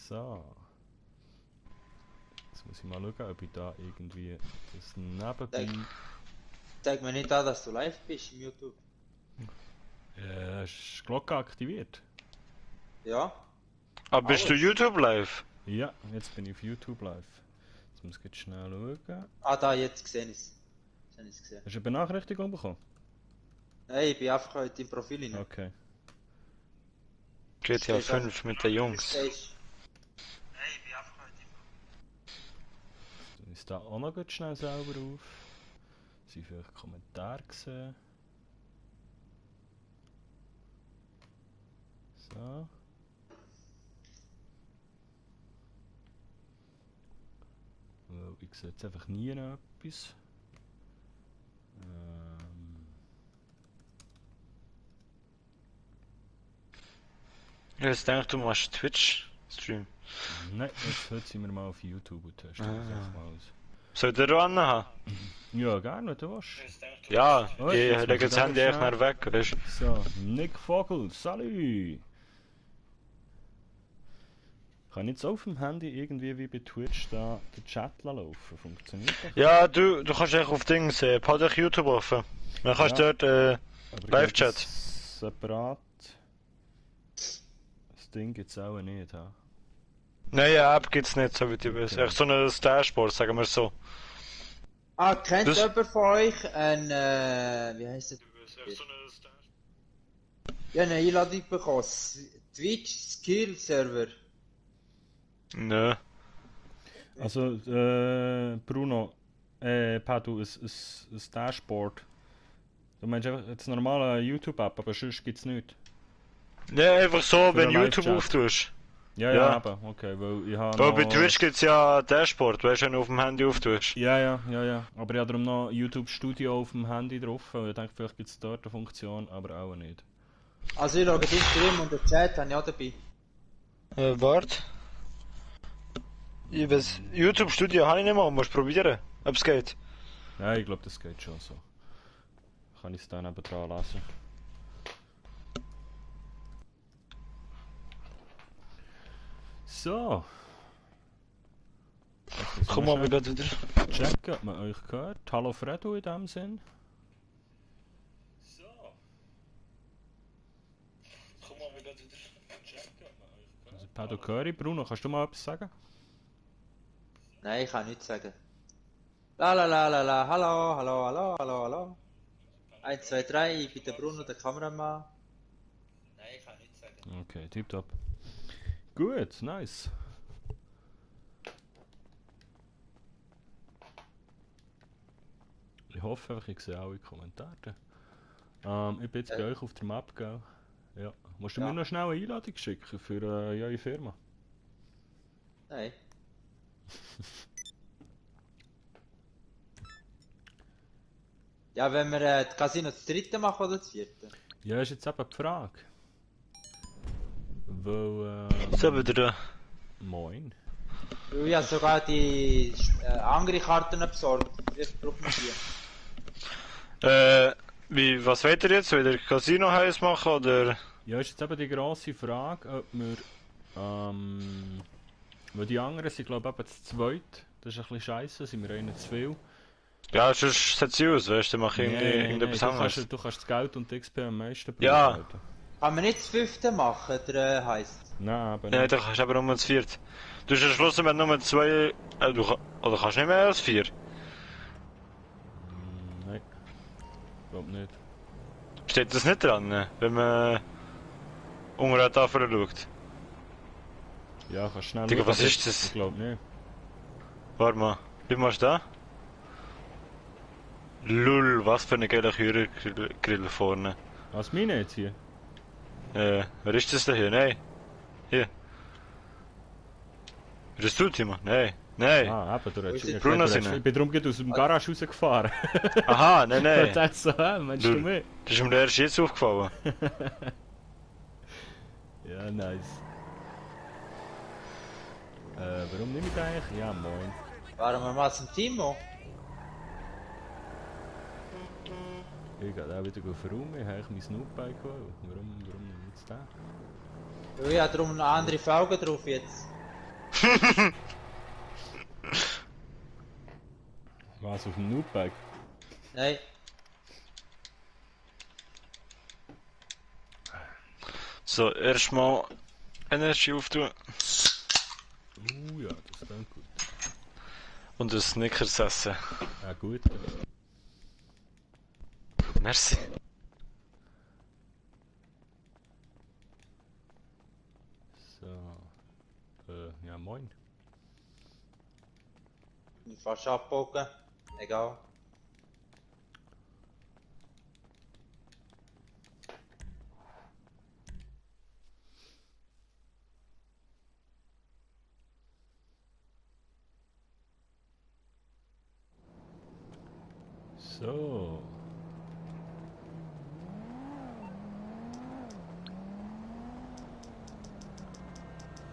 So. Jetzt muss ich mal schauen, ob ich da irgendwie das nebenbei... Zeig mir nicht an, dass du live bist im YouTube. Ist die Glocke aktiviert? Ja? Aber bist du Alles. YouTube live? Ja, jetzt bin ich auf YouTube live. Jetzt muss ich jetzt schnell schauen. Ah, da, jetzt gesehen ist. Jetzt habe ich es gesehen. Hast du eine Benachrichtigung bekommen? Nein, ich bin einfach heute im Profil hinein. Okay. GTA 5 mit den Jungs. Nein, ich bin einfach heute im Dann ist da auch noch gut schnell sauber auf. Sie vielleicht Kommentare gesehen. So. Weil ich sehe jetzt einfach nie noch etwas. Jetzt denke ich, du machst Twitch-Stream. Nein, heute sind wir mal auf YouTube und testen das einfach mal aus. Soll der da haben? Ja, gerne, wenn du willst. Ja, Oh, ich jetzt lege muss das ich Handy selber echt nach weg, weißt du? So, Nick Vogel, salut! Kann jetzt auf dem Handy irgendwie wie bei Twitch da den Chat laufen? Funktioniert das? Ja, du kannst echt auf Dings, halt dich YouTube offen. Dann kannst du dort Aber Live-Chat. geht das separat. Das Ding gibt's auch nicht, ha? Nein, eine App gibt's nicht, so wie du weißt. Echt so ein Dashboard, sagen wir so. Ah, kennt Das- jemand von euch ein, wie heisst es? Ja, eine Einladung bekommen. Twitch Skill Server. Nö. Also, Bruno, Padu, ein Dashboard. Du meinst einfach das normale YouTube-App, aber sonst gibt's nichts. Ja, einfach so, Für wenn den YouTube Live-Chat. auftust. Ja, Ja. ja, aber okay, weil ich habe Aber noch... bei Twitch gibt's ja Dashboard, weißt du, wenn du auf dem Handy auftust. Ja. Aber ich habe darum noch YouTube Studio auf dem Handy drauf, weil ich denke, vielleicht gibt es dort eine Funktion, aber auch nicht. Also ich schaue den Stream und den Chat habe ich auch dabei. Warte. YouTube Studio habe ich nicht mal, musst probieren, ob es geht. Ja, ich glaube, das geht schon so. Kann ich es da neben dran lassen. So. Jetzt müssen Komm wir mal wieder. checken, ob man euch gehört. Hallo Fredo in dem Sinn. So. Komm mal wieder. Checken, ob man euch gehört. Also Pedro Curry, Bruno, kannst du mal etwas sagen? Nein, ich kann nichts sagen. La la la la la, hallo, hallo, hallo, hallo, hallo. 1, 2, 3, ich bin der Bruno, der Kameramann. Nein, ich kann nichts sagen. Okay, tipptopp. Gut, nice. Ich hoffe einfach, ich sehe alle Kommentare. Ich bin jetzt bei euch auf der Map, gell? Ja. Musst du Ja. mir noch schnell eine Einladung schicken für eure Firma? Nein. Ja, wenn wir das Casino das dritte machen oder das vierte? Ja, ist jetzt eben die Frage. Weil, So wieder da. moin. Weil ich habe sogar die andere Karten besorgt. Jetzt braucht man die. Was wollt ihr jetzt? Will ihr Casino heiß machen oder? Ja, ist jetzt eben die grosse Frage, ob wir, weil die anderen sind glaube ich eben zu zweit. Das ist ein bisschen scheiße, sind wir einen zu viel. Ja, sonst sieht sie aus, weißt du, mach Nee, irgendetwas du, anderes. du kannst das Geld und die XP am meisten Ja. Alter. Kann man nicht das fünfte machen, der heisst. Nein, aber Nein, nicht. da kannst du aber nur das vierte. Du hast entschlossen, wenn nur zwei. Oder kannst du nicht mehr als vier? Nein. Glaub nicht. Steht das nicht dran, ne? Wenn man unter der Tafel schaut? Ja, kannst schnell Digga, schauen, was aber ist das? Ich glaub nicht. Warte mal, wie machst du da? Lull, was für eine geile Kühlgrill vorne. Was meine jetzt hier? Wer ist das da hier? Nein. Hier. Bist das du, Timo? Nein. Nein. Ah, eben, du Wo ist redest. die Ich Bruno dachte, sind? ich bin darum gerade aus dem Garage rausgefahren. Aha, nein, Ich nein. dachte so, meinst du Du- mich? Das ist mir erst jetzt aufgefallen. Ja, nice. Warum nehme ich den eigentlich? Ja, moin. Waren wir mal zum Timo? Ich gehe auch wieder auf Raum, ich habe eigentlich mein Snoop-Bike gewählt. Warum nehme ich jetzt den? Weil ich habe darum eine andere Felge drauf jetzt. Was, auf dem Noobag? Nein. So, erstmal Energy auftun. Ja, das klingt gut. Und ein Snickers essen. Ja, gut. Merci. So. Ja, moin. Ich fast abbogen. Egal. So.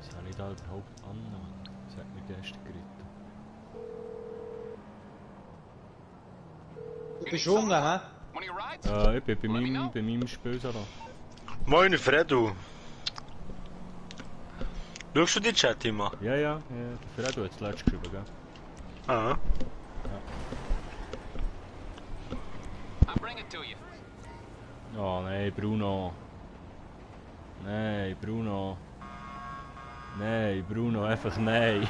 Was habe ich da überhaupt an? Das hat mir gestern geritten. Du bist Hunger, hä? Ich bin bei meinem Spielsalon. Moin Fredu. Schaust du die Chat immer? Ja, der Fredo hat es letztes geschrieben, gell? Ah. Oh nein, Bruno. Nein, Bruno. Nein, Bruno, einfach nein.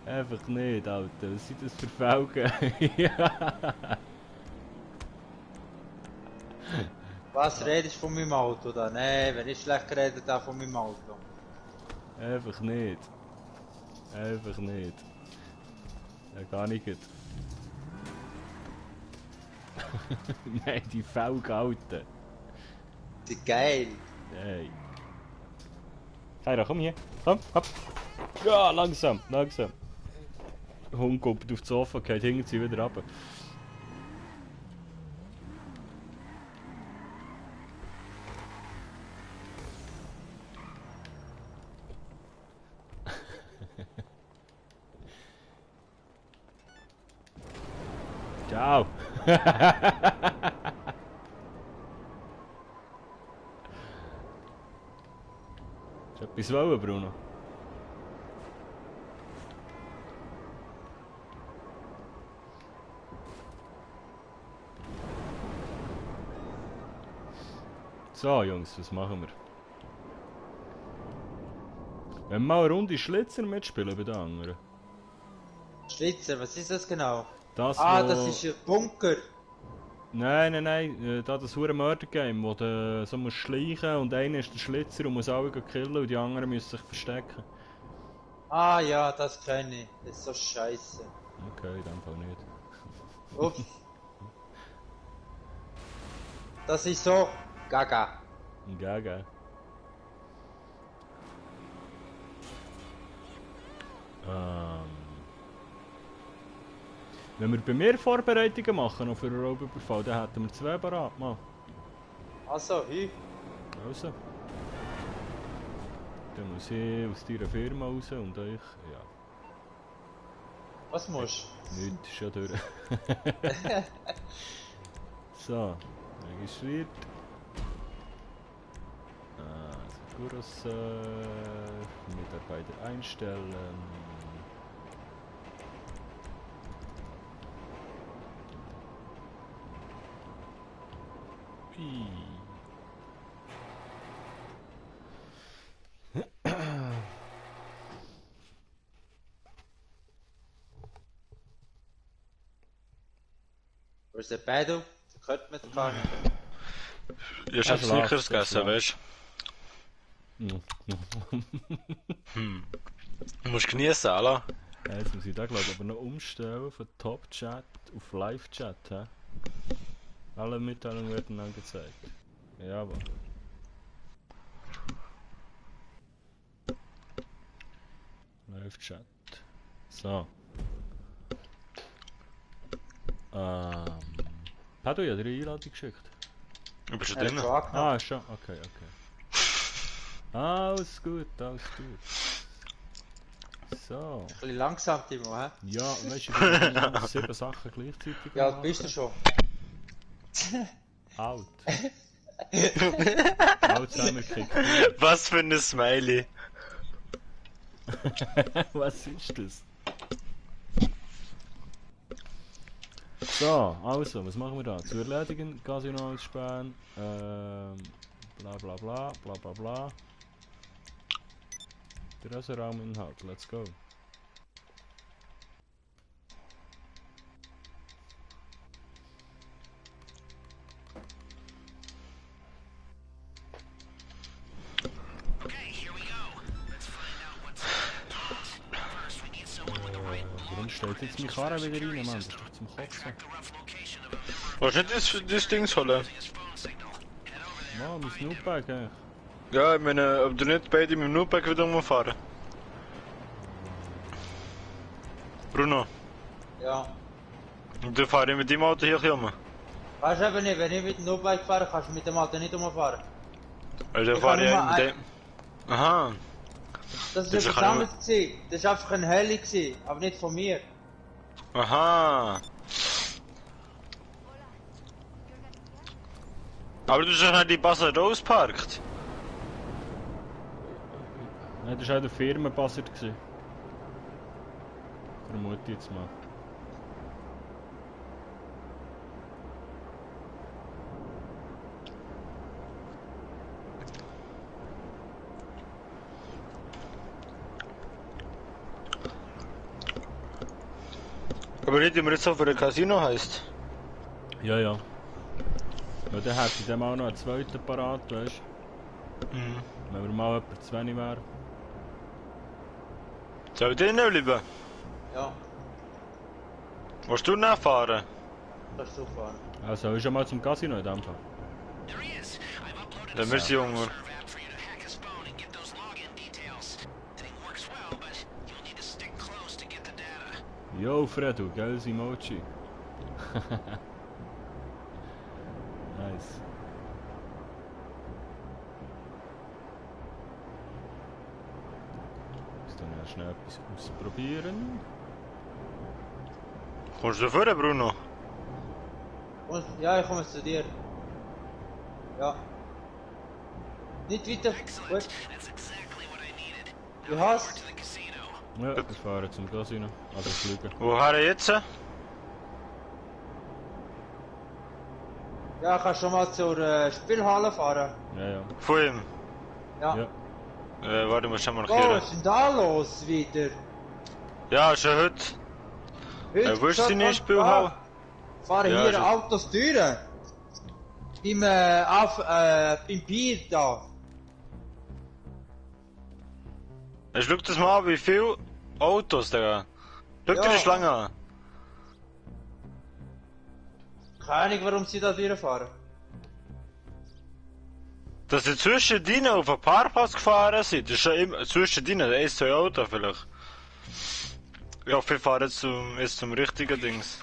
Einfach nicht, Alter. Was sind das für Felgen? Ja. Was redest du von meinem Auto da? Nein, wenn ich schlecht geredet habe von meinem Auto. Einfach nicht. Einfach nicht. Ja, gar nicht. Nein, die Felgen, Alter. Die geil. Nein. Kaira, komm hier. Komm, hopp. Ja, langsam, langsam. Der Hund kommt auf das Sofa, geht hinten sie wieder runter. Ciao. Hast du etwas wollen, Bruno? So, Jungs, was machen wir? Wenn wir mal eine Runde Schlitzer mitspielen bei den anderen. Schlitzer, was ist das genau? Das, Das ist ein Bunker. Nein, da das hure Murder-Game, wo du so musst schleichen und einer ist der Schlitzer und muss alle killen und die anderen müssen sich verstecken. Ah ja, das kenne ich. Das ist so scheiße. Okay, in dem Fall nicht. Ups. Das ist so gaga. Gaga. Wenn wir bei mir Vorbereitungen machen noch für einen Raubüberfall, dann hätten wir 2 parat, Mann. Also, hi. Also. Dann muss ich aus deiner Firma raus und euch, ja. Was musst Nichts, ist schon durch. So, registriert. Seguros, Mitarbeiter einstellen. Wo ist der Pedal? Da hört man gar nicht. Ja, ich hab Snickers gegessen, weißt du? Du musst genießen, Alter. Jetzt muss ich da glaube aber noch umstellen von Top-Chat auf Live-Chat. Alle Mitteilungen werden angezeigt. Jawohl. Live-Chat. So. Pedro, ich habe dir eine Einladung geschickt. Du bist schon drin? Ah, schon. Okay. Alles gut, alles gut. So. Ein bisschen langsam, Timo, hä? Ja, weißt du, ich muss 7 Sachen gleichzeitig Ja, bist du schon? Alt. Alzheimer-Kick. Was für ein Smiley. Was ist das? So, also, was machen wir da? Zu erledigen, Casino aussperren, bla bla bla, bla bla bla. Terrassenrauminhalt, let's go. Warum stellt jetzt mein Karren wieder rein, Mann? Das ist doch zum Kotzen. Willst du nicht das Ding holen? Ja, mein Snoopbag eigentlich. Ja, ich meine, ob du nicht beide mit dem Notebook wieder rumfahren? Bruno, Ja. und dann fahre ich mit dem Auto hier rum. Weißt du eben nicht, wenn ich mit dem No-Bike fahre, kannst du mit dem Auto nicht rumfahren. Also dann Ich fahre ich kann nur mit dem... Aha. Das Das war kann etwas anderes gewesen. Das war einfach ein Heli gewesen, aber nicht von mir. Aha. Aber du hast doch nicht die Basel rausgeparkt. Nein, das war auch der Firmenbasser. Vermute ich jetzt mal. Aber nicht, wie man jetzt so für ein Casino heisst. Ja, ja. Ja, dann hätte ich dem auch noch einen zweiten parat, weißt du? Mhm. Wenn wir mal jemand zu wenig wären. Soll ich drinnen bleiben? Ja, Willst du nachfahren? kannst du fahren. Also, ist schon mal zum Casino in dem Fall. Dann wir sind Junge. Yo, Fredo, geiles Emoji. Nice. Jetzt dann schnell etwas ausprobieren. Kommst du vorne, Bruno? Und, ja, ich komme zu dir. Ja. Nicht weiter. Gut. Du hast. Ja, wir fahren zum Casino. Also fliegen. Woher jetzt? Ja, kannst schon mal zur Spielhalle fahren. Ja, ja. Von ihm? Ja. Ja. Warte, ich muss schon Oh, markieren. was ist denn da los wieder? Ja, schon heute. Heute Wo ist schon deine am Spielhalle? Tag fahren Ja, hier schon. Autos durch. Beim Pier da. Schau das mal an, wie viele Autos da. Schau dir Ja. die Schlange an. Keine Ahnung, warum sie da durchfahren. Dass sie zwischen denen auf den Parkplatz gefahren sind, das ist schon immer zwischen denen, 1, 2 Autos vielleicht. Ja, wir fahren jetzt zum richtigen Dings.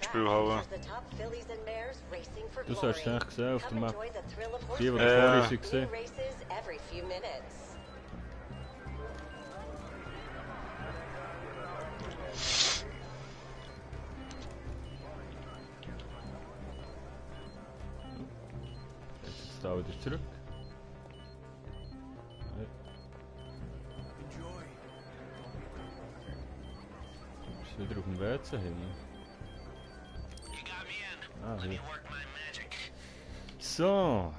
Spielhalle. Du sollst es eigentlich gesehen auf der Map. Die, die Ja. vorhin waren, gesehen. Jetzt da wieder zurück. Ist wieder auf dem WC hin. Ah, hier. So.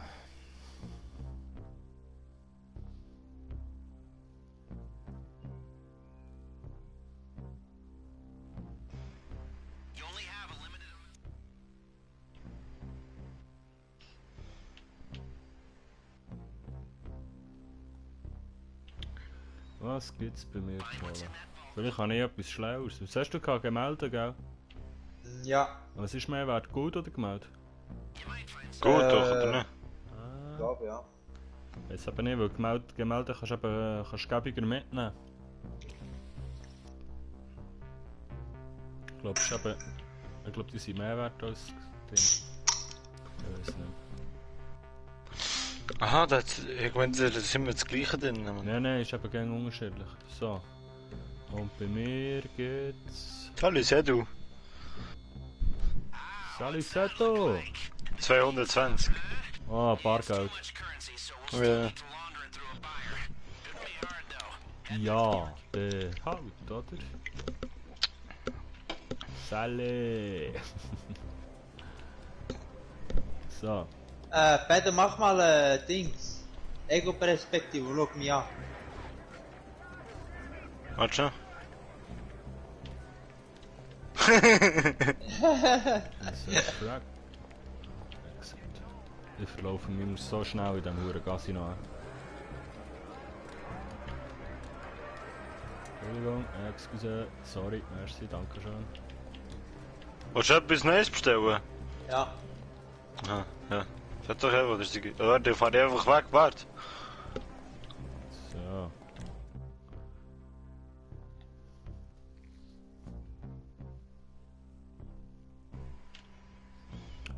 Was gibt's bei mir zu holen? Vielleicht habe ich etwas Schlaues. Was hast du gehabt? Gemeldet, gell? Ja, Was ist mehr wert? Gut oder gemeldet? Gut doch, oder nicht? ich glaube ja. Jetzt aber nicht, weil gemeldet kannst du eben gäbiger mitnehmen. Ich glaube, die sind mehr wert als Ding. Ich weiß nicht. Aha, ich meine, da sind wir das gleiche drin. Mann. Nein, ist eben gerne unterschiedlich. So. Und bei mir geht's... Hallo, sei du. Salut Seto! 220. Ah, Bargeld. Ja. Ja, der halt, oder? Salle! So. Peter, mach mal Dings. Ego-Perspektive, schau mich an. Warte schon. Frag. Ich verlaufe mir so schnell in diesem Huren Casino an. Entschuldigung, excuse, sorry, merci, danke schön. Willst du etwas Neues bestellen? Ja. Aha, ja. Sag doch einfach, das ist die... Warte, ich fahr einfach weg, warte. So.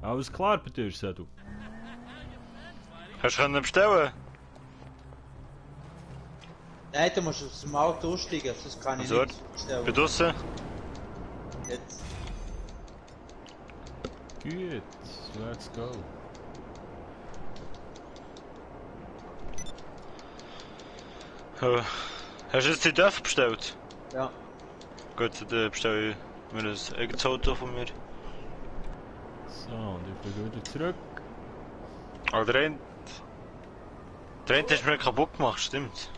Alles klar bei dir, Sedu? Hast du können bestellen? Nein, du musst aus dem Auto aussteigen, sonst kann ich Also, nicht bestellen. bin draussen. Jetzt. Gut, let's go. Hast du jetzt die Dörfer bestellt? Ja. Gut, dann bestelle ich mir ein eigenes Auto von mir. So, und ich bin wieder zurück. Aber der eine hast du mir kaputt gemacht, stimmt.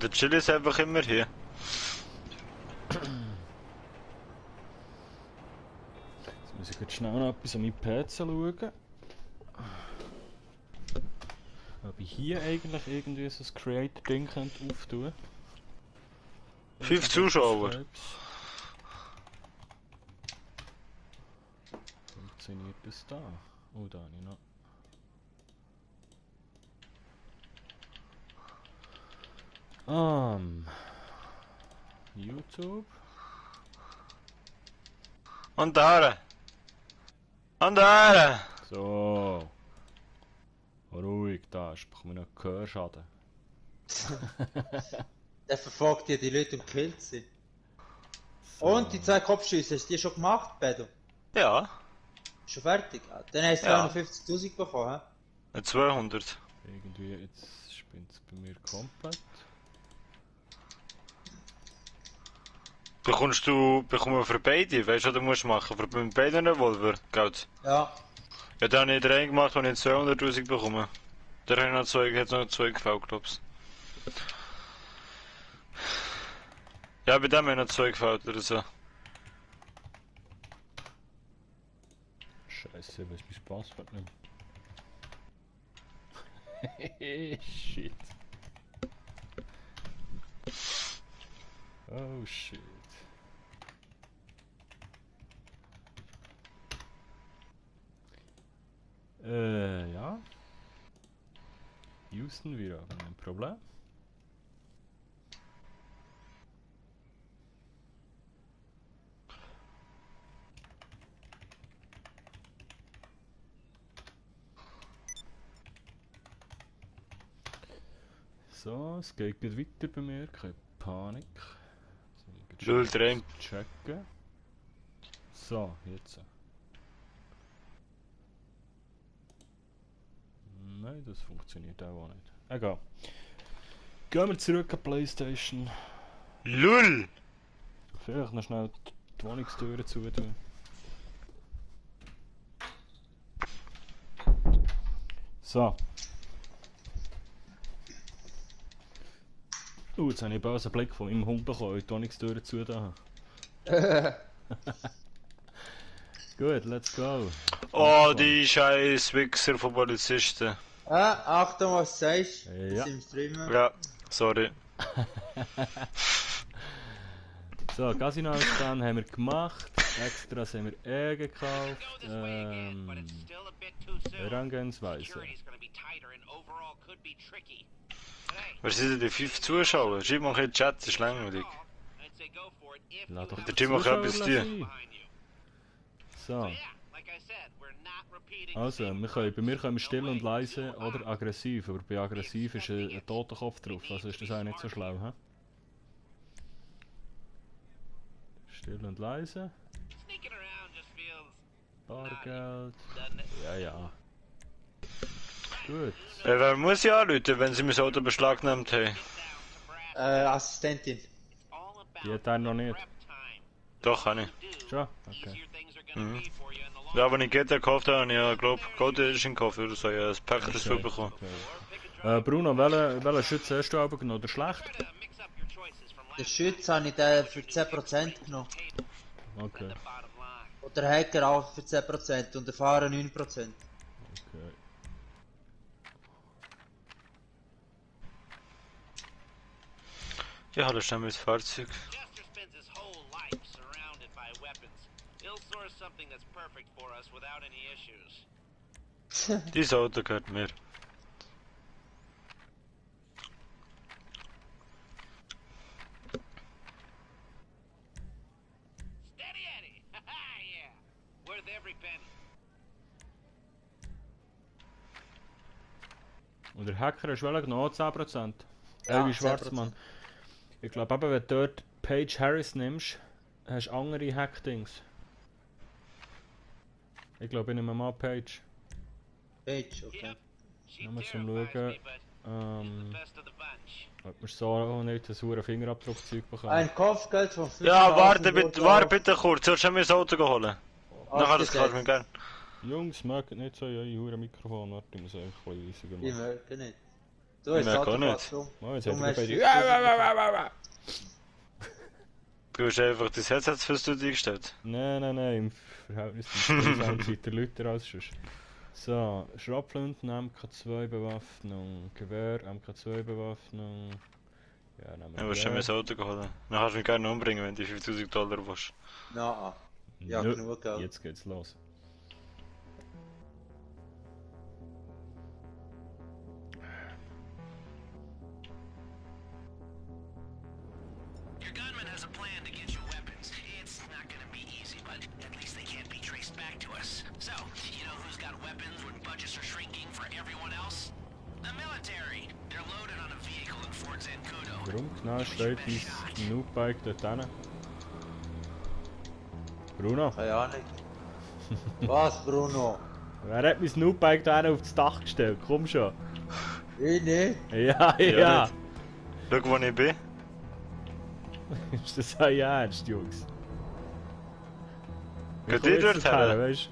Der Chill ist einfach immer hier. Jetzt muss ich jetzt schnell noch etwas an meinem PC schauen. Ob ich hier eigentlich irgendwie so ein Create-Ding auftun könnte. 5 Zuschauer. Funktioniert das da? Oh, da habe ich noch. YouTube. Und da. Und da. So. Ruhig, da ist bekomme ich noch Gehörschaden. Der verfolgt ja die Leute und killt sie. So. Und die 2 Kopfschüsse, hast du die schon gemacht, Pedro? Ja, Schon fertig? Ah, dann hast du Ja. 250.000 bekommen, hä? 200. Irgendwie, jetzt spinnt es bei mir komplett. Bekommen wir für beide? Weißt du, was du musst machen? Für beide Revolver, Geld. Ja. Ja, dann habe ich den gemacht, und ich 200.000 bekommen. Der hat noch zwei gefällt, glaubst du. Ja, bei dem habe ich noch 2 gefällt oder so. Scheiße, was mein Passwort nicht. Shit. Oh shit. Ja. Houston, wir haben ein Problem. So, es geht gut weiter bei mir, keine Panik. Null drehen. Checken. So, jetzt. Nein, das funktioniert auch nicht. Egal. Gehen wir zurück an PlayStation. LUL! Vielleicht noch schnell die Wohnungstüren zutun. So. Jetzt habe ich einen bösen Blick von meinem Hund bekommen, weil ich die Wohnungstüren zu da habe. Gut, let's go. Oh, die scheiß Wichser von Polizisten. Achtung, was du sagst. Ja. Wir sind im Streamen. Ja, sorry. So, Casino-Ausgang haben wir gemacht. Extras haben wir gekauft. Herangehensweise. Was sind denn die 5 Zuschauer? Schreib mal in den Chat, das ist langweilig. Lass doch Der Jim macht etwas Zuschauer dir. sein. So. Also, bei mir können wir still und leise oder aggressiv, aber bei aggressiv ist ein Totenkopf drauf, also ist das auch nicht so schlau, hä? Still und leise. Bargeld. Ja, ja. Gut. Wer muss ja anrufen, wenn sie mein Auto beschlagnahmt haben? Assistentin. Die hat einen noch nicht. Doch, kann ich. Schon? Okay. Mhm. Ja, wenn ich GT gekauft habe, habe ich ja, glaube ich, Gold Edition gekauft oder so, ja, ein Pack dazu bekommen. Okay. Bruno, welchen Schütz hast du aber genommen? Der schlecht? Den Schütz habe ich den für 10% genommen. Okay. Und der Hacker auch für 10% und der Fahrer 9%. Okay. Ja, hallo, schnell mein Fahrzeug. Dieses Auto gehört mir. Und der Hacker hast du welchen genommen? 10%? Ja, Elvi Schwarzmann. Ich glaube eben, wenn du dort Paige Harris nimmst, hast du andere Hack-Dings. Ich glaube, ich nehme mal Paige. Page, okay. Nur zum Schauen, ob wir so auch nicht das hure Fingerabdruckzeug bekommen. Ein Kopfgeld von 5.000 Ja, warte bitte kurz, sollst du mir mein Auto holen? Nachher das kannst du mir gerne. Jungs, merkt nicht so, ja, ich hure Mikrofon, warte, ich muss einfach ein bisschen leiser Ich machen. merke nicht. Du hast merke auch Auto nicht. fast um. Oh, jetzt Du hat er merkst beide... Du hast einfach das Headset fürs Studio eingestellt. Nein, im Verhältnis zum Sound seid ihr lauter als sonst. So, Schrapflinten, MK2-Bewaffnung, Gewehr, MK2-Bewaffnung. Ja, nehmen Ja, wir willst du mir mein Auto holen? Dann kannst du mich gerne umbringen, wenn du $5.000 willst. Na, ja, Nö, genug Geld. Jetzt geht's los. Your gunman has a plan to get you weapons. It's not gonna be easy, but at least they can't be traced back to us. So, you know who's got weapons when budgets are shrinking for everyone else? The military. They're loaded on a vehicle in Fort Zancudo. Warum genau steht dein Noobbike dort hin? Bruno? Keine Ahnung. Was, Bruno? Wer hat mein Noobbike da auf das Dach gestellt? Komm schon. Ich nicht. Ja. nicht. Schau, wo ich bin. Ist das ein Ernst, Jungs? Geht ihr dort her? Weißt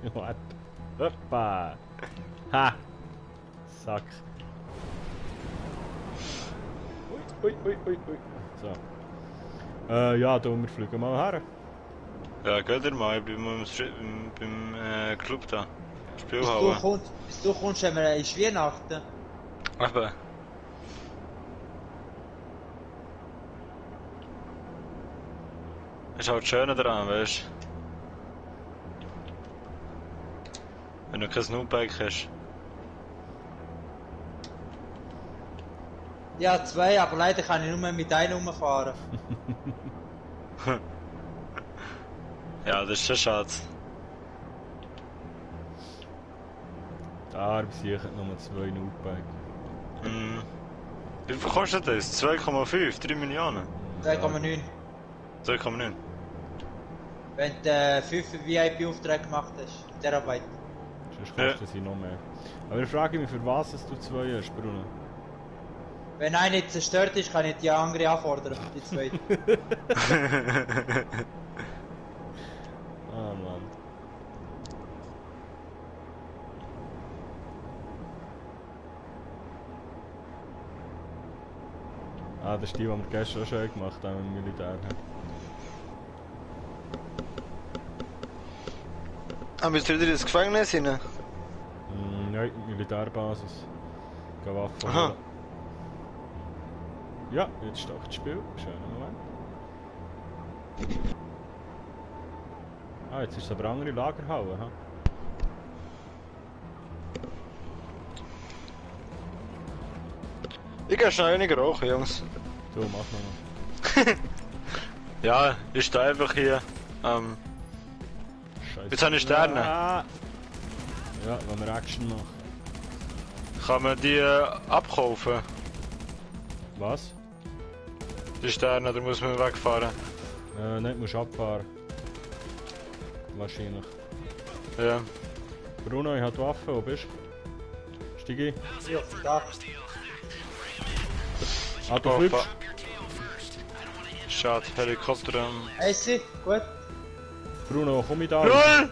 du? Warte. Hoppa! Ha! Sack. Ui. So. Ja, du, wir fliegen mal her. Ja, geht ihr mal, ich bin beim Club da. Bis Spielhalle. du kommst, haben wir ist Weihnachten. Eben. Ist halt schön daran, weißt du? Wenn du kein Snoopbike hast. Ja, 2, aber leider kann ich nur mehr mit einem rumfahren. Ja, das ist schon schade. Da sehe ich nur 2 Noobbike. Mhm. Wie viel kostet das? 2,5? 3 Millionen? 2,9. 2,9? Wenn du 5 VIP-Aufträge gemacht hast. Terabyte. Sonst kostet sie noch mehr. Aber ich frage mich, für was du 2 hast, Bruno? Wenn einer nicht zerstört ist, kann ich die andere anfordern. Die zweite. Ah, Mann. Ah, das ist die, die wir gestern auch schon gemacht haben im Militär. Bist du wieder ins Gefängnis hinein? Nein, Militärbasis. Geh Waffen Aha. holen. Ja, jetzt startet das Spiel. Schöner Moment. Ah, jetzt ist es aber andere Lagerhalle, ha? Ich geh schnell nicht rauchen, Jungs. Du, mach mal. Ja, ich stehe einfach hier Jetzt habe ich Sterne. Ah. Ja, wenn wir Action machen. Kann man die abkaufen? Was? Die Sterne, oder muss man wegfahren? Nein, musst abfahren. Wahrscheinlich. Ja. Bruno, ich hab die Waffe, wo bist du? Steig ein. Ja, da. Ah, du Oh, fliegst? fuck. Schade, Helikopter. Easy, gut. Bruno, komm ich da? LOL!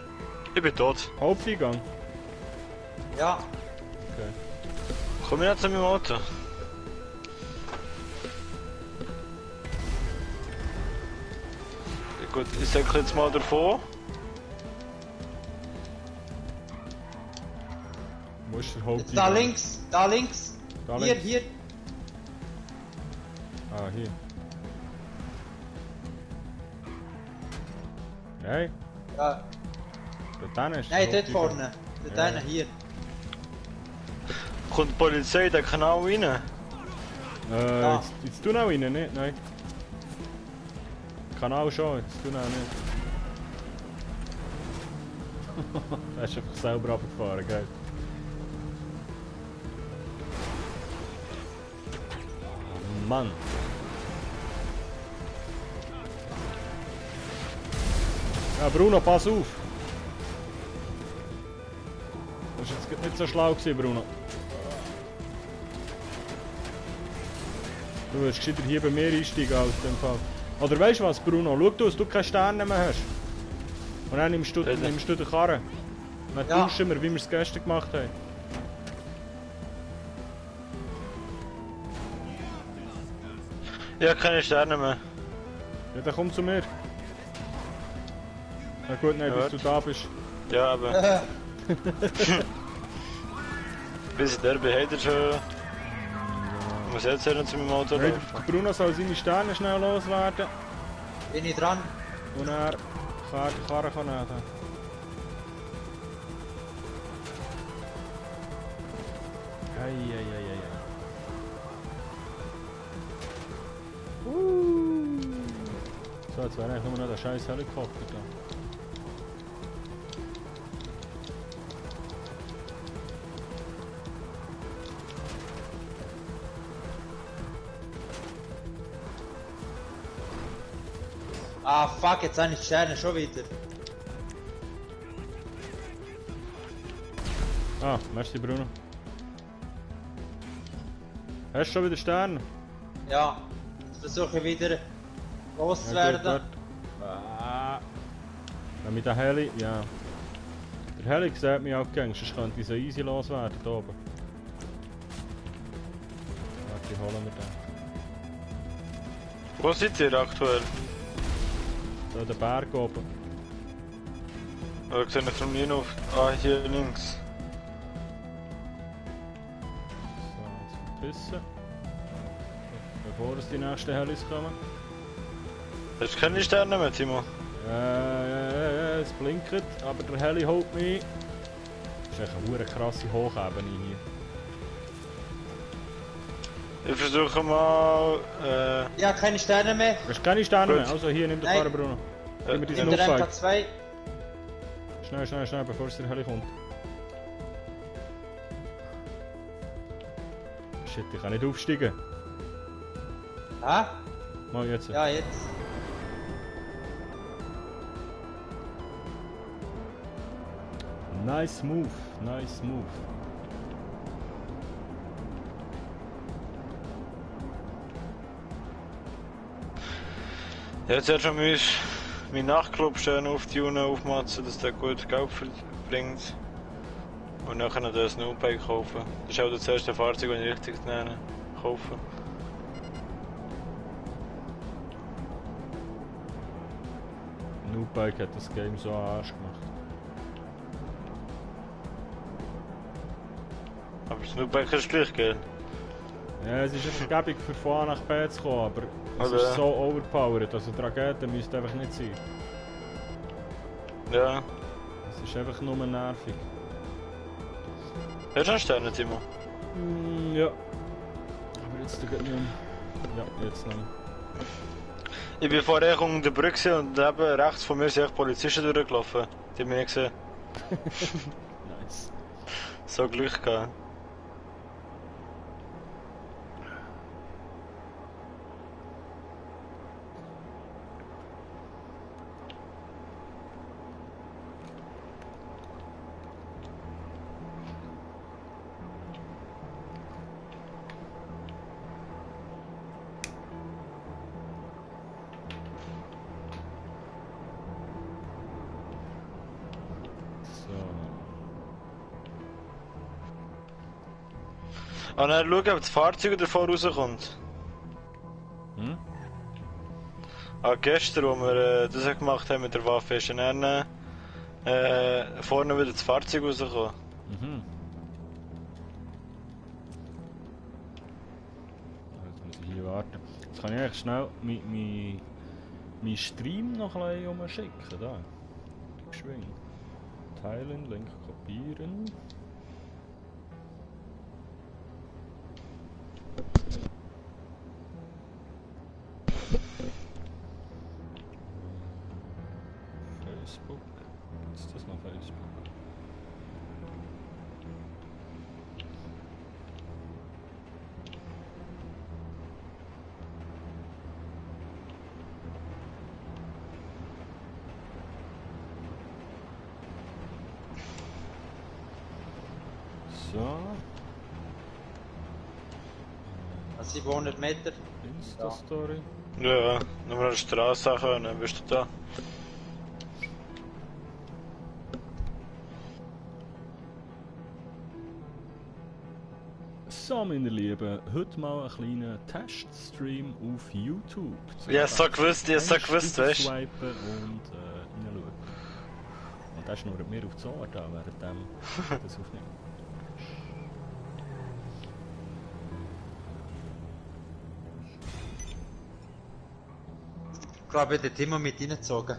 Ich bin tot. Haupteingang? Ja. Okay. Komm ich nicht zu meinem Auto? Ja, gut, ich sag jetzt mal davon. Wo ist der Jetzt Haupteingang? da links, da links. Da Hier, links? hier. Ah, hier. Hey, Ja. da ist der Nein, dort Haupteingang. vorne. Dort Ja. einer, hier. Kommt die Polizei in den Kanal rein? Jetzt du auch rein, nicht? Nein. Kanal schon, jetzt du auch nicht. Er ist einfach selber runtergefahren, gell? Oh, Mann. Ja, Bruno, pass auf! Das war jetzt nicht so schlau gewesen, Bruno. Du würdest gescheiter hier bei mir einsteigen als in dem Fall. Oder weißt du was, Bruno? Schau du, dass du keine Sterne mehr hast. Und dann nimmst du den Karren. Dann Ja. tauschen wir, wie wir es gestern gemacht haben. Ich habe keine Sterne mehr. Ja, dann komm zu mir. Na gut, nein, bis Ja, du da bist. Ja, aber bis ich da bin, hat er schon. Ich muss jetzt zu meinem Auto Hey, laufen. der Bruno soll seine Sterne schnell loswerden. Bin ich dran? Und er kann die Karre nehmen. Eieieiei. So, jetzt wäre eigentlich nur noch der scheiß Helikopter da. Ah, fuck, jetzt habe ich die Sterne schon wieder. Ah, merci Bruno. Hast du schon wieder Sterne? Ja. Jetzt versuche ich wieder Ja, loszuwerden. gut, ah. Ja, mit der Heli, ja. Der Heli sieht mich auch gern, sonst könnte ich so easy loswerden da oben. Warte, holen wir den. Wo seid ihr aktuell? Da den Berg oben. Ich sehe nicht von mir auf. Ah, hier links. So, jetzt verpissen. Bevor es die nächsten Helis kommen. Hast du keine Sterne mehr, Timo? Es blinkt, aber der Heli holt mich. Das ist echt eine krasse Hochebene hier. Ich versuche mal. Ja, keine Sterne mehr. Du hast keine Sterne Gut. mehr, also hier, nimm den Nein. Karren, Bruno. Gib mir diesen Nimm der Aufweg. MK2. Schnell, schnell, schnell, bevor es der Heli kommt. Shit, ich kann nicht aufsteigen. Hä? Mal jetzt. Ja, jetzt. Nice move, nice move. Jetzt hat schon mein Nachtclub schön auftunen, aufmatzen, dass der gut Geld bringt. Und dann kann er das Snowbike kaufen. Das ist auch das erste Fahrzeug, das ich richtig nenne. Kaufen. Noobike hat das Game so an Arsch gemacht. Aber das Snowbike ist gleich geil. Ja, es ist eine Vergebung für von A nach B zu kommen, aber es Oder? ist so overpowered, also die Rakete müsste einfach nicht sein. Ja. Es ist einfach nur nervig. Hast du einen Stern, Timo? Ja. Aber jetzt geht nicht mehr. Ja, jetzt noch. Ich bin vorher unter der Brücke und neben rechts von mir sind echt Polizisten durchgelaufen. Die haben mich nicht gesehen. Nice. So Glück gehabt. Und dann schauen, ob das Fahrzeug davor rauskommt. Hm? Gestern, wo wir das gemacht haben mit der Waffe, ist dann vorne wieder das Fahrzeug rausgekommen. Mhm. Jetzt muss ich hier warten. Jetzt kann ich eigentlich schnell meinen Stream noch ein bisschen umschicken. Da. Geschwind. Teilen, Link kopieren. Facebook. Ist das noch Facebook? So. Also 700 Meter. Insta-Story. Ja, nur mal eine Straße und dann bist du da. So, meine Lieben, heute mal einen kleinen Teststream auf YouTube. Ja, so gewusst, weißt du? Swipen und reinschauen. Und das schnurrt mir auf die Ohren da, während ich das aufnehme. Ich glaube, der Timo mit reingezogen.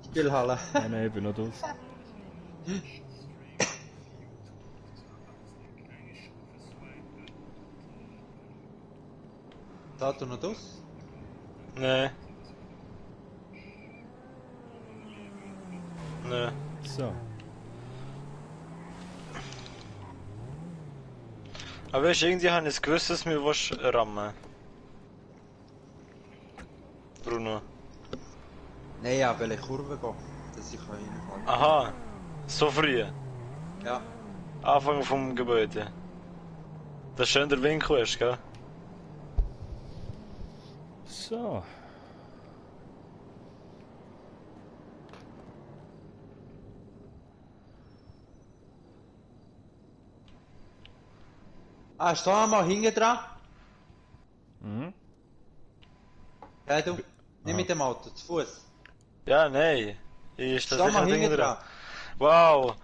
Spielhalle. Nein, ich bin noch draus. Da du noch das? Nee. Nee. So. Aber weißt du, irgendwie habe ich gewusst, dass wir was rammen. Bruno. Nein, ja, will ich Kurve gehen, dass ich reinfallen kann. Aha. So früh. Ja. Anfang vom Gebäude. Das schön der Winkel ist, gell? So. Ah, steh mal hinten dran. Mhm. Ja, du. Nicht mit dem Auto, zu Fuß. Ja, nein. Ist das Steh mal sicher Ding hinten dran? dran. Wow.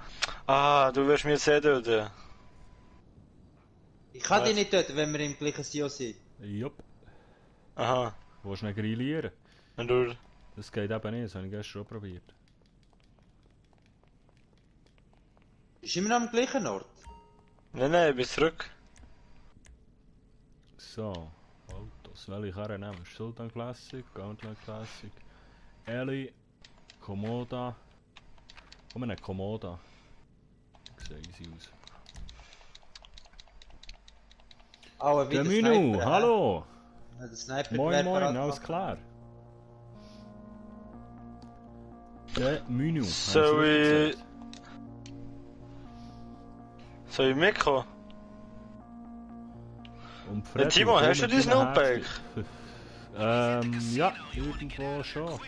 Ah, du wirst mir sehen dort. Ich kann Was? dich nicht töten, wenn wir im gleichen Sio sind. Jupp. Aha. Willst du nicht grillieren? Und du? Das geht eben nicht, das habe ich gestern schon probiert. Ist immer noch am gleichen Ort. Nein, bis zurück. So. Autos. Welche Karre nehmen wir? Sultan Classic, Gauntlet Classic, Ellie, Komoda. Komm, eine Komoda. Sieht easy aus. Oh, Der Minu, hallo! Der Sniper Moin moin, alles klar. Der Minu. Soll ich mitkommen? Und Ja, Timo, hast du dein Notebike? Ja, irgendwo schon.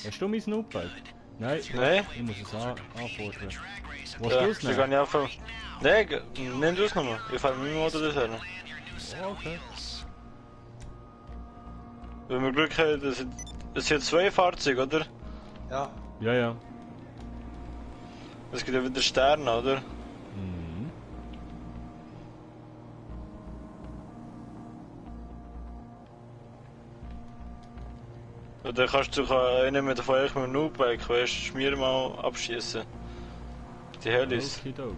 Hast du mein Notebike? Nein, Nein? ich muss es anfordern. Willst du Ja, es sie nehmen? kann ja einfach... Nein, nimm du es nochmal. Ich fahre mit meinem Auto das hin. Oh, okay. Wenn wir Glück haben, es sind 2 Fahrzeuge, oder? Ja. Ja, ja. Es gibt ja wieder Sterne, oder? Mhm. Und dann kannst du einen mit euch mit dem Notebike, weißt du, mir mal abschießen. Die Helis. Okidoki.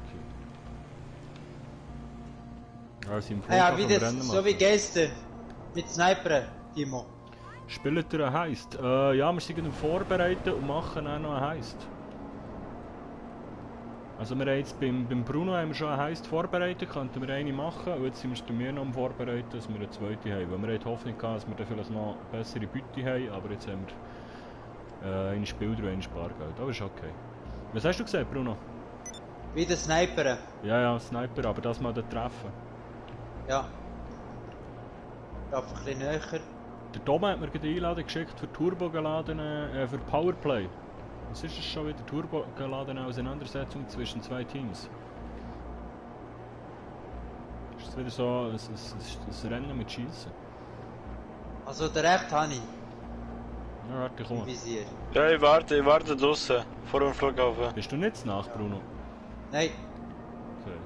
Also im Ah ja, Flughafen wie am Rennen das, machen. so wie gestern. Mit Sniper, Timo. Spielt ihr einen Heist? Ja, wir sind am Vorbereiten und machen auch noch einen Heist. Also wir haben jetzt beim Bruno haben wir schon einen Heist vorbereitet, könnten wir eine machen und jetzt sind wir bei mir noch am Vorbereiten, dass wir eine zweite haben. Weil wir haben die Hoffnung gehabt, dass wir dann vielleicht noch bessere Beute haben, aber jetzt haben wir eine Spieler und eine Spargeld. Aber ist okay. Was hast du gesehen, Bruno? Wie der Sniper. Ja, Sniper, aber das mal treffen. Ja. Einfach ein bisschen näher. Der Tom hat mir gerade eine Einladung geschickt für turbogeladene, für Powerplay. Was ist es schon wieder? Turbogeladene Auseinandersetzung zwischen zwei Teams. Ist das wieder so ein Rennen mit Schießen? Also der Recht habe ich. Ja, warte, Im komm. Visier. Ja, ich warte draussen, vor dem Flughafen. Bist du nicht nach, Bruno? Nein. Okay.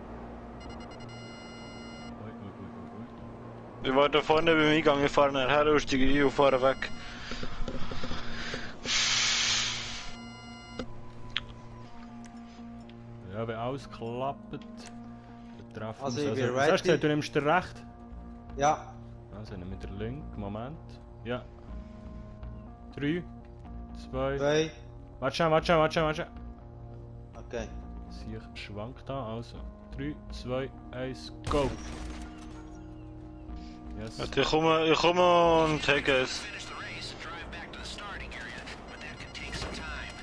Ui. Ich warte vorne beim Eingang, ich fahre nachher, steige ein und fahre weg. Ja, wenn alles klappt, dann treffen Also wir ich uns. bin Was hast du ready. gesagt? Du nimmst den recht? Ja. Also, nehmen wir den link. Moment. Ja. 3, 2... 2. Warte schon. Okay. Sie schwankt da, also 3, 2, 1, go! Yes. Warte, ich komme und take es. Finish the race, drive back to the starting area, but that could take some time.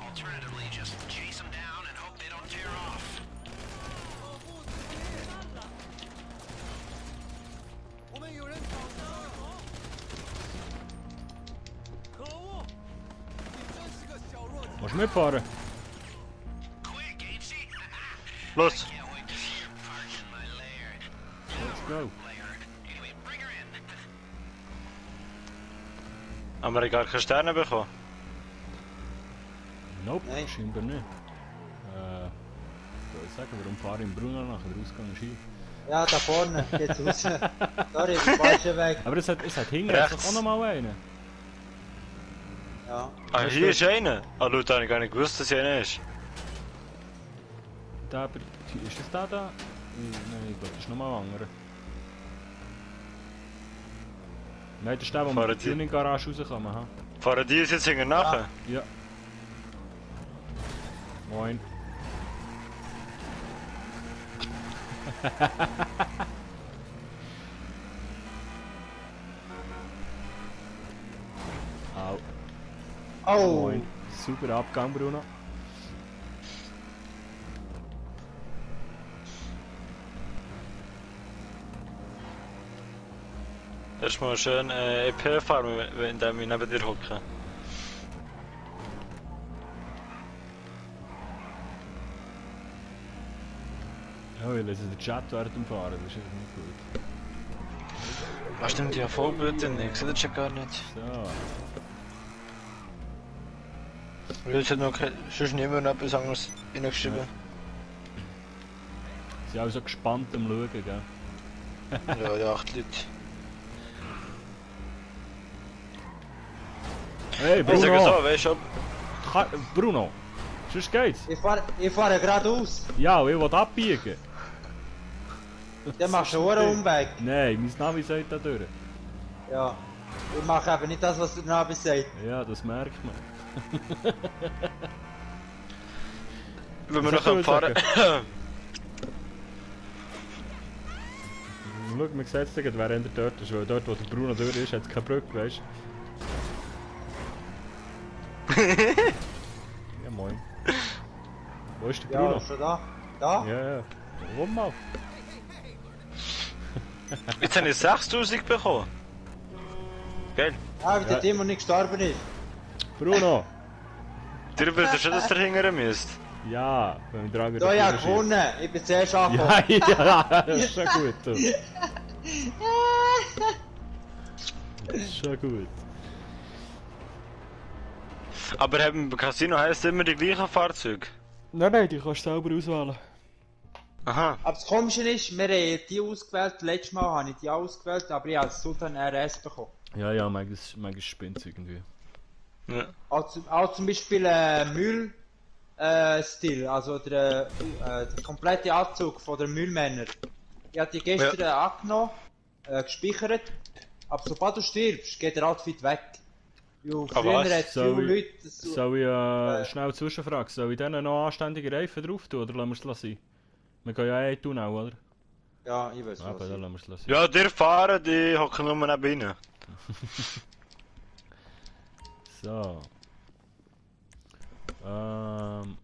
Alternatively, just chase them down and hope they don't tear off. 我们有人找上！可恶！你真是个小弱鸡！ Willst du mitfahren? Quick, ain't she? Los! Can't wait to see her parch in my lair. Let's go! Lair. Anyway, bring her in. Haben wir gar keine Sterne bekommen? Nope, Nein. scheinbar nicht. Ich wollte sagen, warum fahre ich im Bruno nach? Der Ausgang ist hier. Ja, da vorne geht's raus. Sorry, falscher Weg. Aber es hat hinten Rechts. auch noch mal einen. Ja. Ah, hier ist einer! Ah, Leute, habe ich gar nicht gewusst, dass hier einer ist. Da, ist das da? Nein, ich glaube, das ist nochmal ein anderer. Nein, das ist der, wo wir Fahren in die die- Tuning-Garage rauskommen. Ha? Fahren die jetzt hinten nachher? Ja. Moin. Au. Oh. Moin. Super Abgang, Bruno. Erstmal schön EP fahren, wenn ich neben dir hocke. Ja, ich lese den Chat während dem Fahren, das ist echt nicht gut. Was stimmt ja voll blöd denn? Ich sehe das schon gar nicht. So. Jetzt hat noch sonst niemand noch etwas anderes reingeschrieben. Sie sind auch so gespannt am Schauen, gell? Ja, die 8 Leute. Hey, Ich sage Bruno! so, weißt du, Bruno! Sonst geht's? Ich fahre geradeaus. Ja, und ich will abbiegen. Dann machst du einen Umweg. Nein, mein Navi sagt da durch. Ja. Ich mache eben nicht das, was der Navi sagt. Ja, das merkt man. wenn wir Was noch soll ich fahren. Schau, man sieht es wer hinter dort ist, weil dort wo der Bruno durch ist, hat es keine Brücke, weißt du? Ja, moin. Wo ist der Bruno? Ja, schon da. Da? Ja. Warum mal? Jetzt habe ich 6000 bekommen. Geil. Ah, wie der Ja. Timo nicht gestorben ist. Bruno! Dir wisst schon, dass ihr hingern müsst. Ja, wenn wir dran Da, ja, gewonnen. Ich bin zuerst angekommen. Ja, das ist schon gut. Du. Das ist schon gut. Aber im Casino heisst immer die gleichen Fahrzeuge. Nein, die kannst du selber auswählen. Aha. Aber das Komische ist, wir haben die ausgewählt. Letztes Mal habe ich die ausgewählt, aber ich habe das Sultan RS bekommen. Ja, manchmal spinnt es irgendwie. Ja. Auch zum Beispiel Müll-Stil, also der komplette Anzug von der Müllmänner. Ich habe die gestern angenommen, gespeichert Aber sobald du stirbst, geht der Outfit weg. Jo, Ah, früher was? hat viele Leute so... Soll ich schnell eine Zwischenfrage? Soll ich denen noch anständige Reifen drauf tun oder lassen wir es sein? Wir gehen ja eh in den Tunnel, oder? Ja, ich weiß Aber was. dann lassen wir es sein. Ja, die fahren, die hocken nur neben rein. So.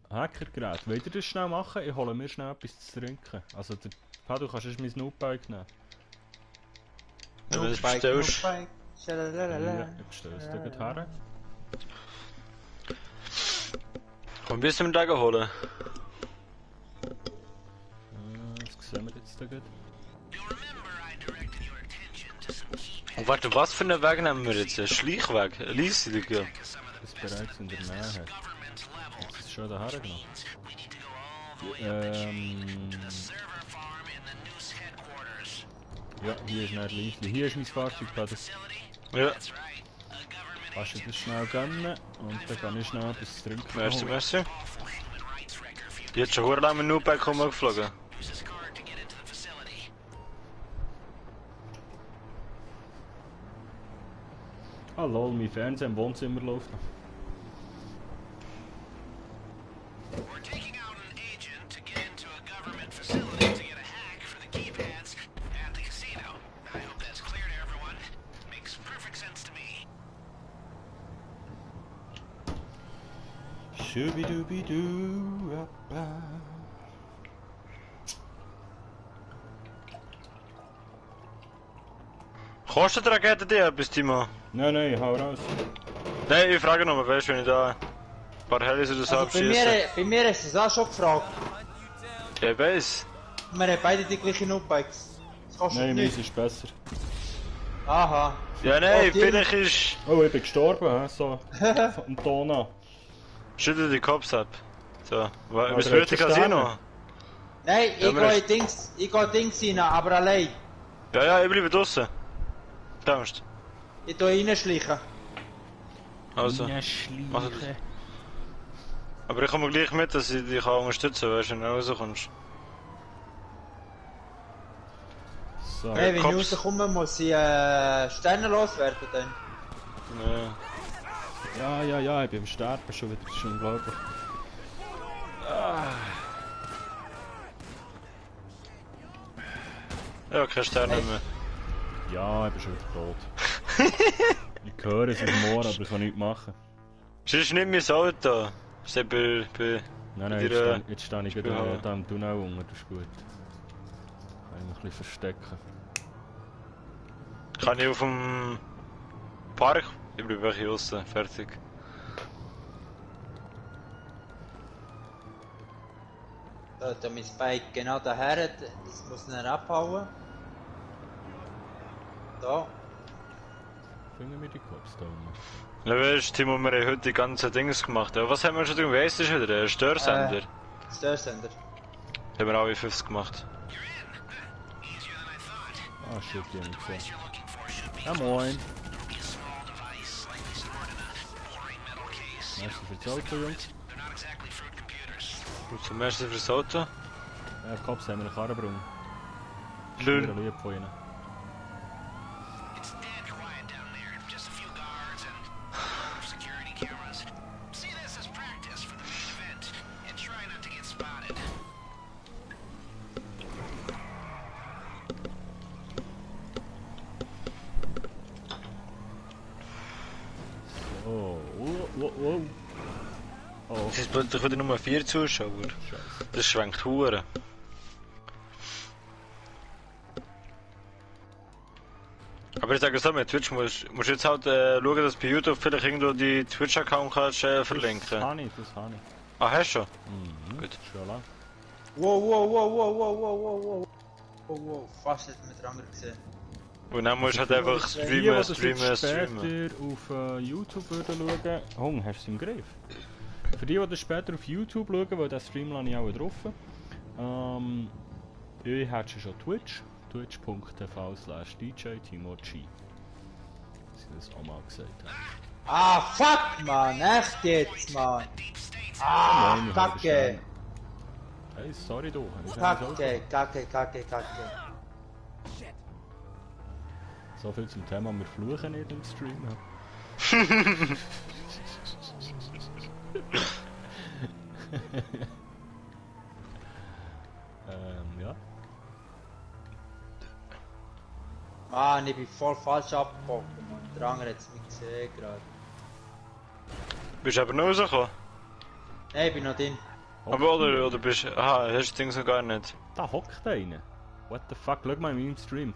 Hackergerät. Wollt ihr das schnell machen? Ich hole mir schnell etwas zu trinken. Also, du kannst erst mein Snoopbike nehmen. Ja, wenn du es bestellst. Ja, ich bestelle es dir gleich her. Komm, bis zum Tag holen. Was sehen wir jetzt da gut? Und warte, was für einen Weg nehmen wir jetzt? Einen Schleichweg? Ein Leisliger? Das bereits in der Nähe hat. Hast du es schon daher genommen? Ja, hier ist ein Leisli. Hier ist mein Fahrzeug, Peter. Ja. Kannst du das schnell gönnen und dann kann ich schnell etwas zu trinken Merci, holen. merci. Die hat schon sehr lange mit Nubek rumgeflogen. Ah lol, mein Fernseher im Wohnzimmer läuft noch. We're taking out an agent to get into a government facility to get a hack for the keypads at the casino. I hope that's clear to everyone. Makes perfect sense to me. Shooby-dooby-doo. Kostet die Rakete dir etwas, Timo? Nein, hau raus. Nein, ich frage nur, weißt du, wenn ich da ein paar Helis oder so Also abschieße. bei mir ist es auch schon gefragt. Ja, ich weiss. Wir haben beide die gleichen Notebikes. Das kostet Nein, meins nichts. ist besser. Aha. Ja, nein, Oh, Tim. vielleicht ist... Oh, ich bin gestorben, hä? So. Vom Ton an. Schüttel die Cops ab. So, was der wird hat die schon Casino? Sterne. Nein, Ja, aber ich gehe Dings rein, aber allein. Ja, ich bleibe draussen. Denkst Ich tue reinschleichen. du? Also. Mach das. Aber ich komme gleich mit, dass ich dich unterstützen kann, weißt du, wenn du rauskommst. So. Hey, wenn Cops. ich rauskomme, muss ich Sterne loswerden dann. Ja. Ich bin am Sterben schon wieder, das ist unglaublich. Ja, kein Stern mehr. Ja, ich bin schon wieder tot. Ich höre es im Moor, aber ich kann nichts machen. Sonst nicht mein Auto. Steht bei... Nein, Bei jetzt dir, stehe ich Ja. gerade da im Tunnel unten, das ist gut. Kann ich mich ein bisschen verstecken. Kann ich auf dem Park? Ich bleibe wirklich draussen, fertig. Da hat mein Bike genau daher, das muss ich dann abhauen. Da. Finden wir die Cops da unten? Ja, weißt du, Timo, wir haben heute die ganzen Dings gemacht. Ja, was haben wir schon drin? Wie heisst das wieder? Ein Störsender? Störsender. Haben wir alle 50 gemacht. Ah shit, die haben mich gesehen. Ja moin. Merci für das Auto, Jungs. Und zum ersten fürs Auto. Ja, die Cops haben mir eine Karre gebracht. Lül. Sehr lieb von ihnen. It's dead quiet down there. Just a few guards and security cameras. See this as practice for the main event and try not to get spotted. Oh. Oh. Es ist plötzlich wieder nur 4 Zuschauer. Scheiße. Das schwenkt Huren. Aber ich sage so, mit Twitch musst jetzt halt schauen, dass du bei YouTube vielleicht irgendwo die Twitch-Account kannst Das verlinken. habe ich. Ah, hast du schon? Mhm. Gut. Schon lang. Wow. Fast hat mit der anderen gesehen. Und dann musst du halt einfach Die, die streamen. das jetzt später auf YouTube würden schauen, Hung, hast du es im Griff? Für die das später auf YouTube schauen, weil der Stream lasse ich auch drauf. Ich hätte schon Twitch. twitch.tv/DJ Timo G. Dass ich das auch mal gesagt habe. Ah, fuck, man, echt jetzt, man. Ah, Nein, ich habe den Kacke. Stern. Hey, sorry du. Das ist eigentlich so. Kacke. So viel zum Thema, wir fluchen nicht im Stream. Ja. Mann, ich bin voll falsch abgebogen, Mann. Der andere hat es nicht gesehen gerade. Bist du aber noch rausgekommen? Nein, ich bin noch drin. Aber oder bist du... Aha, hast du das Ding so gar nicht. Da hockt einer. What the fuck, schau mal in meinem Stream.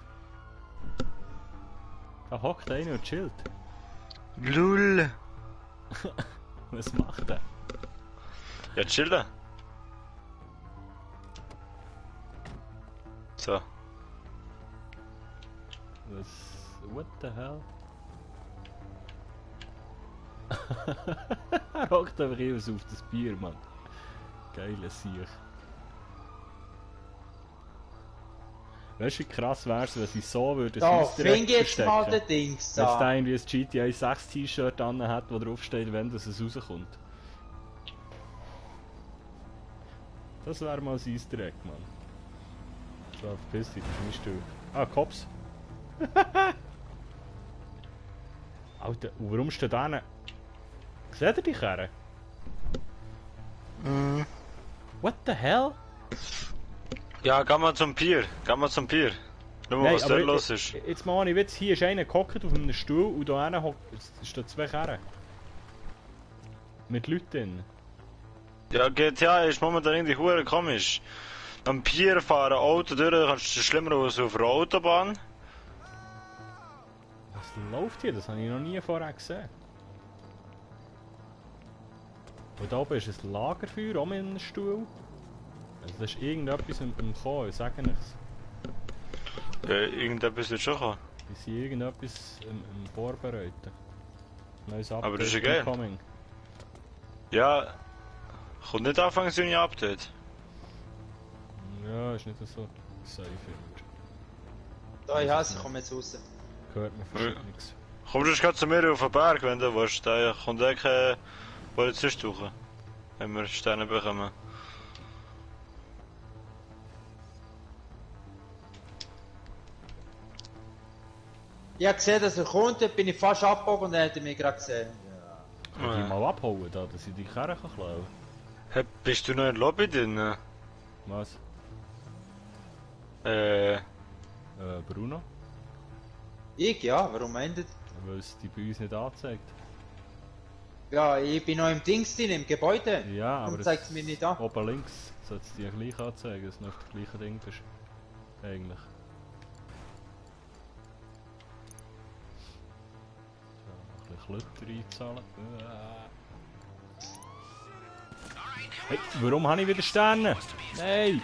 Da hockt einer und chillt. LUL! Was macht er? Ja, chillen. So. Was... What the hell? Er hockt einfach immer so auf das Bier, Mann. Geile Sieg. Weißt du, wie krass wär's, wenn sie so würden Da, das Easter Egg fing jetzt mal verstecken? den Dings Wenn es da an. irgendwie ein GTA 6 T-Shirt an hat, wo drauf steht, wenn das es rauskommt. Das wäre mal ein Easter Egg, Mann. So, verpiss dich, das ist nicht still. Ah, Cops. Alter, und warum steht da eine... Seht ihr die Kerre? What the hell? Ja, geh mal zum Pier. Geh mal zum Pier. Schau mal, Nein, was aber da los ist. Jetzt mal ich Witz, hier ist einer gehockt auf einem Stuhl und da hinten stehen zwei Kerren. Mit Leuten drin. Ja, GTA ist momentan irgendwie hure komisch. Am Pier fahren Auto durch, kannst du schlimmer als auf der Autobahn. Was läuft hier? Das habe ich noch nie vorher gesehen. Und da oben ist ein Lagerfeuer, auch mit einem Stuhl. Also da ist irgendetwas im Kommen, ich sage nichts. Ja, irgendetwas wird schon kommen. Die sind irgendetwas im Vorbereiten. Neues Update Aber das ist ja geil. incoming. Ja, kommt nicht Anfang Juni Update. Ja, ist nicht so safe immer. Da, ich hasse, ich komme jetzt raus. Hört man fast nichts. Komm, du gerade zu mir auf den Berg, wenn du willst. Da kommt eh kein Polizist hoch. Wenn wir Sterne bekommen. Ich habe gesehen, dass er kommt, dann bin ich fast abgebogen und dann hat er mich gerade gesehen. Kann ich die mal abholen, da, dass ich die Karre kann klauen? Hey, bist du noch in der Lobby drin? Was? Bruno? Ich? Ja, warum endet? Weil es die bei uns nicht anzeigt. Ja, ich bin noch im Dings drin, im Gebäude. Ja, aber Und zeigt es mir nicht an. oben links sollte es dir gleich anzeigen, dass du noch auf dem gleichen Ding bist. Eigentlich. So, noch ein bisschen Klötter einzahlen. Hey, warum habe ich wieder Sterne? Nein!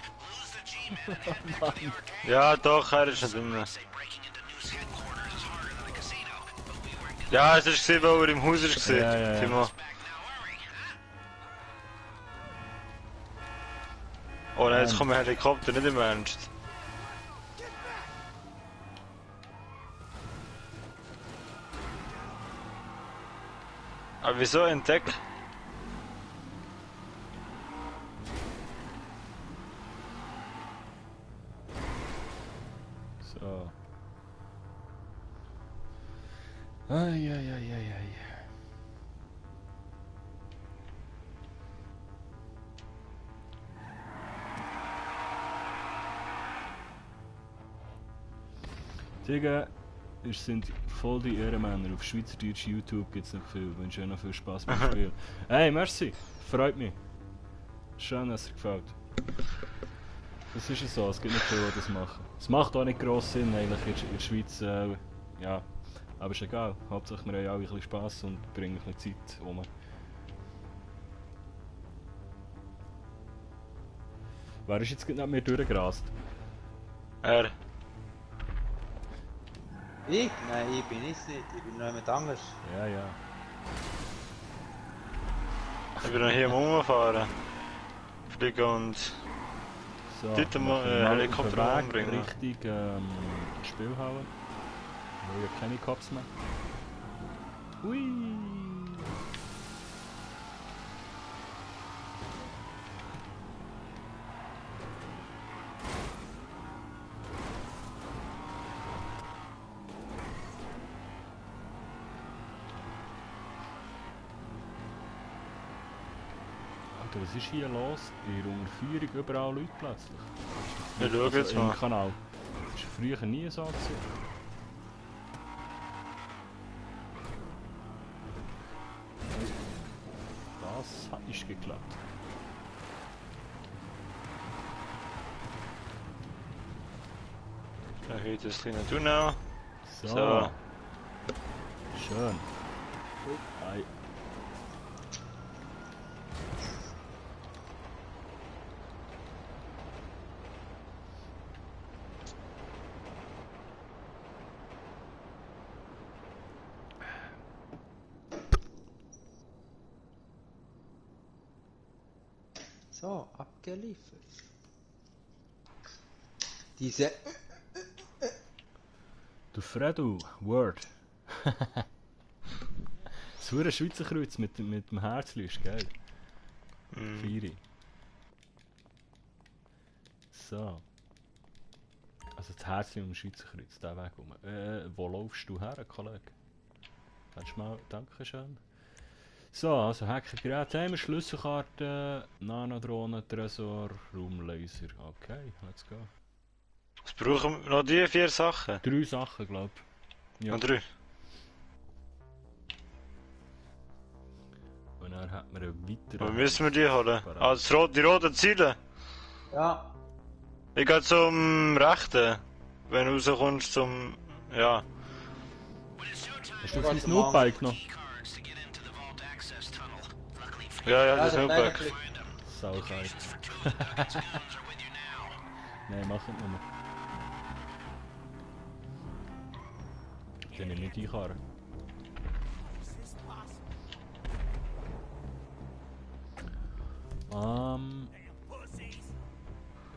Ja, doch, er ist nicht drin. Ja, es ist gesehen, weil er im Haus ist gesehen. Ja. Timo. Oh nein, jetzt kommt ein Helikopter, nicht im Ernst. Aber wieso entdeckt? So. Ai. Digga, ihr sind voll die Ehrenmänner. Auf Schweizerdeutsch YouTube gibt es nicht viel. Ich wünsche euch noch viel Spaß beim Spiel. Hey, merci. Freut mich. Schön, dass es dir gefällt. Das ist ja so, es gibt nicht viele, die das machen. Es macht auch nicht gross Sinn eigentlich in der Schweiz. Ja, aber ist egal. Hauptsache wir haben alle ein bisschen Spass und bringen ein bisschen Zeit um. Wer ist jetzt gerade neben mir durchgerast? Er. Ich? Nein, ich bin es nicht. Ich bin noch jemand anderes. Ja. Ich bin noch hier am Rumfahren. Fliegen und So, Dort mal, machen wir mal Helikopter auf den Weg umbringen. Richtung Spielhalle. Wo ja keine Cops mehr. Hui! Also was ist hier los? In der Unterführung überall Leute plötzlich. Wir schauen jetzt Im mal. Kanal. Das war früher nie so. Gewesen. Das ist geklappt. Dann geht das kleine Tunnel. So. So. Schön. Ei. So, abgeliefert. Diese... Du Fredu, Word. Das war ein Schweizer Kreuz mit dem Herzchen, ist geil. Feieri. So. Also das Herzchen und das Schweizer Kreuz, der Weg rum. Wo laufst du her, Kollege? Kannst du mal, dankeschön. So, also Hackergerät haben wir, Schlüsselkarte, Nanodrohne, Tresor, Raumlaser. Okay, let's go. Was brauchen wir? Noch die 4 Sachen? 3 Sachen, glaub ich. Ja. Noch 3? Und dann hat man einen weiteren... Wo müssen wir die holen? Ah, die roten Ziele? Ja, Ich gehe zum rechten. Wenn du rauskommst zum... Ja. Hast du dein Snoopbike noch? Ja, ja, das der Notebook. Kleine Saugeil. Nein, mach es nicht mehr. Den nehme ich nicht einkarren.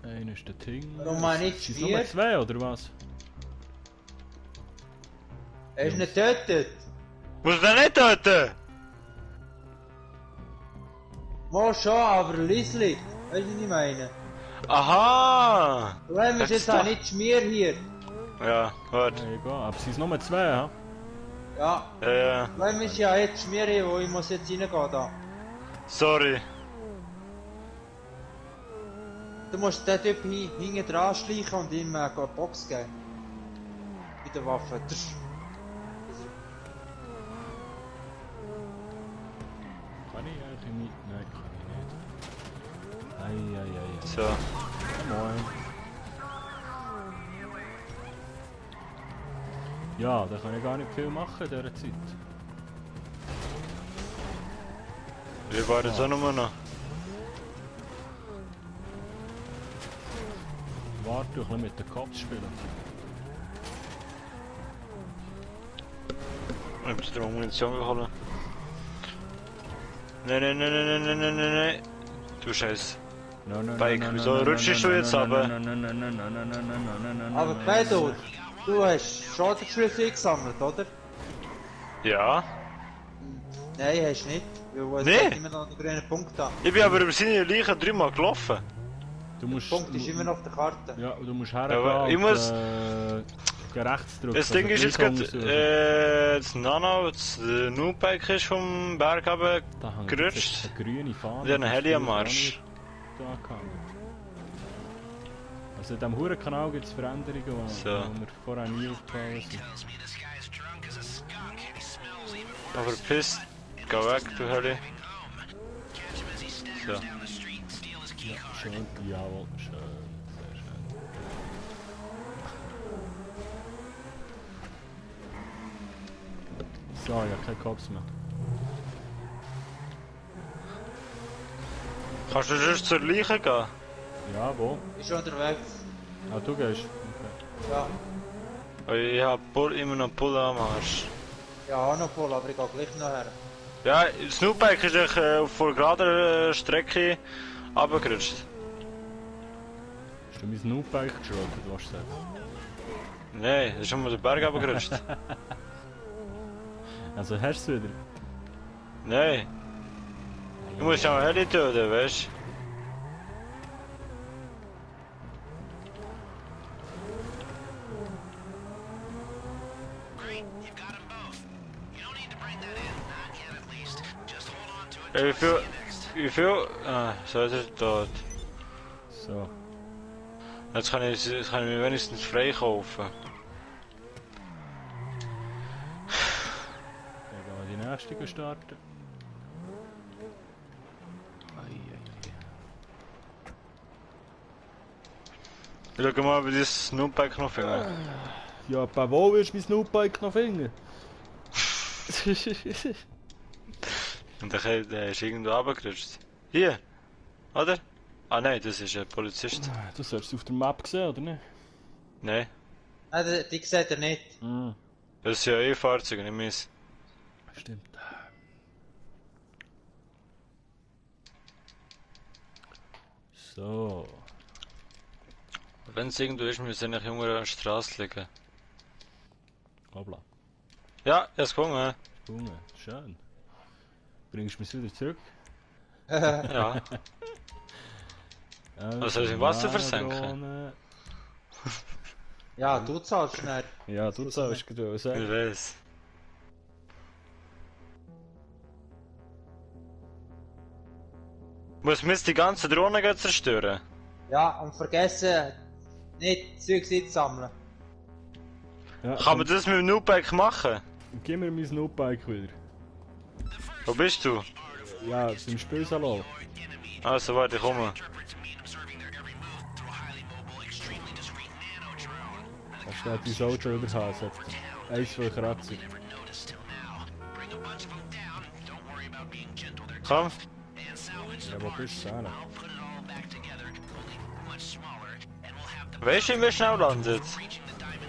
Einer ist der Ting. Warum meine ich Ist es 4? Nummer 2 oder was? Er ist nicht getötet. Muss den nicht töten? Mal schon, aber Lisli. Weißt du, was ich meine? Aha! Du hast Das jetzt ist auch doch- nicht Schmier hier. Ja, warte. Ja, egal. Aber es sind Nummer 2, ha? Ja, Ja. du hast ja jetzt Schmier hier, wo ich muss jetzt reingehen da. Sorry. Du musst den Typ hinten dran schleichen und ihm eine Box geben. Mit der Waffe. Kann ich eigentlich nicht? Nein, kann ich nicht. Eieiei. So. Moin. Ja, da kann ich gar nicht viel machen in dieser Zeit. Wir waren jetzt auch nur noch. Warte, ein bisschen mit den Kopf spielen. Ich muss dir mal Munition holen. Nein. Du Scheiß. Bike, wieso rutschst du jetzt runter? Aber Pedro, du hast schon den Schlüssel gesammelt, oder? Ja. Nein, hast du nicht. Weil es Nee. hat immer noch einen grünen Punkt da. Ich bin aber über seine Leiche 3-mal gelaufen. Du musst... Der Punkt ist immer noch auf der Karte. Ja, du musst aber hergehen ich muss- rechts drücken. Das Ding ist jetzt Icon gerade, aussuchen. das Nano, das Nubike ist vom Berg runter Da hängt gerutscht. jetzt eine grüne Fahne. Und dann ein das ist Heli am früher Marsch. auch nicht da gehangen. Also in diesem Hurenkanal gibt es Veränderungen, die So. wir vorher nie aufgefallen sind. Aber piss, geh weg, du Hölle. So. Schön, jawohl, schön, sehr schön. So, ja, kein Cops mehr. Kannst du sonst zur Leiche gehen? Ja, wo? Ist schon unterwegs. Ah, du gehst? Okay. Ja. Ich hab immer noch Pulle am Arsch. Ja, auch noch voll, aber ich gehe gleich noch her. Ja, das Nubike ist echt auf einer geraden Strecke runtergerutscht. Hast du mein Snoopbike geschrottet, was du sagst? Nein, das ist schon mal den Berg runtergerutscht. Also hast du es wieder? Nein. Du musst auch Heli töten, weißt du? Great, you've got them both. You don't need to bring that in, not yet at least. Just hold on to it Ey, till I wie viel, see you next. Wie viel? Ah, so ist er tot. So. Jetzt kann ich mir wenigstens frei kaufen. Dann gehen wir die nächste starten. Schau mal, wie das Snoopbike noch finden. Ja, bei wo willst du mein Snoopbike noch finden? Und der ist irgendwo runtergerutscht. Hier! Oder? Ah nein, das ist ein Polizist. Du solltest es auf der Map sehen, oder nicht? Nein. Nein, die sieht er nicht. Mhm. Das ist ja eh Fahrzeuge, nicht meins. Stimmt. So. Wenn es irgendwo ist, müssen wir eigentlich irgendwo an der Straße liegen. Hoppla. Ja, er ist gefunden. Junge, schön. Bringst du mich wieder zurück? Ja. Was soll ich im Wasser versenken? Ja, du zahlst schnell. Ja, du zahlst gerade Ich sagen. weiß. Muss man jetzt die ganze Drohne gleich zerstören? Ja, und vergessen nicht Zeugs einzusammeln. Ja, Kann man das mit dem Nubike machen? Gib mir mein Snoopbike wieder. Wo bist du? Ja, beim Spielsalon. Also warte, ich komme. Da steht dein Auto überhauen. Es hat 1 voll Kratzer. Komm. Ja, wo bist du denn? Weißt du, wie wir schnell landet?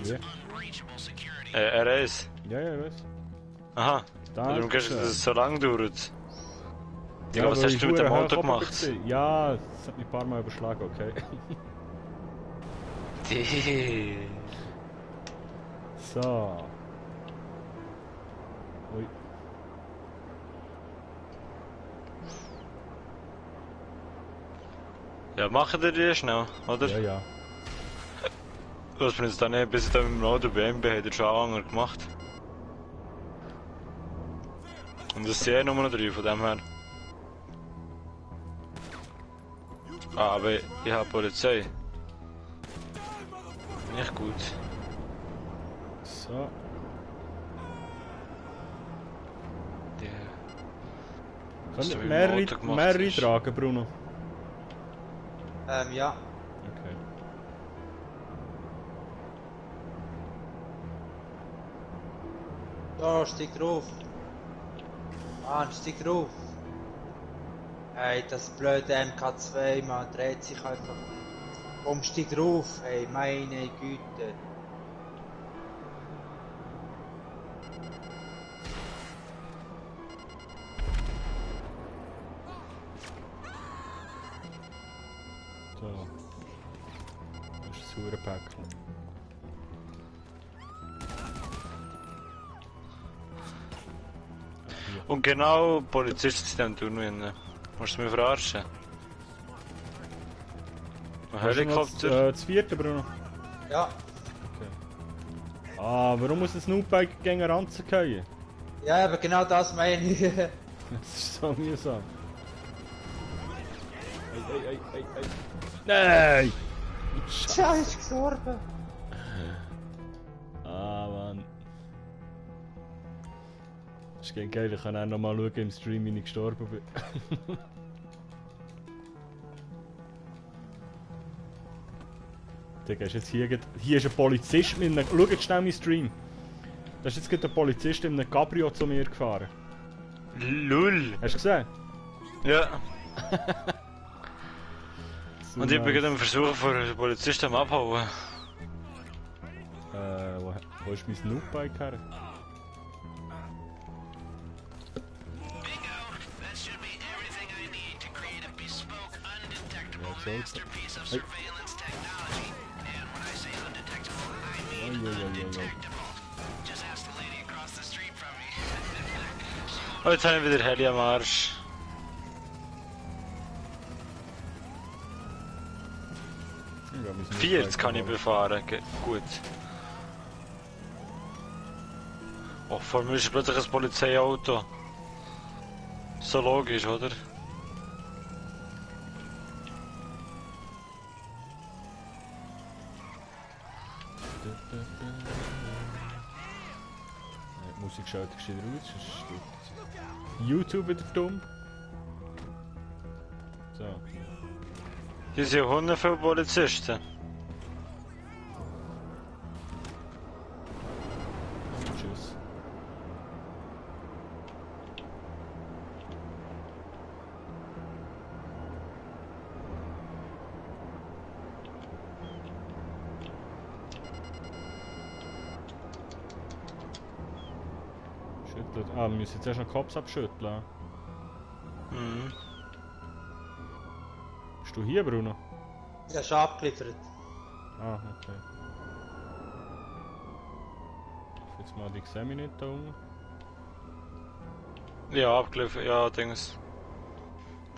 Ja, R1. ja, ich weiß. Aha. Da Warum ist gehst du, dass es so lang dauert? Digga, was weil hast ich du mit dem verdammt Auto hoch oben gemacht? war. Ja, es hat mich ein paar Mal überschlagen, okay. So. Ui. Ja, machen wir die schnell, oder? Ja, ja. Was bin jetzt da nicht, bis ich da mit dem Auto bei ihm bin, hat er schon Anhänger gemacht. Und das sind eh nur noch 3 von dem her. Ah, aber ich habe Polizei. Nicht gut. So. Die... Können So wie wir im Auto gemacht mehrere ist. tragen, Bruno? Ja. Okay. Da, steig drauf. Mann, steig drauf. Hey, das blöde MK2, man dreht sich einfach. Komm, steig drauf, hey, meine Güte. So. Das ist ein saurer Päckchen. Und genau Polizisten sind am Tunnel. Musst du mich verarschen? Ein Helikopter? Das vierte, Bruno. Ja, Ah, warum muss ein Snoopbike gegen einen Ranzen fallen? ja, aber genau das meine ich. Das ist so mühsam. Ey. Nein! Scheiße, ist gestorben. Ah, Mann. Das ist geil, ich kann auch noch mal schauen im Stream, wie ich gestorben bin. Digga, ist jetzt hier ist ein Polizist mit einem... Schau jetzt schnell meinen Stream. Da ist jetzt gerade ein Polizist in einem Cabrio zu mir gefahren. Lull! Hast du gesehen? Ja. So Und ich bin nice. gerade am Versuchen von den Polizisten am Abhauen. Wo ist mein Snoopbike her? That should be everything I need to create a bespoke, undetectable Ja, so. masterpiece of Hey. surveillance technology. And when I say undetectable, I mean Oi. undetectable. Just ask the lady across the street from me. Oh, jetzt habe ich wieder Heli am Arsch. Ja, mein Snoopbike 40 kann ich verloren. befahren. Gut. Oh, vor mir ist plötzlich ein Polizeiauto. So logisch, oder? Die Musik schaltet gescheiter aus, sonst wird YouTube wieder dumm. So. Hier sind 100 viele Polizisten. Tschüss. Schüttelt. Ah, wir müssen jetzt erst noch den Kopf abschütteln. Mhm. Bist du hier, Bruno? Ich habe schon abgeliefert. Ah, okay. Jetzt mal die Xemi nicht da unten. Ja, abgeliefert, ja, Dings.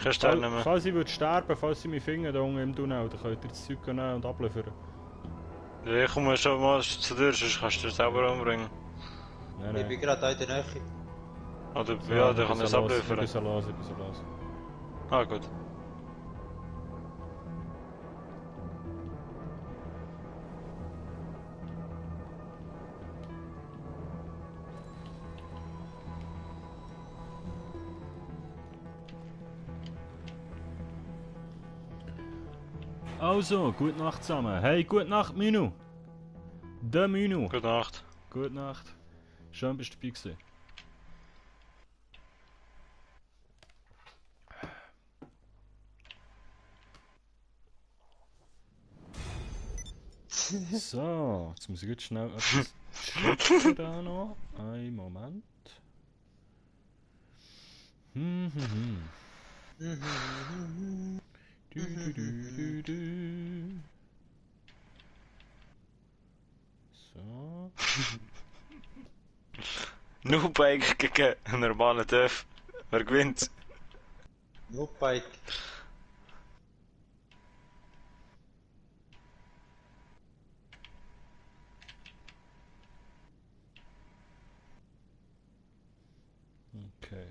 Kannst du nicht mehr. Falls ich würde sterben, falls sie mich finden da unten im Tunnel, dann könnt ihr das Zeug nehmen und abliefern. Ja, ich komme schon mal zu dir, sonst kannst du dich selber umbringen. Nein, Ich bin gerade da in der Nähe. Oder ja, dann kann ich es Ich abliefern. bin so los, ich bin so los. Ah, gut. Also, gute Nacht zusammen. Hey, gute Nacht, Minu. Der Minu. Gute Nacht. Gute Nacht. Schön, bist du dabei gewesen. So, jetzt muss ich jetzt schnell etwas checken da noch. Einen Moment. Du. So. Noobbike gegen einen normalen Dörf. Wer gewinnt? Noobbike. Okay.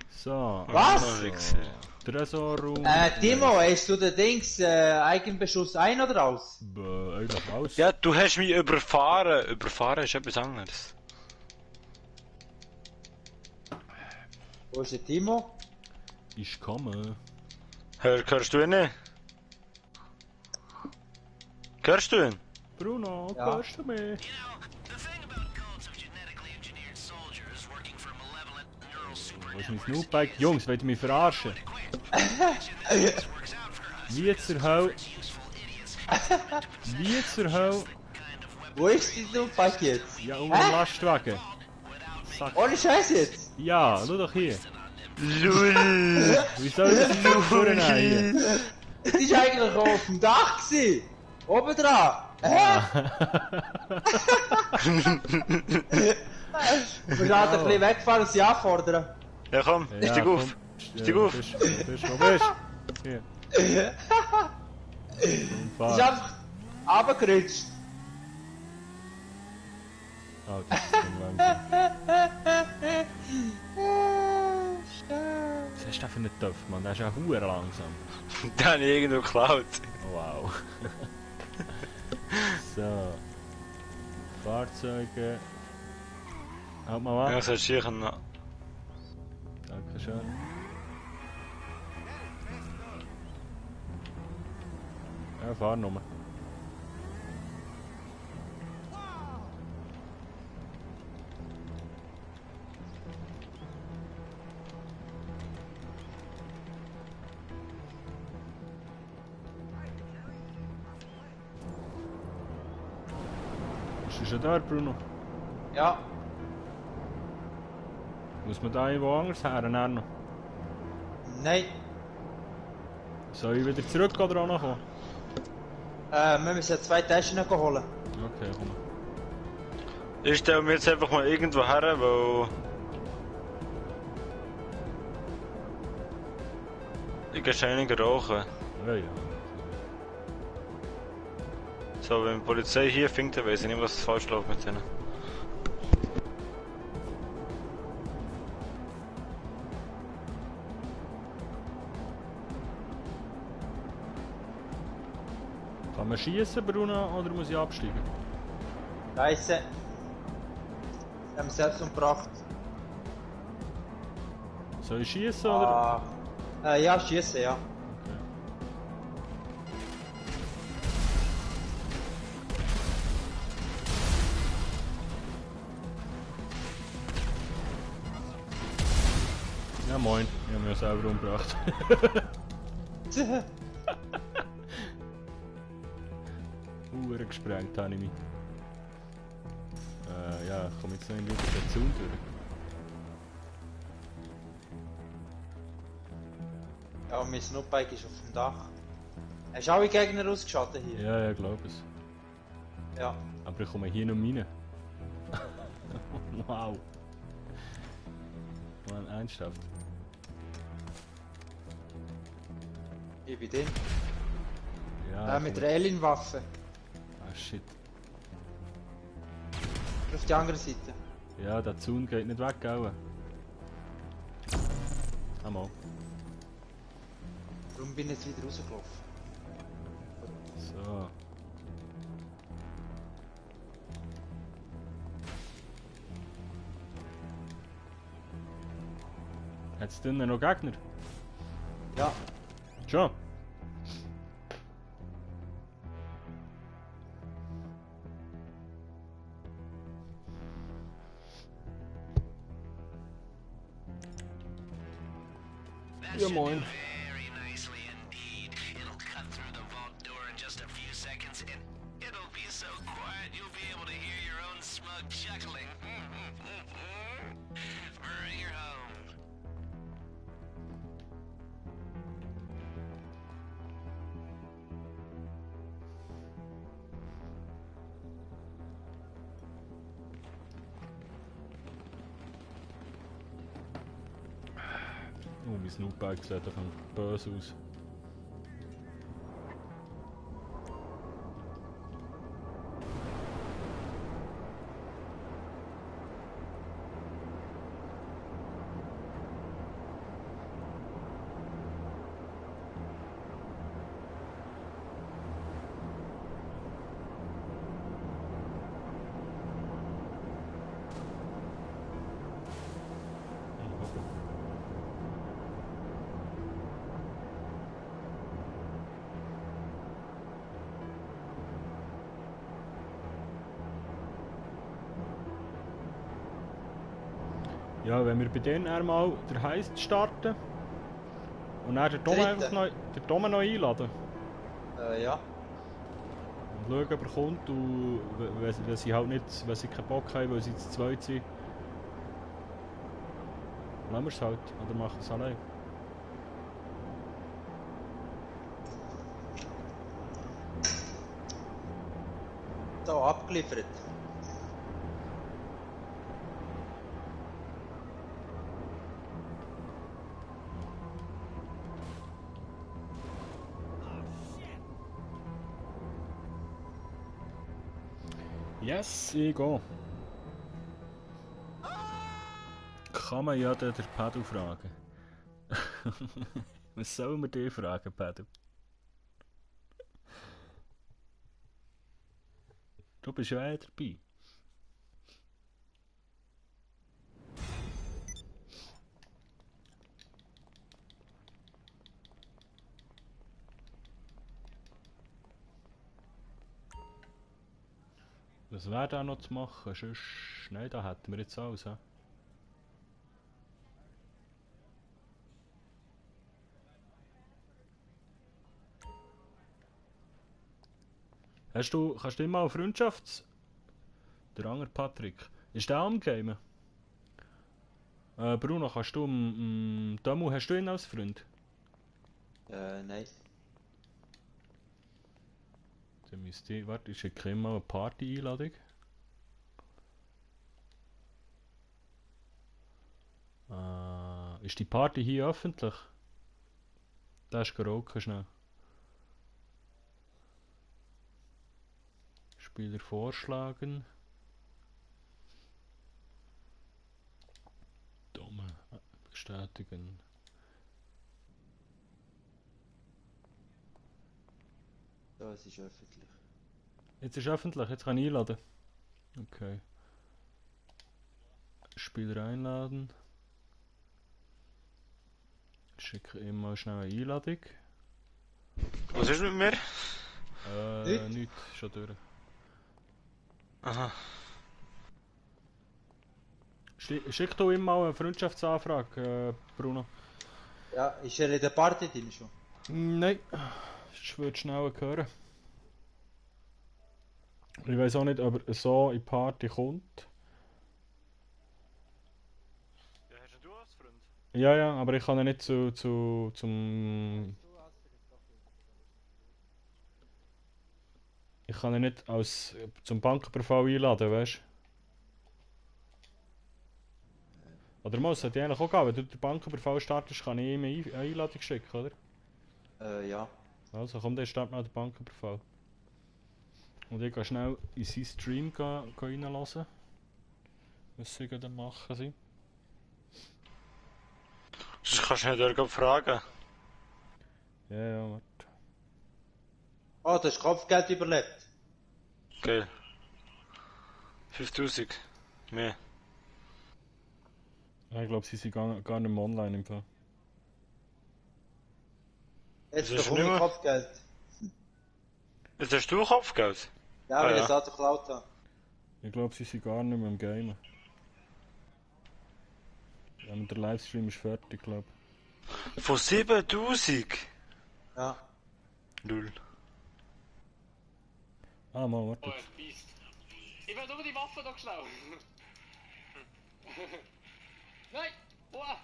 So. Was? Also, Tresorraum. Timo, hast du den Dings Eigenbeschuss ein oder aus? Eigentlich aus. Ja, du hast mich überfahren. Überfahren ist etwas anderes. Wo ist der Timo? Ich komme. Hörst du ihn nicht? Hörst du ihn? Bruno, Ja. hörst du mich? You know, the thing about cults of genetically engineered soldiers working for malevolent neural Wo ist mein supernetworks Snoopbike? Jungs, wollt ihr mich verarschen? this works out for us. Wie zur Hölle? Useful idiots. Wie zur Hölle? Wo ist die Noobbike jetzt? Ja, unter dem Lastwagen. Sag. Ohne Scheiß jetzt! Ja, schau doch hier. Lul! Wie soll ich das nicht vornehmen hier? Die war eigentlich auf dem Dach gewesen! Oben dran! Hä? Wir müssen halt ein bisschen wegfahren und sie anfordern. Ja komm, Ja, steig auf. komm. Steig Ja, auf. Wo bist du? Wo bist du? Hier. Und Sie ist fahr. einfach runtergerutscht. Oh, das ist dann langsam. Was hast du denn für einen Töpf, Mann? Der ist ja verdammt langsam. Den habe ich irgendwo geklaut. Oh, wow. So. Fahrzeuge. Halt mal Ja, an. das hättest du hier noch. Dankeschön. Ja, fahr nochmal. Bist du schon da, Bruno? Ja, Muss man da irgendwo anders her, Erno? nein. Soll ich wieder zurück oder auch noch kommen? Wir müssen 2 Taschen holen. Okay, komm. Ich stelle mir jetzt einfach mal irgendwo her, weil... Ich gehe scheinbar rauchen. Ja, ja. So, wenn die Polizei hier findet, dann weiß ich nicht, was falsch läuft mit denen. Kann man schießen, Bruno, oder muss ich absteigen? Scheiße. Haben wir selbst umgebracht. Soll ich schießen oder? Ja, schießen, ja. Okay. Ja moin, ich habe mich ja selber umgebracht. Gesprengt habe ich mich. Ja, ich komme jetzt noch in den Zaun durch. Ja, mein Snoopbike ist auf dem Dach. Hast du alle Gegner ausgeschaltet hier? Ja, ich glaube es. Ja. Aber ich komme hier noch rein. Wow. Man, ernsthaft. Ich bin drin. Ja, Mit komm. der Alien-Waffe. Ah shit. Auf die andere Seite. Ja, der Zaun geht nicht weg, gell? Einmal. Warum bin ich jetzt wieder rausgelaufen? So. Hat es drinnen noch Gegner? Ja. Schon? That Ja, should moin. do very nicely indeed. It'll cut through the vault door in just a few seconds, and it'll be so quiet you'll be able to hear your own smug chuckling. Bring her home. Oh, mein Snoopbike sieht doch böse aus. Ja, wenn wir bei denen einmal der Heist starten und dann den Tom Dritte. einfach noch, den Tom noch einladen Ja. und schauen, ob er kommt und wenn sie halt nicht, wenn sie keinen Bock haben, weil sie zu zweit sind, lassen wir es halt oder machen es allein. So, abgeliefert. Yes, ich gehe. Kann man ja den Pedro fragen. Was soll man dich fragen, Pedro? Du bist ja eh dabei. Was wäre da noch zu machen? Sonst... Nein, da hätten wir jetzt alles. He? Kannst du immer auf Freundschafts... Der andere Patrick. Ist der am Gamen? Bruno, kannst du... Damu, hast du ihn als Freund? Nein. Dann müsste ich... Warte, ich schicke ihm mal eine Party-Einladung. Ist die Party hier öffentlich? Da ist geraucht, schnell. Spieler vorschlagen. Dumme. Bestätigen. So, es ist öffentlich. Jetzt ist öffentlich, jetzt kann ich einladen. Okay. Spieler einladen. Schicke ihm mal schnell eine Einladung. Was ist mit mir? Nichts, schon durch. Aha. Schick du ihm mal eine Freundschaftsanfrage, Bruno. Ja, ist er in der Party drin schon? Nein, ich würde schnell hören. Ich weiß auch nicht, ob er so in die Party kommt. Ja, hast du als Freund? Ja, ja, aber ich kann ihn nicht zum... Ich kann ihn nicht zum Banküberfall einladen, weißt du? Oder muss, sollte ich eigentlich auch gehen, wenn du den Banküberfall startest, kann ich ihm eine Einladung schicken, oder? Ja. Also komm, dann start mal den Banküberfall. Und ich gehe schnell in seinen Stream reinlassen. Was sie gerade machen sind. Sonst kannst du nicht dort fragen. Ja, ja, warte. Oh, du hast Kopfgeld überlebt. Geil. 5000. Mehr. Ja, ich glaube, sie sind gar nicht mehr online im Fall. Jetzt Das ist bekomme nicht ich mehr- Kopfgeld. Jetzt hast du Kopfgeld? Ja, Ah, weil ich ja. das Auto geklaut habe. Ich glaube, sie sind gar nicht mehr im Game. Ja, und der Livestream ist fertig, glaube Von 7000? Ja. Null. Ah, mal, warte. Oh, ein Biest. Ich will nur die Waffe da geschlagen. Nein! Boah!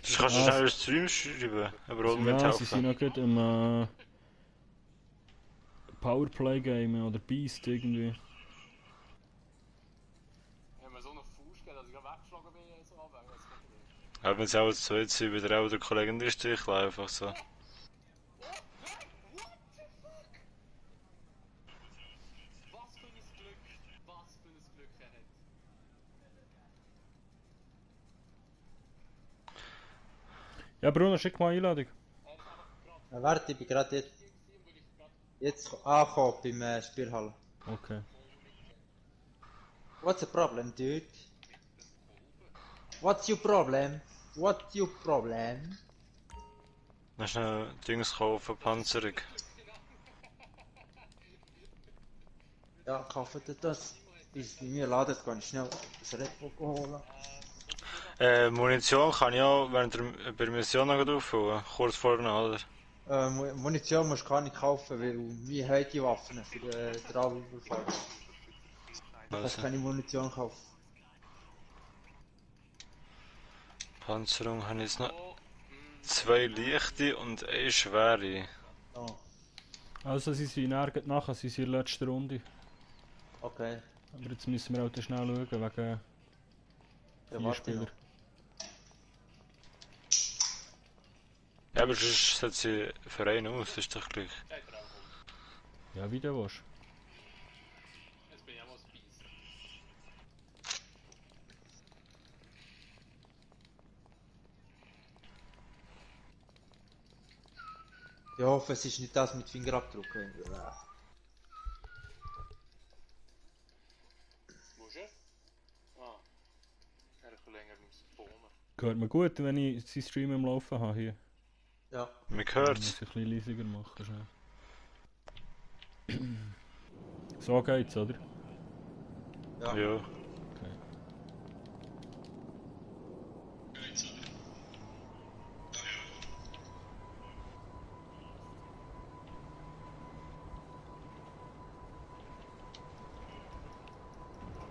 Sonst kannst du Ah, schnell einen Stream schreiben, aber auch Ja, sie sind mithelfen. noch gut im Powerplay-Game oder Beast irgendwie. Ich habe mir so eine Fuß gegeben, dass ich gerade weggeflogen bin, so runter. Das geht nicht. Aber wenn sie auch als zweit sind, wieder auch der Kollege in den Stich lassen, einfach so. What the fuck? Was für ein Glück! Was für ein Glück er hat. Ja, Bruno, schick mal eine Einladung. Er ist einfach gerade Ja, warte, ich bin gerade gewesen, weil ich gerade... jetzt angekommen beim Spielhall. Okay. What's the problem, dude? What's your problem? What's your problem? Dann schnell Dings kaufen, Panzerung. Ja, kauft ihr das? Bis bei mir ladet, kann ich schnell das Red Bull holen. Munition kann ich auch während der bei der Mission noch auffüllen, kurz vorne, oder? Munition musst du gar nicht kaufen, weil wir haben die Waffen für den Raubüberfall. Du kannst Also, keine Munition kaufen. Panzerung habe ich jetzt noch Oh, 2 leichte und 1 schwere. Oh, Also, sie sind nachher, sie sind in der letzten Runde. okay. Aber jetzt müssen wir halt schnell schauen, wegen Ja, 4 warte Spieler. noch. Ja, aber sonst setzt sie für einen aus, das ist doch gleich. seid ihr auch gut. Ja, wie du willst. Jetzt bin ich auch mal ein Biest. Ich hoffe, es ist nicht das mit Fingerabdrucken. Ja. Wo ist er? Ah. Er hat ein länger müssen bohnen. Gehört mir gut, wenn ich seinen Stream im Laufen habe hier. Ja. Man Dann hört muss ich ein bisschen leisiger machen. Schnell. So geht's, oder? Ja. Ja. Okay.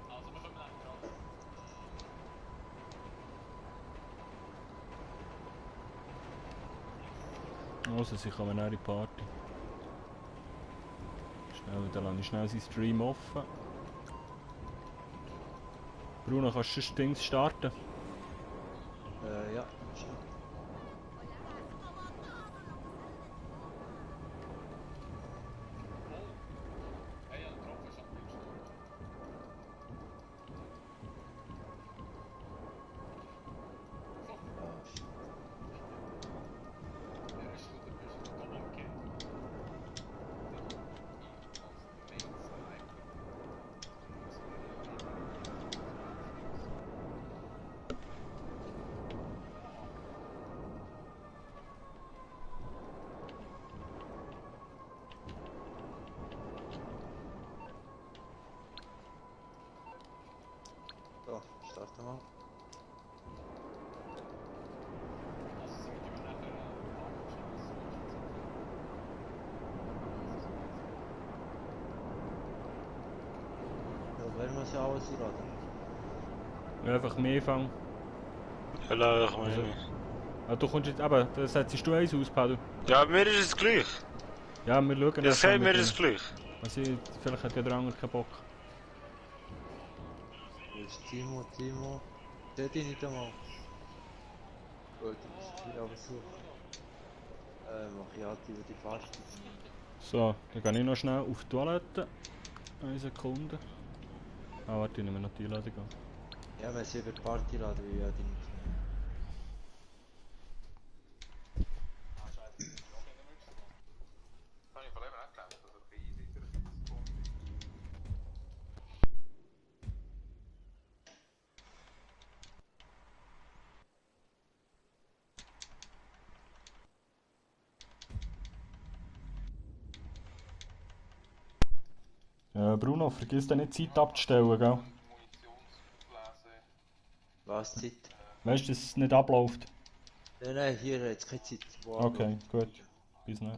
Also, wir kommen einen dran. Also, sie kommen näher in die Party. Schnell, dann lasse ich schnell seinen Stream offen. Bruno, kannst du das Ding starten? Ja. Hey, ja, der Tropfen ist abgeschnitten. Starte mal. Ja, wer muss ja alles einladen? Ja, einfach mehr fangen. Ja, ich weiß Ja. nicht. Ah, du kommst jetzt, aber, da setzt du eins aus, Padu. Ja, mir ist es gleich. Ja, wir schauen Ich erst sag mal mir mit ist es denen. gleich. Also, vielleicht hat ja der andere keinen Bock. Wo ist Timo? Timo? Seht ihr nicht einmal? Gut, du musst hier aber suchen. Mach ich halt über die Fahrstunde. So, dann gehe ich noch schnell auf die Toilette. Eine Sekunde. Ah, warte, ich nehme noch die Einladung an. Ja, wir sind über die Party laden, wie ja die nicht. Kann ich vor allem auch gelernt, also ein bisschen easy. Bruno, vergiss dann nicht Zeit abzustellen, gell? Munitionsbläse. Was, Zeit? Weißt du, dass es nicht abläuft? Nein, hier hat es keine Zeit. Wo Okay, gut. Bis dann.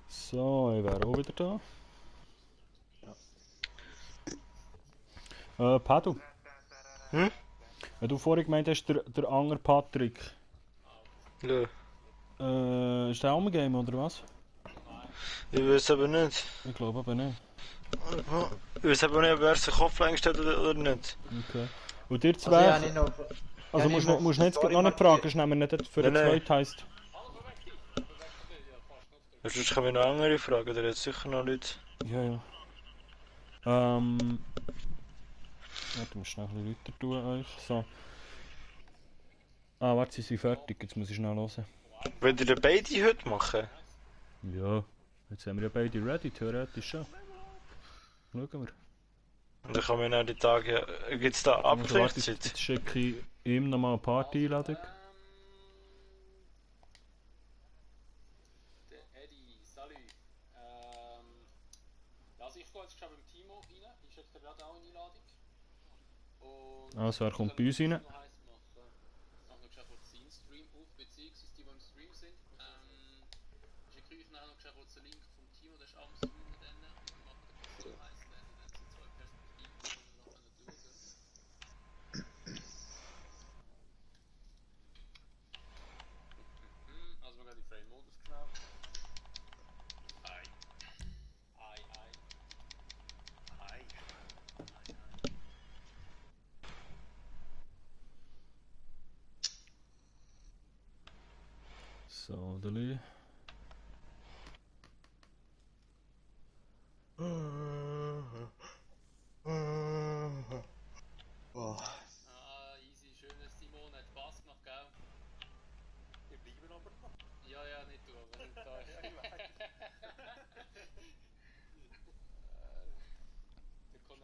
So, ich wäre auch wieder da. Padu. Hm? Wenn du vorhin gemeint hast, der andere Patrick. Ja. Ist der auch im Game oder was? Ich weiß aber nicht. Ich glaube aber nicht. Ich weiß aber nicht, ob er sich Kopf eingestellt oder nicht. Okay. Und ihr Also zwei. ja, nicht noch... Also ja, musst nicht du musst noch nicht Story noch nicht markiert. fragen, schnell wir nicht für den Nein, nein. zweiten heisst. Sonst kann ich noch andere fragen, der hat sicher noch Leute. Ja, ja. Warte, ich muss schnell ein bisschen weiter tun euch. So. Ah, warte, sie sind fertig, jetzt muss ich schnell hören. Wollt ihr den beide heute machen? Ja, jetzt haben wir ja beide ready, theoretisch schon. Schauen wir. Und dann kann man dann die Tage... Gibt es da Also, warte, Abklärungszeit? jetzt schicke ich ihm nochmal eine Party-Einladung. Der Eddie, salut. Ja, also ich gehe jetzt schon mit dem Timo rein. Ich schicke dir gerade auch eine Einladung. Und Also, er kommt bei uns rein. noch heiß machen. Ich mache noch schnell kurz seinen Stream auf, beziehungsweise die, die im Stream sind. Ich schicke euch nachher noch schnell kurz den Link vom Timo, der ist am Streamen dann. Und wir machen den kurz heiß werden, dann sind zwei Perspektiven, die wir noch schauen. Also wir gehen in Frame-Modus genau. Ei. Ei, ei. Ei. So, Deli. Oh. Easy, schönes Simon, hat Spaß gemacht, gell? Wir bleiben aber noch. Ja, ja, nicht du, aber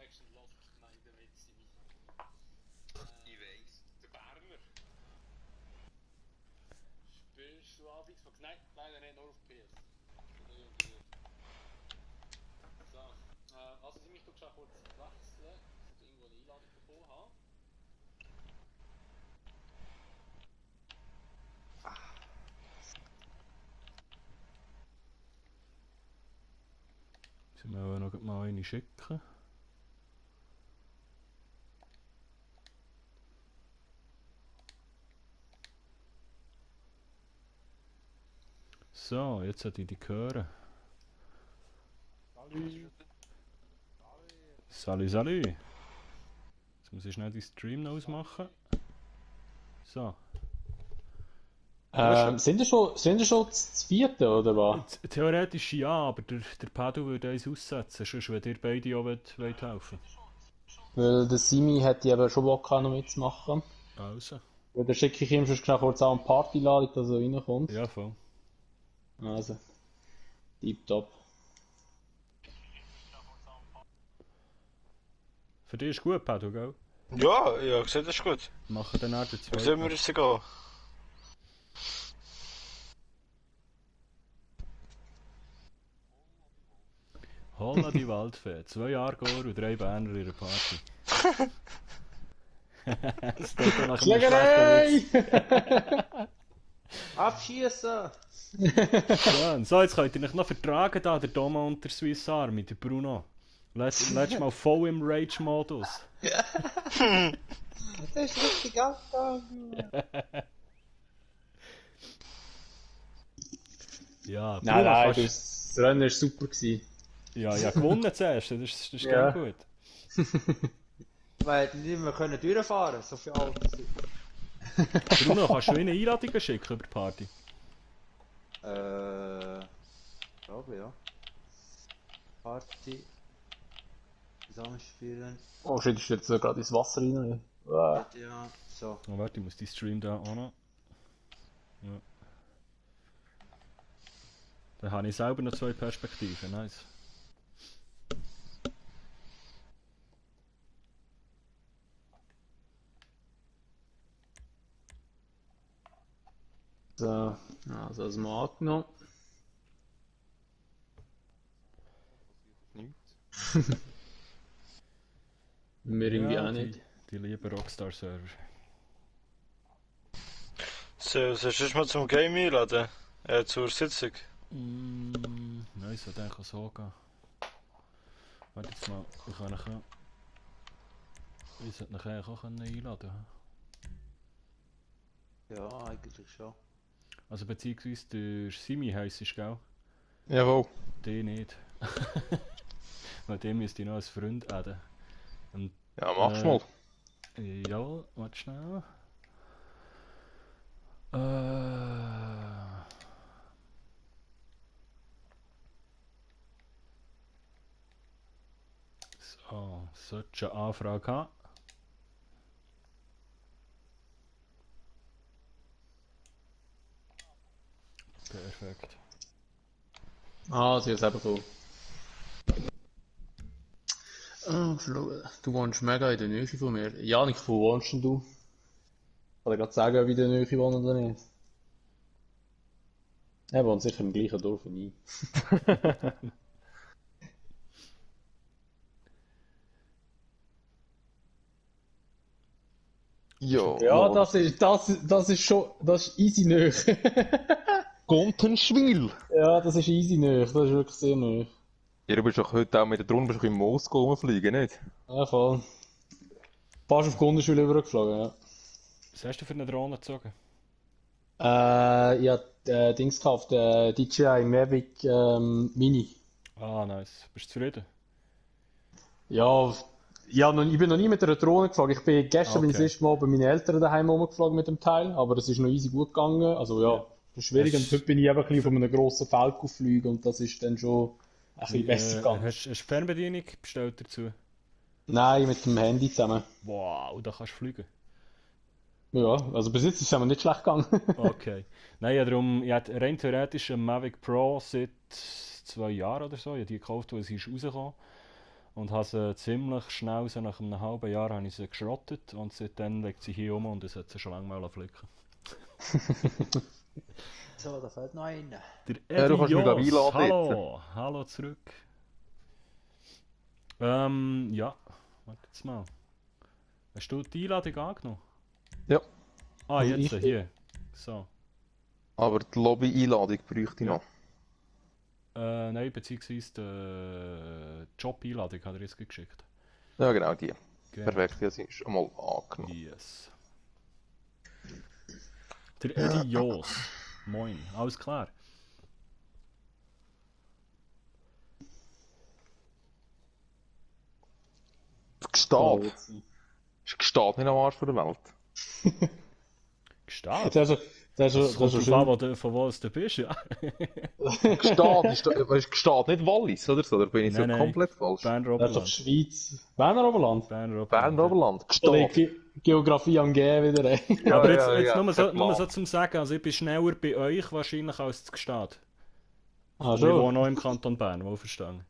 Action Lost gemeint damit sie mich. Ich weiss. Der Berner. Spielst du Abend von... Nein, leider nicht, nur auf PS. So, also sie mich doch schon kurz wechseln, dass ich irgendwo eine Einladung bekommen habe. Sie müssen noch mal eine schicken. So, jetzt sollte ich die hören. Salut, salut! Jetzt muss ich schnell die Stream noch ausmachen. So. Sind wir schon das vierte, oder was? Theoretisch ja, aber der Padu würde uns aussetzen, sonst wenn ihr beide auch wollt helfen. Weil der Simi hätte eben schon Bock gehabt, noch mitzumachen. Also. Weil dann schicke ich ihm schon schnell kurz auch eine Partyladung, dass er reinkommt. Ja, voll. Also. Tipptopp. Für dich ist gut, Padu, gell? Ja, ja, gesehen, das ist gut. Machen dann auch den Wie sehen wir zweiten. es gehen? Holla die Waldfee. 2 Aargauer und 3 Berner in der Party. Das tut dann nach einem schlechten Witz. Abschießen! Schön. So, jetzt könnt ihr euch noch vertragen da, der Doma und der Swiss Army, der Bruno. Letztes Mal voll im Rage-Modus. Das ist richtig abgegangen. Ja, Bruno, Nein, kannst- das Rennen war super gewesen. ja, gewonnen zuerst, das ist Ja. ganz gut. Weil hätten nicht mehr können durchfahren, so viel Autos sind. Bruno, kannst du ihnen Einladungen schicken über die Party? Glaube ja. Party. Zusammenspielen. Oh shit, ist jetzt gerade ins Wasser rein. Ja, so. Oh, warte, ich muss die Stream da auch noch. Ja. Dann habe ich selber noch 2 Perspektiven, nice. So, also das mal angenommen. Wir irgendwie Ja, auch nicht. Die lieben Rockstar-Server. So, sollst du mal zum Game einladen? Zur Sitzung? Nein, es sollte eigentlich auch so gehen. Warte jetzt mal, ich kann euch ich sollte euch eigentlich auch einladen können. Ja, eigentlich schon. Also beziehungsweise der Simi heisst es, gell? Jawohl. Die nicht. Weil dem müsste ich noch als Freund adden. Und, Ja, mach's mal. Jawohl, warte schnell. So, solche Anfrage haben. Perfekt. Ah, sie hat es eben gekommen. Du wohnst mega in der Nähe von mir. Janik, wo wohnst denn du? Kann ich gerade sagen, ob ich in der Nähe wohne oder nicht? Er wohnt sicher im gleichen Dorf wie ich. Ja, Ja, das ist schon, das ist easy Nähe. Gontenschwil. Ja, das ist easy Nähe, das ist wirklich sehr Nähe. Ja, du bist doch heute auch mit der Drohne in Moskau rumfliegen, nicht? Ja, voll. Fast auf die Kundenschule übergeflogen, ja. Was hast du für eine Drohne gezogen? Ich hab Dings gekauft, DJI Mavic Mini. Ah, nice. Bist du zufrieden? Ja, ich bin noch nie mit einer Drohne geflogen. Gestern bin ich das Okay. erste Mal bei meinen Eltern daheim rumgeflogen mit dem Teil, aber es ist noch easy gut gegangen. Also ja, das ist schwierig. Und heute bin ich eben ein bisschen von einem grossen Falco fliegen und das ist dann schon ein bisschen besser gegangen. Hast du Fernbedienung bestellt dazu? Nein, mit dem Handy zusammen. Wow, da kannst du fliegen. Ja, also bis jetzt ist es aber nicht schlecht gegangen. Okay. Nein, ja, darum, ich hatte rein theoretisch einen Mavic Pro seit 2 Jahren oder so. Ich habe die gekauft, als sie ist rausgekommen. Und habe sie ziemlich schnell, so nach einem halben Jahr, habe ich sie geschrottet und seitdem liegt sie hier rum und es hat sie schon lange mal flicken. So, da fällt noch einer. Der Ja, du kannst mich Jos, einladen hallo, hallo zurück. Ja, warte jetzt mal. Hast du die Einladung angenommen? Ja. Ah, Also jetzt, ich- hier. So. Aber die Lobby-Einladung bräuchte ich noch. Nein, beziehungsweise die Job-Einladung hat er jetzt geschickt. Ja, genau, die. Genau. Perfekt, die ist schon mal angenommen. Yes. Der Eddie Jos. Moin, alles klar. Gestad. Ist Gestad nicht am Arsch von der Welt? Gestart. Das ist Kommt schon drauf schön. an, von wo du bist, ja. Gestad ist Gestad nicht Wallis, oder so? Da bin ich so Nein, nein. komplett falsch. Berner Das ist doch Oberland. Schweiz. Berner Oberland. Berner Berner Oberland. Oder Gestad. Geografie am G wieder. Ja, Aber ja, jetzt ja, nur, so, hat nur man. so zum Sagen, also ich bin schneller bei euch wahrscheinlich als zu Gstaad. Ah, Ich wohne schon. noch im Kanton Bern, wohl verstanden.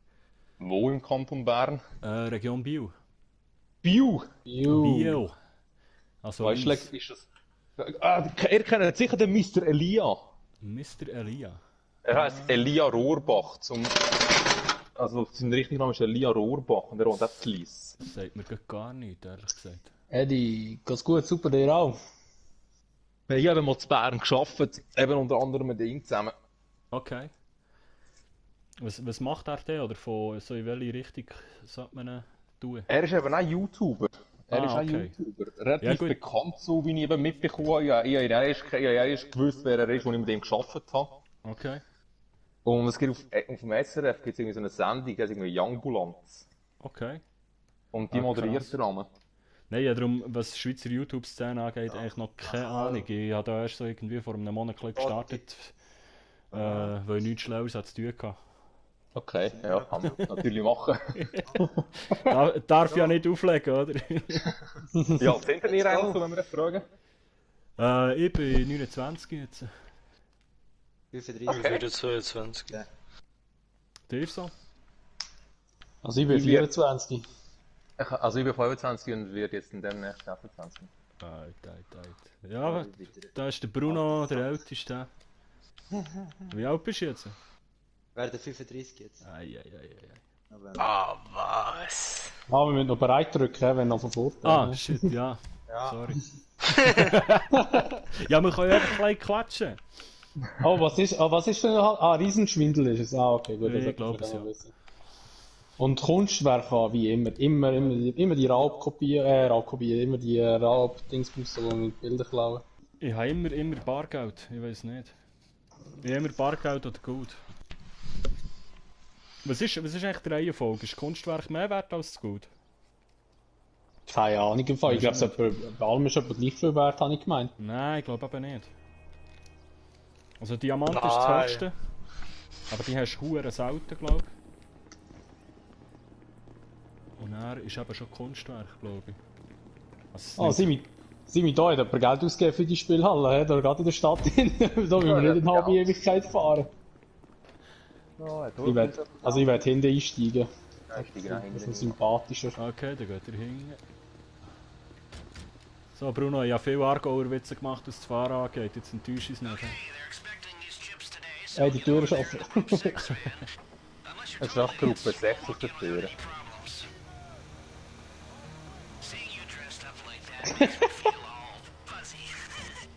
Wo im Kanton Bern? Region Biel. Biel. Biel. Also Weißt du, Weiss. ist das... Ah, ihr kennt sicher den Mr. Elia. Mr. Elia. Er heißt Elia Rohrbach. Also sein richtiger Name ist Elia Rohrbach und er wohnt auch in Lies. Das sagt mir grad gar nichts, ehrlich gesagt. Eddie, geht's gut, super, dir auch. Ich habe mal zu Bern gearbeitet, eben unter anderem mit ihm zusammen. Okay. Was macht er denn? Oder von so in welche Richtung sollte man ihn tun? Er ist eben auch YouTuber. Er Ah, ist auch okay. YouTuber. Relativ Ja, gut. bekannt, so wie ich eben mitbekommen habe. Ja, ich habe erst gewusst, wer er ist, als ich mit ihm gearbeitet habe. Okay. Und es gibt auf dem SRF gibt's irgendwie so eine Sendung, die heißt irgendwie Youngbulanz. Okay. Und die Ah, moderiert krass. er an. Nein, ja, darum, was die Schweizer YouTube-Szene angeht, eigentlich noch keine Ahnung. Ich habe da erst so irgendwie vor einem Monat gestartet, weil ich nichts Schlaues zu tun hatte. Okay, ja, kann man natürlich machen. Darf ja nicht auflegen, oder? Ja, sind denn ihr eigentlich, wenn wir das fragen? Ich bin 29 jetzt. 35. Ich werde 22. Dir so? Also ich bin 24. Also ich bin 25 und werde jetzt in dem nächsten 28. Ja, da ist der Bruno, der Älteste. Wie alt bist du jetzt? Werden 35 jetzt. Ei. Ah, was? Ah, wir müssen noch bereit drücken, wenn noch von Vorteil. Ah, shit, ja. Ja. Sorry. Ja, wir können einfach gleich klatschen. Oh, was ist denn noch? Ah, Riesenschwindel ist es. Ah, okay, gut. Ja, ich das glaub hätte es, noch ja. wissen. Und Kunstwerke an, wie immer. Immer die Raubkopien, immer die Raub-Dingsbusse, die mit Bilder klauen. Ich habe immer Bargeld, ich weiß nicht. Ich habe immer Bargeld oder Gold. Was ist eigentlich die Reihenfolge? Ist Kunstwerk mehr wert als das Gold? Keine Ahnung im Fall. Ich glaube, bei allem ist etwa gleich viel wert, habe ich gemeint. Nein, ich glaube eben nicht. Also Diamant ist das Nein. höchste. Aber die hast du hure selten, glaube ich. Und er ist eben schon Kunstwerk, glaube ich. Also, Ah, Simi, da hat jemand Geld ausgegeben für die Spielhalle, he? Da gerade in der Stadt hin. Da müssen wir nicht in halbe Ewigkeit fahren. Ich werde hinten einsteigen. Das ist sympathischer. Okay, dann geht er hin. So, Bruno, ich habe viel Argauer Witze gemacht, was das Fahren angeht. Jetzt enttäuscht es nicht. Hey, die Tür ist offen. Es ist nach Gruppe 6 auf der Tür.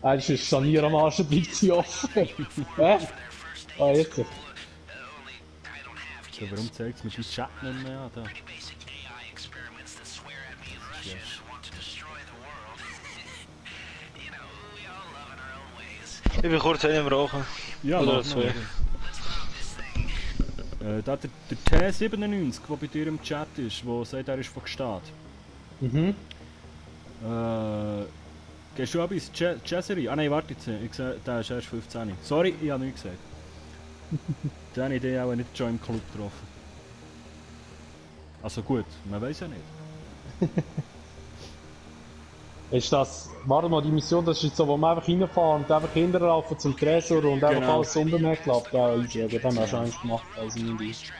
Das ist Sanier am Arsch, bleibt sie offen. Hä? Ah, jetzt. So, warum zeigt es mir deinen Chat nicht mehr an? Da? Ich bin kurz einen am Rauchen. Ja, Oder mach zwei. noch. Da der T97, der bei dir im Chat ist, der sagt, er ist von Gstaad. Mhm. Gehst du auch bis Jazzery? Ah nein, warte jetzt. Ich sehe, der ist erst 15. Sorry, ich habe nichts gesagt. Dann habe ich den auch nicht schon im Club getroffen. Also gut, man weiß ja nicht. Ist das, warte mal, die Mission, das ist jetzt so, wo wir einfach reinfahren und einfach hinterlaufen zum Tresor und einfach Genau. alles unbemerkt laufen. Ja, easy, das haben wir schon eins gemacht, also nicht.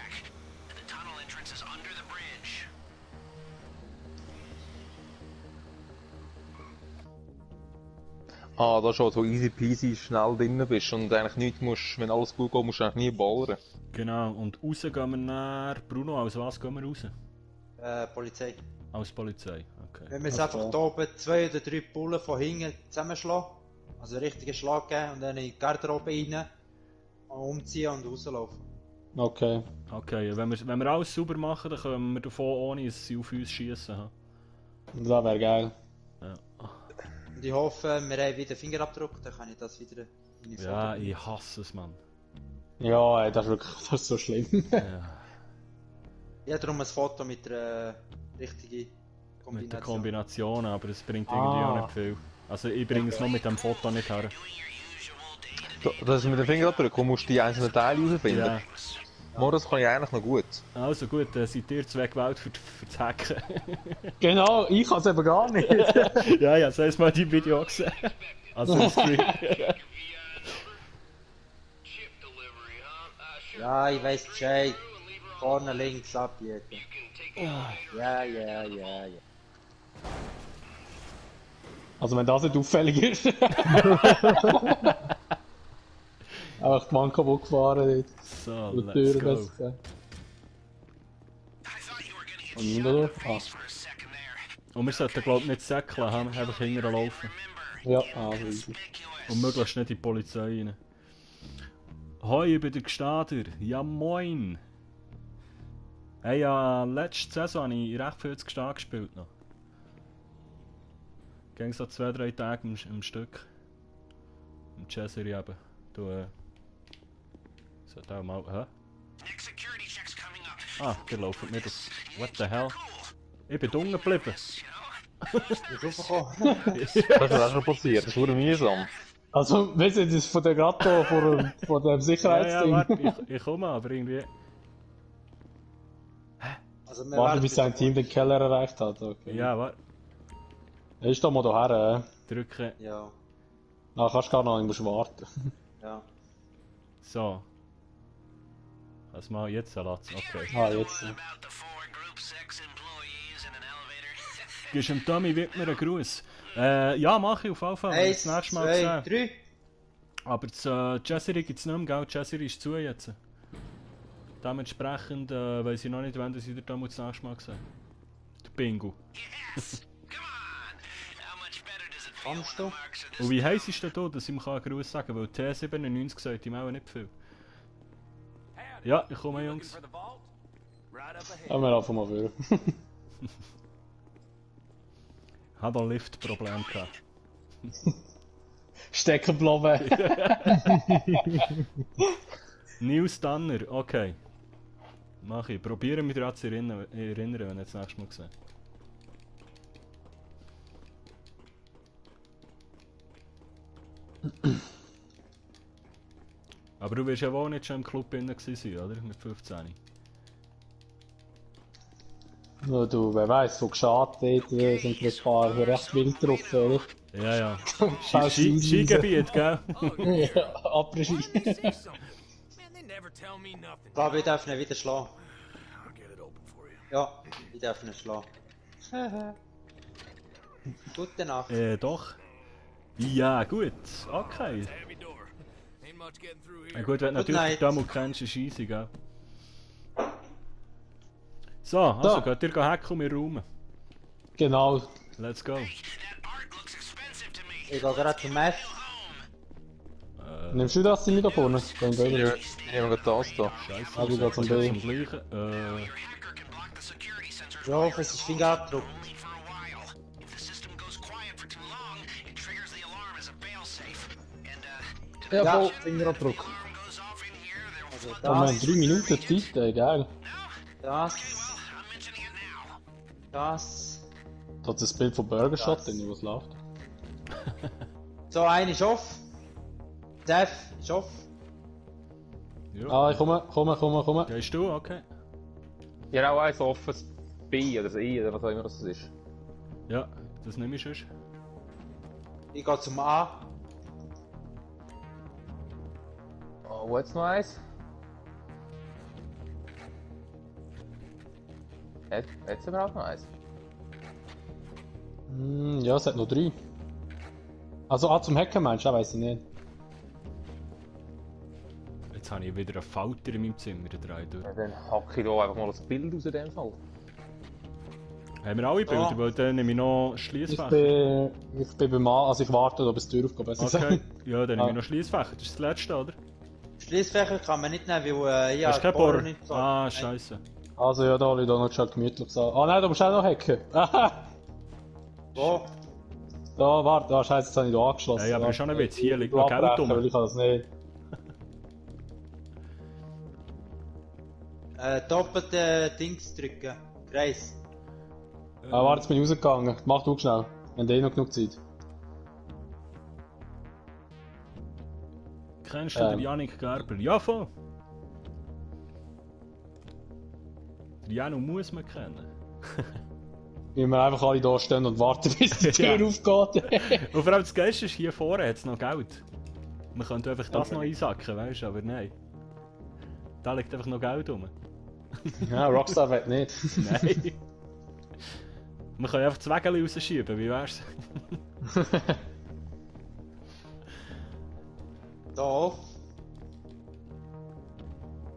Ah, da schon so easy peasy schnell drin bist und eigentlich nichts musst, wenn alles gut geht, musst du eigentlich nie ballern. Genau, und raus gehen wir nach... Bruno, als was gehen wir raus? Polizei. Als Polizei, okay. Wenn wir jetzt einfach hier oben 2 oder 3 Bullen von hinten zusammenschlagen, also einen richtigen Schlag geben und dann in die Garderobe rein, umziehen und rauslaufen. Okay. Okay, wenn wir alles sauber machen, dann können wir davon ohne dass sie auf uns schiessen. Ha? Das wäre geil. Ja. Und ich hoffe, wir haben wieder Fingerabdruck, dann kann ich das wieder in die Ja, ich hasse es, Mann. Ja, ey, das ist wirklich das ist so schlimm. Ja. Ich habe darum ein Foto mit der richtigen Kombination. Mit der Kombination, aber es bringt irgendwie auch nicht viel. Also ich bringe es noch mit dem Foto nicht her. Das ist mit dem Fingerabdruck, wo musst du die einzelnen Teile herausfinden. Ja. Mo, das kann ich eigentlich noch gut. Also gut, seid ihr zwei gewählt für das Hacken. Genau, ich kann es eben gar nicht. Ja, ja, das hast du mal die Video gesehen. Also im Stream. Ja, ich weiss Bescheid. Vorne links abbiegen. Ja. Also wenn das nicht auffällig ist. Einfach die Mann kaputt gefahren dort. So, Die let's Tür go. besser gesagt. Und hinterher? Ah. Und wir sollten glaube ich nicht säckeln, haben einfach hinterher laufen. Ja, also easy. Und möglichst nicht in die Polizei rein. Hoi, ich bin der Gstader. Ja moin. Hey, ja, letzte Saison habe ich recht viel zu Gstaad gespielt noch. Ging so 2-3 Tage im Stück. Im Chessery eben. Du, sollte auch mal, hä? Ah, die laufen nicht auf. What the hell? Ich bin unten geblieben. Ist raufgekommen. Das ist mir auch schon passiert, das wurde mühsam. Also, weißt du, das ist von der Gratto, von dem Ja, Sicherheitsding. warte, ich komme aber irgendwie. Also wir Warte, werden bis sein Team den Keller erreicht hat. Okay. Ja, warte. Er ist da mal daher. Drücken. Ja, Ah, kannst gar noch, du musst warten. ja. So. Was mal jetzt Salat? Okay. Ah, jetzt. Gibst dem Tommy Wittmer einen Gruß? Ja, mache ich auf jeden Fall. wenn ich 1, das nächste Mal 2, sehe. 3. Aber das Jessery gibt es nicht mehr, gell? Jessery ist zu jetzt. Dementsprechend weiss ich noch nicht, wann ich den Tommy das nächste Mal sehe. Der Bingo. Kommst du? Und wie heiß ist denn da, dass ich ihm einen Gruß sagen kann? Weil T97 sagt ihm auch nicht viel. Ja, ich komme, Jungs. Haben wir einfach mal für. Ich habe ein Liftproblem gehabt. Stecken bleiben. News Danner, okay. Mach ich. Probiere mich daran zu erinnern, wenn ich das nächste Mal sehe. Aber du wirst ja wohl nicht schon im Club drin gewesen sein, oder? Mit 15. Ja, du, wer weiß, so geschadet dort sind wir ein paar recht wild drauf, oder? Ja, ja. Kannst du ausweisen. Skigebiet, gell? Ja, Après-Ski. Man, they never tell me nothing. Ich glaube, ich darf ihn wieder schlagen. I'll get it open for you. Ja, ich darf ihn schlagen. Gute Nacht. Doch. Ja, gut. Okay. Heavy door. Ain't much getting through Ja, here. gut, wenn du Good natürlich night. den Damu kennst, ist easy, gell? So, also So. geht ihr hacken und wir räumen. Genau. Let's go. Ich gehe gerade zum Meth. Nimmst du das mit da vorne? Dann gehen wir. Ich nehme gerade das da. Scheiße. Also geht's um zum B. Gleichen. Ich hoffe, es ist Fingerabdruck. Ja, Ja. voll Fingerabdruck. Also Da haben wir das, 3 Minuten Zeit, geil. das. Da hat das Bild von Burger Shot drin, was läuft. So, einer ist off. Def ist off. Ja. Ah, ich komme. Gehst du? Okay. Ja, auch eins offenes B oder das E oder was auch immer das ist. Ja, das nehme ich schon. Ich gehe zum A. Oh, wo jetzt noch eins? Jetzt überhaupt noch eins? Ja, es hat noch 3. Also, zum Hacken meinst du? Weiss ich nicht. Jetzt habe ich wieder einen Falter in meinem Zimmer, der dreht durch. Ja, dann hacke ich da einfach mal das Bild aus in dem Fall. Haben wir alle Bilder, weil dann nehme ich noch Schliessfächer. Ich bin beim Mann, also ich warte da, bis die Tür aufgeht, besser Okay, gesagt. ja, dann nehme ich noch Schliessfächer. Das ist das letzte, oder? Schließfächer kann man nicht nehmen, weil Hast du keinen Bohrer? nicht so. Ah, scheiße. Also ja, da liegt da noch schnell gemütlich so. Ah nein, da musst du auch noch hacken. Wo? Da, warte, ah scheiße, jetzt habe ich da angeschlossen. Ja, aber schon ein Witz, hier liegt Du noch Geld abbrechen, weil rum. ich kann das nicht. Doppelte Dings drücken. Kreis. Ah, warte, jetzt bin ich rausgegangen. Mach du schnell. Wir haben eh noch genug Zeit. Kennst du den Yannick Gerber? Ja, voll. Den Janu muss man kennen. Wie wir einfach alle da stehen und warten, bis die Tür Ja. aufgeht. Und vor allem das Geilste ist, hier vorne hat es noch Geld. Man könnte einfach das noch einsacken, weißt du, aber nein. Da liegt einfach noch Geld rum. Ja, Rockstar will nicht. Nein. Man kann einfach das Wägeli rausschieben, wie wär's? Da.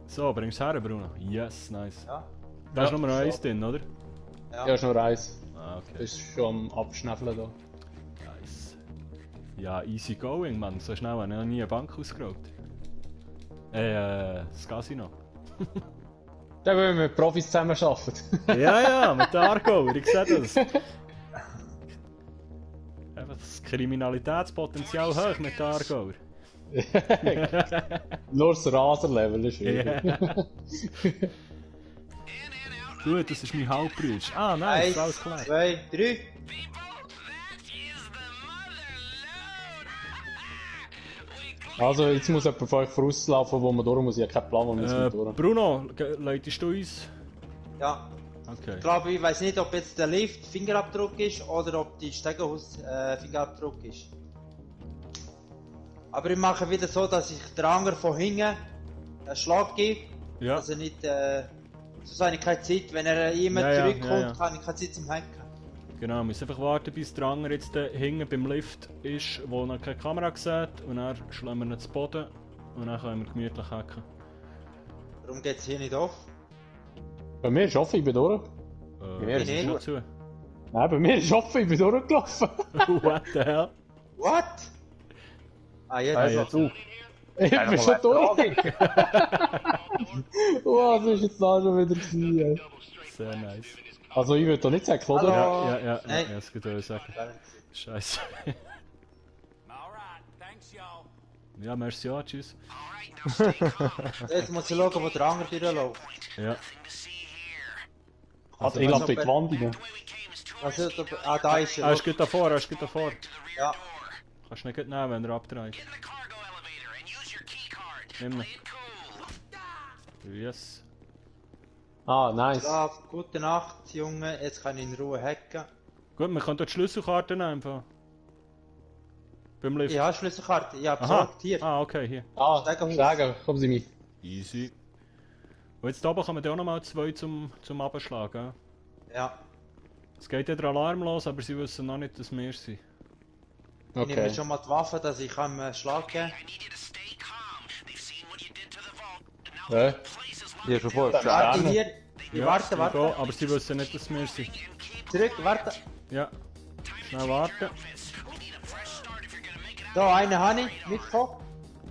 So, bring's her, Bruno. Yes, nice. Ja. Da ist Ja, Nummer 1 so. drin, oder? Ja. Ja, ist nur eins. Ah, okay. Das ist schon am Abschnäfeln da. Nice. Ja, easy going, Mann. So schnell habe ich noch nie eine Bank ausgeraubt. Das Casino. Dann wollen wir mit Profis zusammen arbeiten. Ja, mit der Argauer, ich sehe das. Einfach das Kriminalitätspotenzial hoch mit der Argauer. Nur das Raserlevel ist Ja. Gut, das ist mein Hauptbrüder. Ah, nice, alles 1, klar. 2, 3. Also, jetzt muss jemand von euch vorauslaufen, wo man durch muss. Ich habe keinen Plan, wo man jetzt durch. Bruno, leitest du uns? Ja. Okay. Ich glaube, ich weiß nicht, ob jetzt der Lift Fingerabdruck ist oder ob die Stegenhaus Fingerabdruck ist. Aber ich mache wieder so, dass ich der andere von hinten einen Schlag gebe. Ja. Also nicht, sonst habe ich keine Zeit. Wenn er immer Ja, zurückkommt, ja. kann ich keine Zeit zum Hacken. Genau, wir müssen einfach warten, bis der andere jetzt hinten beim Lift ist, wo noch keine Kamera sieht. Und dann schlagen wir ihn zu Boden und dann können wir gemütlich hacken. Warum geht es hier nicht auf? Bei mir ist offen, ich bin durch. mir Das ist ist schon gut. zu. Nein, bei mir ist offen, ich bin durchgelaufen. What the hell? What? Ah, jetzt. Ah, Also jetzt. zu. Ich bin schon durch. Oh, das ist jetzt da schon wieder gewesen, ey. Sehr nice. Also, ich würde da nicht sagen, oder? Hallo. Ja, Nein. das geht auch sagen. Scheiße. Alright, thanks, y'all. Ja, merci, ja, tschüss. Jetzt muss ich schauen, wo der andere wieder läuft. Ja. Also, ich laufe durch die Wand rein. Was ist da? Ah, da ist er. Er ist gut davor, er ist gut davor. Ja. Kannst du nicht nehmen, wenn er abdreht. Nimm ihn. Yes. Ah, nice. Schlaf, gute Nacht, Junge. Jetzt kann ich in Ruhe hacken. Gut, man kann dort die Schlüsselkarte nehmen. Einfach. Beim Lift. Ich habe Schlüsselkarte. Ich habe Aha. besorgt. Hier. Ah, okay, hier. Ah, Stegenhaus. Steigen, kommen Sie mit. Easy. Und jetzt oben kommen auch nochmal 2 zum Abschlagen. Ja. Es geht ja der Alarm los, aber sie wissen noch nicht, dass wir sind. Ich nehme Okay. schon mal die Waffe, dass ich ihm einen Schlag geben Ja. Hier schon vorher kann. gesagt. Warte hier. Ja, Warte, ich warte. gehe, aber sie wissen nicht, dass wir sind. Zurück, warte. Ja. Schnell warten. Da, einen habe ich mitgekommen.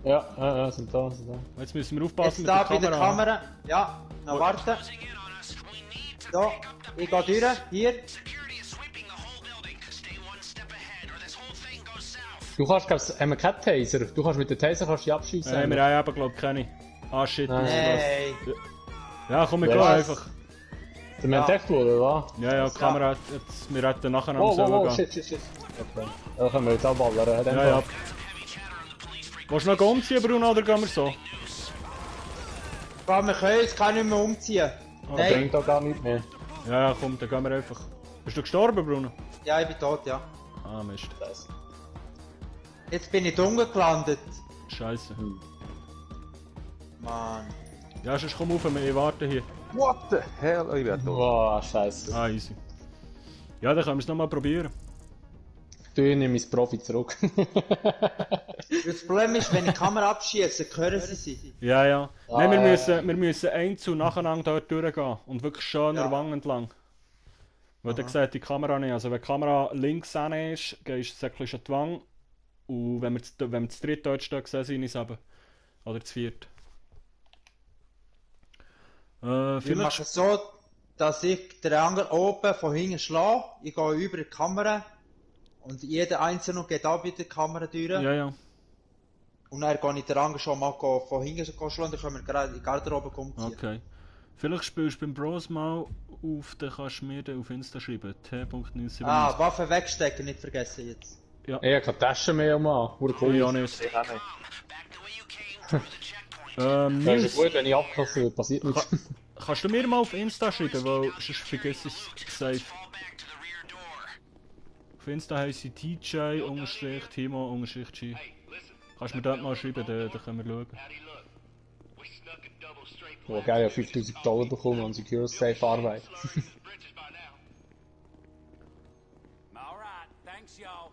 Ja, sind da, sind da. Jetzt müssen wir aufpassen Jetzt mit da der bei der Kamera. Kamera. Ja, noch warten. Da, ich gehe durch. Hier. Du kannst, glaubst, haben wir keinen Taser? Du kannst mit dem Taser kannst dich abschießen. Wir haben aber glaube ich keine. Ah shit, Nein. Hey. Ja, komm, wir Ja, gehen was? einfach. Der wir entdeckt wurde, oder? Ja, ja, die Kamera hat jetzt, wir hätten nachher noch Wow, wow, wow, gehen. shit. Okay. Ja, können wir jetzt auch ballern. Ja, ja. Willst du noch umziehen, Bruno, oder gehen wir so? Komm, wir können uns gar nicht mehr umziehen. Das Nein. bringt auch gar nicht mehr. Ja, ja, komm, dann gehen wir einfach. Bist du gestorben, Bruno? Ja, ich bin tot, ja. Ah, Mist. Jetzt bin ich unten gelandet. Scheiße. Mann. Ja, sonst komm auf, wir warten hier. What the hell? Oh, ich werde tot. Wow, scheiße. Ah, easy. Ja, dann können wir es nochmal probieren. tue ich mein Profi zurück. Das Problem ist, wenn ich die Kamera abschieße, hören sie. Ja, ja. Ah, Nein, ja. wir müssen einzeln nacheinander dort durchgehen. Und wirklich schön Ja. der Wange entlang. Weil dann sieht die Kamera nicht. Also wenn die Kamera links hin ist, gehst du ein bisschen an die Wange. Und wenn wir zu dritt dort stehen, sehen sie uns eben. Oder zu viert. Wir Vielleicht... machen es so, dass ich den anderen oben von hinten schlage. Ich gehe über die Kamera. Und jeder Einzelne geht auch bei der Kamera durch. Ja, ja. Und dann gehe ich den anderen schon mal von hinten schlagen. Dann können wir gerade in die Garderobe umziehen. Okay. Vielleicht spielst du beim Bros mal auf, dann kannst du mir dann auf Insta schreiben. t.979. Ah, Waffen wegstecken, nicht vergessen jetzt. Ich habe keine Tasche mehr, Mann. Hure cool. Ich auch nicht. Ich auch nicht. Das Nils, ist gut, wenn ich abkasse, passiert nichts. kannst du mir mal auf Insta schreiben, weil sonst vergiss ich es safe. Auf Insta heisst sie TJ_Timo_G. Kannst du mir dort mal schreiben, dann können wir schauen. Oh, geil, ich habe $5000 bekommen und Secure Safe Arbeit. Alright, thanks, y'all.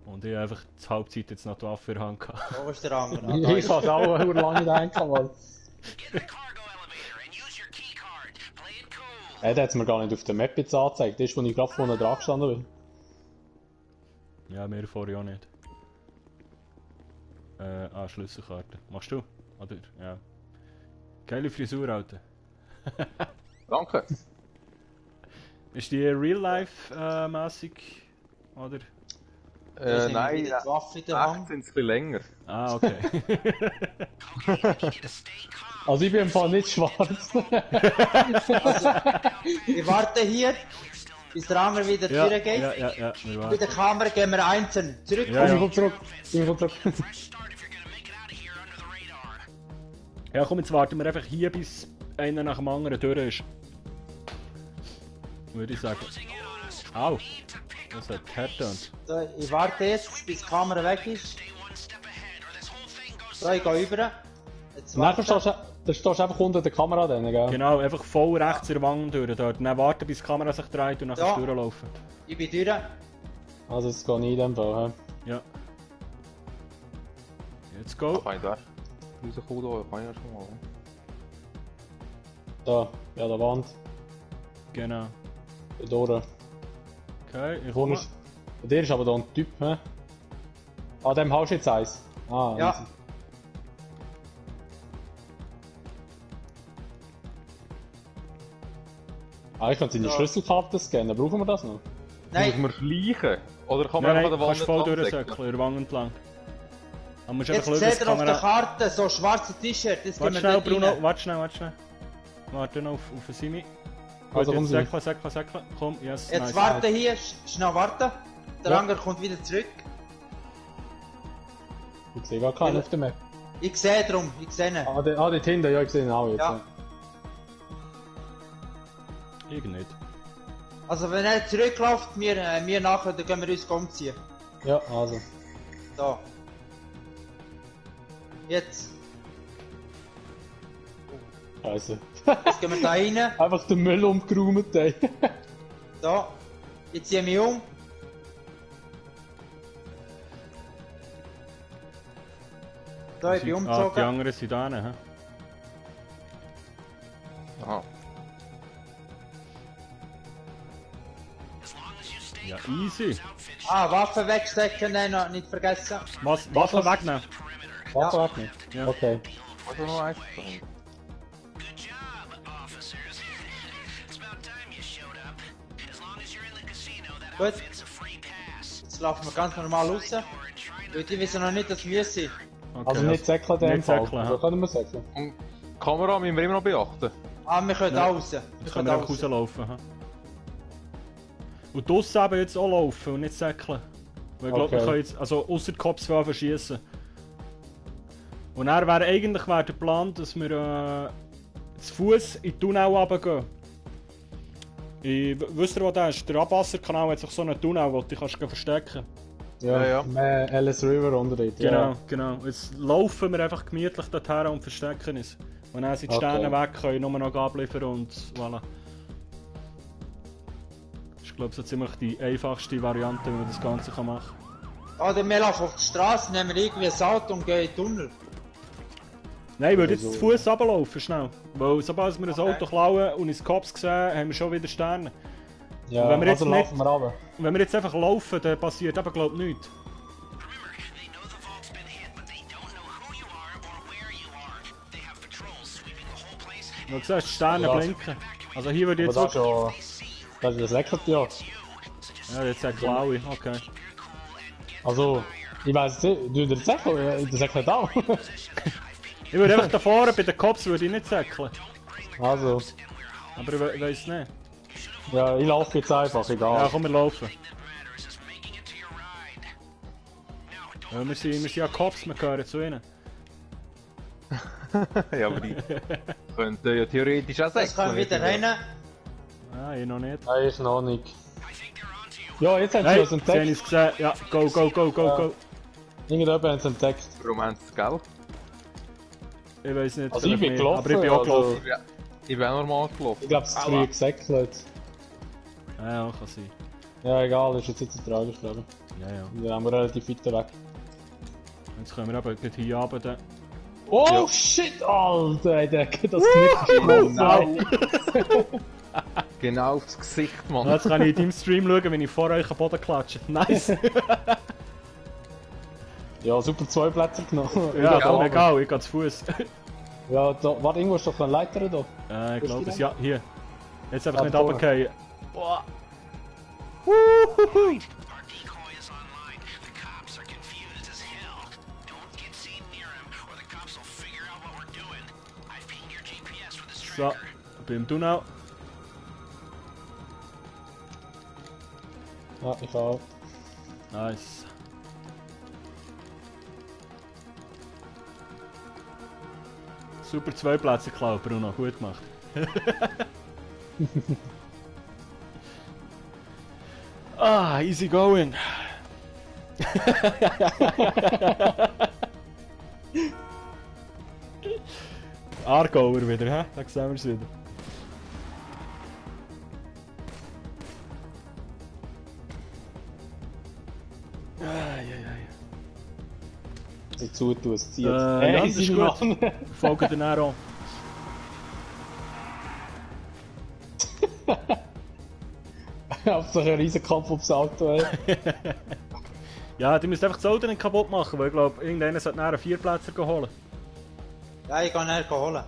Und ich habe einfach die Halbzeit jetzt noch die Waffe in der Hand gehabt. Wo ist der andere? Ich kann es auch hure lange denken, weil. Der hat es mir gar nicht auf der Map jetzt angezeigt. Das ist, wo ich gerade vorne dran gestanden bin. Ja, mir vorher auch nicht. Schlüsselkarte. Machst du? Oder? Ja. Geile Frisur, Alter. Danke. Ist die real-life-mässig? Oder? Nein, Die Waffe in der Hand. echt sind es ein bisschen länger. Ah, okay. Also ich bin im Fall nicht schwarz. Wir warten hier, bis der andere wieder ja, durchgeht. ja, wir Mit warten. der Kamera gehen wir einzeln zurück. Ja, ja. Ich komm zurück. Ich komm zurück. Ja, komm, jetzt warten wir einfach hier, bis einer nach dem anderen durch ist. Würde ich sagen. Au! Das hat getönt. So, ich warte jetzt, bis die Kamera weg ist. So, ich gehe über. Jetzt Nachher warte. stehst du einfach unter der Kamera dann, gell? Genau, einfach voll rechts in der Wange durch dort. Dann warten, bis die Kamera sich dreht und dann kannst du durchlaufen. Ich bin durch. Also jetzt gehe ich in dem Fall. Ja. Jetzt go. Kann ich da rauskommen? Da kann ich ja schon mal. Da, ja, der Wand. Genau. Da durch. Okay, ich Vorne komme. ist, bei dir ist aber da ein Typ, hä? Ah, dem haust du jetzt eins. Ah, Ja. easy. Ah, ich kann seine Ja. Schlüsselkarte scannen, brauchen wir das noch? Nein, Muss man schleichen? Oder kann man Nein, einfach nein, an der kannst voll Wand entlang durchsäckeln, in der Wange entlang. Man muss jetzt einfach schauen, dass seht die ihr auf der Kamera... Karte so schwarze T-Shirt. Das Warte gehen wir schnell, dort Bruno, rein. warte schnell. Warte noch auf den Simi. Also, Gut, komm, jetzt Simi. säckeln. Komm, yes, Jetzt nice. warte hier, schnell warten. Der Ja. andere kommt wieder zurück. Ich sehe gar keinen auf der Map. Ich sehe drum, ich sehe ihn. Ah, dort hinten, ja, ich sehe ihn auch jetzt. Ja. Ich nicht. Also wenn er zurückläuft, wir nachher, dann gehen wir uns umziehen. Ja, also. Da. Jetzt. Scheiße. Jetzt gehen wir da rein. Einfach den Müll umgeräumt, ey. Da. Ich ziehe mich um. Da, ich bin Die umgezogen. anderen sind da hinten, hä? Aha. Ja, easy. Ah, Waffen wegstecken, nein, noch nicht vergessen. Was? Waffen wegnehmen? Warte, warte nicht. Ja. Okay. Also noch eins. Good job, officers. It's about time you showed up. As long as you're in the casino, that Gut. outfit's a free pass. Jetzt laufen wir ganz normal raus. Weil die wissen noch nicht, dass wir sind. Okay, Also nicht säckeln, in dem nicht Fall. säckeln, Also ja. können wir säckeln. Und die Kamera müssen wir immer noch beachten. Ah, wir können Ja. auch raus. Wir Jetzt können können wir auch einfach raus. rauslaufen. Hä? Und draussen eben jetzt auch laufen und nicht säckeln. Weil ich glaube, wir Okay. können jetzt, also ausser die Cops verschießen. Und dann wäre eigentlich der Plan, dass wir zu Fuß in den Tunnel runtergehen. Wisst ihr, wo der ist? Der Abwasserkanal hat sich so einen Tunnel, wo du dich kannst verstecken. Ja, Ja, ja. Alice River unter dort. Genau, Ja. genau. Jetzt laufen wir einfach gemütlich dorthin und verstecken uns. Und dann sind die Okay. Sterne weg, können nur noch abliefern und voilà. Ist glaube, so ziemlich die einfachste Variante, wie man das Ganze kann machen Oder wir laufen auf die Straße, nehmen irgendwie ein Auto und gehen in den Tunnel. Nein, ich würde jetzt zu Fuß runterlaufen, schnell. Weil sobald wir ein Auto klauen und ins Cops sehen, haben wir schon wieder Sterne. Ja, wenn wir jetzt also laufen wir runter. Wenn wir jetzt einfach laufen, dann passiert eben, glaube ich, nichts. Du siehst, die Sterne Ja. blinken. Also hier würde ich Aber jetzt das ist wirklich... schon... Das ist das Leckerte ja. Ja, jetzt sagt blaue, okay. Also, ich weiss nicht, du der Säckel, der Säckel auch. Ich würde einfach da vorne bei den Cops würde ich nicht säckeln. Also, Aber ich weiss nicht. ja, ich laufe jetzt einfach, egal. Ja, komm, wir laufen. Ja, wir sind ja Cops, wir gehören zu ihnen. Ja, aber die könnten ja theoretisch auch Jetzt können wir wieder rein. Nein, ich noch nicht. Nein, ist noch nicht. Ja, jetzt haben sie Nein, uns sie haben entdeckt. uns gesehen. Ja, go, go, go, go, Ja. go. Irgendjemand haben sie entdeckt. Warum haben sie das Geld? Ich weiß nicht, Also ich vielleicht bin nicht, gelaufen, aber ich bin auch also- gelaufen. Ja, ich bin auch normal gelaufen. Ich glaube, es ist zu früh gesäckelt. Ja, kann sein. Ja, egal, ist jetzt nicht so tragisch, glaube Ja, ja. ich. Dann haben wir relativ weit weg. Jetzt können wir aber gleich hier runter. Oh Ja. shit, Alter, ey, der geht das Knick Genau. Genau aufs Gesicht, Mann. Jetzt kann ich in deinem Stream schauen, wenn ich vor euch am Boden klatsche. Nice! Ja, super, 2 Plätze genommen. Ja, Ich komm, gehe egal, ich gehe zu Fuß. Ja, da, warte, irgendwo ist doch eine Leiter da. Ich Bist glaube du es, da? ja, hier. Jetzt einfach Ah, nicht da vorne. runterfallen. Boah! Our decoy is online. The cops are confused as hell. Don't get seen near him, or the cops will figure out what we're doing. I've pinged your GPS with this So, tracker. beim Tunnel. Ja, ich auch. Nice. Super 2 Plätze geklaut, Bruno. Gut gemacht. Easy going. Aargauer wieder, hä? Da sehen wir es wieder. So zutun, es zieht. Ja, das ist gut. Folge den auch. Hauptsache ein riesen Kampf ums Auto, ey. Ja, die müssen einfach das Auto nicht kaputt machen, weil ich glaube, irgendeiner sollte nachher einen Vierplätzer holen. Ja, ich kann ihn holen.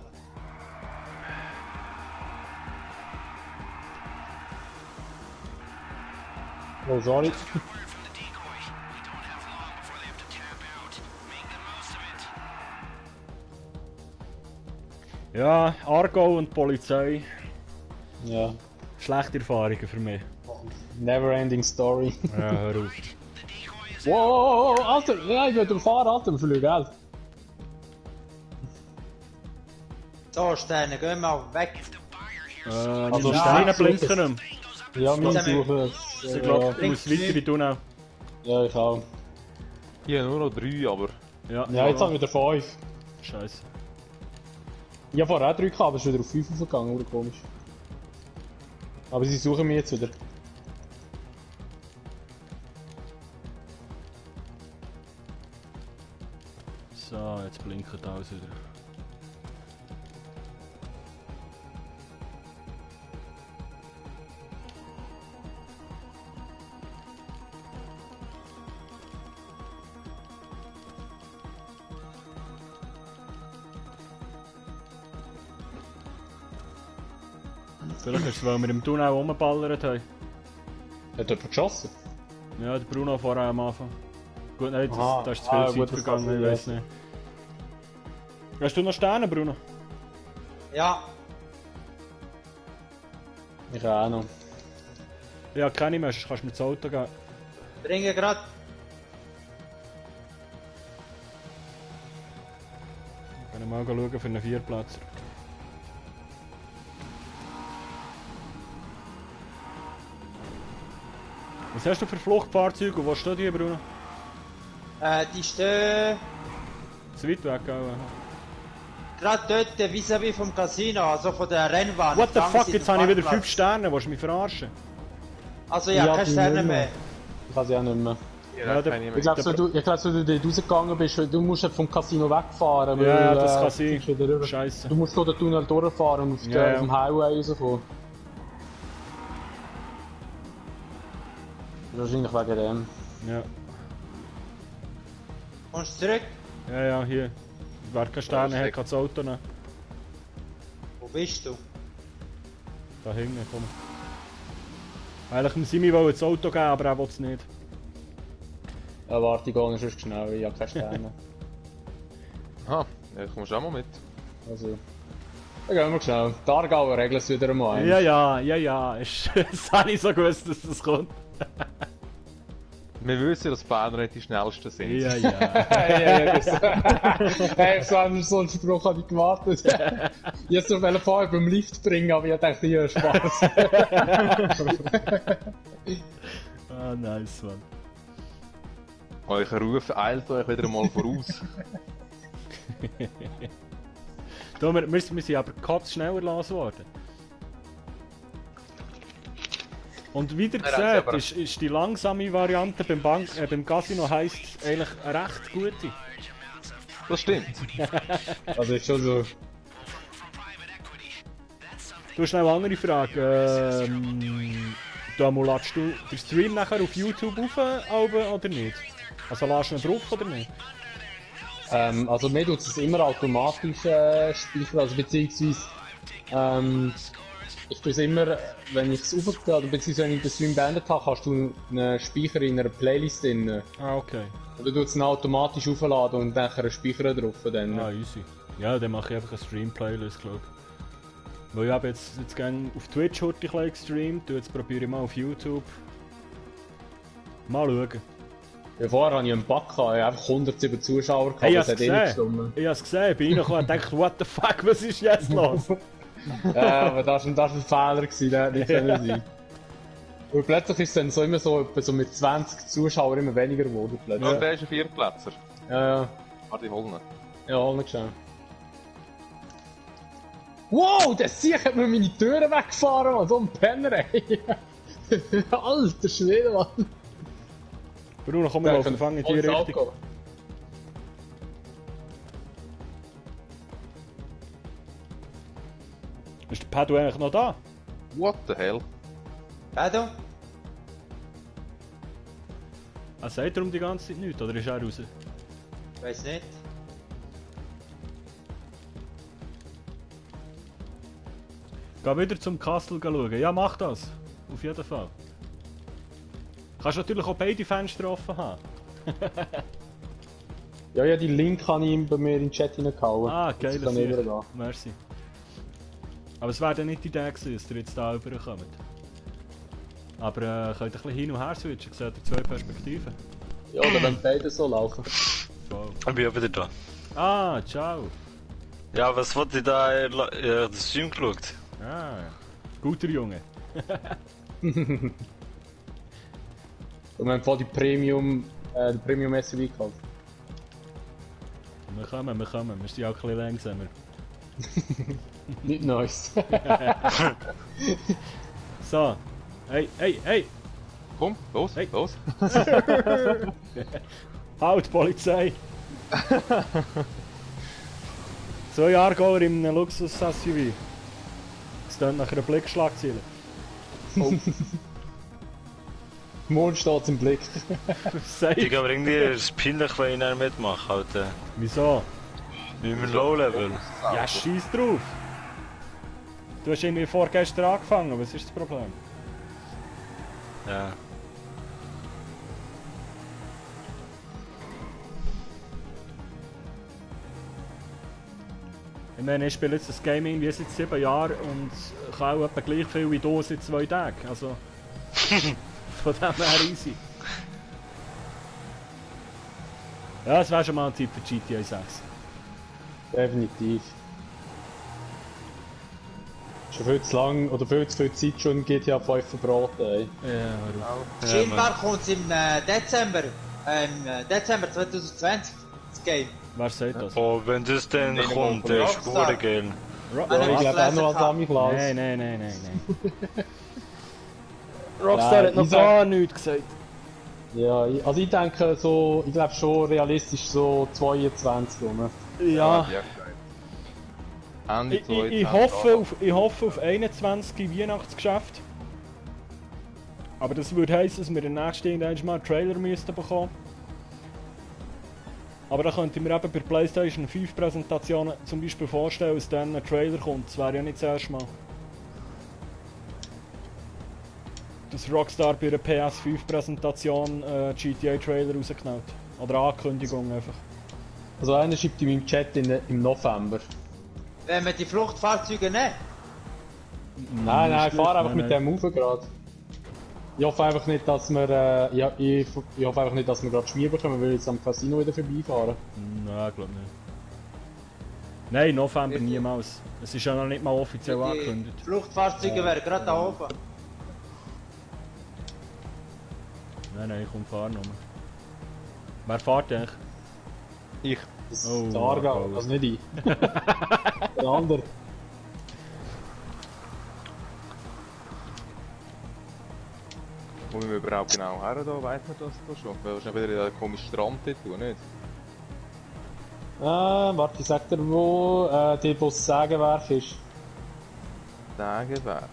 Oh, sorry. Word from the decoy. We don't have long before they have to tap out. Make the most of it. Ja, Aargau und die Polizei. Ja. Schlechte Erfahrungen für mich. Never ending story. Ja, hör auf. Wow, Alter, ja, ich will dem Fahrrad, ich verliere Geld. So, Sterne, gehen wir auch weg. Also, Die Steine ja, blinken nicht mehr. Ja, wir suchen es. Ich glaube, ich muss weiter in die Tunnel. Ja, ich auch. Ich habe nur noch 3, aber... Ja, Ja, jetzt haben wir wieder 5. Scheiße. Ich habe vorher auch 3 gehabt, aber es ist wieder auf 5 aufgegangen, oder komisch. Aber sie suchen mich jetzt wieder. So, jetzt blinkt alles wieder. Vielleicht ist es, weil wir im Tunnel rumballert haben. Hat jemand geschossen? Ja, der Bruno vorher am Anfang. Gut, nein, Aha. da ist zu viel Zeit Gut, das vergangen, kann ich weiß nicht. Hast du noch Sterne, Bruno? Ja, Ich auch noch. Ja, keine mehr, sonst kannst du mir das Auto geben. bringe grad. Können wir mal schauen für einen Vierplatzer. Was hast du für Fluchtfahrzeuge und wo stehen die, Bruno? Die stehen Zu weit weg, auch. gerade dort vis-à-vis vom Casino, also von der Rennbahn. What the Fangen fuck, Sie jetzt den habe ich wieder 5 Parkplatz. Sterne, willst du mich verarschen? Also ja, keine die Sterne nicht mehr. Ich kann sie auch nicht mehr. Ja, der- keine Ich mehr. glaube, wenn du dort rausgegangen bist, du musst vom Casino wegfahren. Weil, Ja, das kann du sein. kommst wieder rüber. Scheiße. Du musst durch den Tunnel durchfahren und auf Ja, ja. dem Highway rauskommen. Wahrscheinlich wegen dem. Ja. Kommst du zurück? Ja, hier. Wer keine Sterne hat, kann das Auto nehmen. Wo bist du? Da hinten, komm. Eigentlich dem Simi wollte das Auto geben, aber er will es nicht. Ja, warte, ich gehe noch sonst schnell, ich habe keine Sterne. Aha, ja, kommst du auch mal mit. Also. Dann gehen wir schnell. Die Aargauer regeln es wieder einmal. Ja. Das habe ich so gewusst, dass das kommt. Wir wissen, dass Berner nicht die schnellsten sind. Ja. Hey, so einen Spruch habe ich gewartet. Ich wollte so vorher beim Lift bringen, aber ich dachte, hier Spaß. Ah, nice, Mann. Euer Ruf eilt euch wieder mal voraus. Da, wir sind aber kurz schneller gelassen worden. Und wieder Ja, das gesagt, ist die langsame Variante beim Casino heisst eigentlich eine recht gute. Das stimmt. Also ist schon so. Du hast schnell eine andere Frage. Da ladest du den Stream nachher auf YouTube auf oder nicht? Also lädst du ihn drauf oder nicht? Also mir tut es immer automatisch speichern, also beziehungsweise ich tue es immer, wenn ich es aufgehe, oder beziehungsweise wenn ich den Stream beendet habe, hast du einen Speicher in einer Playlist drin. Ah, okay. Und du tust es dann automatisch aufladen und dann einen Speicher drauf. Dann. Ah, easy. Ja, dann mache ich einfach eine Stream-Playlist, glaube ich. Weil ich habe jetzt gerne auf Twitch heute gestreamt, und jetzt probiere ich mal auf YouTube. Mal schauen. Ja, vorher hatte ich einen Bug, ich hatte einfach 107 Zuschauer, gehabt, Hey, das hat eh nicht gestimmt. Ich habe es gesehen, bin reingekommen und dachte, what the fuck, was ist jetzt los? Ja, aber das war ein Fehler, der hätte nicht können sein. Und plötzlich ist es dann so immer so, etwa so mit 20 Zuschauern immer weniger geworden. Ja. Plötzlich. Der ist ein Viertplätzer. Ja, Warte, ich hol ihn. ja, hol nicht schnell. Wow, der Sieg hat mir meine Türen weggefahren, Mann, so ein Penner, ey. Alter Schwede, Mann. Bruno, komm mal auf, wir fangen in die Richtung. Ist der Pedro eigentlich noch da? What the hell? Pedro? Sagt er um die ganze Zeit nichts, oder ist er raus? Weiß nicht. Geh wieder zum Castle schauen. Ja, mach das. Auf jeden Fall. Kannst natürlich auch beide Fenster offen haben. Ja, ja, die Link kann ich ihm bei mir in den Chat hineingehauen. Ah, geil, das kann ich wieder gehen. Merci. Aber es wäre dann nicht die Idee gewesen, dass ihr jetzt hier rüberkommt. Aber könnt ein bisschen hin und her switchen, seht ihr zwei Perspektiven. Ja, oder wenn beide so laufen. Wow. Ich bin ja wieder da. Ah, ciao. Ja, was wollte ich da? Das Stream geschaut. Ah, guter Junge. Und wir haben voll die Premium SUV gekauft. Wir kommen. Wir sind auch ein bisschen langsamer. Nicht nice. So. Hey! Komm, los, Hey. los. Halt, Polizei! 2 Aargauer in einem Luxus-SUV. Das klingt nach einer Blickschlagzeile. Mond steht im Blick. Sei. Ich aber irgendwie ist es peinlich, wenn ich nicht mitmache. Alter. Wieso? Mit dem Low-Level. Ja, scheiß drauf! Du hast irgendwie vorgestern angefangen, was ist das Problem? Ja. Ich meine, ich spiele jetzt das Game irgendwie seit 7 Jahren und kann auch etwa gleich viel wie du seit 2 Tagen. Also. Von dem her easy. Ja, es wäre schon mal ein Tipp für GTA 6. Definitiv. Schon viel zu lang oder viel zu viel Zeit schon in GTA 5 verbraten, ey. Ja, warum? Scheinbar kommt es im Dezember. Dezember 2020. Das Game. Wer sagt das? Oh, wenn das dann Nee, kommt, nee, dann ist Rockstar. gut geil. Ro Nein, Ich nein. glaube auch noch als Nein, Ami-Klaus. Nein. Rockstar hat noch ich sag- gar nichts gesagt. Ja, also ich denke so, ich glaube schon realistisch so 22 rum. Ja, die hat gesagt. Ende ich hoffe auf 21 Weihnachtsgeschäft. Aber das würde heißen, dass wir den nächsten irgendwann mal einen Trailer müssten bekommen. Aber da könnte ich mir eben bei PlayStation 5 Präsentationen zum Beispiel vorstellen, dass dann ein Trailer kommt. Das wäre ja nicht das erste Mal. Dass Rockstar bei einer PS5 Präsentation GTA Trailer rausgeknallt. Oder Ankündigung einfach. Also einer schreibt in meinem Chat im November. Wenn wir die Fluchtfahrzeuge nehmen. Nein, ich fahre einfach mit dem rauf gerade. Ich hoffe einfach nicht, dass wir, ich hoffe einfach nicht, dass wir gerade Schmier bekommen, weil wir jetzt am Casino wieder vorbeifahren. Nein, glaube nicht. Nein, November niemals. Es ist ja noch nicht mal offiziell Die angekündigt. Fluchtfahrzeuge wären gerade da oben. Nein, komm, fahr nochmal. Wer fährt eigentlich? Ich. Das Oh, ist der Aargau, oh. also nicht ich. Der andere. Wo wir überhaupt genau her da, weiss man das da schon? Weil wahrscheinlich wieder der komische Strand dort, nicht? Warte, ich sag dir, wo die Bus Sägewerk ist. Sägewerk.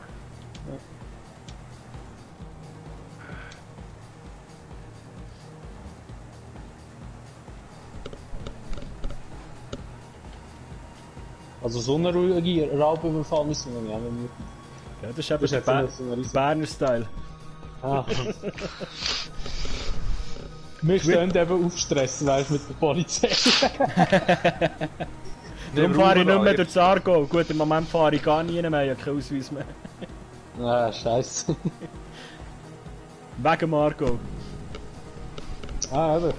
Also so eine ruhige Raubüberfall müssen wir nehmen. Ja, das ist eben Das ist der, jetzt so eine- so eine riesen- Berner Style. Ah. Wir stehen eben aufstressen, weißt du, mit der Polizei. Darum fahre ich nicht mehr durchs Aargau. Gut, im Moment fahre ich gar nie mehr, ich habe keinen Ausweis mehr. Ah, scheiße. Wegen dem Aargau. Ah, eben.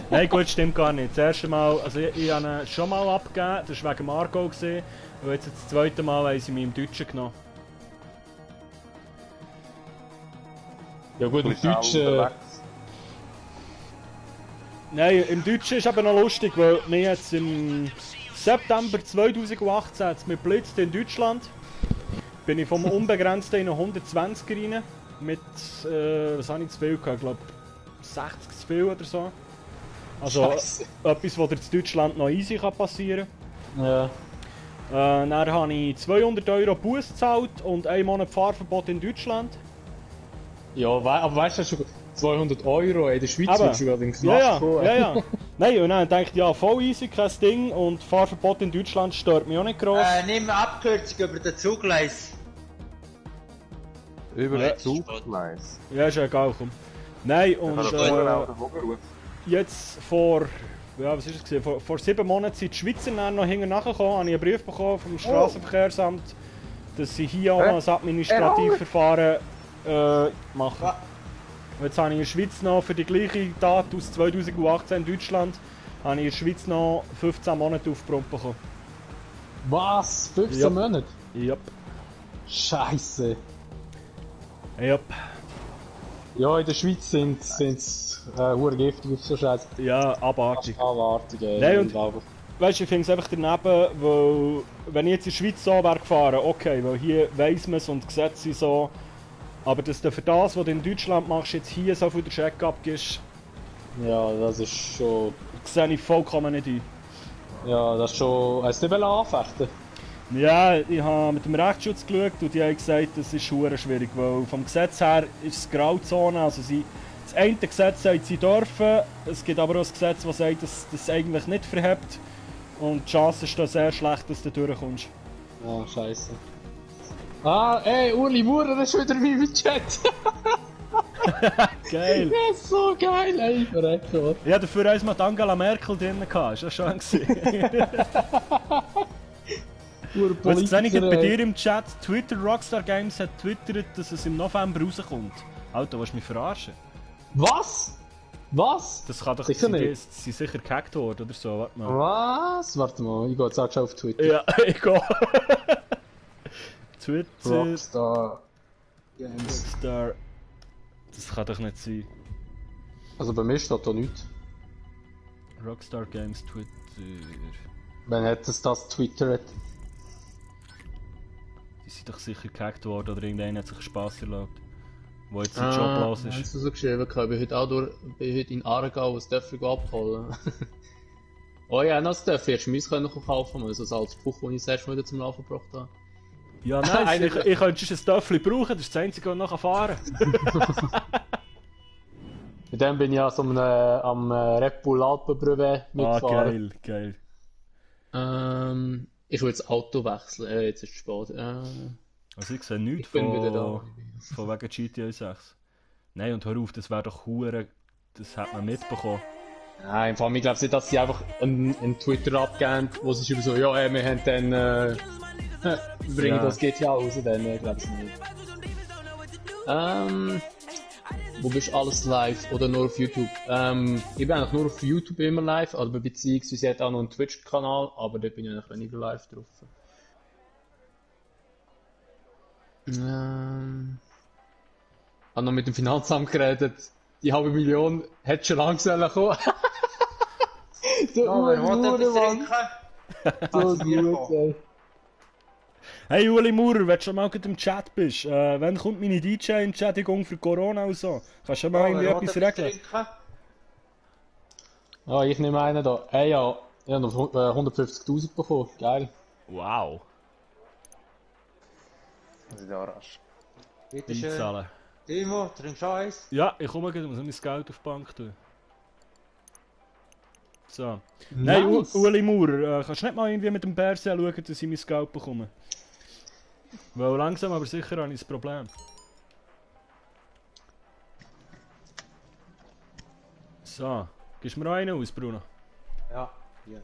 Nein, gut, stimmt gar nicht. Das erste Mal, also ich habe ihn schon mal abgegeben, das war wegen dem Aargau gewesen, und jetzt das zweite Mal haben sie mich im Deutschen genommen. Ja gut, im Deutschen... Nein, im Deutschen ist eben noch lustig, weil wir jetzt im September 2018 hat's mir blitzt in Deutschland. Bin ich vom Unbegrenzten in einen 120er rein. Mit, was habe ich zu viel gehabt? Ich glaube 60 zu viel oder so. Also Scheisse. etwas, was dir in Deutschland noch easy kann passieren Ja. kann. Dann habe ich 200 € Buß gezahlt und 1 Monat Fahrverbot in Deutschland. Ja, aber weißt du, schon 200 €, in der Schweiz Aber- würdest du gerade in den Knast Ja, ja, kommen. ja, ja. Nein, und dann dachte ich, ja, voll easy, kein Ding. Und Fahrverbot in Deutschland stört mich auch nicht gross. Nimm eine Abkürzung über den Zuggleis. Über Ja. den Zuggleis. Ja, ist ja egal, komm. Nein, und jetzt vor, ja, was ist es gewesen? Vor 7 Monaten sind die Schweizer dann noch hinten nachgekommen, habe ich einen Brief bekommen vom Strassenverkehrsamt, dass sie hier auch noch ein Administrativverfahren machen. Und jetzt habe ich in der Schweiz noch für die gleiche Tat aus 2018 in Deutschland, habe ich in der Schweiz noch 15 Monate aufgebrummt bekommen. Was? 15 Ja. Monate? Yep. Scheiße. Yep. Ja, in der Schweiz sind hure giftig auf so Scheiße. Ja, abartig. Abartig, ey. Nein, und- Aber- Weißt du, ich finde es einfach daneben, weil wenn ich jetzt in der Schweiz so wäre gefahren, okay, weil hier weiss man es und die Gesetze sind so. Aber dass du für das, was du in Deutschland machst, jetzt hier so viel den Check abgibst, Ja, das ist schon... sehe ich vollkommen nicht ein. Ja, das ist schon... Hast du nicht anfechten? Ja, ich habe mit dem Rechtsschutz geschaut und die haben gesagt, das ist verdammt schwierig, weil vom Gesetz her ist es Grauzone, also das eine Gesetz sagt, sie dürfen, es gibt aber auch ein Gesetz, das sagt, dass das eigentlich nicht verhebt und die Chance ist da sehr schlecht, dass du durchkommst. Ja, scheiße. Ah, ey, Uli Maurer ist wieder in meinem Chat. Geil! Das ist so geil, ey. Verrecken. Ja, dafür haben wir die Angela Merkel drin gehabt, ist ja schön gewesen. Was sehe ich bei dir im Chat? Twitter Rockstar Games hat twittert, dass es im November rauskommt. Alter, willst du mich verarschen? Was? Was? Das kann doch Sicher sie nicht. sind sicher gehackt worden oder so, warte mal. Was? Warte mal, ich gehe jetzt auch schon auf Twitter. Ja, ich gehe. Twitter Rockstar Games. Rockstar. Das kann doch nicht sein. Also bei mir steht da nichts. Rockstar Games Twitter. Wann hat es das twittert? Die sind doch sicher gehackt worden oder irgendeiner hat sich Spaß erlaubt. wo jetzt der Job los Hast ist. du so geschrieben? Ich bin heute auch bin heute in Aargau ein Töffel abholen. Oh ja, noch ein Töffel. Hättest du mir können kaufen können, so als Buch, das ich das erste Mal wieder zum Laufen gebracht habe. Ja, nice, ich könnte schon ein Töffel brauchen, das ist das einzige, was ich noch fahren kann. Mit dem bin ich ja so am Red Bull Alpenbrevet mitgefahren. Geil. Ich will das Auto wechseln. Jetzt ist es spät. Also ich sehe nichts Ich bin wieder da. von wegen GTA 6. Nein, und hör auf, das wäre doch hure, das hat man mitbekommen. Nein, vor allem, ich glaube nicht, dass sie einfach einen Twitter abgeben, wo sie schreiben so, ja, wir haben dann, wir bringen das GTA raus, dann, glaube ich nicht. Wo bist du alles live oder nur auf YouTube? Ich bin eigentlich nur auf YouTube immer live, aber beziehungsweise hat auch noch einen Twitch-Kanal, aber da bin ich eigentlich weniger live drauf. Habe noch mit dem Finanzamt geredet, die halbe Million hätte schon langsam kommen. So Ja, wer will etwas Mann. trinken? So Kannst du mir gut, ey. Hey Uli Maurer, wenn du schon mal im Chat bist, wann kommt meine DJ-Entschädigung für Corona und so? Kannst du mal irgendwie Wer will etwas etwas regeln? trinken? Ah, ich nehme einen da. Ey, ja, ich habe noch 150.000 bekommen. Geil. Wow. Das ist ja rasch. Bitte schön. Einzahlen. Timo, trinkst du auch eins? Ja, ich komme gleich, ich muss noch mein Geld auf die Bank tun. So. Nein, Nice. Uli Maurer, kannst du nicht mal irgendwie mit dem Bärse schauen, dass ich mein Geld bekomme? Weil langsam aber sicher habe ich ein Problem. So, gibst du mir noch einen aus, Bruno? Ja, hier.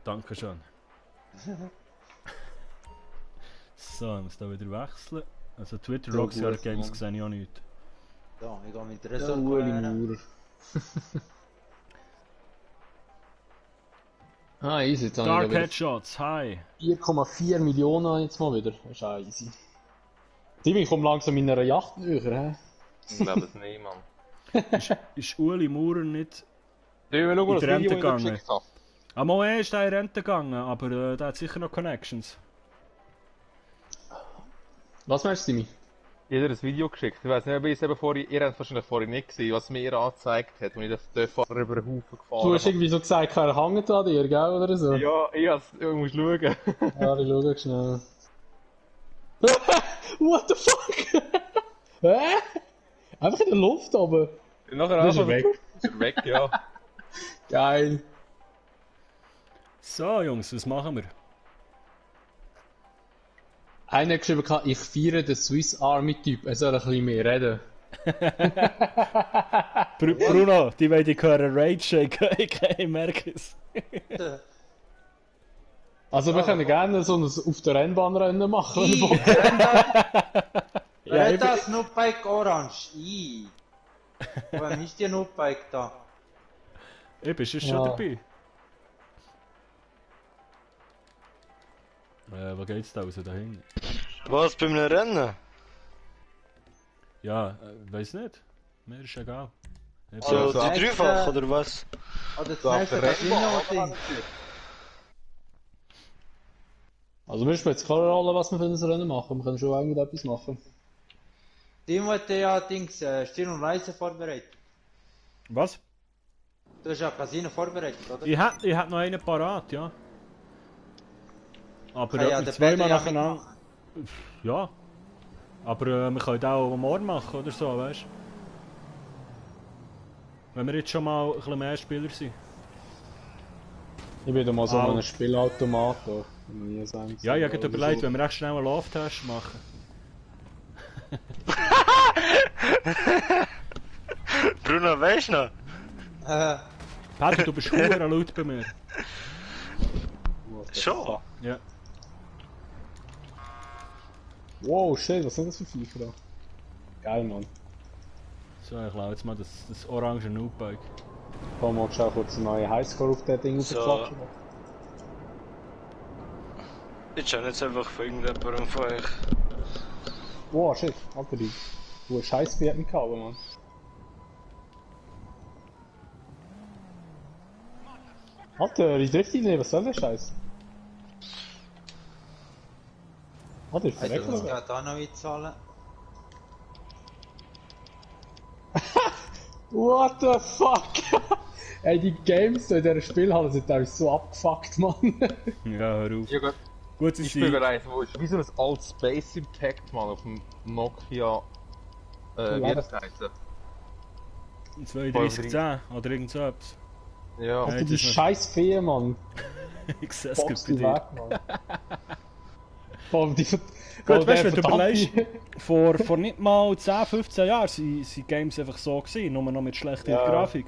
Dankeschön. So, ich muss da wieder wechseln. Also Twitter So Rockstar gut, Games Mann. sehe ich auch nicht. So, ich gehe mit der Ja, Resort Uli rein. Maurer. Ah, easy. Jetzt habe Dark ich wieder Headshots, hi! 4,4 Millionen jetzt mal wieder. Das ist auch easy. Timmy, ich komme langsam in einer Yacht näher, hä? Ich glaube es nicht, Mann. Ist Uli Maurer nicht... Ich will nur In das die Rente Video, das ich dir gegangen. geschickt habe. Einmal ist er in Rente gegangen, aber der hat sicher noch Connections. Was meinst du, Timmy? Ich habe dir das Video geschickt. Ich weiß nicht, ob ich es eben vorhin, ihr habt es wahrscheinlich vorhin nicht gesehen, was mir angezeigt hat, als ich das Dörfer über den Haufen gefahren Du hast irgendwie so gesagt, er hängt an dir, gell, oder so? Ja, ich muss schauen. Ja, ich schau schnell. What the fuck? Hä? Einfach in der Luft oben. Nachher Das ist einfach- weg. Ist er weg, ja. Geil. So Jungs, was machen wir? Einer hat geschrieben, ich feiere den Swiss Army Typ, er soll ein bisschen mehr reden. Bruno, die wollen dich hören Rage shaken, ich merke es. Also wir können gerne so ein auf der Rennbahn Rennen machen, wenn ihr Bock habt. Wer hat ich das Noobbike orange? Warum ist die Noobbike da? Ich bin schon Ja. dabei. Wo geht's da raus? Da hinten? Was, bei einem Rennen? Ja, weiß nicht. Mir ist egal. Ich So, bin- das die nächste- Dreifach oder was? Oder das So, auf nächste der Casino-Ding? Also mir spielt es keine Rolle, was wir für ein Rennen machen, wir können schon irgendetwas machen. Timo hat ja Dings, Stirn und Reise vorbereitet. Was? Du hast ja Casino vorbereitet, oder? Ich hätte noch einen parat, ja. Aber Kann ja etwa der zweimal Peter ja nacheinander. mitmachen. Ja. Aber wir können auch morgen machen oder so, weißt du? Wenn wir jetzt schon mal ein bisschen mehr Spieler sind. Ich bin da mal so Au. ein Spielautomat da. Nie sagen. Ja, ich habe gerade überlegt, wenn wir echt schnell einen Love-Test machen. Bruno, weißt du noch? Patrick, du bist verdammt laut bei mir. Schon? Ja. Wow, shit, was sind das für Viecher da? Geil, Mann. So, ich lau jetzt mal das orange Noobbike. Komm mal schnell kurz einen neuen Highscore auf das Ding So. raufklatschen. Ich schaue jetzt einfach von irgendjemandem von euch. Wow, shit, Alter, du hast scheiß Bier mit Kabel, Mann. Alter, ich drück dich nicht, was soll der Scheiß? Ah, der ist Ich muss verreckt. gerade auch noch einzahlen. What the fuck? Ey, die Games in dieser Spielhalle sind teilweise so abgefuckt, Mann. Ja, hör auf. Ja, gut. Gut, sie Ich spiele sind... gerade wo ist wie so ein altes Space Impact mal auf dem Nokia. Wie das heißen? 3210 oder irgend so etwas. Ja. Also Hey, die das ist- scheiß Fee, Mann. Ich sehe es Box bei die dir. weg, Mann. Vor allem die Gut, weißt du, wenn du überlegst, vor nicht mal 10, 15 Jahren sind Games einfach so gewesen, nur noch mit schlechter Ja. Grafik.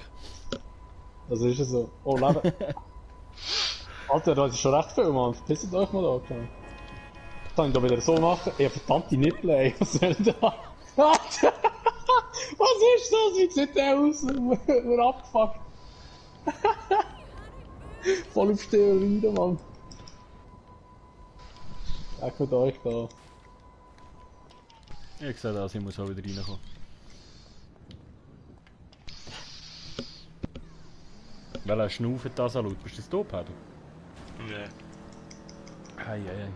Das ist ja so. Oh, Leben. Alter, das ist schon recht viel, Mann. Verpisst euch mal da, okay. Kann ich da wieder so machen? Ey, verdammte Nippel, ey. Was soll denn da? Alter! Was ist das? Wie sieht der aus? Nur abgefuckt. Voll auf Steroiden, Mann. Weg mit euch da. Ich sehe das, ich muss auch wieder reinkommen. Welcher schnauft das an laut? Bist du das du, Pedro? Nee. Hei, hei,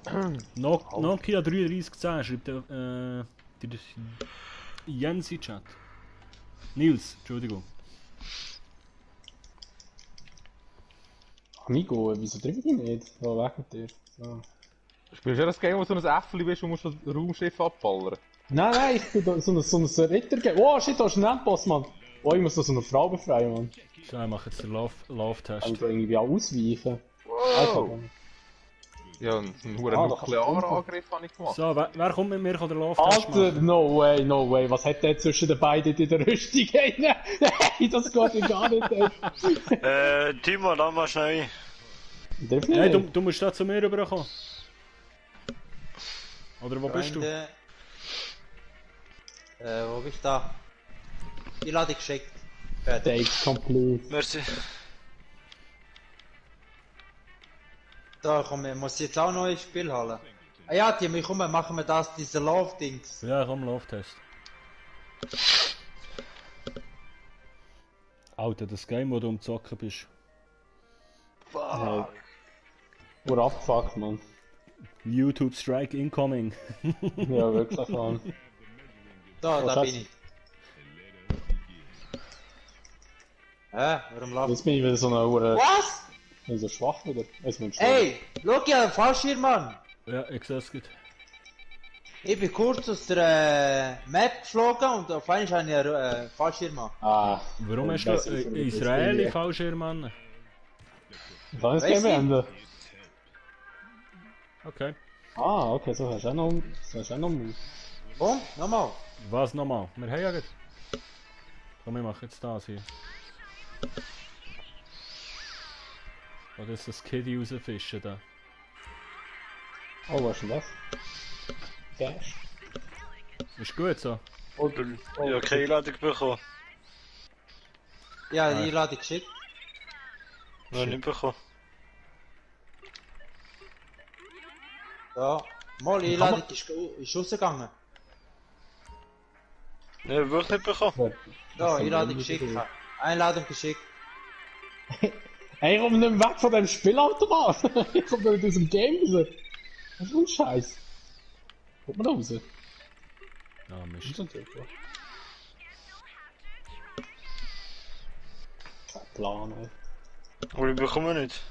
hei. Nokia 3310 schreibt der Jens in den Chat. Nils, Entschuldigung. Amigo, wieso treffe ich mich nicht? Oh, weg mit dir. So. Spielst du ja das Game, wo du so ein Äffli bist und musst das Raumschiff abballern? Nein, ich bin da so ein Ritter. Oh shit, da ist ein Endboss, Mann. Oh, ich muss da so eine Frau befreien, Mann. So, ich mache jetzt den Lauf-Test. Kann ich da irgendwie auch ausweichen? Einfach, Mann. Ja, einen hohen Ah, da kannst du Nuklearangriff habe ich gemacht. So, wer kommt mit mir den Lauf-Test Alter, machen? no way, no way. Was hat der zwischen den beiden in der Rüstung? Nein, das geht ja gar nicht, ey. Timo, lass mal schnell ein. Darf nicht? Hey, du musst da zu mir rüberkommen. Oder wo bist du? Freunde. Wo bist du da? Ich lade dich geschickt. Fertig. Date complete. Merci. Da komm, ich muss jetzt auch noch ein Spiel holen. Ah ja, Tim, komm, machen wir das, diese Lauf-Dings. Ja, komm, Lauf-Test. Alter, das Game, wo du am Zocken bist. Hey. Nur abgefuckt, Mann. YouTube Strike incoming. Ja, wirklich, Mann. Da, Oh, da Scheiße. bin ich. Warum läuft Jetzt bin ich wieder so eine Uhr. Was? Bin so schwach wieder. Jetzt bin ich Ey, schau ja, Fallschirm, Mann. Ja, ich sehe es gut. Ich bin kurz aus der Map geflogen und auf einmal habe ich einen Fallschirm an. Ah. Warum hast besser du für mich, Israeli das Fallschirm an? Kann ich das Weiss Game ich. beenden? Okay. Ah, okay, so hast du auch noch. So hast du auch noch Move. Komm, nochmal. Was nochmal? Wir haben ja jetzt. Komm, wir machen jetzt das hier. Oder ist das Kiddie rausfischen da? Oh, was ist denn das? Cash. Ist gut so. Oh, Ich habe keine Einladung bekommen. Ja, die lade ich geschickt. Noch nicht bekommen. Ja, mal, die Einladung ist rausgegangen. Nein, wirklich nicht bekommen. Ja, Einladung geschickt. Einladung geschickt. Ey, ich komm nicht mehr weg von dem Spielautomat! Ich komm da nicht aus dem Game raus! Was ist ein Scheiß? Kommt man da raus? Ah, Mist. Kein Plan, ey. Aber ich bekomme nicht.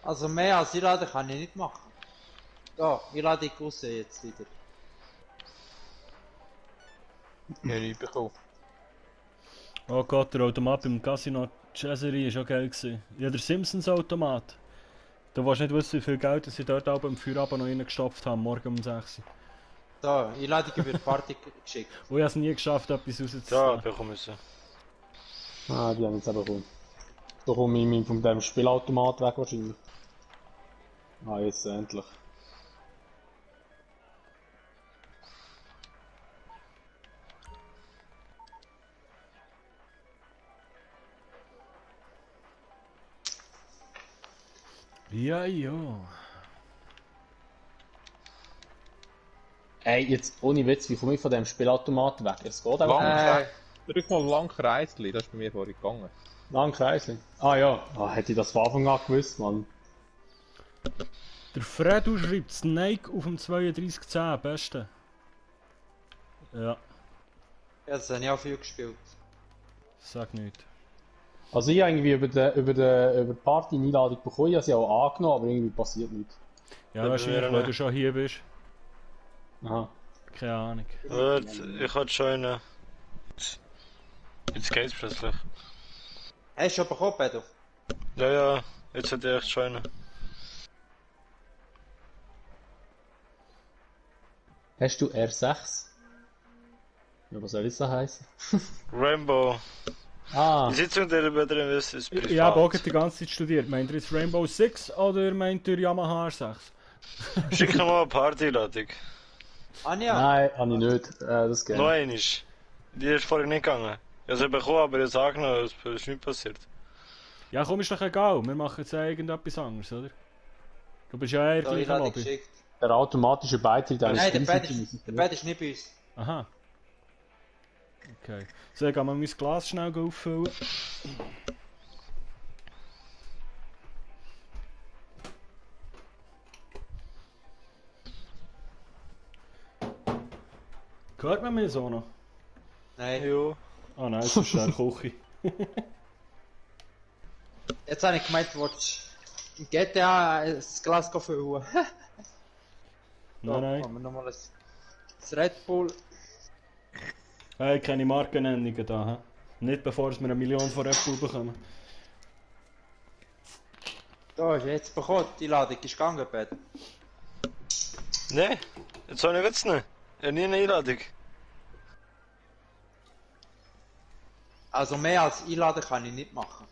Also mehr als Einladung kann ich nicht machen. Da, Einladung raus jetzt wieder. Ja, nicht bekommen. Oh Gott, der Automat im Casino Cesare war auch geil gewesen. Ja, der Simpsons-Automat. Du willst nicht wissen, wie viel Geld sie dort oben im Feierabend noch reingestopft haben, morgen um 6 Uhr. Da, Einladung wird fertig geschickt. Und ich habe es nie geschafft, etwas Da rauszutun. bekomme ich sie. Ah, die haben jetzt aber cool. Da komme ich von dem Spielautomat weg wahrscheinlich. Ah, jetzt endlich. Ja, ja. Ey, jetzt ohne Witz, wie komme ich von dem Spielautomat weg? Es geht einfach Lang Drück mal lang Kreisli, das ist bei mir vorhin gegangen. lang Kreis. Ah ja, ah, hätte ich das von Anfang an gewusst, Mann. Der Fredu schreibt Snake auf dem 3210, beste. Ja, Ja, das habe ich auch viel gespielt. sag nicht. Also ich habe irgendwie über die Party eine Einladung bekommen, ich habe sie auch angenommen, aber irgendwie passiert nichts. Ja, wahrscheinlich, weil du schon hier bist. Aha. Keine Ahnung. Gut, ich hatte schon Jetzt geht's plötzlich. Hast du schon bekommen, Pedro? Ja, jetzt hat er echt schon Hast du R6? Ja, was soll das da heißen? Rainbow. Ah, Die Sitzung der Betriebe ist privat. Ich habe auch die ganze Zeit studiert. Meint ihr jetzt Rainbow 6 oder meint ihr Yamaha R6? Schick mir mal eine Partyladung. Anja? nein, habe ich nicht. Das geht. Noch einmal. Die ist vorher nicht gegangen. Ich habe sie bekommen, aber jetzt angenommen, es ist nicht passiert. Ja, komm, ist doch egal. Wir machen jetzt irgendetwas anderes, oder? Du bist ja eher So, ich gleich am habe Hobby. geschickt. Der automatische Beitritt eines Nein, der Spielsystems. Bett ist nicht bei uns. Aha. Okay. So, ich gehe mal mein Glas schnell auffüllen. Hört man mich so noch? Nein. Jo. Ah nein, das ist der Küche. Jetzt habe ich gemeint, du wolltest im GTA ein Glas füllen. Nein. Haben wir nochmal ein Red Bull. Hey, keine Markennennungen da, hä? Nicht bevor wir 1 Million von Red Bull bekommen. Da ist jetzt bekommen, die Ladung ist gegangen, Pedro. Nein, jetzt habe ich jetzt nicht. Ich habe nie eine Einladung. Also mehr als einladen kann ich nicht machen.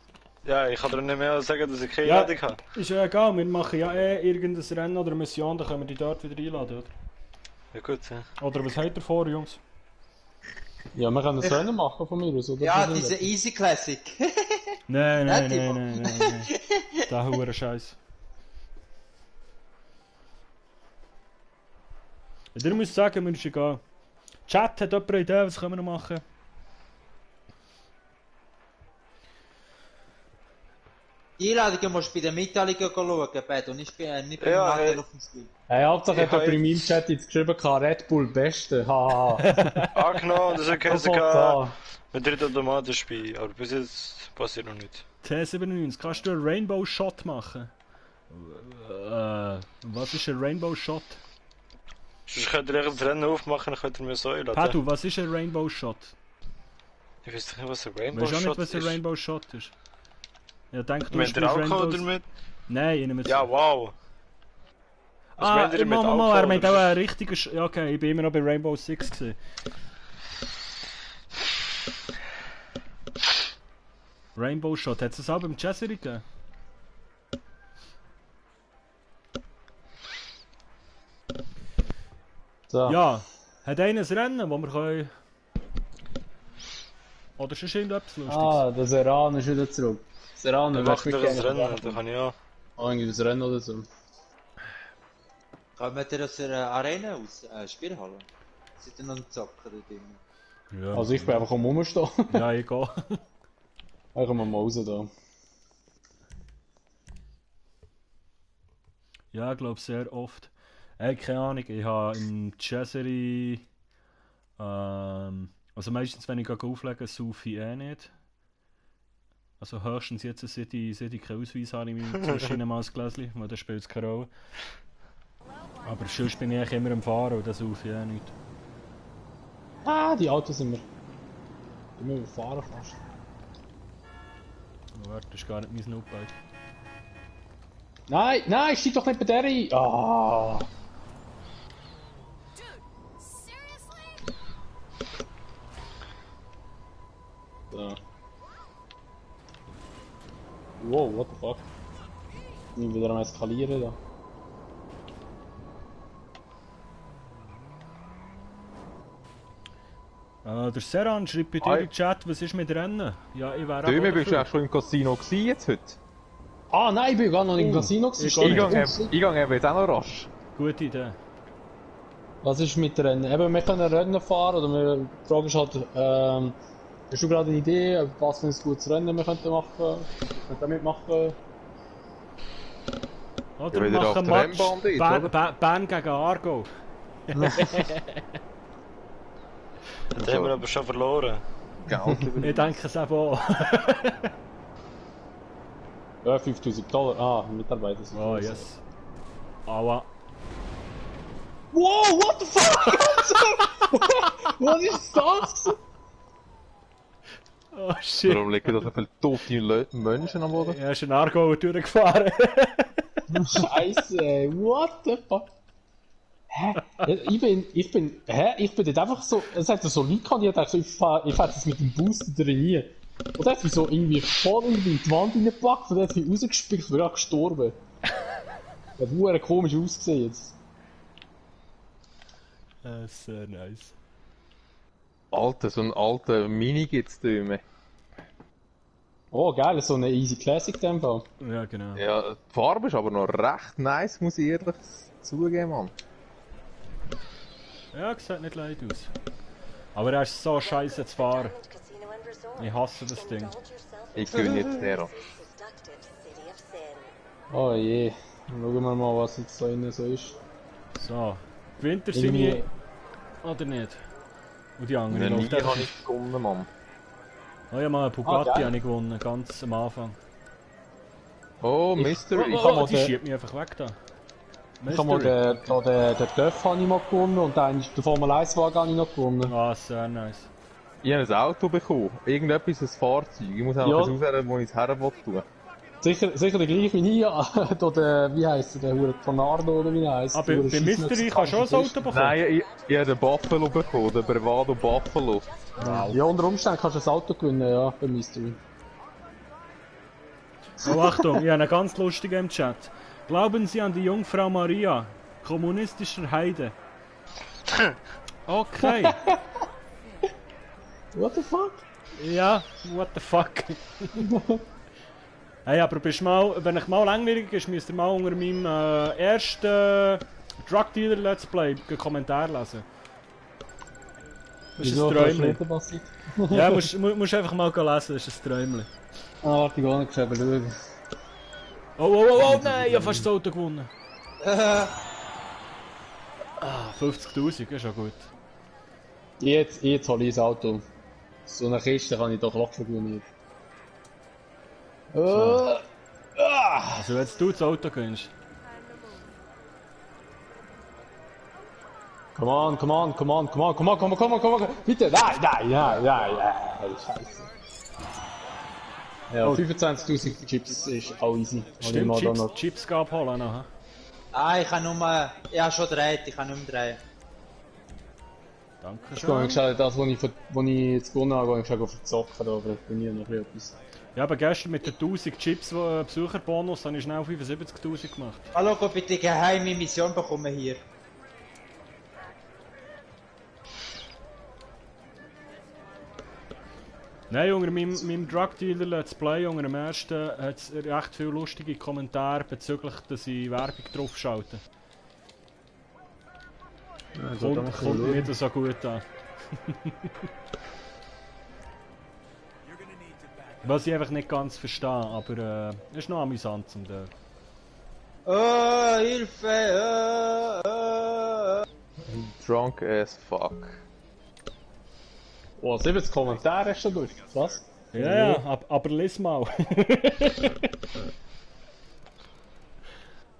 Ja, ich kann dir nicht mehr sagen, dass ich keine Ja. Einladung habe. Ist ja egal, wir machen ja irgendein Rennen oder eine Mission, dann können wir die dort wieder einladen, oder? Ja gut, ja. Oder was habt ihr vor, Jungs? Ja, wir können das Rennen machen von mir aus, oder? Ja, Das ist diese Easy Classic. Nein. Timo. Da hure Scheiß. Ihr müsst sagen, mir ist egal. Chat, hat jemand eine Idee, was können wir noch machen? Die Einladungen musst du bei den Mitteilungen schauen, Pedro, nicht bei Ja, dem Nachteil hey. auf dem Spiel. Hey, Hauptsache Ich hat jemand habe in meinem Chat jetzt geschrieben, Red Bull Beste, haha. Angenommen, das hat Was geheißen, macht's an? mit dritter Automatenspiel, aber bis jetzt passiert noch nicht. T97, kannst du einen Rainbow Shot machen? Was ist ein Rainbow Shot? Sonst könnt ihr echt das Rennen aufmachen, dann könnt ihr mir so einladen. Padu, was ist ein Rainbow Shot? Ich weiß doch nicht, was ein Rainbow Weißt du auch Shot nicht, was ein ist. Rainbow Shot ist? Ja, denk du Meint ihr Alkohol damit? Nein, ich nehme jetzt... Ja, wow. Was Ah, meint ihr mit mal, Alkohol? er meint auch oder? einen richtigen... Ja, okay, ich bin immer noch bei Rainbow Six gewesen. Rainbow Shot, hat es das auch beim Chessery gegeben? So. Ja, hat einer ein Rennen, wo wir können... Oder ist irgendetwas Lustiges? Ah, der Seran ist wieder zurück. Seran, Dann macht ihr das Rennen, dann kann ich auch. Irgendwie das Rennen oder so. Kommen wir aus der Arena aus? Spielhalle? Seid ihr noch nicht zocken dort drin? Ja, Also ich bin einfach am Rumstehen. ja, ich gehe. Ich komme mal raus da. Ja, ich glaube sehr oft. Keine Ahnung, ich habe im Chessery... also meistens, wenn ich auflege, saufe ich nicht. Also höchstens jetzt, seit ich keinen Ausweis habe, ich zwischen mal ein Gläschen, weil das spielt es keine Rolle. Aber sonst bin ich eigentlich immer am Fahren und das saufe ich nicht. Ah, die Autos sind wir. Die müssen wir fahren fast. Oh, warte, das ist gar nicht mein Snoopbike. Nein, nein, steig doch nicht bei der ein! Ah! So. Wow, what the fuck? Ich bin wieder am Eskalieren da. Der Seran schreibt bei dir im Chat, was ist mit Rennen? Ja, ich wäre Döme, auch bist du dafür. auch schon im Casino gewesen jetzt heute? Ah nein, ich bin gar noch nicht im Casino gewesen. ich gehe Ich gehe eben jetzt auch noch rasch. Gute Idee. Was ist mit Rennen? Eben, wir können Rennen fahren, oder wir, die Frage ist halt, hast du gerade eine Idee, was für ein gutes Rennen wir könnten machen? Könnten wir mitmachen? Oder Ja, wenn wir er auf machen der Match Rennbahn ist, Bern, oder? Bern gegen Aargau. Den haben wir aber schon verloren. Geld Ich über. denke es eben auch. Ja, $5.000. Ah, Mitarbeiter sind Oh, groß. yes. Aua. Wow, what the fuck? Was ist das? Oh shit. Warum liegen da so viele tote Menschen am Boden? Er ist in Aargau durchgefahren. Scheiße, ey, what the fuck? Hä? Ja, ich bin dort einfach so, es hat so Leute gehabt, die dachten so, ich fahr jetzt mit dem Booster trainieren. Und dann hat mich so irgendwie voll in die Wand reingepackt und dann hat mich rausgespickt und bin auch gestorben. Das hat verdammt komisch ausgesehen jetzt. Sehr nice. Alter, so ein alter Mini gibt's da immer. Oh geil, so eine Easy Classic in dem Fall. Ja, genau. Ja, die Farbe ist aber noch recht nice, muss ich ehrlich zugeben, Mann. Ja, sieht nicht leid aus. Aber er ist so scheiße zu fahren. Ich hasse das Ding. Ich gewinne jetzt der. Oh je, dann schauen wir mal, was jetzt da innen so ist. So. Gewinnt er Irgendwie- seine... Oder nicht? Und die In andere der läuft Liga einfach... habe ich gewonnen, Mann. Oh ja, mal einen Bugatti geil. habe ich gewonnen, ganz am Anfang. Oh, Mystery. kann mal Die den- schiebt mich einfach weg da. Ich habe mal den Döff habe ich mal gewonnen und dann ist der Formel 1 Wagen habe ich noch gewonnen. Ah, sehr nice. Ich habe ein Auto bekommen. Irgendetwas, ein Fahrzeug. Ich muss einfach Ja. auswählen, wo ich es her tun. Sicher der gleiche wie hier, oder wie heisst der Hure Tornado oder wie er heisst. Ah, bei Mystery kannst du auch ein Auto bekommen? Nein, ich habe den Buffalo bekommen, den Bravado Buffalo. Ja, unter Umständen kannst du ein Auto gewinnen, ja, bei Mystery. Oh, Achtung, ich habe einen ganz lustigen im Chat. Glauben Sie an die Jungfrau Maria, kommunistischer Heide? Okay. What the fuck? Ja, what the fuck. Hey, aber bist mal, wenn ich mal langweilig ist, müsst ihr mal unter meinem ersten Drug Dealer Let's Play einen Kommentar lesen. Das ist ein Träumchen. passiert? Ja, musst einfach mal lesen, das ist ein Träumchen. Ah, warte, ich gehe nicht geschrieben, schauen. Oh, nein, ich habe fast das Auto gewonnen. 50'000, ist schon gut. Jetzt hole ich das Auto. So eine Kiste kann ich doch locker gewinnen. Also wenn du das Auto gönnst. Come on. Bitte, nein. Scheiße. Ja, 25.000 Chips ist auch easy. Hol ich mal da noch. Chips abholen noch. Ah, ich habe schon gedreht, ich kann nicht mehr drehen. Danke Ich gehe schön. geschaut, das, was ich jetzt gewonnen habe, gehe ich schon verzocken, aber ich bin hier noch etwas. Ja, aber gestern mit den 1000 Chips Besucherbonus habe ich schnell 75'000 gemacht. Hallo, go bitte geheime Mission bekommen hier. Nein, unter meinem Drug Dealer Let's Play, unter dem ersten, hat es recht viele lustige Kommentare bezüglich, dass ich Werbung drauf schalte. Kommt mir nicht so gut an. Was ich einfach nicht ganz verstehe, aber es ist noch amüsant zum Teil. Oh, Hilfe! Drunk as fuck. Oh, 70 Kommentare hast du durch. Was? Ja, aber lies mal.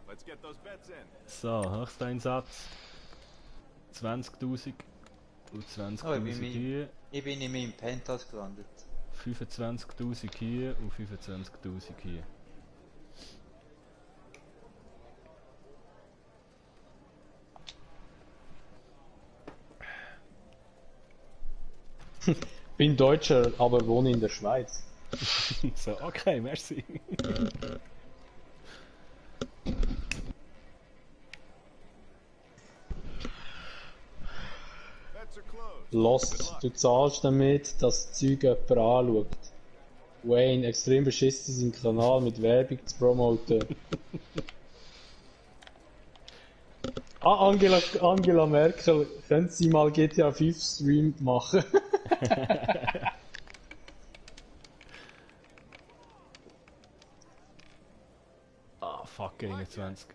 Let's get those bets in. So, höchster Einsatz. 20'000 und 20'000 hier. Ich bin in meinem Penthouse gelandet. 25'000 hier und 25'000 hier. Bin Deutscher, aber wohne in der Schweiz. So, okay, merci. Bets are closed. Lost, du zahlst damit, dass Zeug jemand anschaut. Wayne, extrem beschissen, seinen Kanal mit Werbung zu promoten. Angela Merkel, können Sie mal GTA 5 Stream machen? Fuck, 21.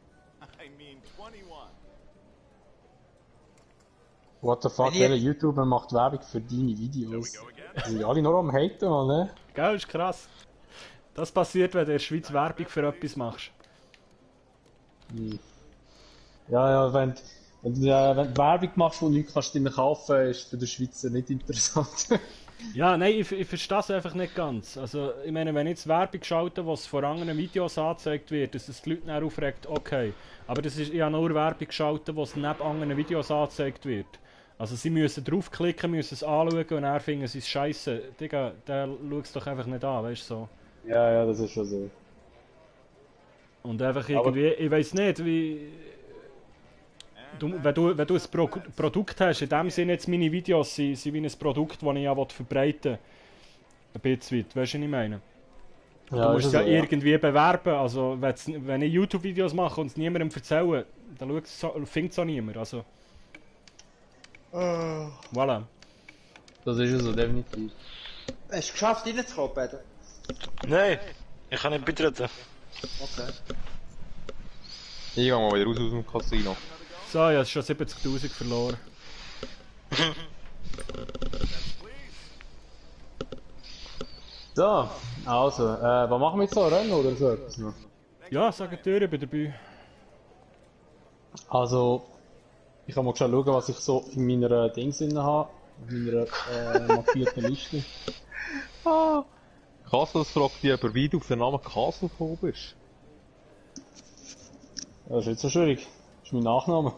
I mean 21. What the fuck, Wenn welcher ihr- YouTuber macht Werbung für deine Videos? Die sind alle nur am Haten, Mann, ne? Gell, ist krass. Das passiert, wenn du in der Schweiz Werbung für etwas machst. Ja, wenn du Werbung machst, die nichts kannst du dir kaufen, ist für den Schweizer nicht interessant. Ja, nein, ich verstehe es einfach nicht ganz. Also, ich meine, wenn ich jetzt Werbung schalte, was vor anderen Videos angezeigt wird, dass es die Leute dann aufregt, okay. Aber das ist ja nur Werbung geschaltet, was neben anderen Videos angezeigt wird. Also, sie müssen draufklicken, müssen es anschauen und dann finden sie es scheiße. Digga, der schaut es doch einfach nicht an, weißt du so. Ja, das ist schon so. Und einfach irgendwie, ich weiß nicht, wie. Wenn du ein Produkt hast, in dem Sinne jetzt meine Videos sind wie ein Produkt, das ich ja verbreiten will. Ein bisschen weit, weißt du, was ich meine? Ja, Du musst ist es ja so, irgendwie bewerben, also wenn ich YouTube-Videos mache und es niemandem erzähle, dann findet es auch niemand, also... Voilà. Das ist so, definitiv. Hast du es geschafft reinzukommen, Peter? Nein, ich kann nicht beitreten. Okay. Ich gehe mal wieder raus aus dem Casino. So, ich habe schon 70'000 verloren. So, also, was machen wir jetzt so? Rennen oder so etwas noch? Ja, sag dir, ich bin dabei. Also, ich kann mal schauen, was ich so in meiner Dings drin habe. In meiner markierten Liste. Kassel fragt dich aber, wie du auf den Namen Kassel gekommen bist. Das ist nicht so schwierig. Das ist mein Nachname.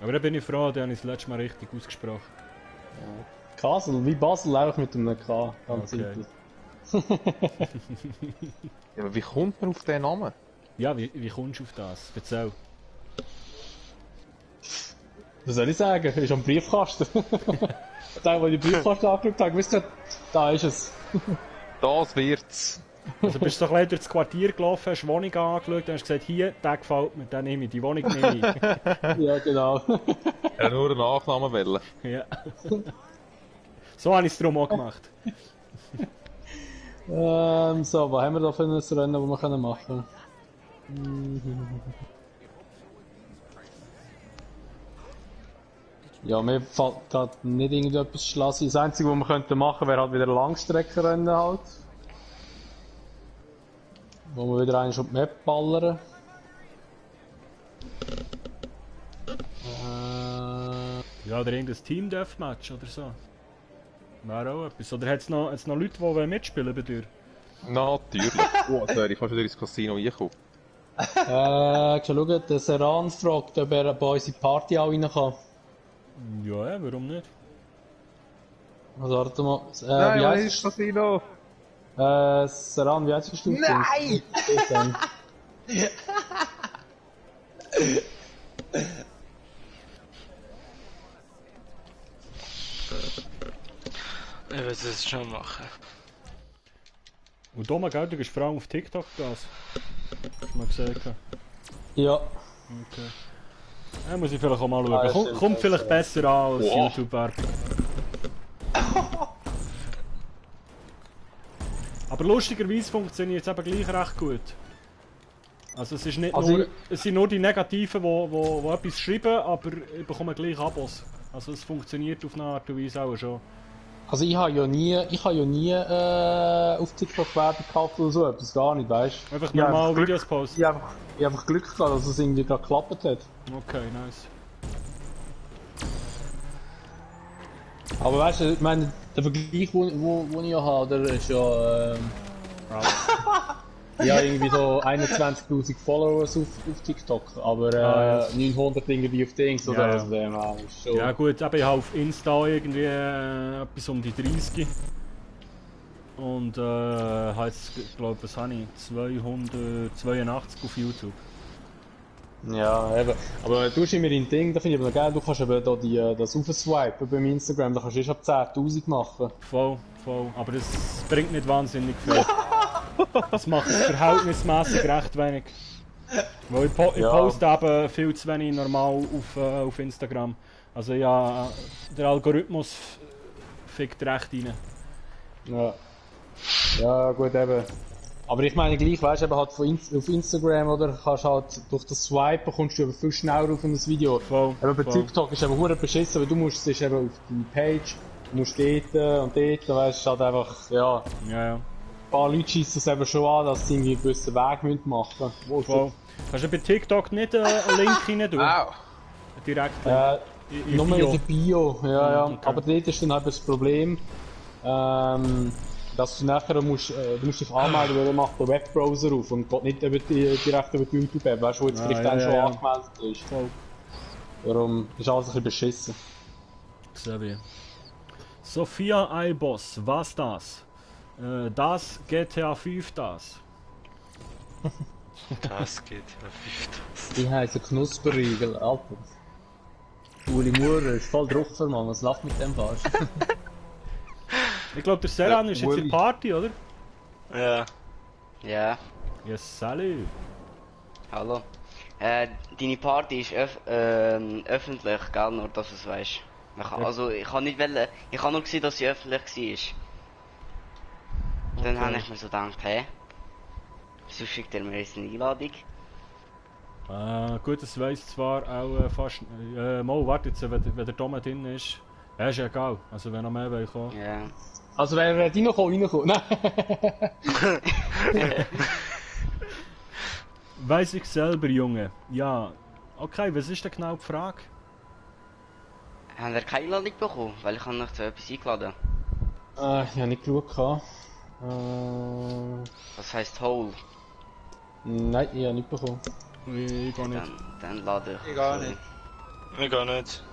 Aber da bin ich froh, da habe ich das letzte Mal richtig ausgesprochen. Kassel, wie Basel, einfach mit einem K. Ganz Okay. simpel. Ja, aber wie kommt man auf den Namen? Ja, wie kommst du auf das? Erzähl. Was soll ich sagen? Ist am Briefkasten. Da, wo ich den Briefkasten angeschaut habe, wisst ihr, da ist es. Das wird's. Also bist du doch leider ins Quartier gelaufen, hast die Wohnung angeschaut und hast gesagt, hier, der gefällt mir, den nehme ich, die Wohnung nehme ich. Ja, genau. Ja, nur einen Nachnamen wählen. Ja. So habe ich es darum auch gemacht. So, was haben wir da für ein Rennen, das wir können machen Ja, mir fällt gerade nicht irgendetwas schlass ein. Das Einzige, was wir könnten machen, wäre halt wieder Langstreckenrennen halt. Wo wir wieder einen auf die Map ballern. Ja, oder irgendein Team-Deathmatch oder so. Wäre auch etwas. Oder hat es noch Leute, die mitspielen bei dir? Natürlich. Oh, sorry, ich kann schon wieder ins Casino reinkommen. Schauen, der Seran fragt, ob er bei uns in die Party auch rein kann. Ja, warum nicht? Also, warte mal. Nein, wie wo heisst ist das Casino? Seran, wie heisst du? Nein! Ich will es schon machen. Und Doma, gell, du gehst vor allem auf TikTok das. Hast du mal gesagt? Ja. Okay. Ja, muss ich vielleicht auch mal schauen. Ah, Kommt stimmt, kommt vielleicht besser an als Wow. YouTube-Werbung. Aber lustigerweise funktioniert es eben gleich recht gut. Also es ist nicht Also nur, es sind nur die Negativen, die etwas schreiben, aber ich bekomme gleich Abos. Also es funktioniert auf eine Art und Weise auch schon. Also ich habe ja nie auf TikTok Werbung gekauft oder so etwas, gar nicht, weißt du? Einfach Ich habe normal einfach Videos posten. Ich habe einfach Glück gehabt, dass es irgendwie gerade geklappt hat. Okay, nice. Aber weißt du, ich meine, der Vergleich, wo ich ja habe, der ist ja, ja irgendwie so 21.000 Followers auf TikTok, aber Ah, 900 irgendwie auf Dings, Ja, oder? ja. Also, ist schon... Ja gut, aber ich habe auf Insta irgendwie etwas um die 30. Und habe jetzt, glaube was habe ich? 282 auf YouTube. Ja, eben. Aber du hast immer dein Ding, da finde ich aber noch geil, du kannst eben da das aufswipen beim Instagram, da kannst du erst ab 10.000 machen. Voll. Aber das bringt nicht wahnsinnig viel. Das macht es verhältnismäßig recht wenig. Weil ich poste eben viel zu wenig normal auf Instagram. Also ja, der Algorithmus fickt recht rein. Ja. Ja, gut, eben. Aber ich meine gleich, weißt du, eben halt auf Instagram, oder? Kannst halt durch das Swipen kommst du eben viel schneller auf ein Video. Voll, Eben bei voll. TikTok ist eben hure beschissen, weil du musst, es ist eben auf deine Page, du musst dort und dort, weißt du, es ist halt einfach, ja. Ja, ja. Ein paar Leute schießen es eben schon an, dass sie irgendwie einen gewissen Weg machen müssen. Voll. Kannst du bei TikTok nicht einen Link rein tun? Au! Direkt. In Nur Bio. in der Bio, ja. Okay. Aber dort ist dann halt das Problem, dass du nachher musst dich anmelden, weil er macht den Webbrowser auf und geht nicht direkt über die YouTube-App, weißt du, wo jetzt vielleicht dann schon angemeldet ist. Voll. Darum ist alles ein bisschen beschissen. Xavier. Sophia iBoss, was das? Das GTA 5 das. Das geht ja 5. Die heißen Knusperriegel, Alter. Uli Murer ist voll drauf, Mann, was lacht mit dem falsch? Ich glaube, der Seran ist jetzt in Uli. Party, oder? Ja. Ja, Yes, salut. hallo. Deine Party ist öffentlich, gell? Nur dass du es weißt. Also, ich habe nicht wollen, ich habe nur gesehen, dass sie öffentlich war. Dann habe ich mir so gedacht, hä? Wieso schickt er mir jetzt eine Einladung? Gut, das weiss zwar auch fast. Mal, warte jetzt, wenn der Tom drin ist. Ja, ist ja egal. Also, wenn noch mehr will kommen. Ja. Also wer reinkommt. Nein. Weiss ich selber, Junge. Ja. Okay, was ist denn genau die Frage? Haben wir keine Einladung bekommen? Weil ich habe noch zu etwas eingeladen. Ich habe nicht geschaut. Das heisst Hole. Nein, ich habe nicht bekommen. Ich gar nicht. Dann lade ich. Ich gar nicht. Ich gar nicht.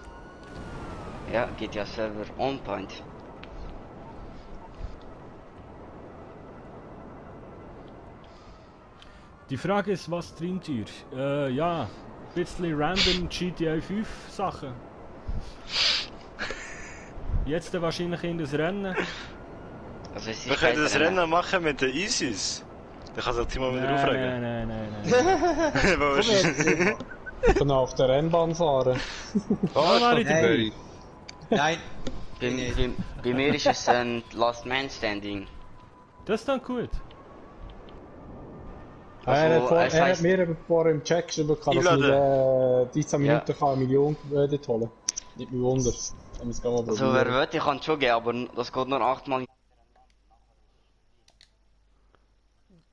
Ja, GTA Server on point. Die Frage ist, was trinkt ihr? Ja, ein bisschen random GTA 5 Sachen. Jetzt wahrscheinlich in das Rennen. Also es ist Wir können kein das Rennen machen mit den ISIS. Dann kann sich Timo wieder aufregen. Nein. Wahrscheinlich. Ich kann auf der Rennbahn fahren. Da war ist ich dabei. Nein. Bei mir ist es ein Last Man Standing. Das ist dann gut. Also, Er es hat heisst- mir vorher im Chat geschrieben, dass ich mit 13 Ja. Minuten kann eine Million dort holen. Nicht mehr Wunder. Dann müssen wir mal Also wer will, ich kann es schon geben, aber das geht nur 8 Mal.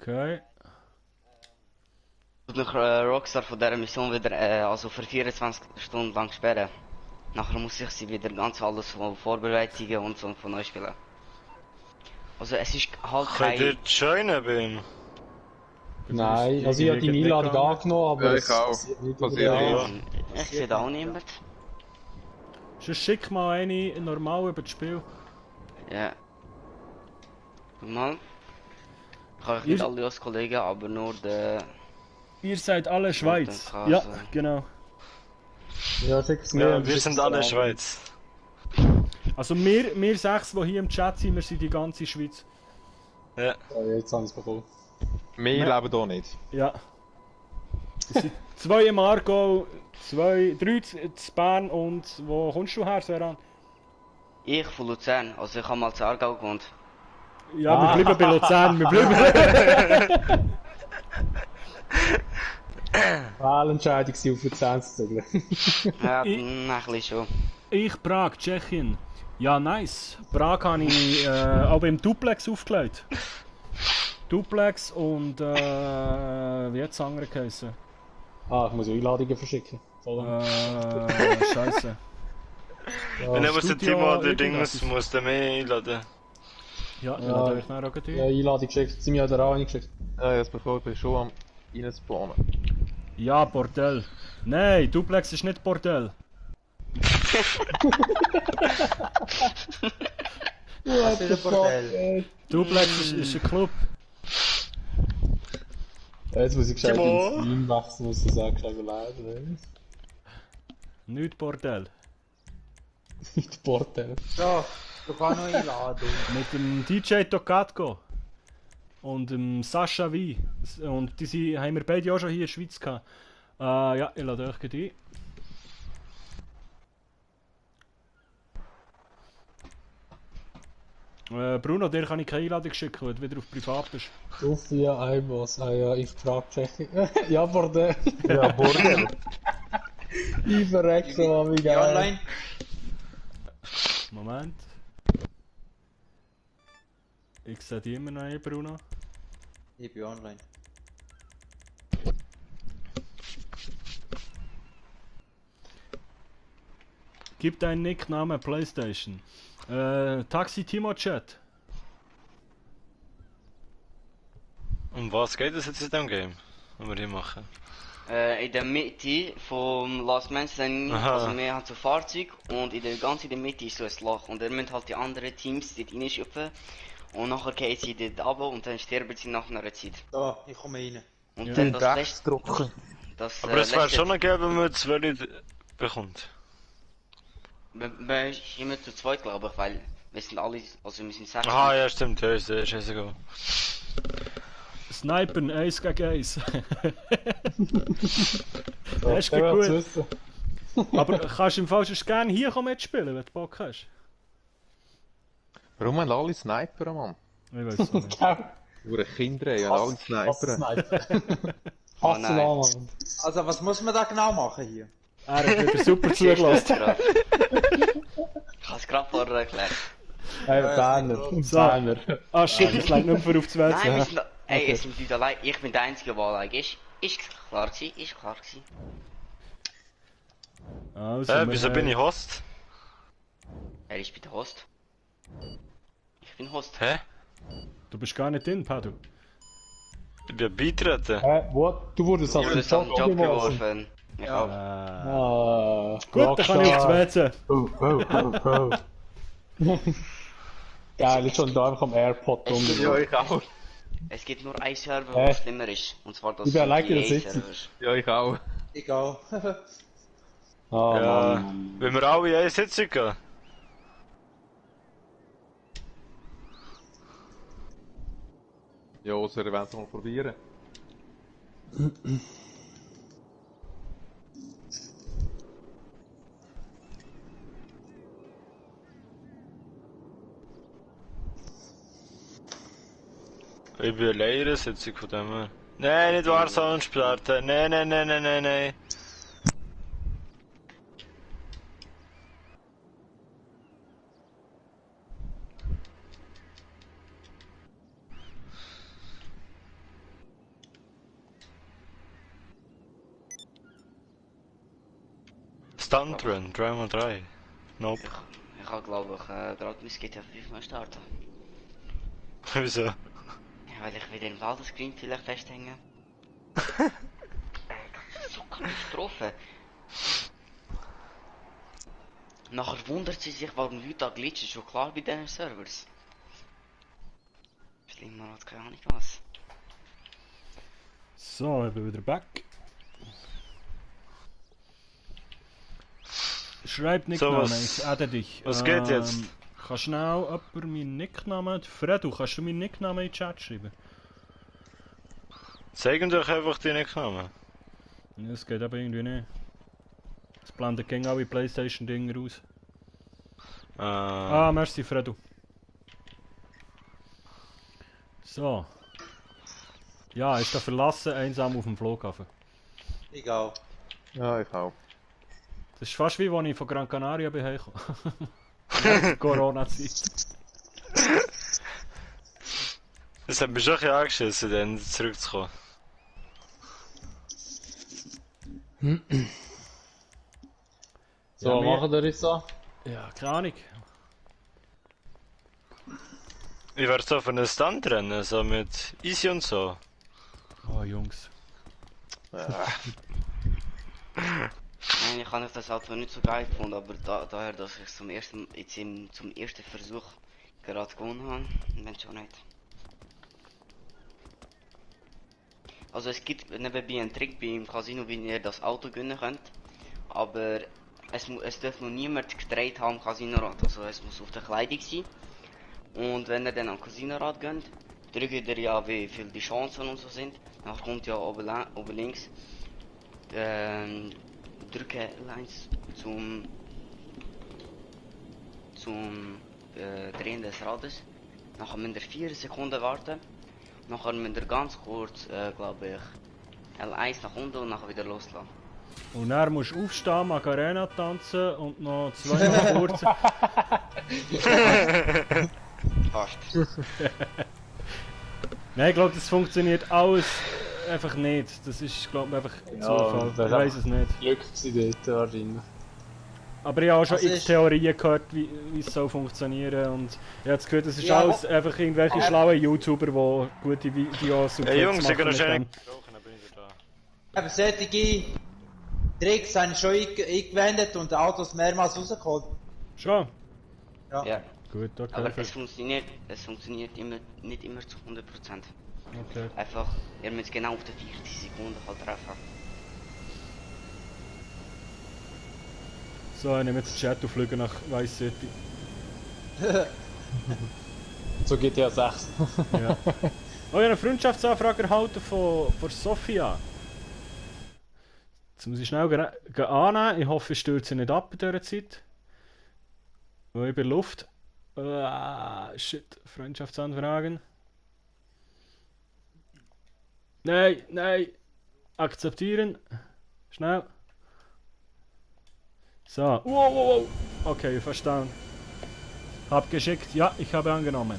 Okay. Und noch Rockstar von dieser Mission wieder also für 24 Stunden lang sperren. Nachher muss ich sie wieder ganz alles von Vorbereitungen und so von neu spielen. Also es ist halt Könnt ihr kein... joinen bei ihm? Nein, also ich habe deine Einladung angenommen, aber Ja, ich auch. passiert nicht Passiert überall. nicht. Ich sehe da auch niemand. Sonst schick mal eine normal über das Spiel. Ja. Guck mal. Ich habe nicht Ihr- alle als Kollegen, aber nur der... Ihr seid alle Schweiz. dann Ja, kann's, genau. Ja, schick's mir. Ja, wir sind alle Schweiz. Also wir 6, die hier im Chat sind, wir sind die ganze Schweiz. Ja. Ja, jetzt haben sie es bekommen. Wir Nein. leben hier nicht. Ja. Es sind 2 im Aargau, 3 in Bern und wo kommst du her, Seran? Ich von Luzern, also ich habe mal zu Aargau gewohnt. Ja, wir bleiben bei Luzern, wir bleiben. Wahlentscheidung sie auf Luzern zu zügeln. Ja, Ich- ein bisschen schon. Ich, Prag, Tschechien. Ja, nice. Prag habe ich auch im Duplex aufgelegt. Duplex und wie hat das andere geheißen? Ich muss ja Einladungen verschicken. Voll. Scheiße. Wenn er muss der Studio Timo der irgendetwas. Dings muss der mehr einladen. Ja, Ja. ja, da ich nachher auch gleich. Ja, Einladung geschickt. Sie mir ja auch eingeschickt. Ja, jetzt bevor ich bin schon am reinspawnen. Ja, Bordell. Nein, Duplex ist nicht Bordell. Was ist ein Bordell? Duplex ist ein Club. Jetzt muss ich gescheit Timo? ins Team wechseln, muss ich sagen, gescheit leiden. Nicht Bordell. Nicht Porter. So, du kannst noch einladen. Mit dem DJ Tocatco und dem Sascha V. Und die haben wir beide auch schon hier in der Schweiz gehabt. Ja, ich lade euch gleich ein. Bruno, dir kann ich keine Einladung schicken, weil du wieder auf privat bist. Sofia Eibos, ah ja, ich frag Tschechien. Ja, Bordell. Ja, Bordel. Ich verreck so, Mann, wie Wie geil. online? Moment. Ich sehe dich immer noch nicht, Bruno. Ich bin online. Gib deinen Nicknamen PlayStation. Taxi Timo Chat. Um was geht es jetzt in dem Game? Was wir hier machen? In der Mitte vom Last Man Standing, Aha. also wir haben so Fahrzeug und in der Mitte ist so ein Loch und dann müssen halt die anderen Teams dort reinschupfen und nachher gehen sie dort runter und dann sterben sie nach einer Zeit. Da, ich komme rein. Und Ja. dann das Rechts letzte... drücken. Das, Aber es wäre letzte- schon noch geben, wenn man jetzt welche bekommt. Wir sind immer zu zweit, glaube ich, weil wir sind alle, also wir sind 6. Aha, ja stimmt, ja, ist egal. Snipern, 1 gegen 1. Das ist Der will's gut. wissen. Aber kannst du im Fall sonst gerne hier mitspielen, wenn du Bock hast? Warum haben alle Sniper, Mann? Ich weiß es nicht. Ure Kinder haben alle Sniper. Oh nein. Mann. Also, was muss man da genau machen hier? Er hat wieder super zugelassen. Ich habe es gerade vorher erklärt. Hey, Berner. So. Berner. Ah shit, das legt nicht mehr auf das WC. Nein, wir hä? sind, ey, es sind Leute allein. Ich bin der Einzige, der allein ist. Ist klar gewesen, ist klar gewesen. Also, wir Wieso haben- bin ich Host? Er ist bei der Host. Ich bin Host. Hä? Du bist gar nicht drin, Padu. Ich bin beitreten. Hä, what? Du wurdest Ich aus wurde dem jetzt am Job Job geworfen. geworfen. Ich Ja. auch. Ah, Gut, dann kann ich aufs WC. Geil, ist schon da einfach am Airpod Es gibt, rum. ich auch. es gibt nur ein Server, Hä? der schlimmer ist. Und zwar das Ich bin allein in der Sitzung. EA-Server. Ja, ich auch. Egal. Ah, Ja, Mann. wenn wir alle in eine Sitzung gehen. Ja, also, wir wollen es mal probieren. Ich bin allein in der Sitzung von dem her. Nein, nicht Warzone starten. Nein. Stuntrun, 3x3. Nope. Ich habe, glaube ich, gerade mein GTA 5 mal starten. Wieso? Ja, weil ich wieder im Ladescreen vielleicht festhänge. Das ist so Katastrophe. Nachher wundert sie sich, warum Leute da glitchen. Schon klar bei diesen Servers. Schlimmer als keine Ahnung was. So, ich bin wieder back. Schreib Nicknamen, was- ich adde dich. was geht jetzt? Kann schnell jemand meinen Nicknamen... Fredu, kannst du meinen Nicknamen in den Chat schreiben? Zeigen doch einfach die Nicknamen. Ja, das geht aber irgendwie nicht. Es blendet gegen alle Playstation-Dinger aus. Ah, merci Fredu. So. Ja, ist da verlassen, einsam auf dem Flughafen. Egal. Ja, ich auch. Das ist fast wie als ich von Gran Canaria bin heimgekommen. Corona-Zeit. Das hat mich schon ein bisschen angeschissen, dann zurückzukommen. So, Ja, wir- machen wir das so? Ja, keine Ahnung. Ich werde so von einem Stuntrennen, so mit Easy und so. Oh, Jungs. Nein, ich habe das Auto nicht so geil gefunden, aber daher, dass ich zum ersten Versuch gerade gewonnen habe, wenn schon nicht. Also es gibt nebenbei einen Trick beim Casino, wie ihr das Auto gewinnen könnt, aber es darf noch niemand gedreht haben am Casinorad, also es muss auf der Kleidung sein. Und wenn ihr dann am Casinorad geht, drückt ihr ja, wie viel die Chancen und so sind. Dann kommt ja oben links drücke Lines zum Drehen des Rades. Nachher müsst ihr 4 Sekunden warten. Nachher müsst ihr ganz kurz, glaube ich, L1 nach unten und nachher wieder loslassen. Und dann musst du aufstehen, Macarena tanzen und noch 2 Mal kurz. Fast. Nein, ich glaube, das funktioniert alles einfach nicht. Das ist, glaube ich, einfach Zufall. Ich weiß es nicht. Glück gewesen dort wahrscheinlich. Aber ich habe auch schon Also x Theorien gehört, wie es soll funktionieren. Und ich habe das Gefühl, das ist Ja, alles einfach irgendwelche schlauen YouTuber, die gute Videos und Hey Jungs, Clips ich kann machen noch mit schnell dem. brauchen, dann bin ich wieder da. Aber solche Tricks habe ich schon eingewendet und Autos mehrmals rausgeholt. Schon? Ja. Gut, okay. Aber es funktioniert immer, nicht immer zu 100%. Okay. Einfach, ihr müsst genau auf die 40 Sekunden halt treffen. So, ich nehme jetzt den Chat und fliege nach Vice City. So GTA 6. Ja. Oh, ich habe eine Freundschaftsanfrage erhalten von Sophia. Jetzt muss ich schnell annehmen. Ich hoffe, ich stürze nicht ab in dieser Zeit. Weil ich bin Luft. Shit, Freundschaftsanfragen. Nein, nein. Akzeptieren. Schnell. So. Wow, wow, wow. Okay, verstanden. Hab geschickt. Ja, ich habe angenommen.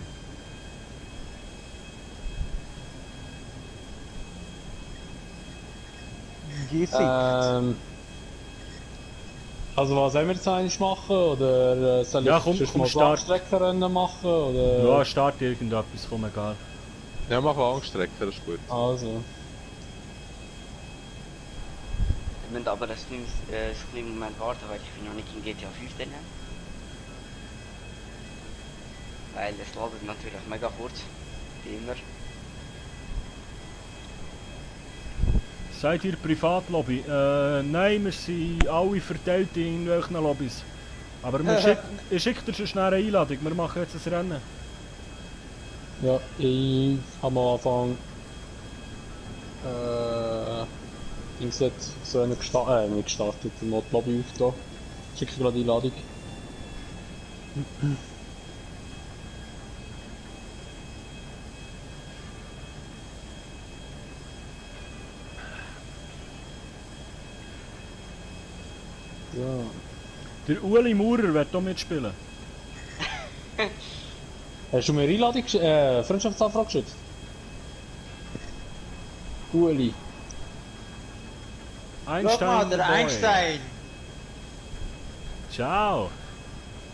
Also was sollen wir jetzt eigentlich machen? Oder soll ich Ja, komm, sonst komm, mal start. Streckenrennen machen? Oder? Ja, start irgendetwas, komm egal. Ja, mach Langstrecke, das ist gut. Also. Ihr müsst aber das kleinen Moment warten, weil ich bin noch nicht in GTA 5 drin. Weil es ladet natürlich mega kurz, wie immer. Seid ihr Privatlobby? Nein, wir sind alle verteilt in irgendwelchen Lobbys. Aber ich schicke dir schon schnell eine Einladung, wir machen jetzt ein Rennen. Ja, ich habe am Anfang Dings jetzt so eine nicht gestartet, die Mod-Lobby aufgetan. Schicke gerade die Einladung. Ja. Der Uli Maurer wird hier mitspielen. Hast du mir Einladung Freundschaftsanfrage geschickt? Uli. Schau mal, Einstein. der Boy. Einstein. Ciao.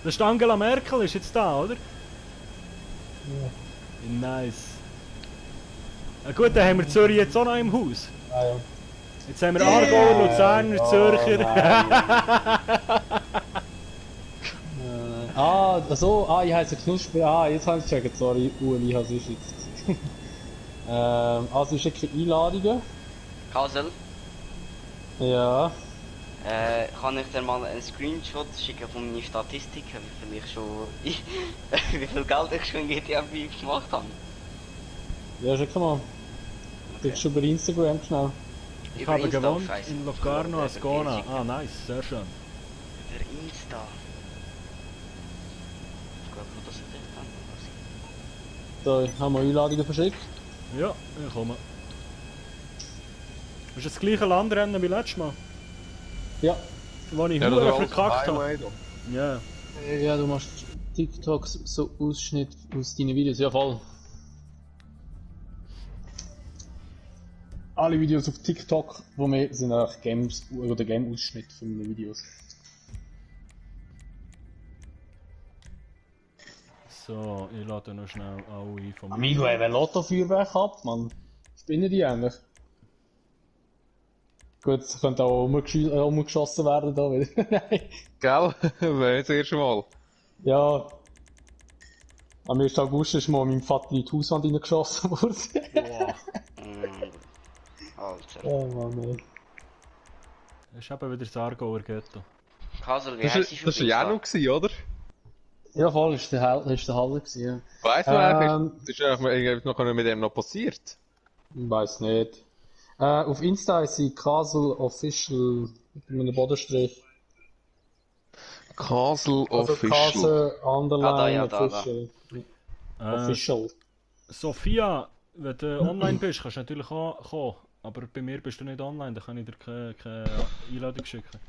Das ist Angela Merkel, ist jetzt da, oder? Ja. Nice. Na gut, dann haben wir Zürich jetzt auch noch im Haus. Ah, ja. Jetzt haben wir Aargauer, Luzerner, Zürcher. Ich heiße Knusper. Jetzt habe ich gecheckt, sorry, Uli, hast du jetzt. Also ich schicke Einladungen. Kasel, Ja. kann ich dir mal einen Screenshot schicken von meinen Statistiken, wie viel ich schon, wie viel Geld ich schon in GTA 5 gemacht habe? Ja, schick mal. Schickst du über Instagram schnell. Ich Über habe Insta, gewohnt scheiße. in Locarno, Über Ascona. Insta. Ah, nice, sehr schön. Über Insta. Ich glaube, das ist echt Da haben wir Einladungen verschickt. Ja, ich komme. Ist das gleiche Landrennen wie letztes Mal? Ja. Wo ich Ja, das Huren war alles verkackt habe. Highway da. Ja. Ja, du machst TikToks, so Ausschnitt aus deinen Videos. Ja, voll. Alle Videos auf TikTok, wo wir sind eigentlich Games oder Game-Ausschnitt von meinen Videos. So, ich lade noch schnell alle von Amigo, wenn Lotto-Feuerwerk ab, man. Spinnen die eigentlich? Gut, es könnte auch umgeschossen werden da wieder. Gell? Wäre jetzt das erste Mal. Ja. Am 1. August ist mal mein Vater in die Hauswand reingeschossen worden. Boah. Alter. Oh Mann, ey. Das ist eben wieder das Aargauer Ghetto. Kasel, wie Das heisst war das ja noch gewesen, oder? Ja, voll, ist der Halle gewesen, ja. Weißt du eigentlich, das ist eigentlich noch mit dem noch passiert? Ich weiss nicht. Auf Insta ist sie Castle Official mit einem Bodenstrich. Castle Also Official. Castle Underline da. Official. Official. Sophia, wenn du online bist, kannst du natürlich auch kommen. Aber bei mir bist du nicht online, dann kann ich dir keine Einladung schicken.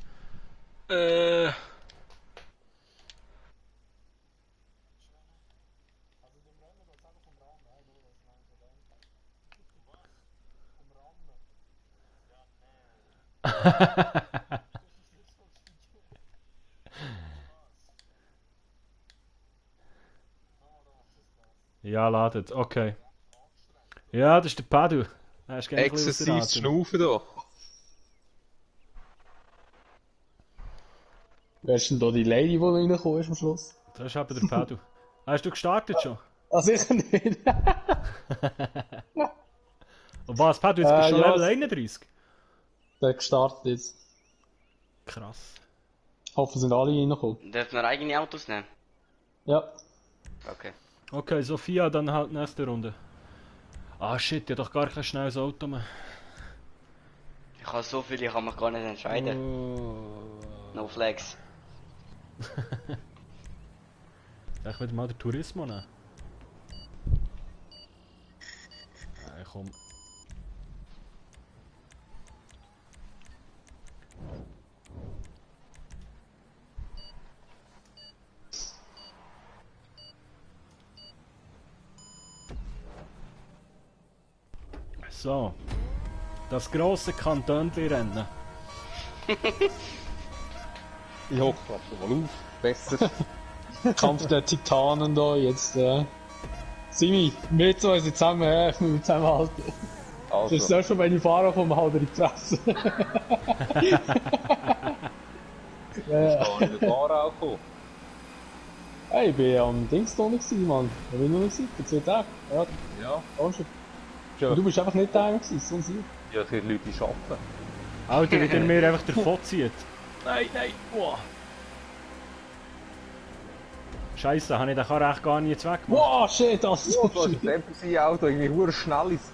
Ja, ladet, okay. Ja, das ist der Padu. Er ist gerne ein bisschen Exzessiv außer zu Atem. schnaufen da. Wer ist denn da die Lady, die reingekommen ist am Schluss? Das ist eben der Padu. Hast du gestartet schon? Ah, sicher nicht. Und was, Padu, jetzt bist du schon ja. Level 31? Der hat gestartet jetzt. Krass. Ich hoffe, sind alle reingekommen. Dürfen wir eigene Autos nehmen? Ja. Okay. Okay, Sophia, dann halt nächste Runde. Ah shit, ich hab doch gar kein schnelles Auto mehr. Ich habe so viel, ich kann mich gar nicht entscheiden. No flex. Ich will mal den Turismo nehmen. Komm. So. Das grosse Kantönli-Rennen. Ich hocke mal auf. Besser. Kampf der Titanen da, jetzt, Simi, wir zwei sind zusammen, wir müssen zusammenhalten. Also. Das ist selbst schon, wenn ich fahre, komme halt in die Fresse. Ich kann nicht Fahren kommen. Hey, ich bin am Dings noch nicht gewesen, Mann. Da bin ich noch nicht gewesen, vor 2 Tagen. Ja, Ja. auch schon. Und du bist einfach nicht da gewesen, so ein Sieg. Ja, es gibt Leute, die arbeiten. Alter, wie der mir einfach davon zieht. Nein, nein, wow. Scheiße, habe ich den Karren echt gar nicht weggemacht. Wow, shit, das ist so Das ist schlimm. ein MPC-Auto, irgendwie hure schnell ist.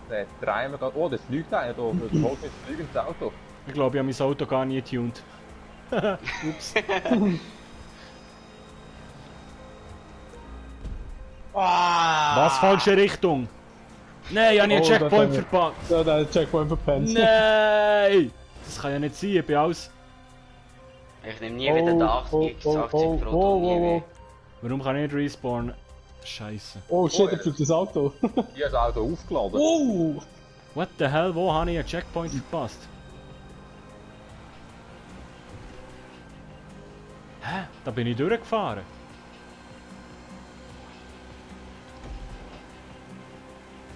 Der Treiber geht. Oh, das fliegt einer da. Das holt mit fliegendes Auto. Ich glaube, ich habe mein Auto gar nie getuned. Ups. Was, falsche Richtung? Nein, ich habe einen Oh, Checkpoint das haben verpasst. Ja, der hat Checkpoint verpennt. Nein! Das kann ja nicht sein, ich bin alles... Ich nehme nie wieder den 80 Pro nie mehr. Warum kann ich nicht respawnen? Scheiße. Oh shit, er fliegt das Auto. Ich habe das Auto aufgeladen. Oh! What the hell, wo habe ich einen Checkpoint verpasst? Hä? Da bin ich durchgefahren.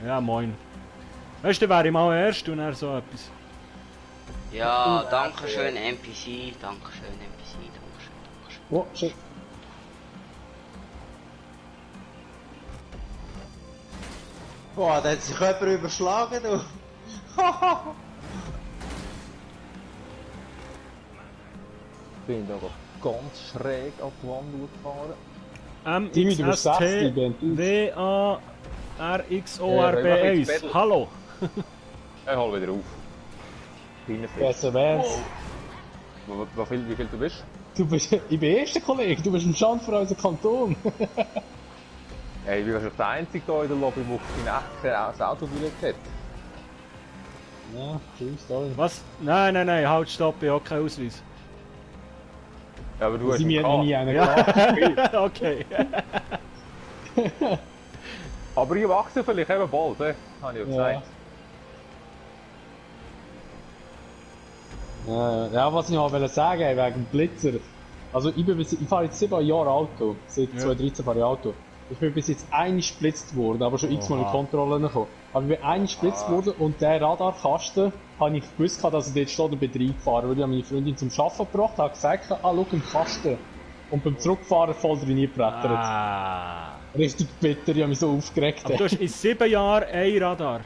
Ja, moin. Weißt du, wäre ich mal erst und er so etwas. Ja, danke schön NPC, danke schön NPC, danke schön, danke schön. Oh shit. Boah, da hat sich jemand überschlagen, du. Ich bin da ganz schräg an die Wand durchgefahren. Timmy, du bist 60, M-X-S-T Ben. W-A-R-X-O-R-B-1. Hallo! Ich hol wieder auf. Kleiner Fisch. Besser wär's. Wie viel du bist? Du bist, ich bin erster Kollege, du bist ein Schand für unseren Kanton. Hey, ich bin wahrscheinlich der Einzige hier in der Lobby, der kein Autobillett hat. Ja, true story. Was? Nein, nein, nein, halt, stopp, ich habe keinen Ausweis. Ja, aber du hast Sie mir einen noch nie gehabt. einen gehabt. Ja, okay. Aber ich wachse vielleicht eben bald, habe ich ja gesagt. Ja, was ich noch wollte sagen wegen dem Blitzer. Also ich fahre jetzt 7 Jahre Auto. Seit 2013 fahre ich Auto. Ich bin bis jetzt einmal gesplitzt worden, aber schon x-mal in Kontrolle gekommen. Aber ich bin einmal gesplitzt worden und der Radarkasten, habe ich gewusst, dass er dort steht und bin reingefahren. Weil ich meine Freundin zum Arbeiten gebracht habe, gesagt, schau im Kasten. Und beim Zurückfahren voll drin gebrettert. Ah. Richtig bitter, ich habe mich so aufgeregt. Aber du hast in 7 Jahren ein Radar.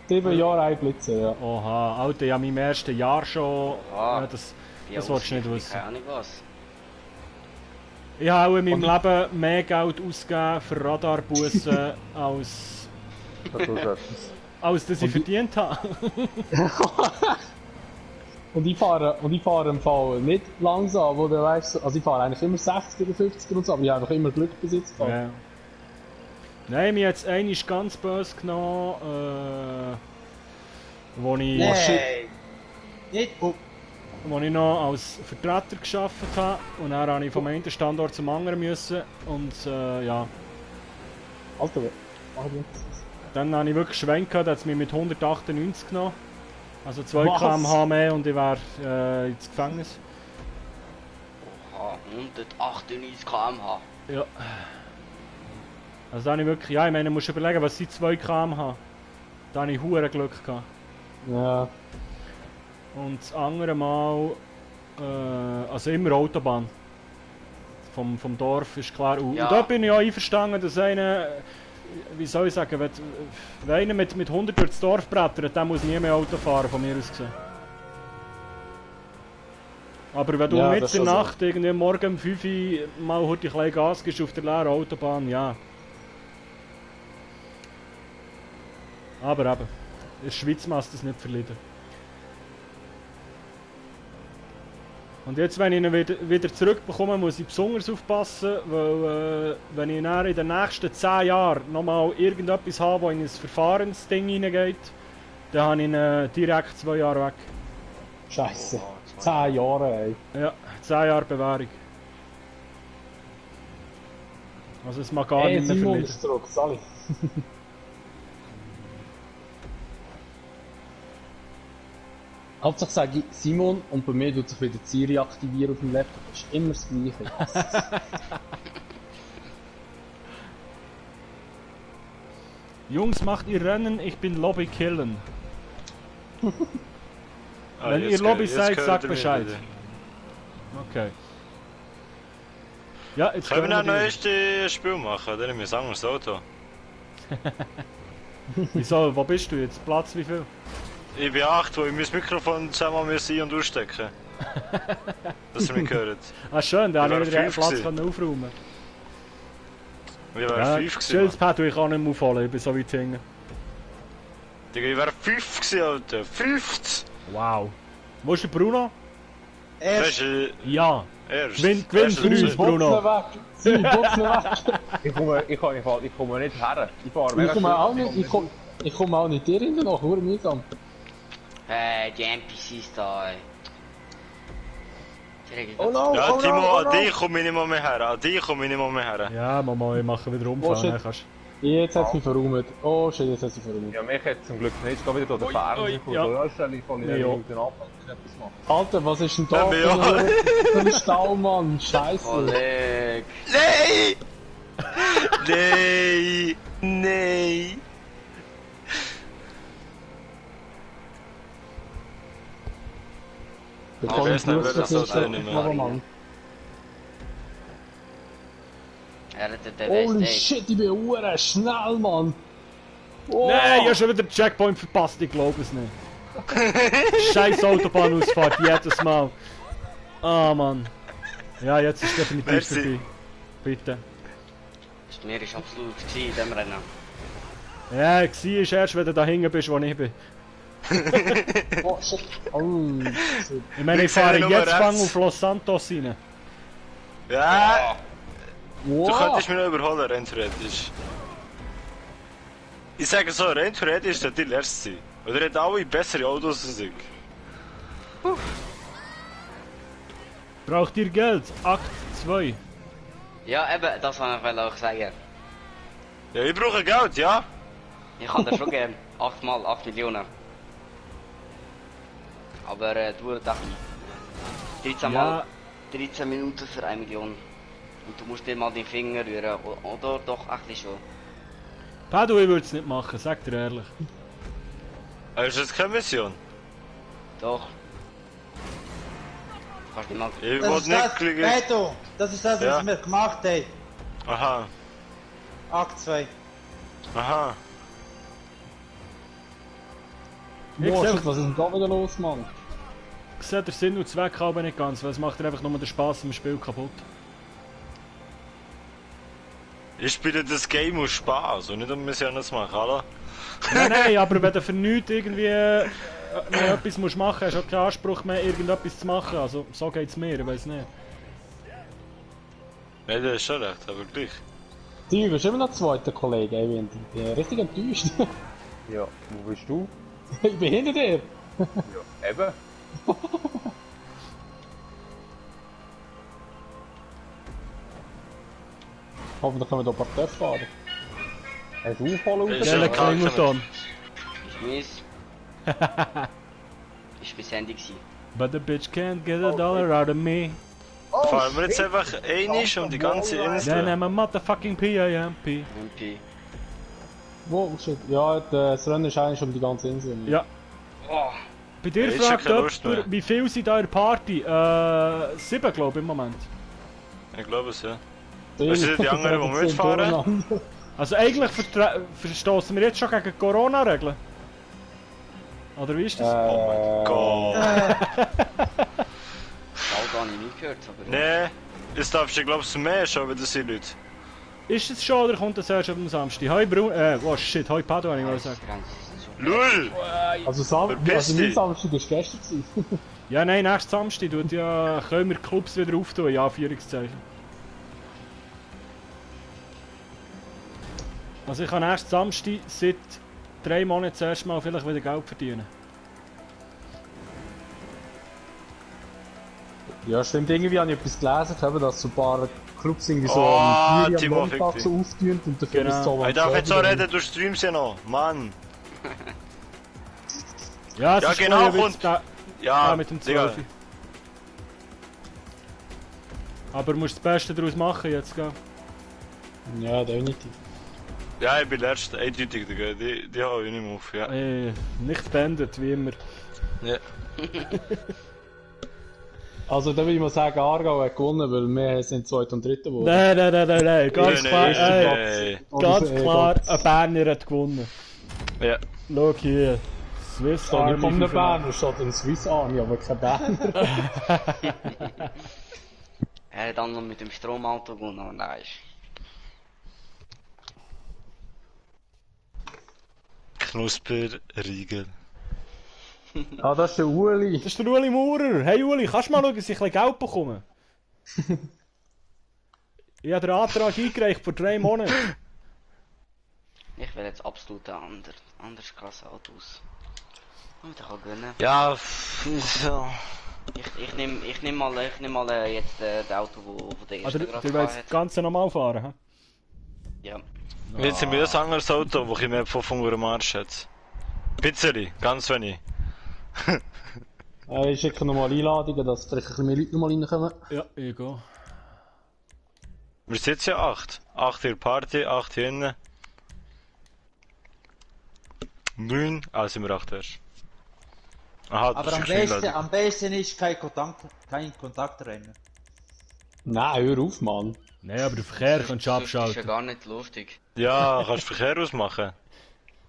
7 Jahre ein Blitzer, ja. Oha, Alter, ja, in meinem ersten Jahr schon. Ah. Ja, das willst du nicht wissen. Keine Ahnung was. Ich habe auch in meinem Leben mehr Geld ausgegeben für Radarbussen als das ich verdient habe. Und ich fahre im Fall nicht langsam, wo du weißt, also ich fahre eigentlich immer 60 oder 50 und so, aber ich habe noch immer Glück bis jetzt gehabt. Ja. Nein, mir jetzt einer ist ganz böse genommen, wo ich, Nein! Nicht! wo ich noch als Vertreter gearbeitet habe. Und dann habe ich vom einen Standort zum anderen müssen. Und ja. Alter, mach jetzt. Dann habe ich wirklich Schwenk gehabt, hat es mich mit 198 genommen. Also 2 Was? km/h mehr und ich wäre ins Gefängnis. Oha, 198 km/h. Ja. Also da habe ich wirklich, ja, ich meine, du musst überlegen, was sind 2 km/h. Da habe ich hure Glück gehabt. Ja. Und das andere Mal, also immer Autobahn. Vom Dorf ist klar. Und Ja. da bin ich auch einverstanden, dass einer, wie soll ich sagen, wenn einer mit 100 durchs Dorf brettert, dann muss nie mehr Auto fahren, von mir aus gesehen. Aber wenn du Ja, mit das in ist der so. Nacht irgendwie morgen um 5 Uhr mal heute ein bisschen Gas gibst auf der leeren Autobahn, ja. Aber eben, in der Schweiz machst du das nicht verleiden. Und jetzt, wenn ich ihn wieder zurückbekomme, muss ich besonders aufpassen, weil wenn ich dann in den nächsten 10 Jahren nochmal irgendetwas habe, das in ein Verfahrensding hineingeht, dann habe ich ihn direkt 2 Jahre weg. Scheiße. 10 Jahre, ey. Ja, 10 Jahre Bewährung. Also es mag gar Ey, nicht mehr Simon verleiden. ist zurück, Sally. Hauptsache sage ich Simon und bei mir tut sich wieder Siri aktivieren auf dem Laptop. Das ist immer das Gleiche. Jungs, macht ihr Rennen, ich bin Lobby killen. Ah, Wenn ihr jetzt Lobby jetzt seid, gehört sagt er mir Bescheid. wieder. Okay. Ja, jetzt Können wir noch die- ein erstes Spiel machen? Dann nehmen wir ein anderes Auto. Wieso, wo bist du jetzt? Platz wie viel? Ich bin 8, wo ich mein Mikrofon zusammen muss ein- und ausstecken. Dass ihr mich hört. Ah schön, da Ich habe ich wär wieder den 5 Platz gewesen. können aufräumen. Ich wäre Ja, 5 gewesen. Schildpad tue ich auch nicht mehr aufholen, ich bin so weit hinten. Digga, ich wäre 5 gewesen, Alter. 5! Wow. Wo ist der Bruno? Weißt du, Ja. erst. Gewinn Erst für uns, dazu. Bruno. weg! Simon, box ihn weg! Ich komme nicht her. Ich fahre Ich mega komme schnell. auch nicht, ich komme auch nicht dir hinten nach, nur mühsam. Die NPCs da, ey. Die regen Oh ganz- no, Ja, oh Timo, no, oh an no! dich komme ich nicht mal mehr her. An dich komme ich nicht mal mehr her. Ja, Mama, ich mache wieder Oh, Umfang. shit. dann kannst- Jetzt hat es mich verräumt. Oh shit, jetzt hat es mich verräumt. Ja, mich hat zum Glück nicht. Ich gehe wieder durch den Fernseher. ja. Ja, stelle ich von Ja. den Minuten ab und etwas machen. Alter, was ist denn da Ja, für ja. ein Stau, Mann? Scheiße. Oleg. Nein! Nein! Nein! Der Ich kann weiß nicht, wer das so Fußball drin aber macht. Mann. Er hat den Holy Best, ey. shit, ich bin hure schnell, Mann. Oh. Nein, ich habe schon wieder den Checkpoint verpasst, ich glaube es nicht. Scheiß Autobahnausfahrt, jedes Mal. Ah, Mann. Ja, jetzt ist definitiv Merci. vorbei. Bitte. Das Mir ist absolut gewesen in dem Rennen. Ja, ich war erst, wenn du da hinten bist, wo ich bin. Oh shit. Oh, shit. Ich meine, ich Ich sehe fahre nur jetzt rechts. fang auf Los Santos rein. Ja! Du Wow. könntest mich noch überholen, rein theoretisch. Ich sage so, rein theoretisch sollte die erst sein. Oder er hat alle bessere Autos als ich. Braucht ihr Geld? Akt 2. Ja, eben, das wollte ich auch sagen. Ja, ich brauche Geld, ja? Ich kann dir schon geben. 8 mal 8 Millionen. Aber du darfst 13 mal 13 Minuten für 1 Million. Und du musst dir mal die Finger rühren. Oder doch eigentlich schon. Padu, ich würde es nicht machen, sag dir ehrlich. Ist das keine Mission? Doch. Kannst du mal. Ich Das wollte ist das, nicht klicken. Beto, das ist das, was Ja. wir gemacht haben. Aha, Akt 2. aha. Wow, sehe- shit, was ist denn da wieder los, Mann? Ich sehe den Sinn und Zweck aber nicht ganz, weil es macht dir einfach nur den Spaß im Spiel kaputt. Ich spiele das Game aus Spaß und nicht um Missionen zu machen, oder? Nein, aber wenn du für nichts irgendwie mehr etwas musst machen, hast du auch keinen Anspruch mehr, irgendetwas zu machen. Also, so geht's mir, ich weiß nicht. Nein, das ist schon recht, aber gleich. Steve, bist du immer noch zweiter Kollege? Ich bin richtig enttäuscht. Ja, wo bist du? Ich bin hinter dir. Ja, eben. Hoffentlich können wir hier ein paar Töpfe fahren. Hast du aufholen Ist Gell, ja Klingelton. Ist mies. Ist bis Handy gewesen. But the bitch can't get a dollar out of me. Fahren wir jetzt einfach einig um die ganze Then Insel? I'm a motherfucking PIMP. MP. Wo? Shit. Ja, das Rennen ist eigentlich um die ganze Insel. Ja. Bei dir Jetzt schon fragt keine Lust mehr. jemand, wie viel sind da in der Party? 7 glaube ich im Moment. Ich glaube es, ja. Was sind die anderen, die mitfahren? Also eigentlich verstoßen wir jetzt schon gegen Corona-Regeln. Oder wie ist das? Oh mein Gott. Schau, habe ich nie gehört, aber... Nee, jetzt darfst du, glaubst du, mehr schon, wenn das sind Leute. Ist es schon oder kommt das erst am Samstag? Hoi oh shit, hoi Pado, ich mal sagen. LUL! Also Verpiss mein dich. Samstag war gestern. gewesen. Ja, nein, nächstes Samstag können wir Clubs wieder auftun, ja, Anführungszeichen. Also ich kann nächsten Samstag seit 3 Monaten das erste Mal vielleicht wieder Geld verdienen. Ja, stimmt. Irgendwie habe ich etwas gelesen, dass so ein paar Clubs irgendwie so Oh, am 4 Timo, am Montag fick so dich. auftun und dafür Genau. ist es so Ich darf jetzt so reden, du streamst ja noch, Mann. Ja, es Ja, ist genau, vorher wieder und- da Ja, mit dem Digga. 12. Aber du musst das Beste daraus machen jetzt, gell? Ja, definitiv. Ja, ich bin letzter, eindeutig, Digga. Die hau ich nicht mehr auf, ja. Nicht beendet, wie immer. Ja. Also da würde ich mal sagen, Aargau hat gewonnen, weil wir sind Zweiter und Dritter geworden. Nein, ganz Nee, klar, nee. ganz Oder, klar, ganz- ein Berner hat gewonnen. Ja. Schau hier, Swiss So, nicht Army von einem 5. Berner, steht ein Swiss Army, aber kein Berner. Er hat dann noch mit dem Stromauto gewonnen, aber nein. Knusperriegel. Ah, das ist der Ueli. Das ist der Uli Maurer. Hey Uli, kannst du mal schauen, dass ich ein bisschen Geld bekomme? Ich habe den Antrag eingereicht vor 3 Monaten. Ich will jetzt absolut anders klasse Autos. Und ich kann gewinnen. Ja, so. Ich nehm mal jetzt das Auto, wo der Also, erste gerade du gefahren willst hat. das Ganze nochmal fahren, hä? Ja. Jetzt sind wir das anderes Auto, wo ich mehr von eurem Arsch hätte. Pizzeri, ganz wenig. Ich schicke nochmal Einladungen, dass vielleicht ein bisschen mehr Leute nochmal reinkommen. Ja, ich gehe. Wir sind jetzt ja 8. 8 hier Party, 8 hier innen. 9, sind wir 8 erst. Aha, Aber am besten ist kein Kontaktrennen. Nein, hör auf, Mann. Nein, aber der Verkehr kannst du Das ist ja abschalten. gar nicht lustig. Ja, kannst du Verkehr ausmachen?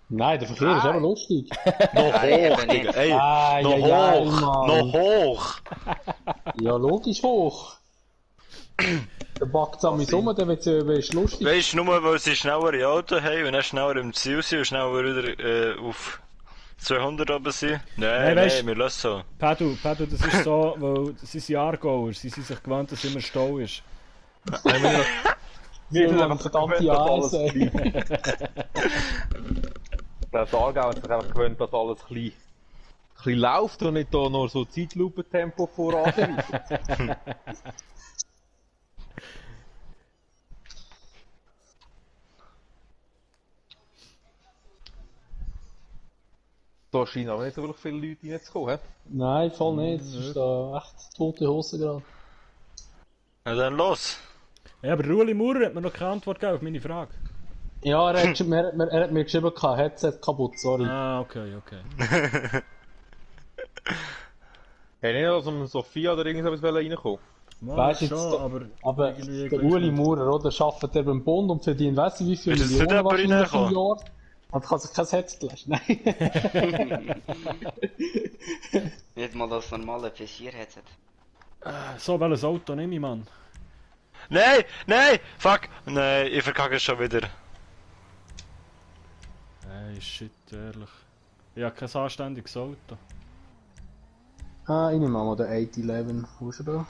Nein, der Verkehr ist aber lustig. Noch Nein, hoch, eben Digga. nicht. Ey, Ah, noch ja, ja, hoch, Mann. noch hoch. Ja, logisch hoch. Der backt es an mich rum, der wird es lustig. Weißt du, nur weil sie schnellere Auto haben und dann schneller im Ziel sind und schneller wieder auf 200 oben sind? Nein, Nein, weisst- nein, wir lassen so. Pedro, das ist so, weil sie sind Aargauer, sie sind sich gewöhnt, dass immer Stau ist. Wir sind einfach einfach verdammte gewöhnt, dass alles Eisen. Der Aargau hat sich einfach gewöhnt, dass alles ein bisschen läuft und nicht da nur so Zeitlupentempo voran. Da scheinen aber nicht so wirklich viele Leute reinzukommen, hä? Nein, voll nicht. Es ist da echt tote Hose gerade. Na dann los. Ja, aber Uli Maurer hat mir noch keine Antwort gegeben auf meine Frage. Ja, er hat mir geschrieben, Headset kaputt, sorry. Ah, okay. Hey, nicht, dass um Sophia oder irgendwas reinkommen. Mal Weißt du, schon, jetzt, aber irgendwie der gleich Uli nicht. Maurer, oder, arbeitet er beim Bund und verdient, weißt du, wie viele Ist das nicht Millionen jemand wahrscheinlich im reingekommen? Jahr? Und kann sich kein Headset leisten. Nein. Nicht mal das normale PS4-Headset. So, welches Auto nehme ich, Mann? Nein, nein, fuck. Nein, ich verkacke es schon wieder. Hey, shit, ehrlich. Ich habe kein anständiges Auto. Ah, ich nehme mal den 811. Wo ist er da?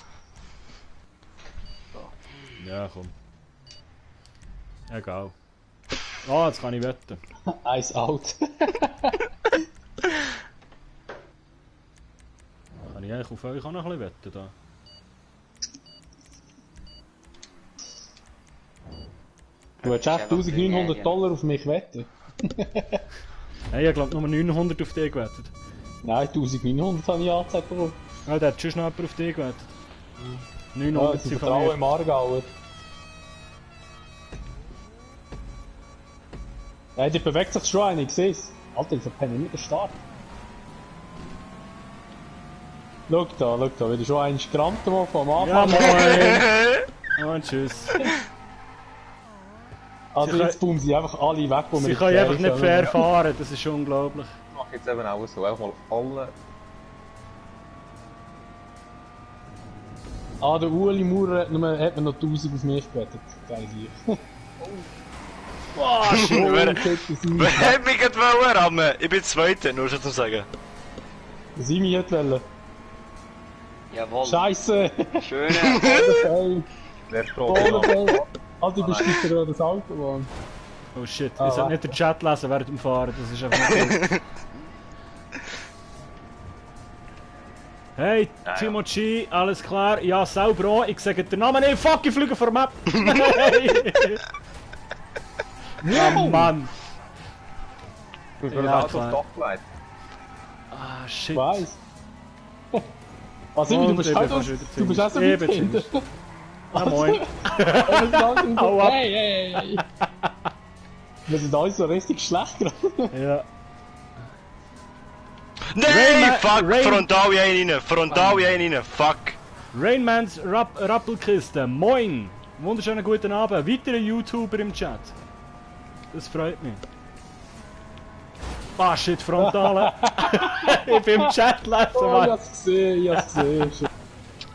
Ja, komm. Egal. Ah, jetzt kann ich wetten. Eins out. Kann ich eigentlich auf euch auch noch ein bisschen wetten da? Du hättest echt 1900 Dollar auf mich wetten. Hey, ich glaube nur 900 auf dich gewettet. Nein, 1900 habe ich angezeigt bekommen. Ja, der hat schon noch jemand auf dich gewettet. Ja, 900 sie sind von vertrauen mir. im Aargauer. Ja, die bewegt sich schon ein, ich seh's. Alter, ich verpenne nicht den Start. Schau da, wieder schon ein gerammt vom Ja, Anfang. moin! Und tschüss. Also Sie jetzt boomen sie einfach alle weg, wo wir Sie können einfach nicht fair fahren, das ist unglaublich. Ich mache jetzt eben auch so, einfach mal alle. Ah, der Ueli Maurer hat mir noch 1000 auf mich gewettet. Geil hier. Boah, schön! Wer hat mich gerade rammen? Ich bin Zweiter, nur schon zu sagen. Simi hat wollen. Jawohl. Scheiße! Schöne. Bodenfeld! Der Bodenfeld! Alter, du bist gerade das Auto, Mann. Oh shit, Ah, ich sollte nicht den Chat lesen während dem Fahren, das ist einfach nicht gut. Hey, Timo G, alles klar? Ja, sauber auch. Ich sage den Namen nicht. Fuck, ich fliege vor Map. Ja, Mann. Du hast mir Ja, das Auto klar. aufs Dach gelegt. Ah, shit. Ich weiss. Also, du Und bist ich halt bin auch fast wieder du bist auch so zuerst. weit Ich bin hinten. Ja, moin. Hau ab. Hey. Wir sind alle so richtig schlecht gerade. Ja. Nein, fuck! Rain- Frontal einen rein! Frontal einen rein! Fuck! Rainmans Rappelkiste, moin. Wunderschönen guten Abend. Weitere YouTuber im Chat. Das freut mich. Ah, shit, Frontale. Ich bin im Chat lesen, Oh, ich Mann. hab's gesehen. Schon.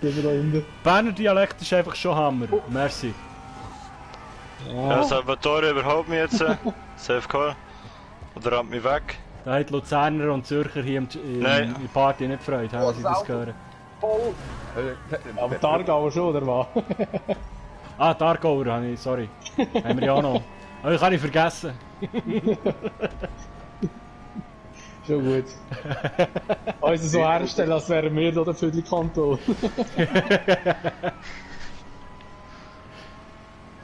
Gehen wir da hinten. Berner Dialekt ist einfach schon Hammer. Merci. Ja, Salvatore überhaupt mich jetzt. Safe Call. Oder rammt mich weg. Da hat Luzerner und Zürcher hier Nein. in Party nicht Freude, haben sie das gehört. Voll! Aber die Aargauer schon, oder was? Ah, die Aargauer habe ich, sorry. Haben wir ja auch noch. Aber ich habe ich vergessen. Schon gut. Uns so herstellen, als wären wir da der Viertelkanton.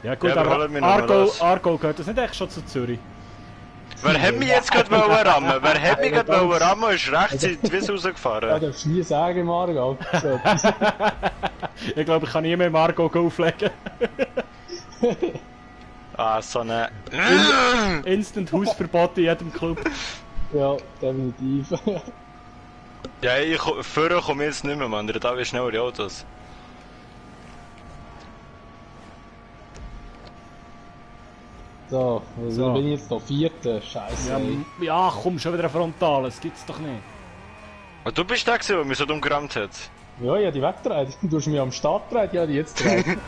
Ja gut, Ja, aber aber holen wir noch mal das. Aargau gehört das nicht echt schon zu Zürich? Wer hat mich jetzt gerade rammen? Wer hat mich gerade rammen und ist rechts in die Wiese Ja, rausgefahren? darfst du nie sagen im Aargau. So. Ich glaube, ich kann nie mehr im Aargau auflegen. Ah, so eine... Instant Hausverbot in jedem Club. Ja, definitiv. Ja, vorher komme ich jetzt nicht mehr, Mann. Da habe ich schnellere Autos. So, So. bin ich jetzt da? Vierter? Scheiße. Ja, ey. ja, komm, schon wieder ein Frontal, das gibt's doch nicht. Und du bist der, der mich so dumm gerammt hat. Ja, ich hab die weggedreht. Du hast mich am Start gedreht, ja, die jetzt gedreht.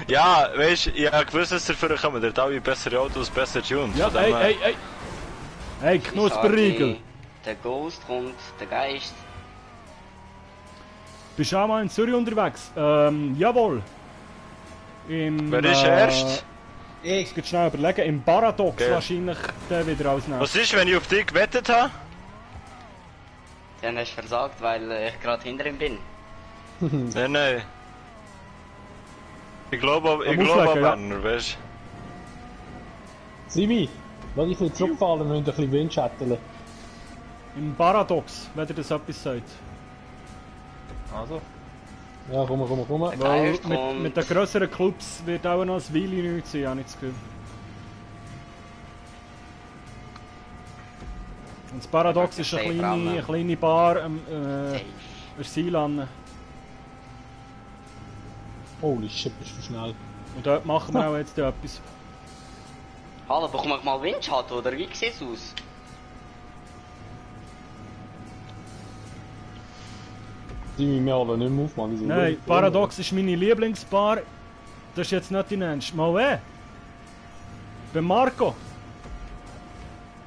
Ja, weißt du, ich habe gewusst, dass ihr vorher kommt. Der hat alle bessere Autos, besser tuned. Ja, Von dem her- ey. Hey, Knusperriegel. Der Ghost kommt, der Geist. Bist du auch mal in Zürich unterwegs? Jawohl. Im, Wer ist erst? Ich kann schnell überlegen, im Paradox Okay. wahrscheinlich der wieder als nächstes. Was ist, wenn ich auf dich gewettet habe? Dann hast du versagt, weil ich gerade hinter ihm bin. Nein. Ich glaube an Am Auflegen, ja. Werner, weißt Simi, lass dich ein bisschen zurückfallen, wir müssen ein bisschen Windschatteln. Im Paradox, wenn ihr das etwas sagt. Also. Ja, komm. Weil Geist kommt. mit den grösseren Clubs wird auch noch ein Weile nichts sein, habe ich das Gefühl. Und das Paradox ist Safe eine ran. kleine Bar Safe. der Seilan. Holy shit, bist du schnell. Und dort machen wir auch jetzt etwas. Hallo, bekomme ich mal Windschatten oder wie sieht's aus? Die müssen wir alle nicht mehr aufmachen. die sind Nein, gut. Paradox ist meine Lieblingsbar. Das ist jetzt nicht die nennst. Mal bei Marco.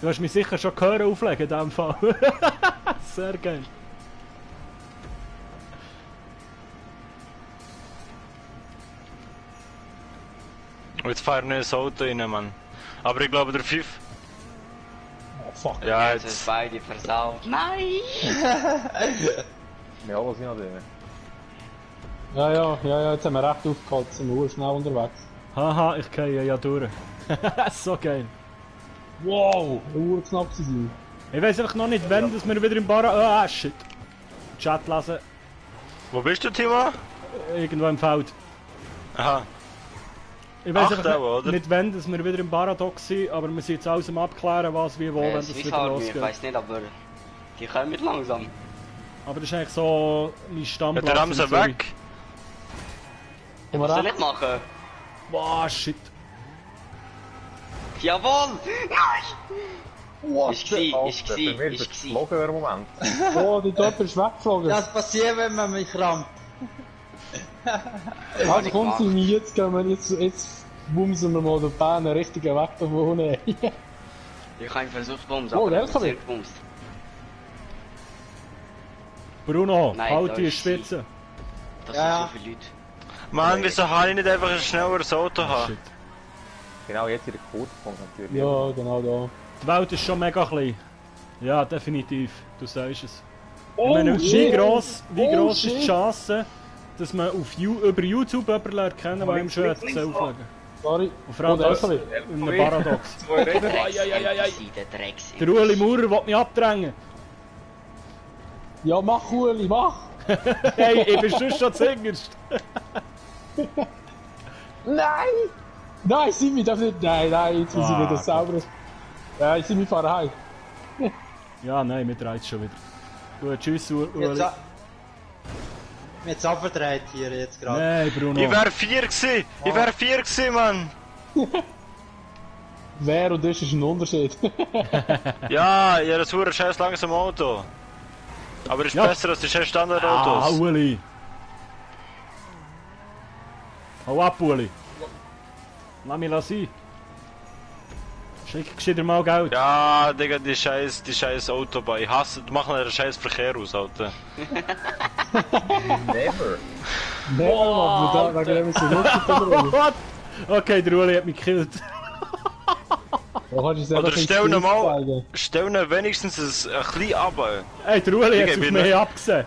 Du hast mich sicher schon gehört auflegen in diesem Fall. Sehr geil. Und jetzt fahren wir ins Auto rein, Mann. Aber ich glaube, der 5. Oh, fuck. Ja, Jetzt ist jetzt. beide versaut. Nein! Ja, was ich noch drin. Ja, jetzt haben wir recht aufgeholt, jetzt sind wir schnell unterwegs. Haha, ich gehe ja durch. So geil. Wow, knapp sein. Ich weiß einfach noch nicht, wann dass wir wieder im Bar... Ah, shit. Chat lesen. Wo bist du, Timo? Irgendwo im Feld. Aha. Ich weiß Acht einfach auch, oder? nicht wann, dass wir wieder im Paradox sind, aber wir sind jetzt alles am Abklären, was, wie, wo, wenn das wieder Ich losgeht. weiß nicht, aber die kommen mit langsam. Aber das ist eigentlich so mein Ja, Stammplatz. der Ramse in Zürich. weg. Was soll ich machen? Boah, shit. Jawohl! Nein! What Ist gsi, ist gsi, Bei mir ist ist gsi. geflogen im Moment. Oh, die Doppel ist weggeflogen. Das passiert, wenn man mich rammt. Also komm, Simi, jetzt gehen wir, jetzt bumsen wir mal den Bahn einen richtigen Weg da vorne. Ich habe ihn versucht zu bumsen, Oh, aber der er hat LKW. nicht gebumst. Bruno, Nein, halt da die ist sie. Spitze. Das Ja. sind so viele Leute. Mann, wieso kann ich nicht einfach ein schnelleres Auto haben? Shit. Genau jetzt in der Kurve natürlich. Ja, genau da. Die Welt ist schon mega klein. Ja, definitiv. Du sagst es. Oh, Ich meine, wie shit. gross Oh, ist die shit. Chance, dass man über YouTube jemanden lernt kennen, der ihm schon auflegen. Sorry. Und vor allem der das LKW. in einem Paradox. Der Drecks. Der Ueli Maurer will mich abdrängen. Ja, mach, Uli, mach! Hey, ich bin schon zuerst. Nein! Nein, Simi, darf nicht. Nein, jetzt muss ich Ah, wieder sauber. Ja, Simi, fahr heim. Ja, nein, mir dreht schon wieder. Gut, tschüss, Ueli. Jetzt abverdreht hier jetzt gerade. Nein, Bruno. Ich wär 4 gewesen! Ich wär 4 gewesen, Mann! Wer und das ist ein Unterschied. Ja, ich habe ein super scheiß langsames Auto. Aber ist Ja. besser als die scheiß Ah, Standardautos. Ueli. Hau ab, Ueli. Lass mich sein. Schick gescheiter mal Geld. Ja, Digga, die scheiß Autobahn. Ich hasse, die machen einen scheiß Verkehr aus, Alter. Never. Nein, Mann, da gehen wir so lustig. What? Okay, der Ueli hat mich gekillt. Da kannst du es Oder einfach stell ihn ins mal, Gesicht zeigen. stell ihn wenigstens ein bisschen runter. Hey, der Ueli hat Digga, es auf ich mich bin- abgesehen.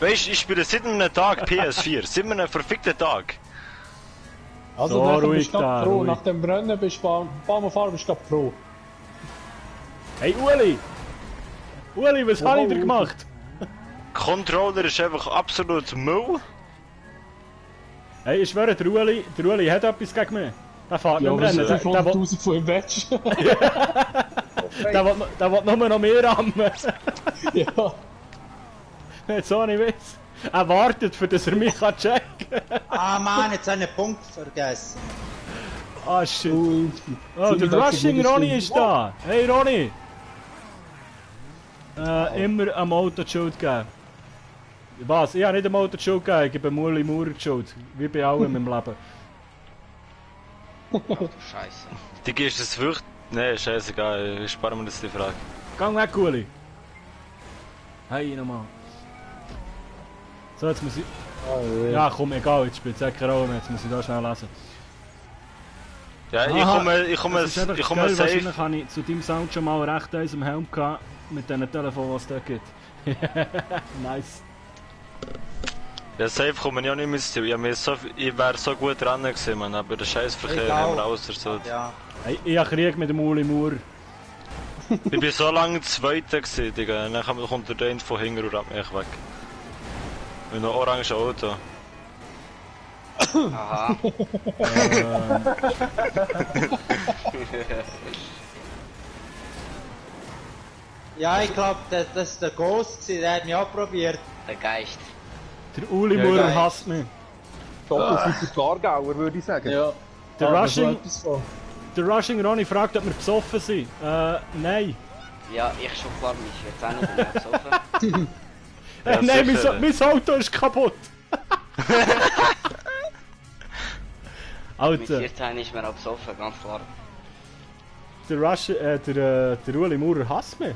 Weißt, ich spiele seit einem Tag PS4. Seit einem verfickten Tag. Also, So, nachher ruhig bist du da, grad froh. ruhig. Nach dem Brennen bist du beim Fahren bist du grad froh. Hey, Ueli! Ueli, was habe ich dir oh, gemacht? Controller ist einfach absolut Müll. Hey, ich schwöre, der Ueli hat etwas gegen mich. Der fährt Ja, nicht aber mehr es rennen. sind 500'000 von ihm weg. Der will nur noch mehr rammen. Ja. Jetzt so nicht Witz. Er wartet, für dass er mich checken kann. Ah Mann, jetzt habe ich einen Punkt vergessen. Ah, shit. Ui. Oh, Sind wir der da Rushing gewesen? Ronny ist da. Hey, Ronny. Immer am Auto die Schuld geben. Was? Ich habe nicht am Auto die Schuld gegeben, ich gebe dem Uli Maurer die Schuld. Wie bei allem im Leben. Scheiße. Die gehst es wirklich. Nee, scheißegal, ich spare mir das die Frage. Gang weg, Uli. Hey, nochmal. So, jetzt muss ich... Oh, Ja, komm, egal, jetzt spielt es keine Rolle mehr, jetzt muss ich da schnell lesen. Ja, Aha, ich komme das ist einfach safe. Wahrscheinlich habe ich zu deinem Sound schon mal recht eins im Helm gehabt, mit diesen Telefonen, was es da gibt. Nice. Ja, safe komme ich auch nicht mehr ins Ziel. Ich wäre so gut dran gewesen, Mann, aber der Scheißverkehr Ich haben wir auch. alles versucht. Ja. Hey, ich habe Krieg mit dem Uli Maurer. Ich bin so lange Zweiter gewesen, Digga. Dann kommt der Dane von hinten und rammt mich weg. Mit einem orangen Auto. Aha. Ja, ich glaube, das ist der Ghost gewesen, der hat mich auch probiert. Der Geist. Der Uli Ja, Maurer geil. hasst mich. Doppelseiter Klargauer, würde ich sagen. Ja. Der Ah, Rushing- so etwas von. Der Rushing Ronny fragt, ob wir besoffen sind. Nein. Ja, ich schon klar, mich jetzt auch nicht mehr besoffen. Ja, Nein, sicher. mein Auto ist kaputt. Mit Alter, 14 ist mir auch besoffen, ganz klar. der Uli Maurer hasst mich.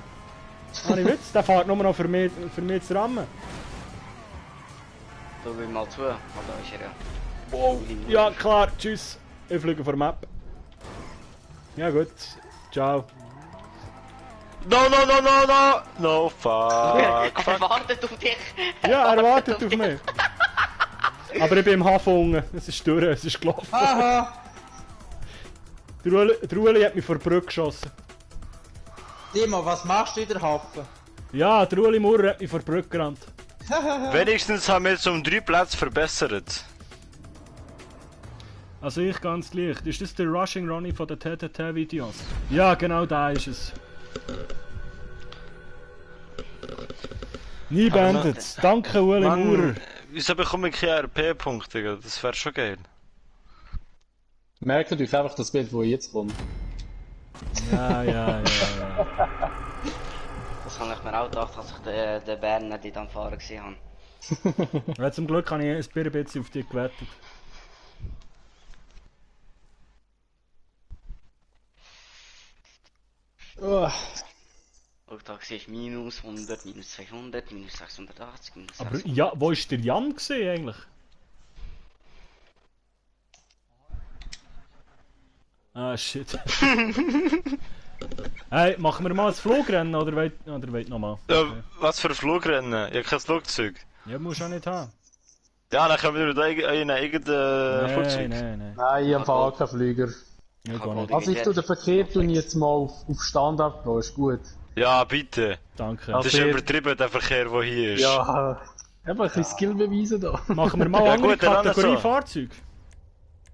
Habe ich Witz? Der fährt nur noch für mich zu rammen. Du willst mal zu, oder ist er ja. Wow. Ja, klar, tschüss. Ich fliege vor Map. Ja gut. Ciao. No, no, no, no, no! No, fuck. Er wartet auf dich. Ja, er wartet auf mich. Aber ich bin im Hafen unten. Es ist durch, es ist gelaufen. Aha! Der Ueli hat mich vor die Brücke geschossen. Timo, was machst du in der Hafen? Ja, der Ueli Maurer hat mich vor die Brücke gerannt. Wenigstens haben wir jetzt um 3 Plätze verbessert. Also ich ganz leicht. Ist das der Rushing Ronnie von den TTT-Videos? Ja, genau da ist es. Nie Bandits. Danke Ueli Maurer. Wieso bekomme ich keine RP-Punkte? Das wäre schon geil. Merkt euch einfach das Bild, das jetzt kommt. Ja. Das habe ich mir auch gedacht, als ich den Bären nicht am Fahren gesehen habe. Ja, zum Glück habe ich ein bisschen auf dich gewettet. Oh. Und da siehst du minus 100, minus 200, minus 680, minus 600. Aber ja, wo ist der Jan gesehen eigentlich? Ah shit. Hey, machen wir mal ein Flugrennen oder weit nochmal? Okay. Was für ein Flugrennen? Ich habe kein Flugzeug. Ja, musst du auch nicht haben. Ja, dann können wir wieder in eigenen Flugzeug. Nein. Nein, ich habe auch keinen Flüger. Ja, gar nicht. Also ich tue den Verkehr jetzt mal auf Standard pro, ist gut. Ja, bitte. Danke. Das ist übertrieben, der Verkehr, der hier ist. Ja, einfach ein bisschen Skill beweisen da. Machen wir mal Ja, andere gut, dann Kategorie so. Fahrzeug.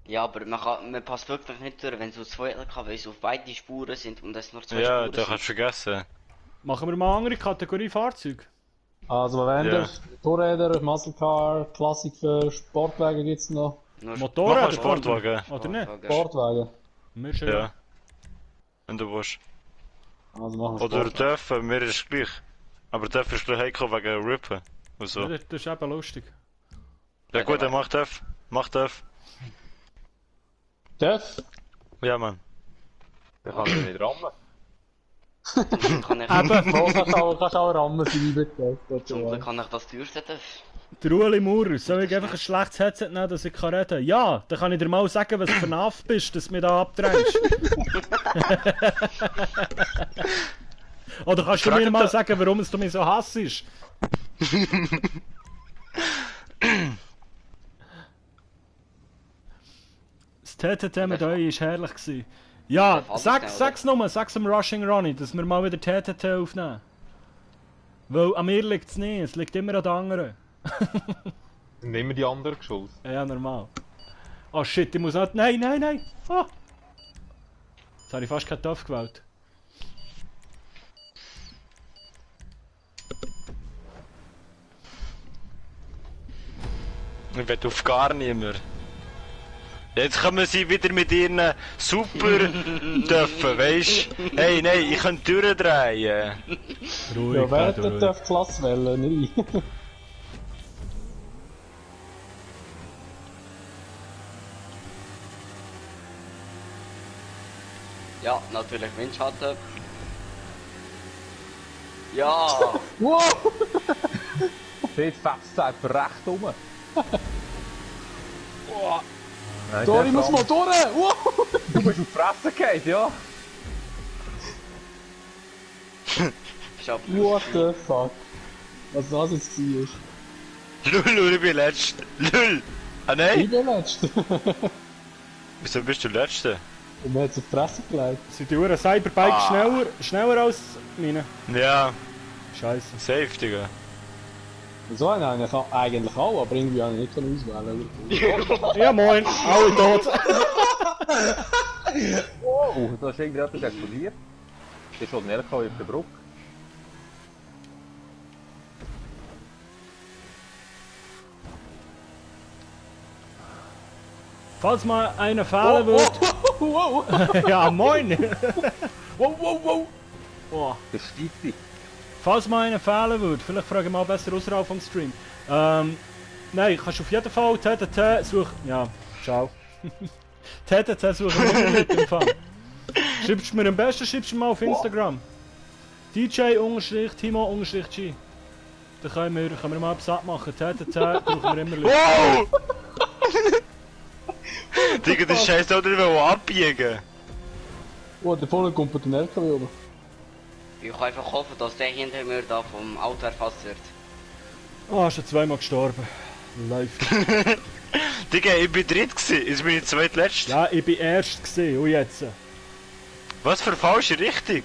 Ja, aber man passt wirklich nicht durch, wenn so 2 LKWs auf beide Spuren sind und es nur 2 Ja, Spuren da sind. kannst du vergessen. Machen wir mal andere Kategorie Fahrzeug. Also wenn Ja. Motorräder, Muscle Car, Klassik für Sportwagen gibt's noch. Nur Mach Motorräder? mal Sportwagen. Oder nicht? Sportwagen. Wir schon. Ja. Wenn du willst. Also machen wir Oder Sportwagen. dürfen, mir ist gleich. Aber dürfen ist gleich heiko wegen Rippen. Und so. Ja, das ist eben lustig. Ja gut, dann mach Dörf. Mach Dörf. Def? Ja, Mann. Dann kann ich nicht rammen. kann ich, Eben. Kannst auch rammen, sein bitte. zum Glück kann ich das teuerste dürfen. Der Ueli Maurer, soll ich einfach ein schlechtes Headset nehmen, dass ich kann reden? Ja, dann kann ich dir mal sagen, was du für ein Aff bist, dass du mich da abdrehst. Oder kannst du mir mal sagen, warum es du mich so hasst? Das TTT mit euch war herrlich gewesen. Ja, sag's dem Rushing Ronnie, dass wir mal wieder TTT aufnehmen. Weil an mir liegt es nicht, es liegt immer an den anderen. Sind immer die anderen schuld. Ja, normal. Oh shit, ich muss nicht... Nein! Ah. Jetzt habe ich fast keinen Topf gewählt. Ich will auf gar nicht mehr. Jetzt kommen sie wieder mit ihren super dürfen, weisst? Hey, nein, ich kann durchdrehen. Ruhig, Ja, wer Pedro, ruhig. darf Klasse wählen? Nicht ich. Ja, natürlich Windschatten. Ja! Wow! Jetzt fetzt es einfach recht rum. Nein, Tori der muss Fram- mal durch! Wow! Du bist auf die Fresse gefallen, ja. Ich hab What the fuck? Was das jetzt war? Lul, ich bin letzt. Lul! Ah Ich nein! bin letzter. Wieso bist du letzter? Und mir hat es auf die Fresse gelegt. Sind die Uhren Cyberbikes schneller als meine? Ja, Scheiße. safe, Digga. So einen eigentlich auch, aber irgendwie habe ich nicht auswählen. Ja moin, alle tot. Oh, da ist irgendwie etwas explodiert. Das ist schon ein LKW auf der Brücke. Falls mal einer fehlen wird... Wow! Ja moin. Wow. Oh. Das steigt dich. Falls mal einer fehlen würde, vielleicht frage ich mal besser außerhalb vom Stream. Nein, kannst du auf jeden Fall TTT suchen. Ja, ciao. TTT suchen wir mit dem Fall. Schreibst du mir am besten, schreibst du mal auf Instagram. DJ_Timo_G. Dann können wir mal etwas abmachen. TTT brauchen wir immer Leute. Wow! Digga, das scheiß Auto nicht mehr abbiegen. Oh, da vorne kommt der LKW oben. Ich kann einfach hoffen, dass der hinter mir da vom Auto erfasst wird. Ah, schon zweimal gestorben. Läuft. Digga, ich bin dritt gewesen, jetzt bin ich zweitletzt. Ja, ich bin erst gesehen und jetzt. Was für falsche Richtung?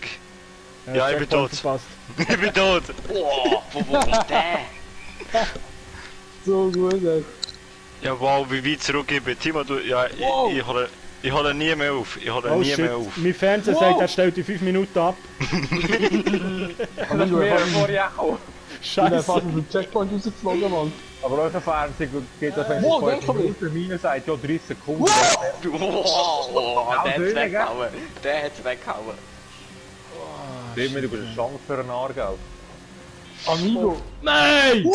Ja, ich bin tot. Verpasst. Ich bin tot. Boah, wo kommt der? So gut, ey. Ja, wow, wie weit zurück ich bin. Timo, du, ja, Wow. ich hole nie mehr auf. Ich hole Oh nie shit, mehr auf. mein Fernseher Wow. sagt, er stellt in 5 Minuten ab. Das ist mir vorher auch. Ich bin fast Scheiße. auf dem Checkpoint rausgeflogen, Mann. Aber euer Fernsehen geht das, wenn Wow, es der 5 kann Minuten Mine sagt, ja 30 Sekunden. Boah, der hat's Söhne, gell? weggehauen. Der hat's weggehauen. Immer über eine Chance für einen Aargau. Amigo. Nein!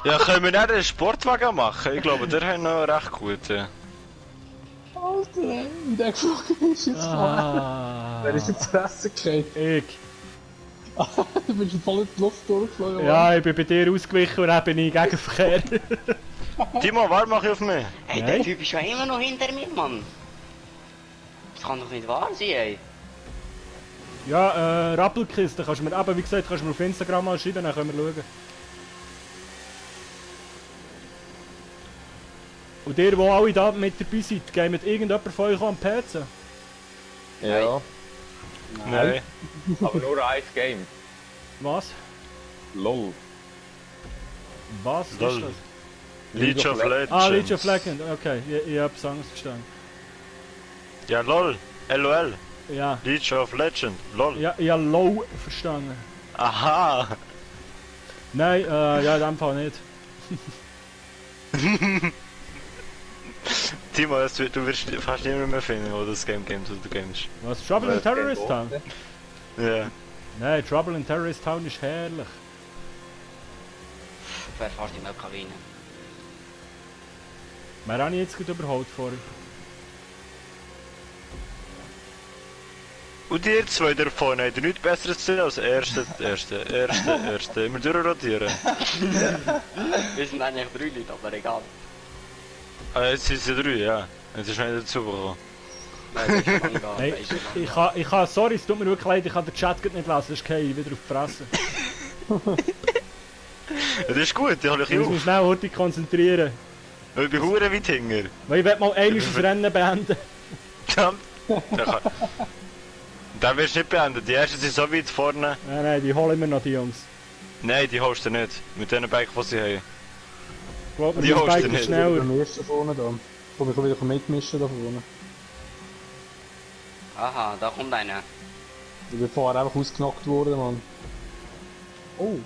Ja, können wir nicht einen Sportwagen machen? Ich glaube, der hat noch recht gut. Ja. Alter, ey, wie der geflogen ist jetzt klar. Der ist jetzt Fresse gefallen. Ich. Du bist voll in die Luft durchgeflogen. Ja, ich bin bei dir ausgewichen und dann bin ich gegen Verkehr. Timo, warte, mach ich auf mich. Hey, Nein. der Typ ist ja immer noch hinter mir, Mann. Das kann doch nicht wahr sein, ey. Ja, Rappelkiste, kannst du mir, aber wie gesagt, kannst du mir auf Instagram mal schreiben, dann können wir schauen. Und ihr, die alle da mit dabei seid, gehen mit irgendjemand von euch am PC? Ja. Nein. Aber nur ein Game. Was? LOL. Was Lol. ist das? League of Legends. Ah, League of Legends, okay, ich hab's anders verstanden. Ja, LOL. LOL. Ja, League of Legends. LOL. ja, ich hab low verstanden. Aha. Nein, ja, in dem Fall nicht. Timo, du wirst fast niemand mehr finden, wo das Game games, was du gamest. Was? Trouble in Terrorist Town? Ja. Nein, Trouble in Terrorist Town ist herrlich. Wer fährt in der Kabine? Wir haben jetzt gut überholt vorhin. Und ihr zwei da vorne habt ihr nichts besseres zu tun als erste. Immer durchrotieren. Wir sind eigentlich 3 Leute, aber egal. Ah, jetzt sind sie 3, ja. Jetzt ist noch nicht dazugekommen. Nein, das ist schon lange da, Hey, das ist schon lange ich kann, sorry, es tut mir wirklich leid, ich kann den Chat grad nicht lesen, sonst gehe ich wieder auf die Fresse. Das ist gut, die hole ich Ich muss mich auf. schnell heute konzentrieren. Ich bin hure weit hinger. Weil ich will mal einmal das Rennen beenden. Dann wirst du nicht beenden. Die ersten sind so weit vorne. Nein, die holen wir noch, die Jungs. Nein, die holst du nicht. Mit den Bike, die sie haben. Ich glaube, Die wir holst du sind nicht. schneller. Am ersten vorne da. Komm, ich kann wieder mitmischen da vorne. Aha, da kommt einer. Ich bin vorher einfach ausgenockt worden, Mann. Oh.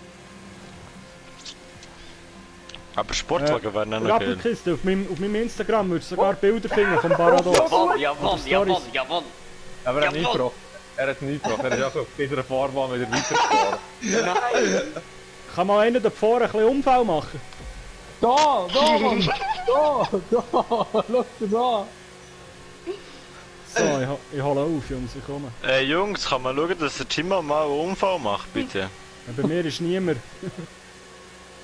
Aber Sportwagen wären auch noch geil. Rappelkiste, auf meinem Instagram würdest du sogar Bilder finden vom Paradox. Jawohl. Aber er hat nicht gebracht. Er hat nicht gebracht. Er ist auch so auf dieser Fahrbahn wieder weitergefahren. Nein! Kann mal einer da vorne ein bisschen Unfall machen? Da, Mann! da, schau dir da! So, ich hole auf, Jungs, ich komme. Jungs, kann man schauen, dass der Timo mal einen Unfall macht, bitte? Ja, bei mir ist niemand.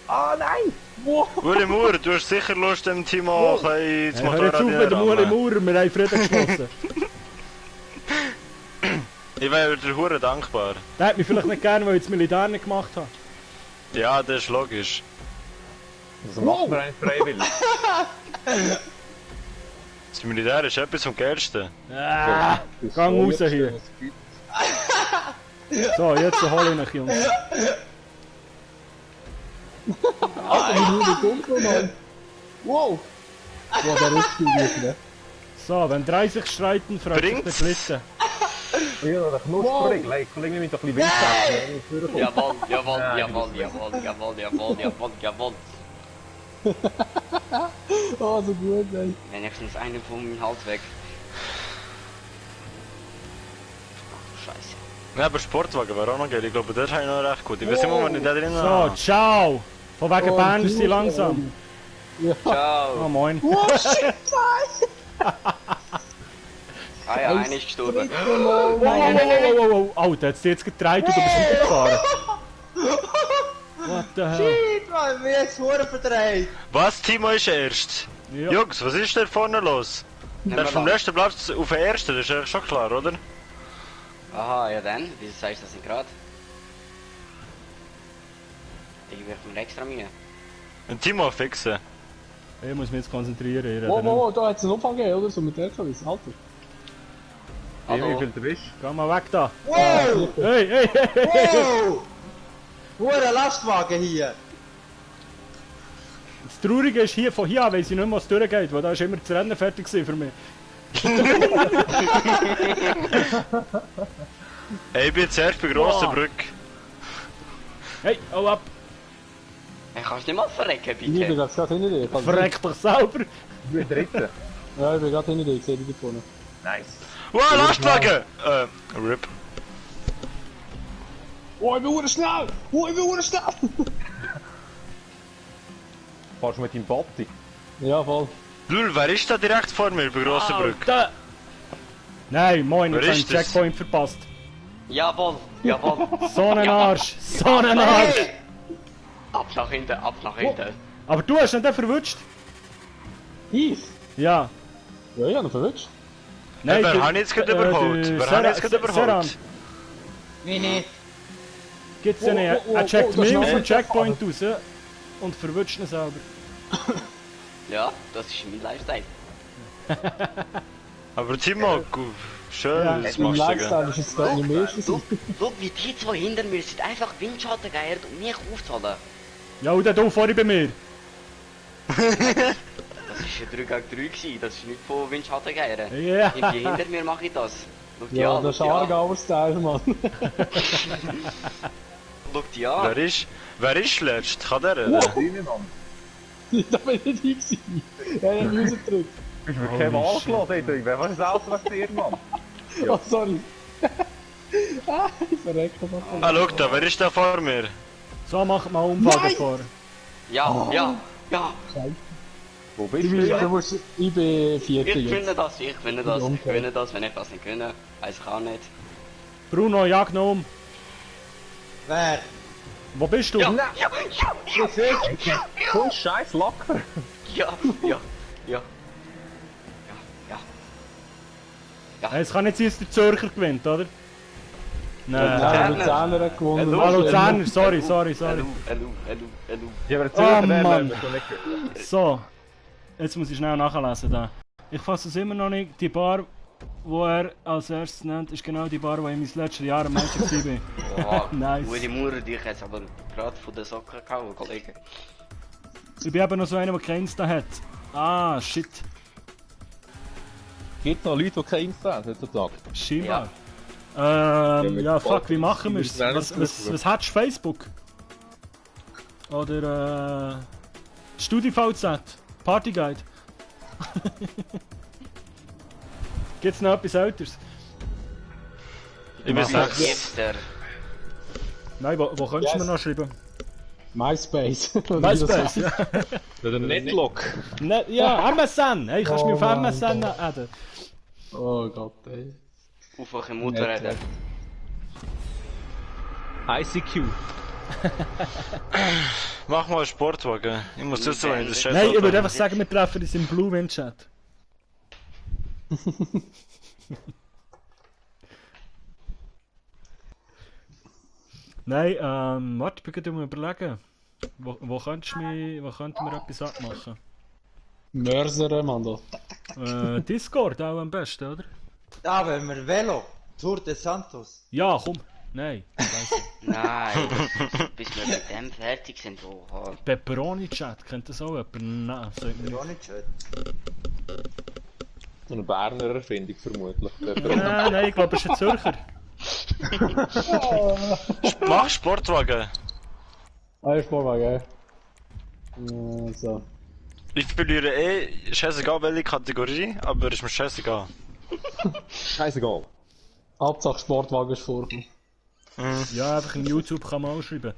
Ah, nein! Wow! Uli Maurer, du hast sicher Lust, dem Timo ein bisschen ins Hey, hör jetzt auf mit dem Uli Maurer, wir haben Frieden geschlossen. Ich wäre dir hure dankbar. Der hat mich vielleicht nicht gern, weil ich das Militär nicht gemacht habe. Ja, das ist logisch. Das macht man eigentlich freiwillig. Das Militär ist etwas vom Geilsten. Ah, gang raus hier. So, jetzt hole ich mich, Jungs. Alter, wie nur die Kumpel, Mann! Wow! Wow, der ist gut, ne? So, wenn 30 streiten, freut sich der Bringt's? Blitze. Ja, das knusprig. Kollege, nimm mich doch ein bisschen Wind. Jawohl. Oh, so gut, ey. Wenigstens einen von meinem Hals weg. Scheiße. Ja, aber Sportwagen wäre auch noch geil. Ich glaube, das habe ich noch recht gut. Ich weiß nicht, wo man nicht da drin So, hat. ciao! Von wegen Oh, Bern ist sie Timo, langsam. Ja. Oh, Ciao. moin. Oh, shit, nein! Ah ja, einer ist gestorben. Wow. Alter, hat's dich jetzt gedreht und du bist weitergefahren. What the hell? Shit, Mann, wir haben es vorher verdreht. Was, Timo ist erst? Ja. Jungs, was ist denn vorne los? Nehmen Der wir vom lang. letzten Platz auf den ersten, das ist eigentlich schon klar, oder? Aha, ja dann. Wieso sagst du das nicht gerade? Ich gebe mir extra Mühe. Ein Timo fixen. Ich muss mich jetzt konzentrieren. Ich rede Wow, nicht. wow, da hat es einen Unfall gegeben, oder? So mit der LKWs, Alter. Hallo. Wie viel du bist? Geh mal weg da. Wow! Hey, hey, hey, hey. Wow! Hure Lastwagen hier! Das Traurige ist, hier, von hier an weiss ich nicht mehr, was durchgeht, weil da ist immer das Rennen fertig gewesen für mich. Ey, ich bin jetzt erst bei grossen Brücke. Hey, hau ab. Hey, kannst du nicht mal verrecken, Ich bin bitte? gerade hinter dir. Kannst du- Verreck dich selber. Ich bin Dritter. Ja, ich bin gerade hinter dir, ich sehe dich da vorne. Nice. Wow, Lastwagen! RIP. Oh, ich bin hure schnell! Oh, ich bin hure schnell! Fahrst du mit deinem Botti? Ja, voll. Lul, wer ist da direkt vor mir bei grossen Brücke? Alter. Nein, moin, ich Wer habe den ist das? Checkpoint verpasst. Jawohl, jawohl. So ein Arsch, so ein Arsch. Ab nach hinten, ab nach hinten. Aber du hast ihn dann verwutscht? Ich? Ja. Ja, ich habe ihn verwünscht. Wer der- hat jetzt gerade überholt? der Wer hat jetzt gerade Seran überholt? Wie nicht? gibt's ja nicht. Oh, Er checkt das ist mich auf noch- dem Checkpoint raus und verwutscht ihn selber. Ja, das ist mein Lifestyle. Aber Timo, schön, Ja, das Mein machst du. gell? Lifestyle ist jetzt gerade nicht mehr. Schau, wie die zwei hinter mir sind einfach Windschatten geeiert und mich aufzahlen. Ja, und der vorhin bei mir. Das war ein 3 gegen 3 gewesen, das ist nicht von Windschatten geeiern. Ja. Irgendwie hinter mir mache ich das. Schau die Ja, an, das ist schau die an. Aargauer-Style, Mann. Schau die an. Wer ist letzt? Kann der reden? Da bin ich nicht gewesen. Ja, ich habe mich rausgedrückt. Bist du mir keine Wahl gelassen, ich weiß nicht alles, was dir, Mann. Oh, sorry. Ah, ich verrecke das. Ah, schau da, wer ist da vor mir? So macht man Umfang Nein! vor. Ja, ja, ja. Wo bist Ich du? bin Vierter Ich jetzt. gewinne das, ich gewinne das, ich gewinne das. Wenn ich das nicht gewinne, weiß ich auch nicht. Bruno, jag noch um. Wer? Wo bist du? Ja, ja, ja, ja, So scheiß locker. ja, ja, ja. Hey, es kann nicht sein, dass der Zürcher gewinnt, oder? Nein. Nein, Luzerner hat gewonnen. Ah, Luzerner, sorry. Hallo. Ja, aber Oh, Zürcher, Mann. der nicht gehört. So. Jetzt muss ich schnell nachlesen da. Ich fasse es immer noch nicht. Die Bar, die er als erstes nennt, ist genau die Bar, wo ich mein letztes Jahr am Menschen war. Boah, Nice. Uli Maurer, dich jetzt aber gerade von den Socken gehauen, Kollege. Ich bin eben noch so einer, der kein Insta hat. Ah, shit. Gibt noch Leute, die kein Insta haben heutzutage? Scheinbar. mit Ja, fuck, Sport- wie machen wir es? mit Was hast du, Facebook? Oder StudiVZ? Partyguide? Gibt's noch etwas Älteres? Ich bin 6. Jetzt der. Nein, wo könntest du mir noch schreiben? MySpace. MySpace, ja. Der Netlog. Ne, ja, MSN! Hey, kannst du mich Oh auf mein MSN Gott. adden? Oh Gott, ey. Auf welche Mutter hat er? ICQ. Mach mal einen Sportwagen. Ich muss das so in der Scheiße. Nein, ich würde einfach sagen, wir treffen uns im Blue Wind Chat. Nein, warte, ich bin gerade am überlegen. Wo könnten wir etwas abmachen? Mörser, Mann, da. Discord auch am besten, oder? Da, wenn wir Velo. Tour de Santos. Ja, komm. Nein, scheiße. Nein, bis wir mit dem fertig sind. Oh, Pepperoni Chat, kennt das auch jemand? Nein, sagt mir Gar nicht. nicht schön. So eine Berner Erfindung vermutlich. Nein, ich glaube, es ist ein Zürcher. Mach Sportwagen. Ah, Sportwagen, gell? So. Ich verliere scheißegal welche Kategorie, aber ist mir scheißegal. Scheißegal. Hauptsache Sportwagen ist vorgekommen. Ja, einfach in YouTube kann man auch schreiben.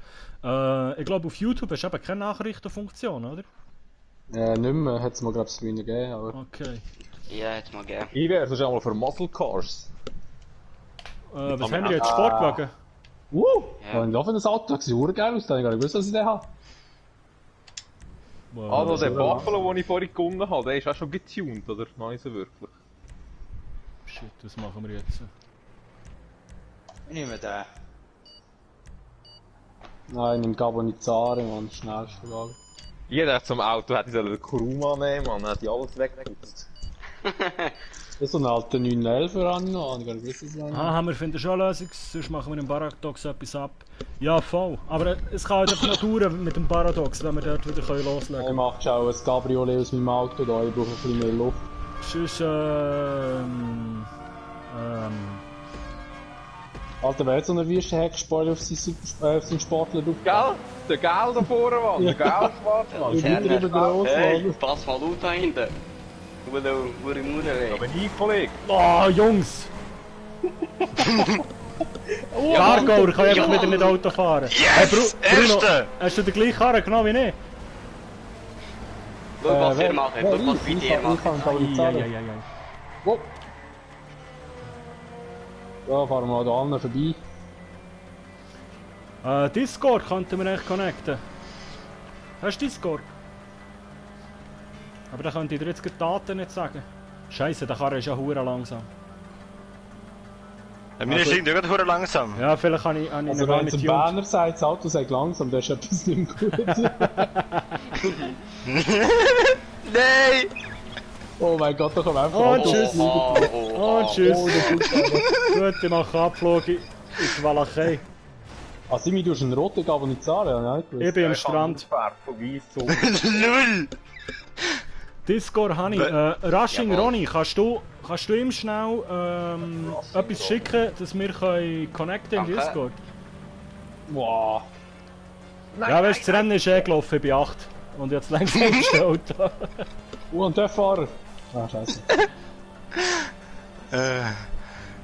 Ich glaube, auf YouTube hast du eben keine Nachrichtenfunktion, oder? Nicht mehr, hat es mal, glaube ich, weniger gegeben, aber... Okay. ja, jetzt mal gern. Ich wäre sonst einmal für Muscle Cars. Was haben wir jetzt? Sportwagen? Ja. Ich habe das Auto, das sieht geil aus, da habe ich gar nicht gewusst, dass ich den habe. Wow. Also der so Buffalo, den ich vorhin gewonnen habe, der ist auch schon getuned, oder? Noch nicht so wirklich. Shit, was machen wir jetzt? Ich nehme den. Nein, ich nehme Gabonizare, Mann, schnellste Wahl. Jeder zum Auto hätte den Kuruma nehmen, man, dann hätte ich alles weggeputzt. Das ist so ein alter 911er an, ich gar nicht wissen, was das Ah, haben wir finden schon eine Lösung, sonst machen wir im Paradox etwas ab. Ja, voll. Aber es kann halt einfach noch dauern mit dem Paradox, wenn wir dort wieder loslegen Ich können. mache schon ein Cabriolet aus meinem Auto da, ich brauche ein bisschen mehr Luft. Sonst, Alter, wer hat so eine Wüstenheck-Spoiler auf seinen Sportler drauf? Gell? Der Gel da vorne, Mann! Der Gel schwarz, Mann! Ich bin drüber groß, Hey, Mann. pass mal auf da hinten. Du willst auch die Mutter Da weg. bin ich, Kollege! Oh, Jungs! Gargauer kann einfach wieder nicht Auto fahren. Yes! Bruno, Erste! hast du den gleichen Karren genommen wie ich? Schau, was wir machen. Schau, was wir dir Ich machen. kann Gabonizare. Wo? Ja, fahren wir mal da an vorbei. Discord könnten wir echt connecten. Hast du Discord? Aber da könnte ich dir jetzt die Daten nicht sagen. Scheiße, der Karre ist ja hure langsam. Mir ist irgendwie gerade verdammt langsam. Ja, vielleicht habe ich Also noch gar wenn nicht zum getuned. Berner sagt, das Auto sagt langsam, das ist etwas nicht gut. Nein! Oh mein Gott, da kommt einfach Oh, Auto. tschüss. Oh, Und tschüss. Oh, der Gut. Gut, ich mache Abflug in die Walachei. Ah, Simi, du hast einen roten Gabonizare, ja, nicht gewusst. Ich bin am Strand. Von Weiss zu. Null! Discord habe ich. Rushing Ronny, kannst du ihm schnell etwas schicken, dass wir können connecten im Danke. Discord? Wow. Ja, weißt du, das Rennen ist gelaufen, ich bin 8. Und jetzt längst das Auto. Und der Fahrer. Ah, scheiße.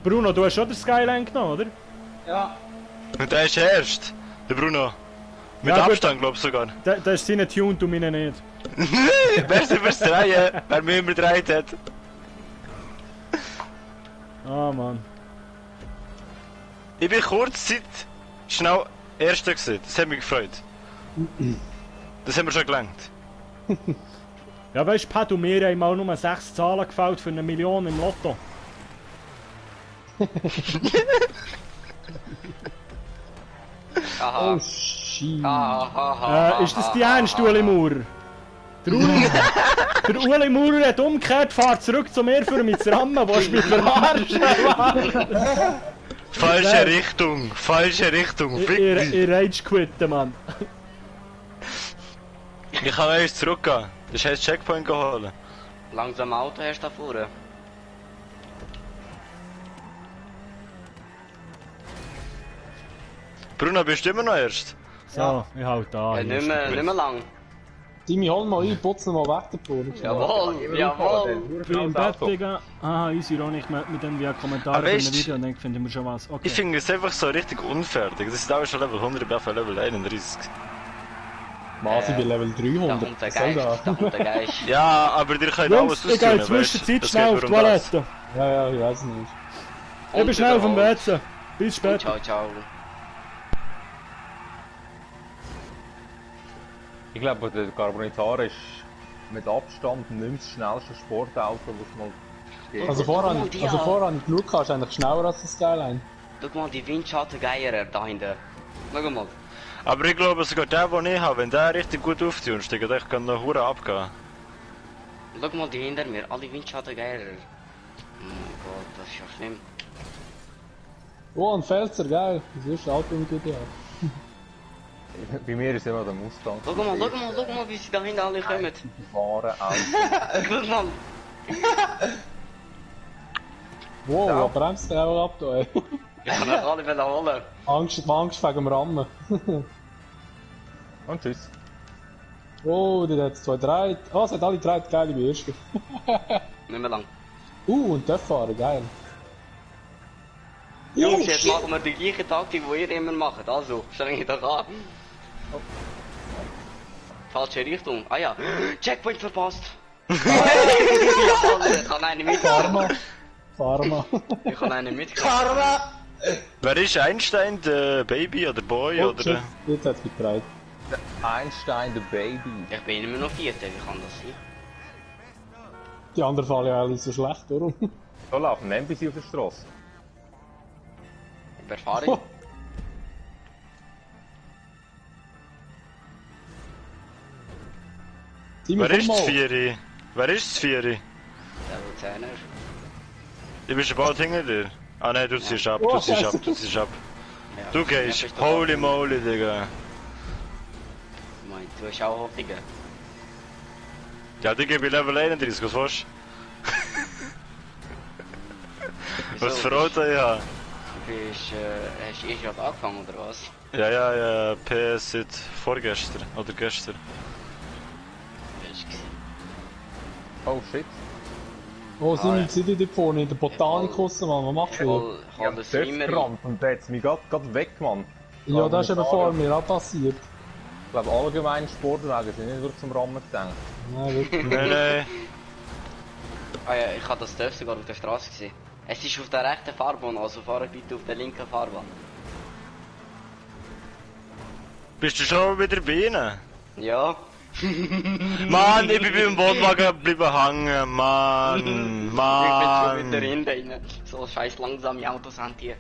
Bruno, du hast schon den Skyline genommen, oder? Ja. Und der ist erst, der Bruno. Mit Ja, gut. Abstand, glaub ich sogar. Der ist seine tuned und meine nicht. Merci fürs Drehen, wer mir immer gedreht hat. Ah, Mann. Ich bin kurzzeit schnell Erster gewesen, das hat mich gefreut. Das haben wir schon gelangt. Ja, weißt du, Pat und mir haben mal nur 6 Zahlen gefällt für 1 Million im Lotto. Aha. Oh, shit. Aha. Ist das die ernst, Uli Maurer? Der Uli Maurer hat umgekehrt, fährt zurück zu mir für mich zu rammen. Willst du mich verarschen? Falsche Richtung, fick dich. Ich rage quitten, Mann. Ich kann noch erst zurückgehen. Das heisst Checkpoint holen. Langsam Auto hast du da vorne. Bruno, bist du immer noch erst? So, ich halt an. Ja, nicht mehr lang. Simi, hol mal ein, putz ihn mal weg davon. Jawohl, jawohl. Ich bin im Bett, Digga. Ah, easy, Ron, ich melde mit dem via Kommentare Aber für ein weisst- Video und dann finden wir schon was. Okay. Ich finde es einfach so richtig unfertig. Das ist auch schon Level 100, ich bin auf Level 31. Was, ich bin Level Da 300. kommt der Was soll Geist, da kommt der Geist. Ja, aber dir könnt alles Jungs, ich gehe in der austunen, weißt Zwischenzeit Das schnell geht auf die nur um das. Toilette. Ja, ich weiß nicht. Ich bin schnell auf dem Überholt. WC. Bis später. Ciao, ciao. Ich glaube, der Carbonitare ist mit Abstand nicht mehr das schnellste Sportauto, das es mal gibt. Also vorher habe ich geschaut, ist eigentlich schneller als das Skyline. Schau mal, die Windschattengeierer da hinten. Schau mal. Aber ich glaube sogar der, den ich habe, wenn der richtig gut auftunst, der kann noch hure abgehen. Schau mal die hinter mir, alle Windschattengeierer. Oh mein Gott, das ist ja schlimm. Oh, ein Felser, geil. Das ist ein Auto mit GTA. Bei mir ist immer der Mustang. Schau mal, wie sie da hinten alle kommen. Fahren, Auto. Guck mal. Wow, ja. Bremst der auch ab da, ey. Ich kann euch alle holen. Angst wegen dem Rammen. Und tschüss. Oh, der hat 2, 3. Oh, es hat alle 3 geile wie erste. Nicht mehr lang. Und der Fahrer, geil. Jungs, jetzt machen wir die gleiche Taktik, die ihr immer macht. Also, streng dich an. Falsche Richtung. Ah ja, Checkpoint verpasst. Jawohl, ich kann einen mitkommen. Pharma. Ich kann einen mitkommen. Wer ist Einstein, der Baby oder Boy Oh, oder... shit, jetzt hat's getreut. Der Einstein, der Baby. Ich bin immer noch Vierter, wie kann das sein? Die anderen fahren ja alle so schlecht, warum? Da laufen NPC auf der Straße. Überfahre ich? Wer ist das Vieri? Wer ist das Vieri? Der Luzerner. Du bist bald hinter dir. Ah nein, du ziehst ab, du ziehst ab, du ziehst ab. Ja, Du gehst, holy moly, Digga. Mein, du hast auch Hoffnungen. Ja, die gebe ich Level 31, was willst du? Was für Auto ich habe? Du bist, hast du gerade angefangen, oder was? Ja, PS seit vorgestern, oder gestern. Oh shit. Oh, sind wir sind dort vorne in der Botanikus, Mann, was machst du? Ich habe das Streamer. gerammt und der hat mich grad weg, Mann. Ja, das ist eben vor mir auch passiert. Ich glaube, allgemein Sportwagen sind nicht wirklich zum Rammen gedacht. Nein, wirklich. Nein. Ah ja, ich habe das Dörf sogar auf der Straße gesehen. Es ist auf der rechten Fahrbahn, also fahre bitte auf der linken Fahrbahn. Bist du schon wieder bei ihnen? Ja. Mann, ich bin beim Wohnwagen geblieben hängen, Mann, Ich bin schon Mann. wieder hinten rein. So scheiß langsame Autos haben die.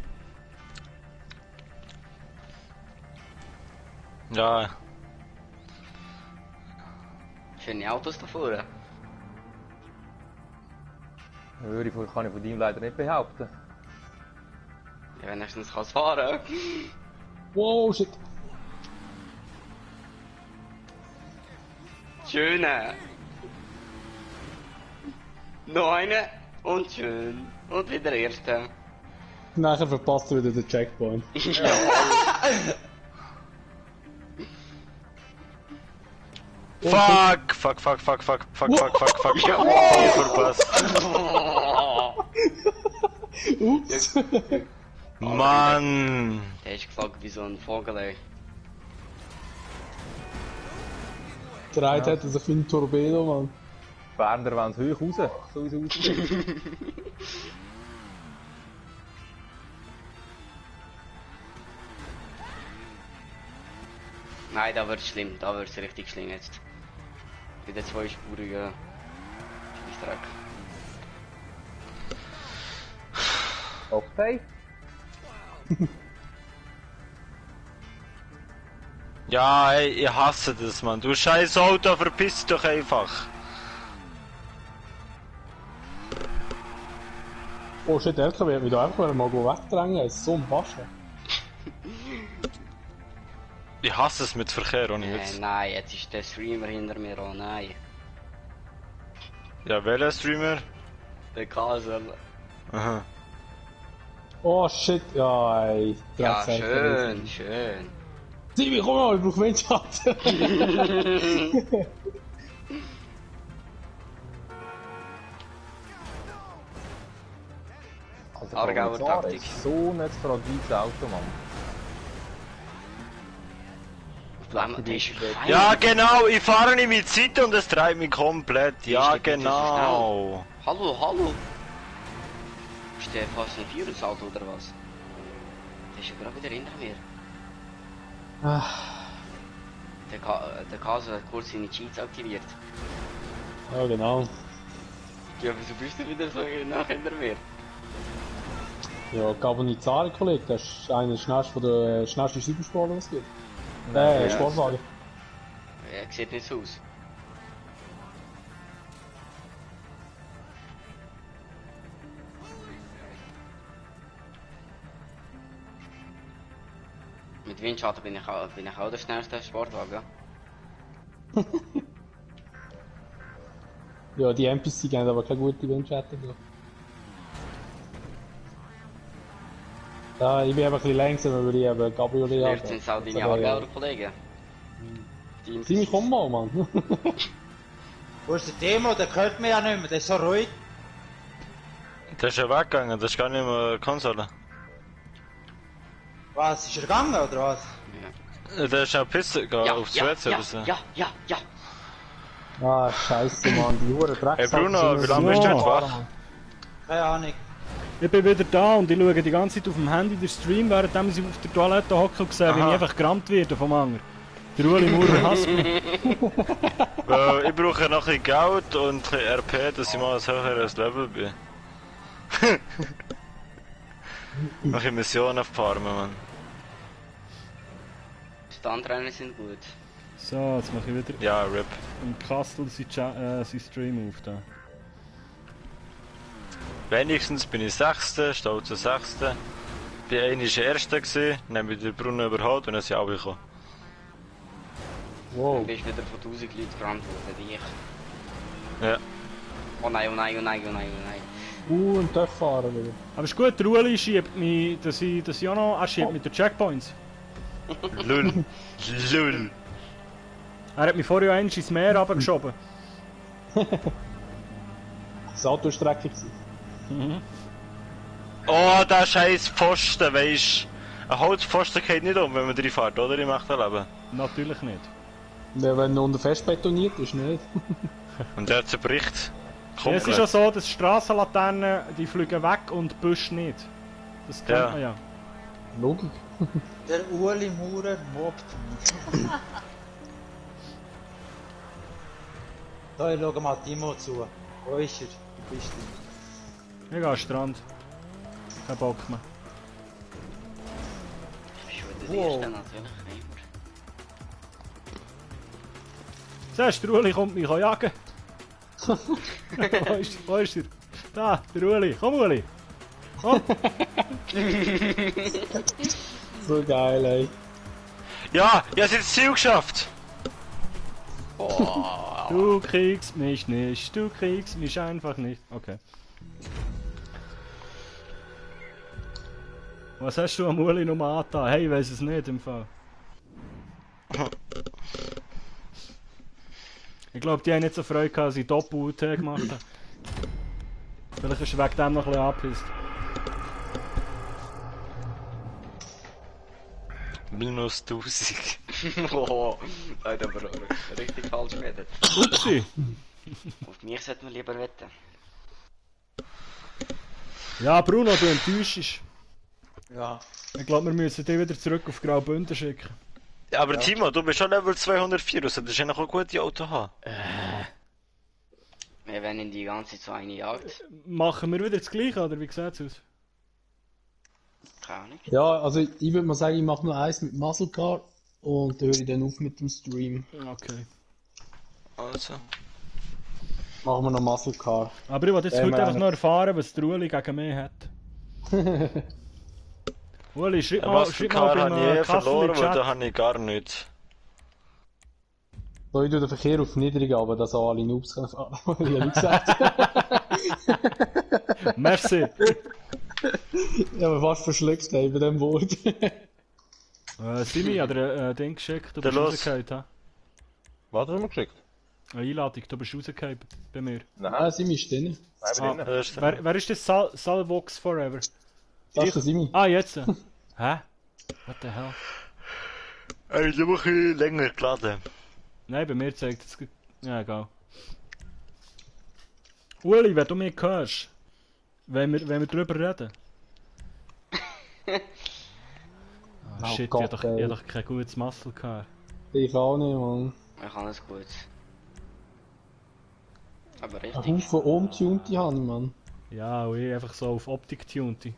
Ja, Schöne Autos da vorne. Kann ich von deinem leider nicht behaupten. Ja, wenigstens kann es fahren. Wow, shit. Schöne. Noch eine. Und schön. Und wieder erste. Nachher verpasst du wieder den Checkpoint. fuck. Ja, verpasst. Ups. Mann. Der ist geflogen wie so ein Vogel, ey. Dreht hat er sich wie ein Torpedo, Mann. Berner wollen es hoch raus, so wie es aussieht. Nein, da wird's schlimm. Da wird's richtig schlimm jetzt. Bei der zweispurigen Scheissdreck. Okay. Ja, ey, ich hasse das, Mann. Du scheiß Auto, verpiss dich doch einfach. Oh shit, der LKW hat mich da einfach mal wegdrängen. Es ist so ein Waschen. Ich hasse es mit Verkehr, ohne Witz. Nein, jetzt ist der Streamer hinter mir, oh nein. Ja, welcher Streamer? Der Kasel. Aha. Oh shit, ja ey. Ja, Drecksack. schön. Sibi, komm mal, ich brauch Windschatten. Also, Aargauer Taktik. Ist so ein fragiles Auto, Mann. Der ist fein. Ja, genau, ich fahre nicht mit Zeit und es treibt mich komplett. Ja, Ist der bitte genau. Hallo. Ist der fast ein Führersalto oder was? Der ist ja gerade wieder hinter mir. Der Kasel hat kurz seine Cheats aktiviert. Ja, genau. Ja, wieso bist du wieder so nach hinter mir? Ja, Gabonizare, Kollege, das ist einer von der schnellsten Supersportler, was es gibt. Ja. Sportwagen. Er sieht nicht so aus. Mit Windschatten bin ich auch der schnellste Sportwagen. Ja, die NPC geben aber keine gute Windschatten. Ja, ich bin eben ein bisschen langsamer, weil ich eben Cabriolet habe. Vielleicht sind es auch deine Aargauer Kollegen. Ziemlich komm mal, Mann. Wo ist der Demo? Der hört mich ja nicht mehr, der ist so ruhig. Der ist ja weggegangen, das ist gar nicht mehr Konsole. Was, ist er gegangen oder was? Der ist ja pissen gegangen, aufs WC oder so. Ja. Ah, scheiße, Mann, die Hure Drecksack. Hey Bruno, wie lange bist du jetzt wach? Keine Ahnung. Ich bin wieder da und ich schaue die ganze Zeit auf dem Handy den Stream, während sie auf der Toilette hocken und sehe, wie Aha. ich einfach gerammt werde vom Anger. Der Ueli Maurer hasst mich. Ich brauche noch ein bisschen Geld und ein bisschen RP, dass ich mal ein höheres Level bin. Noch ein Missionen farmen, Mann. Standrennen sind gut. So, jetzt mache ich wieder Ja, RIP. im Kastel sein Stream auf da. Wenigstens bin ich Sechster, stolzer Sechster. Bin einmal Erster gewesen, dann bin ich den Brunnen überholt und dann sind alle gekommen. Du bist wieder von 1000 Leuten gerannt worden, wie ich. Ja. Oh nein, oh nein, oh nein, oh nein, oh nein. Und darf fahren wieder. Aber ist gut, der Ueli schiebt mich, dass ich auch noch... Er schiebt mit den Checkpoints. Lull. Lull. Er hat mich vorher einmal ins Meer runtergeschoben. Das Auto war streckig. Mhm. Oh, der scheiß Pfosten, weisst. Ein Holzpfosten geht nicht um, wenn man drin fährt, oder? Im echten Leben. Natürlich nicht. Ja, wenn er unter fest betoniert ist, nicht. Und der zerbricht. Ja, es ist ja so, dass Strassenlaternen, die fliegen weg und die Büsche nicht. Das kennt man ja. Logik. Der Ueli Maurer mobbt mich. Da, ich schau mal Timo zu. Wo ist er? Wo bist du? Ich gehe an den Strand. Kein Bock mehr. Ich bin schon der Erste natürlich. Siehst du, der Ueli kommt mich jagen. Wo ist er? Da, der Ueli. Komm, Ueli. Komm. So geil, ey. Ja, ich hab's ins Ziel geschafft! Oh. Du kriegst mich nicht, du kriegst mich einfach nicht. Okay. Was hast du am Ueli noch angetan? Hey, ich weiss es nicht im Fall. Ich glaube, die haben nicht so Freude gehabt, dass ich Doppel-UT gemacht habe. Vielleicht ist er wegen dem noch ein bisschen angepisst. Minus 1000. Oh, das hat aber richtig falsch gewettet. Upsi! Auf mich sollten wir lieber wetten. Ja, Bruno, du enttäuschst. Ja. Ich glaube, wir müssen dich wieder zurück auf Graubünden schicken. Ja, aber Timo, du bist schon Level 204, du solltest ja noch ein gutes Auto haben. Wir werden die ganze Zeit so eine Jagd. Machen wir wieder das Gleiche, oder wie sieht's aus? Keine Ahnung. Ja, also ich würde mal sagen, ich mache nur eins mit Muscle Car und dann höre ich dann auf mit dem Stream. Okay. Also. Machen wir noch Muscle Car. Aber ich wollte jetzt heute einfach noch erfahren, was der Uli gegen mich hat. Uli, schreib Ja, mal Mastercard habe ich beim verloren, Kassel weil Chat. da habe ich gar nichts. So, ich tue den Verkehr auf niedrig, aber dass auch alle Noobs können fahren. Ich habe nicht gesagt. Merci. Ich habe fast verschluckt bei dem Wort. Simi hat dir ein Ding geschickt, du Der bist los. rausgefallen, ha? Was hast du mir geschickt? Eine Einladung, du bist rausgefallen bei mir. Nein, Simi ist drin. Nein, bin ich nicht. Wer ist das Salvox Forever? Das ist der Simi. Ah, jetzt. Hä? What the hell? Ey, du musst ein bisschen länger geladen. Nein, bei mir zeigt es... Ja, egal. Uli, wenn du mich hörst, wenn wir drüber reden. Oh, shit, Gott, ich hab doch kein gutes Muscle gehabt. Ich auch nicht, Mann. Ich kann es gut. Aber Ein richtig. Haufen Umtunte habe ich, Mann. Ja, und ich einfach so auf Optik tunte.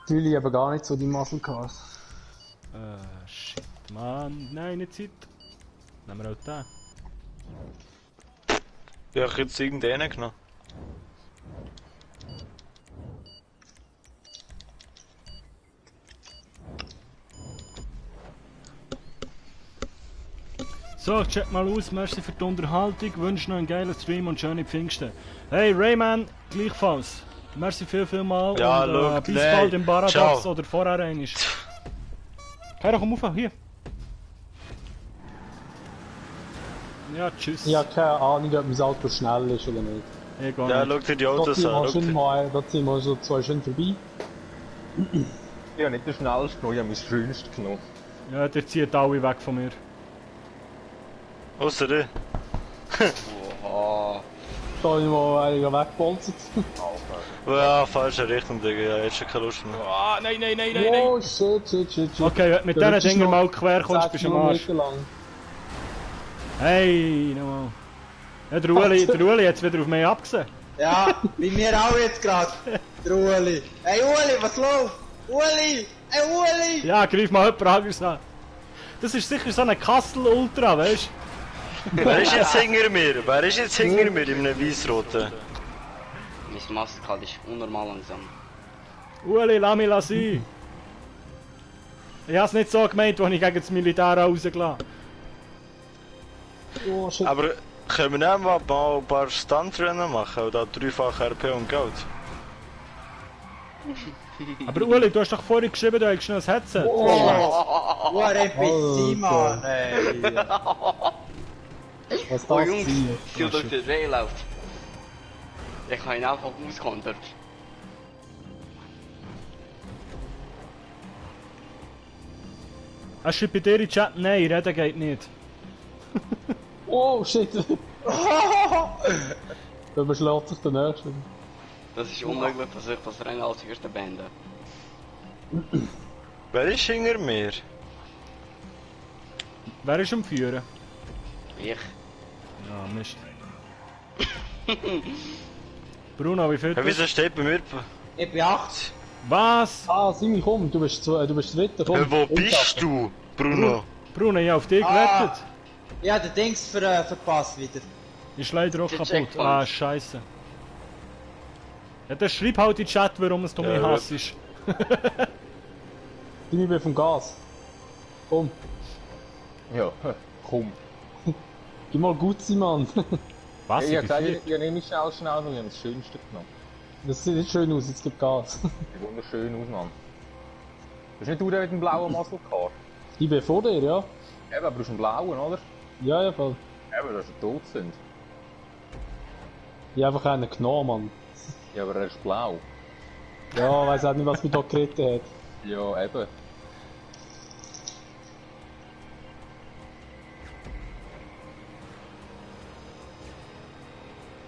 Natürlich aber gar nicht so die Muscle Cars. Shit, Mann. Nein, nicht Zeit. Nehmen wir auch den. Ja, ich hätte jetzt irgendeinen genommen. So, check mal aus, merci für die Unterhaltung, wünsche noch einen geilen Stream und schöne Pfingsten. Hey Rayman, gleichfalls. Merci viel mal Ja, und schau, bis nein. bald im Baradax Ciao. oder vorher einmal. Hey, komm auf, hier. Ja, tschüss. Ich habe keine Ahnung, ob mein Auto schnell ist oder nicht. Ich gar Ja, nicht. schau dir die Da Autos sind wir an. schon mal, da sind wir so zwei schön vorbei. Ich habe nicht den schnellsten genommen, ich habe mein schönsten genommen. Ja, der zieht alle weg von mir. Außer dir. Oha. da irgendwo einen weggebolzt. Ja, falsche Richtung, Digga. Ja, jetzt schon keine Lust mehr. Ah, nein. Oh, shit. Okay, wenn du mit diesen Dingen mal quer kommst, bist du am Arsch. Lang. Hey, nochmal. Ja, der Uli hat wieder auf mich abgesehen. Ja, bei mir auch jetzt gerade. Der Uli. Hey Uli, was läuft? Uli! Hey Uli! Ja, greif mal jemand anderes an. Das ist sicher so ein Kassel-Ultra, weißt du? Wer ist jetzt hinter mir? Wer ist jetzt hinter mir in einem weißroten? Mein Mastercard ist unnormal langsam. Uli, lass mich sein. Ich hab's nicht so gemeint, als ich gegen das Militär rausgelassen. Oh, shit. Aber können wir nicht mal ein paar Stuntrennen machen? Oder dreifach RP und Geld? Aber Uli, du hast doch vorhin geschrieben, du hättest noch ein Headset. What NPC, Mann, ey! Was Oh darf Jungs, sein? viel durch den Dreh läuft. Ich kann ihn einfach auskontert. Er schreibt bei dir in den Chat, nein, reden geht nicht. Oh, shit. Dann beschlägt sich der Nächste. Das ist unmöglich, dass ich das Rennen als erste beende. Wer ist hinter mir? Wer ist am Führen? Ich. Ja, Mist. Bruno, wie viel? Ja, wieso steht bei mir? Ich bin 8. Was? Ah, Simi, komm, du bist Dritter, komm. Wo bist du, Bruno? Bruno, ich hab auf dich gewettet. Ja, der Dings verpasst wieder. Ist leider auch Der kaputt. Checkpoint. Ah, scheiße. Ja, dann schreib halt in den Chat, warum es du mich Ja, hasst. Simi, ich bin vom Gas. Komm, Ja, komm. gib mal gut sein, Mann. Was? Ich hab Ich gesagt, bin ich nehme nicht schnell, und ich habe das Schönste genommen. Das sieht nicht schön aus, jetzt gibt Gas. Sieht wunderschön aus, Mann. Bist nicht du der mit dem blauen Muscle Car? Ich bin vor dir, ja? Eben, aber du hast einen blauen, oder? Ja, ja, voll. Eben, dass er tot sind. Ich hab einfach einen genommen, Mann. Ja, aber er ist blau. Ja, weiss auch nicht, was mich da geritten hat. Ja, eben.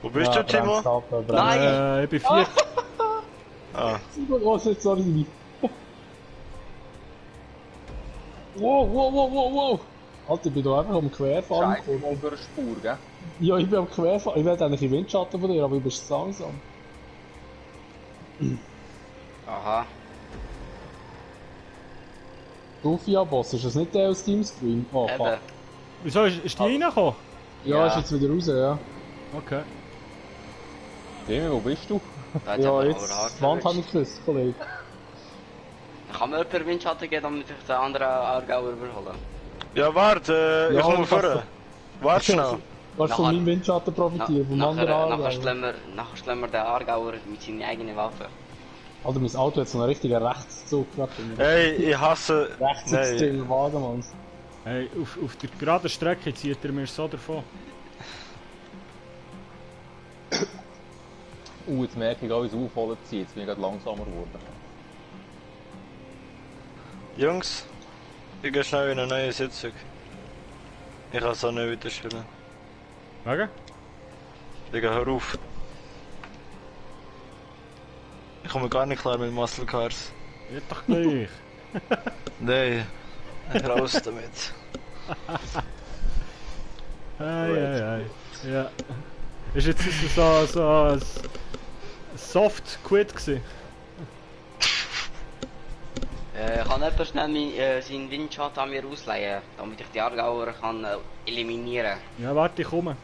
Wo bist Ja, du, Timo? bremst ab, bremst. ich bin 4. Ah. Simon, oh shit, sorry. Wow. Alter, ich bin da einfach am Querfahren Scheiße, mal durch eine Spur, gell? Ja, ich bin am Querfahren. Ich werde eigentlich im Windschatten von dir, aber du bist zu langsam. Aha. Rufia-Boss, ist das nicht der aus Teamstream? Oh, fuck. Eben. Wieso ist die reingekommen? Ja, Ja. ist jetzt wieder raus, ja. Okay. Demi, wo bist du? Da hat Ja, aber jetzt, hart die Wand habe erwischt. ich geküsst, Kollege. Kann mir jemand Windschatten geben, damit ich den anderen Aargauer überhole? Ja, warte, ich Ja, komme das- vorne. Warte schnell. Kannst von Nachher- meinem Windschatten profitieren, vom anderen Nachher Arm. schlägt mir der Aargauer mit seinen eigenen Waffen. Alter, mein Auto hat so einen richtigen Rechtszug gemacht. Hey, ich hasse... Nein. Rechtsextremen Wagen, Mann. Hey, auf der geraden Strecke zieht er mir so davon. Jetzt merke ich auch, wie es aufholen zieht. Jetzt bin ich gerade langsamer geworden. Jungs, ich gehe schnell in eine neue Sitzung. Ich kann es auch nicht wieder spielen. Wegen? Digga, hör auf. Ich komme gar nicht klar mit Muscle Cars. Ja, doch gleich. Nein, raus damit. Hey. Ja. Ist jetzt so ein Soft Quit gewesen? Kann jemand schnell seinen Windschatten an mir ausleihen, damit ich die Aargauer kann eliminieren? Ja, warte, ich komme.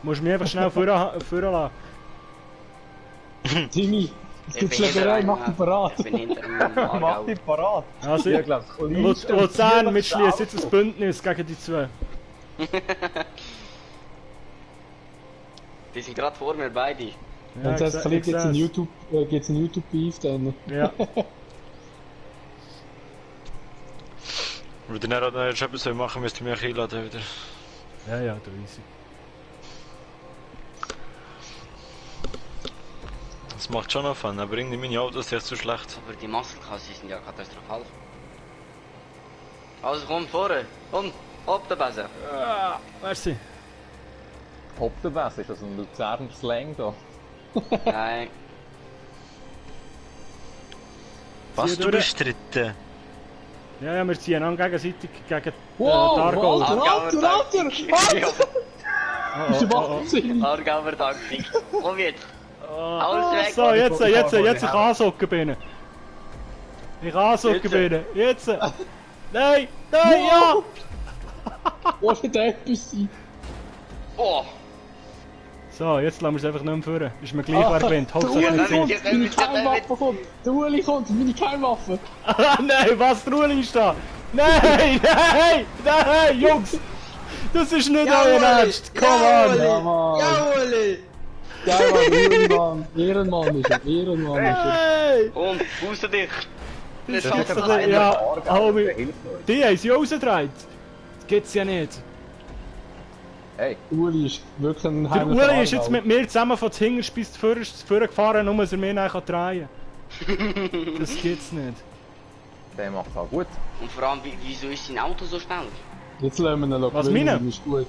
Musst mich einfach schnell führen lassen. Timmy, es Ich gibt bin hinter Schlägerei, einem- mach dich parat. Ich bin hinter einem Mach Aargauer. dich parat! Also, Ich glaube, Luzern, wir schließen jetzt ein Bündnis gegen die zwei. Die sind gerade vor mir, beide. Ja, Und das ich gibt jetzt seh's. ein YouTube-Beef dann. Wenn ihr dann noch etwas machen müsst ihr mich einladen wieder. Ja, du easy. Das macht schon noch Fun, aber irgendwie meine Autos sind so schlecht. Aber die Muskelkasse sind ja katastrophal. Also komm vorne, komm, ab der Base. Ah, merci. Optenwässer, ist das ein Luzerner Slang da? Nein. Was, du bist Dritte? Ja, ja, wir ziehen an gegenseitig gegen Wow, Targol. Alter! Bist du Oh, oh, wahnsinnig? Argauer Taktik. Komm jetzt. oh. Alles weg. So, jetzt ich kann ansocken binnen. Ich kann ansocken binnen. Jetzt! Nein! Nein, ja! Wo ist der etwas sein? Oh. So, jetzt lassen wir es einfach nicht mehr führen. Ist mir gleich, wer gewinnt. Der Uli Hauptsache kommt, gewinnt. meine Keimwaffe kommt! Der Uli kommt, meine Keimwaffe! Nein, was? Der Uli ist da! Nein, nein, nein, Jungs! Das ist nicht euer Ernst! Come on! Ja, Mann! Ja, Uli! Geil, Mann! Ehrenmann ist er! Ehrenmann ist er! Hey! Und, fuße dich. Das Das ist ist doch doch nicht... Ja, Homie. Die haben sie rausgedreht. Das gibt's ja nicht. Hey, Uli ist wirklich ein Der heimlicher Uli ist jetzt Aargau. mit mir zusammen von Zingers bis zu vorne gefahren, nur dass er mir nachher drehen kann. Das gibt's nicht. der macht's auch gut. Und vor allem, wieso ist sein Auto so schnell? Jetzt lassen wir ihn noch Was, gewinnen, meine? das ist gut.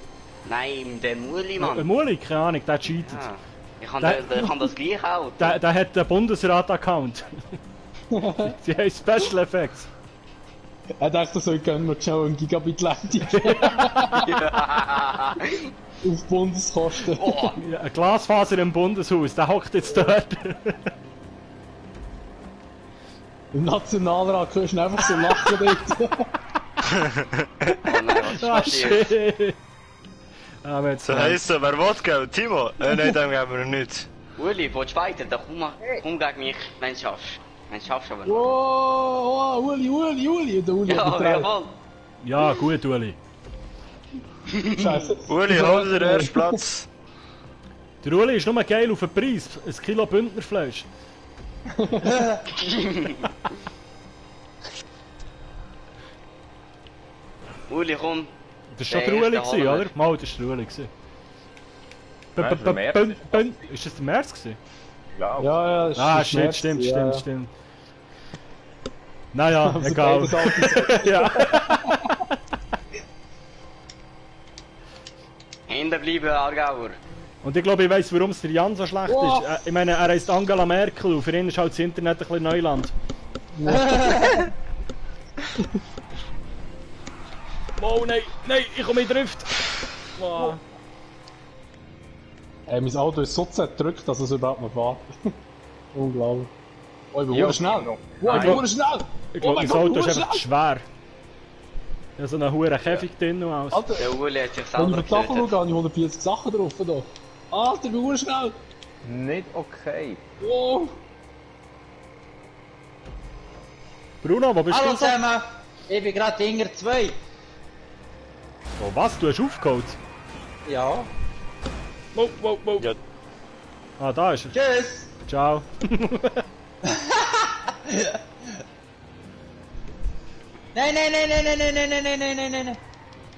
Nein, der Muli, Der Mann. Muli, keine Ahnung, der cheatet. Ja. Ich kann, Der- der kann das gleich auch. Der hat den Bundesrat-Account. Sie haben Special Effects. Er dachte, so können wir schnell einen Gigabit-Leitung auf Bundeskosten. Oh, Ja, ein Glasfaser im Bundeshaus, der hockt jetzt dort. Im Nationalrat kannst du einfach so lachen dort. oh nein, was ist Ah, passiert? shit. Aber jetzt... So heisst er, wer will Geld? Timo? Nein, dem geben wir nicht. Uli, willst du weiter? Dann komm gegen mich, wenn du schaffst. Wenn du schaffst aber noch. Oh, Uli, der Uli Ja, hat mich jawohl. Ja, gut, Uli. Scheiße. Uli, hol dir den ersten Platz. Der Uli ist nur geil auf den Preis. Ein Kilo Bündnerfleisch. Uli, komm. Das war schon Der der Uli, erste gewesen, Hammer. oder? Mal, das war der Uli. gewesen. Nein, das war der März. Ist das der März? Gewesen? Ja, Ja, das Ah, ist shit, März, stimmt, ja. stimmt. Naja, Also egal. beides Autos. Ja. Hinten bleiben, Aargauer. Und ich glaube, ich weiss, warum es der Jan so schlecht Oh. ist. Ich meine, er heisst Angela Merkel und für ihn ist halt das Internet ein bisschen Neuland. Oh nein, nein, ich komme in Drift. Wow. Mein Auto ist so zerdrückt, dass es überhaupt noch fährt. Unglaublich. Oh, ich bin Ja, ja, schnell. noch. Oh, ich bin schnell. Ich Oh glaube, mein mein Gott, Auto ist schnell. einfach schwer. Ja, so einen hohen Käfig drin und alles. Alter, Der Uli hat sich wenn ich selber auf die Sachen schaue, getötet. habe ich 140 Sachen drauf. Da. Alter, ich bin schnell. nicht okay. Oh. Bruno, wo bist Hallo du? So? zusammen! Ich bin gerade Dinger 2. Oh, was? Du hast aufgeholt? Ja. Wow, wow, wow. Ja. Ah, da ist er. Tschüss! Ciao. Nein!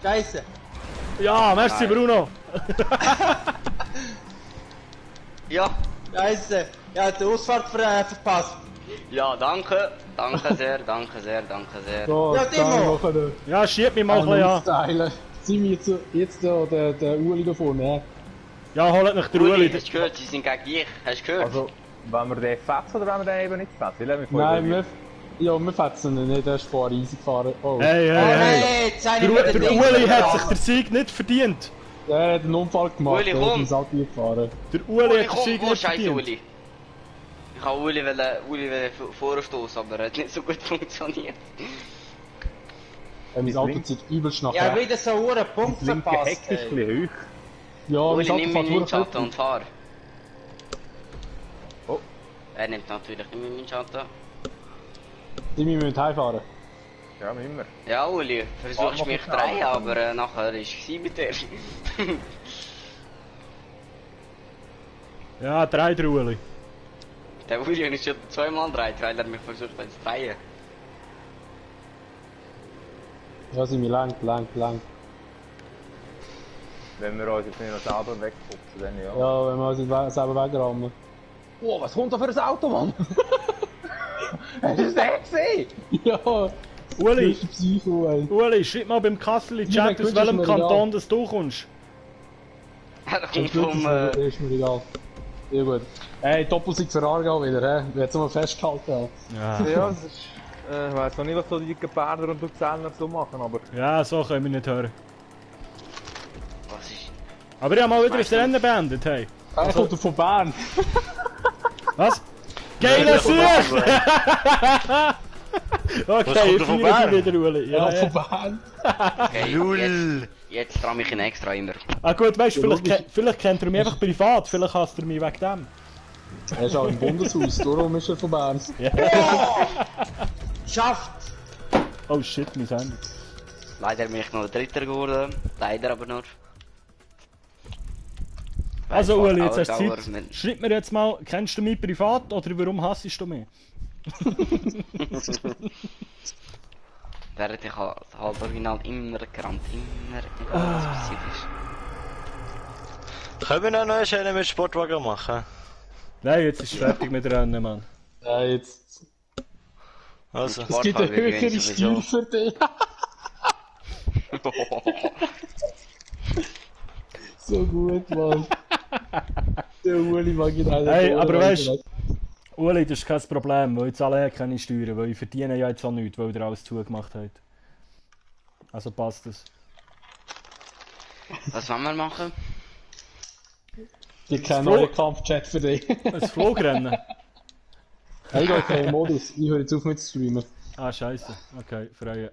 Scheiße! Ja, merci Bruno. Ja, Scheiße! Ja, die Ausfahrt verpasst. ja, danke. Danke sehr, danke sehr, danke sehr. So, Ja, jetzt Timo. kann ich noch Ja, schieb mich mal ein bisschen an. stylen. Sind wir jetzt der Uli da vorne? Ja, holt nicht der Uli, Uli. hast du gehört, sie sind gegen dich. Hast du gehört? Also, wenn wir den fetzen oder wenn wir den eben nicht fetzen? Ich lasse mich voll Nein, überreden. wir fetzen ihn nicht, der ist vorher easy gefahren. Oh. Hey, Oh hey, hey. nein, jetzt habe ich Der, mir der den Ding Uli hat sich verpasst. den Sieg nicht verdient. Der hat einen Unfall gemacht, Uli, der komm. ist ins Auto gefahren. Der Uli Uli, hat den komm, Sieg oh nicht scheiße, verdient. Uli. Ich wollte Uli vorstoßen, aber er hat nicht so gut funktioniert. Mein Auto zieht übelst nach Ja, rechts. wieder so einen Punkt Das linke verpasst. Heck ist ein ey. bisschen hoch. Ja, Uli, mein Auto nimm fährt meinen wirklich Windschatten und fahr. Oh. Er nimmt natürlich nicht meinen Windschatten. Die müssen heimfahren. Ja, immer. Ja, Uli, versuchst Fahr mich zu mal drehen, aber nachher ist es mit dir. Ja, drei der Uli. Der Uli ist schon zweimal gedreht, weil er mich versucht hat zu drehen. Ja, sind wir lang. Wenn wir uns jetzt nicht noch selber wegputzen, dann ja. Ja, wenn wir uns selber wegrammen. Oh, was kommt da für ein Auto, Mann? Hast du das gesehen? Ja, Uli, das ist Psycho, ey. Uli, schreib mal beim Kassel Ja, Chat, dann aus könntest welchem du mir Kanton das du kommst. Er kommt vom... Ist mir egal. Ja gut. Hey, Doppelsieg für Aargau wieder, hä? Ich hätte es mal festgehalten. Halt. Ja. Ja, es ist... ich weiss noch nicht, was so die Berner und Luzerner so machen, aber... Ja, so können wir nicht hören. Was ist... Aber ich habe mal wieder Weißt das du- Rennen beendet, hey. Er kommt von Bern. Was? Geiler Sieg! Okay, ich von feiere Bern? dich wieder, Uli. Ja, Ja, von ja. Bern. Okay, jetzt traue ich ihn extra immer. Ah gut, weißt du, Ja, vielleicht kennt er mich einfach privat, vielleicht hasst er mich wegen dem. Er ist auch im Bundeshaus, darum ist er von Bern. Schafft! Oh shit, mein Handy. Leider bin ich noch Dritter geworden. Leider aber nur. Also Weil Uli, jetzt hast du Aargauer Zeit. mit- Schreib mir jetzt mal, kennst du mich privat oder warum hassest du mich? Während ich halt original immer gerannt, immer spezifisch. Können wir noch einen mit Sportwagen machen? Nein, jetzt ist es fertig mit Rennen, Mann. Ja, jetzt. Also. Es gibt eine höhere Steuer für dich. So gut, Mann. Der Uli mag ihn halt. Hey, aber weißt du, Uli, das ist kein Problem, weil jetzt alle keine Steuern, weil ich verdiene ja jetzt auch nichts, weil ihr alles zugemacht habt. Also passt das. Was wollen wir machen? Ich habe keinen Flo- neuen Kampfchat für dich. Ein Flugrennen? Hey, ich habe keinen Modus. Ich höre jetzt auf mit streamen. Ah, scheiße. Okay, freue.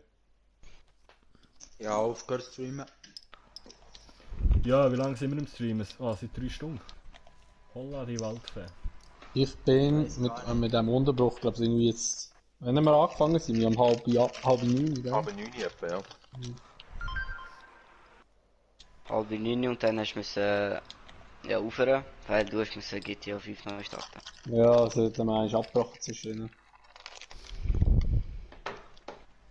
Ja, aufgehört zu streamen. Ja, wie lange sind wir im Streamen? Ah, seit 3 Stunden. Holla die Waldfee. Ich bin mit dem Unterbruch, glaube ich, irgendwie jetzt. Wenn wir angefangen sind, wir um halb 9, gell? Aber 9 etwa, ja. Halb 9 und dann hast du müssen, ja, aufhören, weil du hast müssen GTA 5 neu starten. Ja, also hat er eigentlich abgebrochen zwischen.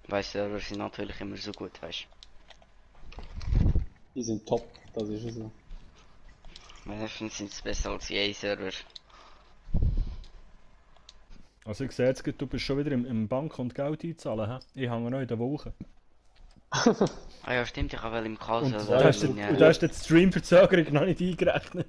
Weil Server sind natürlich immer so gut, weißt Die sind top, das ist es so. du. Meistens sind es besser als je Server. Also ich sehe jetzt, gerade, du bist schon wieder im Bank und Geld einzahlen, hä? Ich hänge noch in der Woche. Ah ja, stimmt, ich habe im Kasse. Und Also, da hast du die Stream-Verzögerung noch nicht eingerechnet.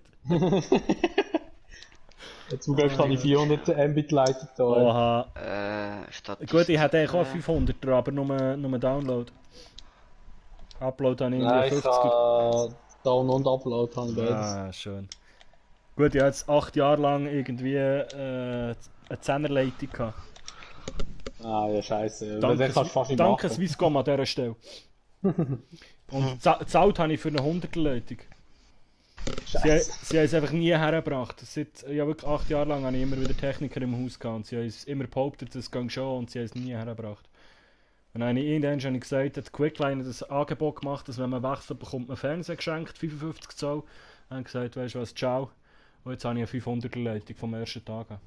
Zum Glück habe ich 400 Mbit geleitet da. Oha. Statistik. Gut, ich hätte eigentlich auch 500, aber nur Download. Upload habe ich Nein, irgendwie ich 50. habe Down und Upload habe ich beides. Ah, schön. Gut, ich hatte jetzt 8 Jahre lang irgendwie eine 10er-Leitung gehabt. Ah, ja, scheiße. Danke, Das kannst du fast nicht danke machen. Swisscom an dieser Stelle. Und gezahlt habe ich für eine 100er-Leitung. Sie haben es einfach nie hergebracht. Ja, wirklich 8 Jahre lang habe ich immer wieder Techniker im Haus gehabt. Und sie haben es immer behauptet, das ging schon, und sie haben es nie hergebracht. Und dann habe ich irgendwann schon gesagt, hat Quickline das Angebot gemacht, dass wenn man wechselt, bekommt man Fernseher geschenkt, 55 Zoll. Dann habe ich gesagt, weißt du was, ciao. Und jetzt habe ich eine 500er-Leitung vom ersten Tag an.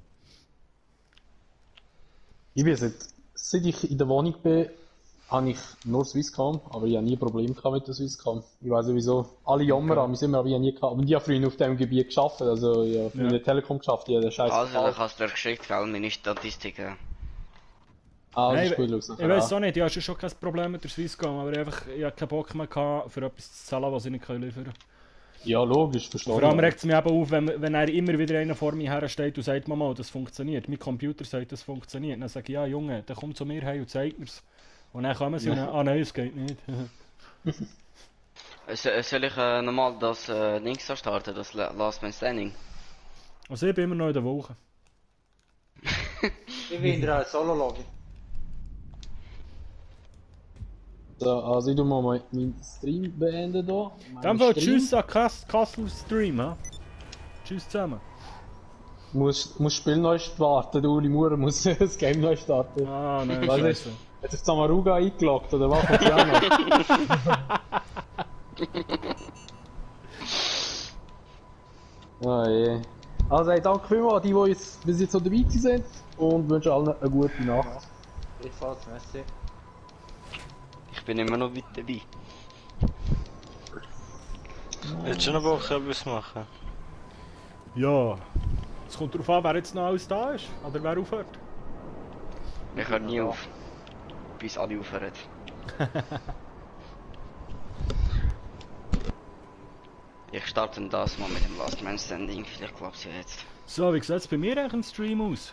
Ich bin seit ich in der Wohnung bin, habe ich nur Swisscom, aber ich habe nie Probleme gehabt mit der Swisscom. Ich weiß nicht wieso. Alle jammern an mich, aber ich habe nie gehabt. Und ich habe früher auf diesem Gebiet geschafft, also ich habe in der Telekom geschafft, ich habe den Scheiß Also, ich habe es dir geschickt, weil meine Statistiken. Ah, das Nein, ist gut, ich weiß auch nicht, ich hatte schon kein Problem mit der Swisscom, aber ich hatte keinen Bock mehr gehabt, für etwas zu zahlen, was ich nicht liefern kann. Ja, logisch, verstehe. Vor allem regt es mich eben auf, wenn er immer wieder einer vor mir hersteht und sagt, Mama, das funktioniert. Mein Computer sagt, das funktioniert. Dann sage ich, ja Junge, dann komm zu mir heim und zeig mir's. Und dann kommen sie und dann, ah nein, es geht nicht. Soll ich nochmal das Dings da starten, das Last Man Standing? Also ich bin immer noch in der Woche. Ich bin in der Solo-Lobby. So, also ich tu mal meinen Stream beenden hier. Dann will tschüss an Kassel Stream, ha? Tschüss zusammen. Muss das Spiel neu starten, der Uli Maurer muss das Game neu starten. Ah nein, Was scheiße. ist? Hat sich Samaruga eingeloggt oder was? Kommt ja noch. Ah je. Also hey, danke vielmals an die uns bis jetzt so dabei sind und wünsche allen eine gute Nacht. Gleichfalls, merci. Ich bin immer noch weit dabei. Willst du eine Woche etwas machen? Ja. Es kommt darauf an, wer jetzt noch alles da ist. Oder wer aufhört. Ich höre nie auf. Bis alle aufhören. Ich starte das mal mit dem Last Man Standing, vielleicht klappt es ja jetzt. So, wie sieht es bei mir eigentlich im Stream aus?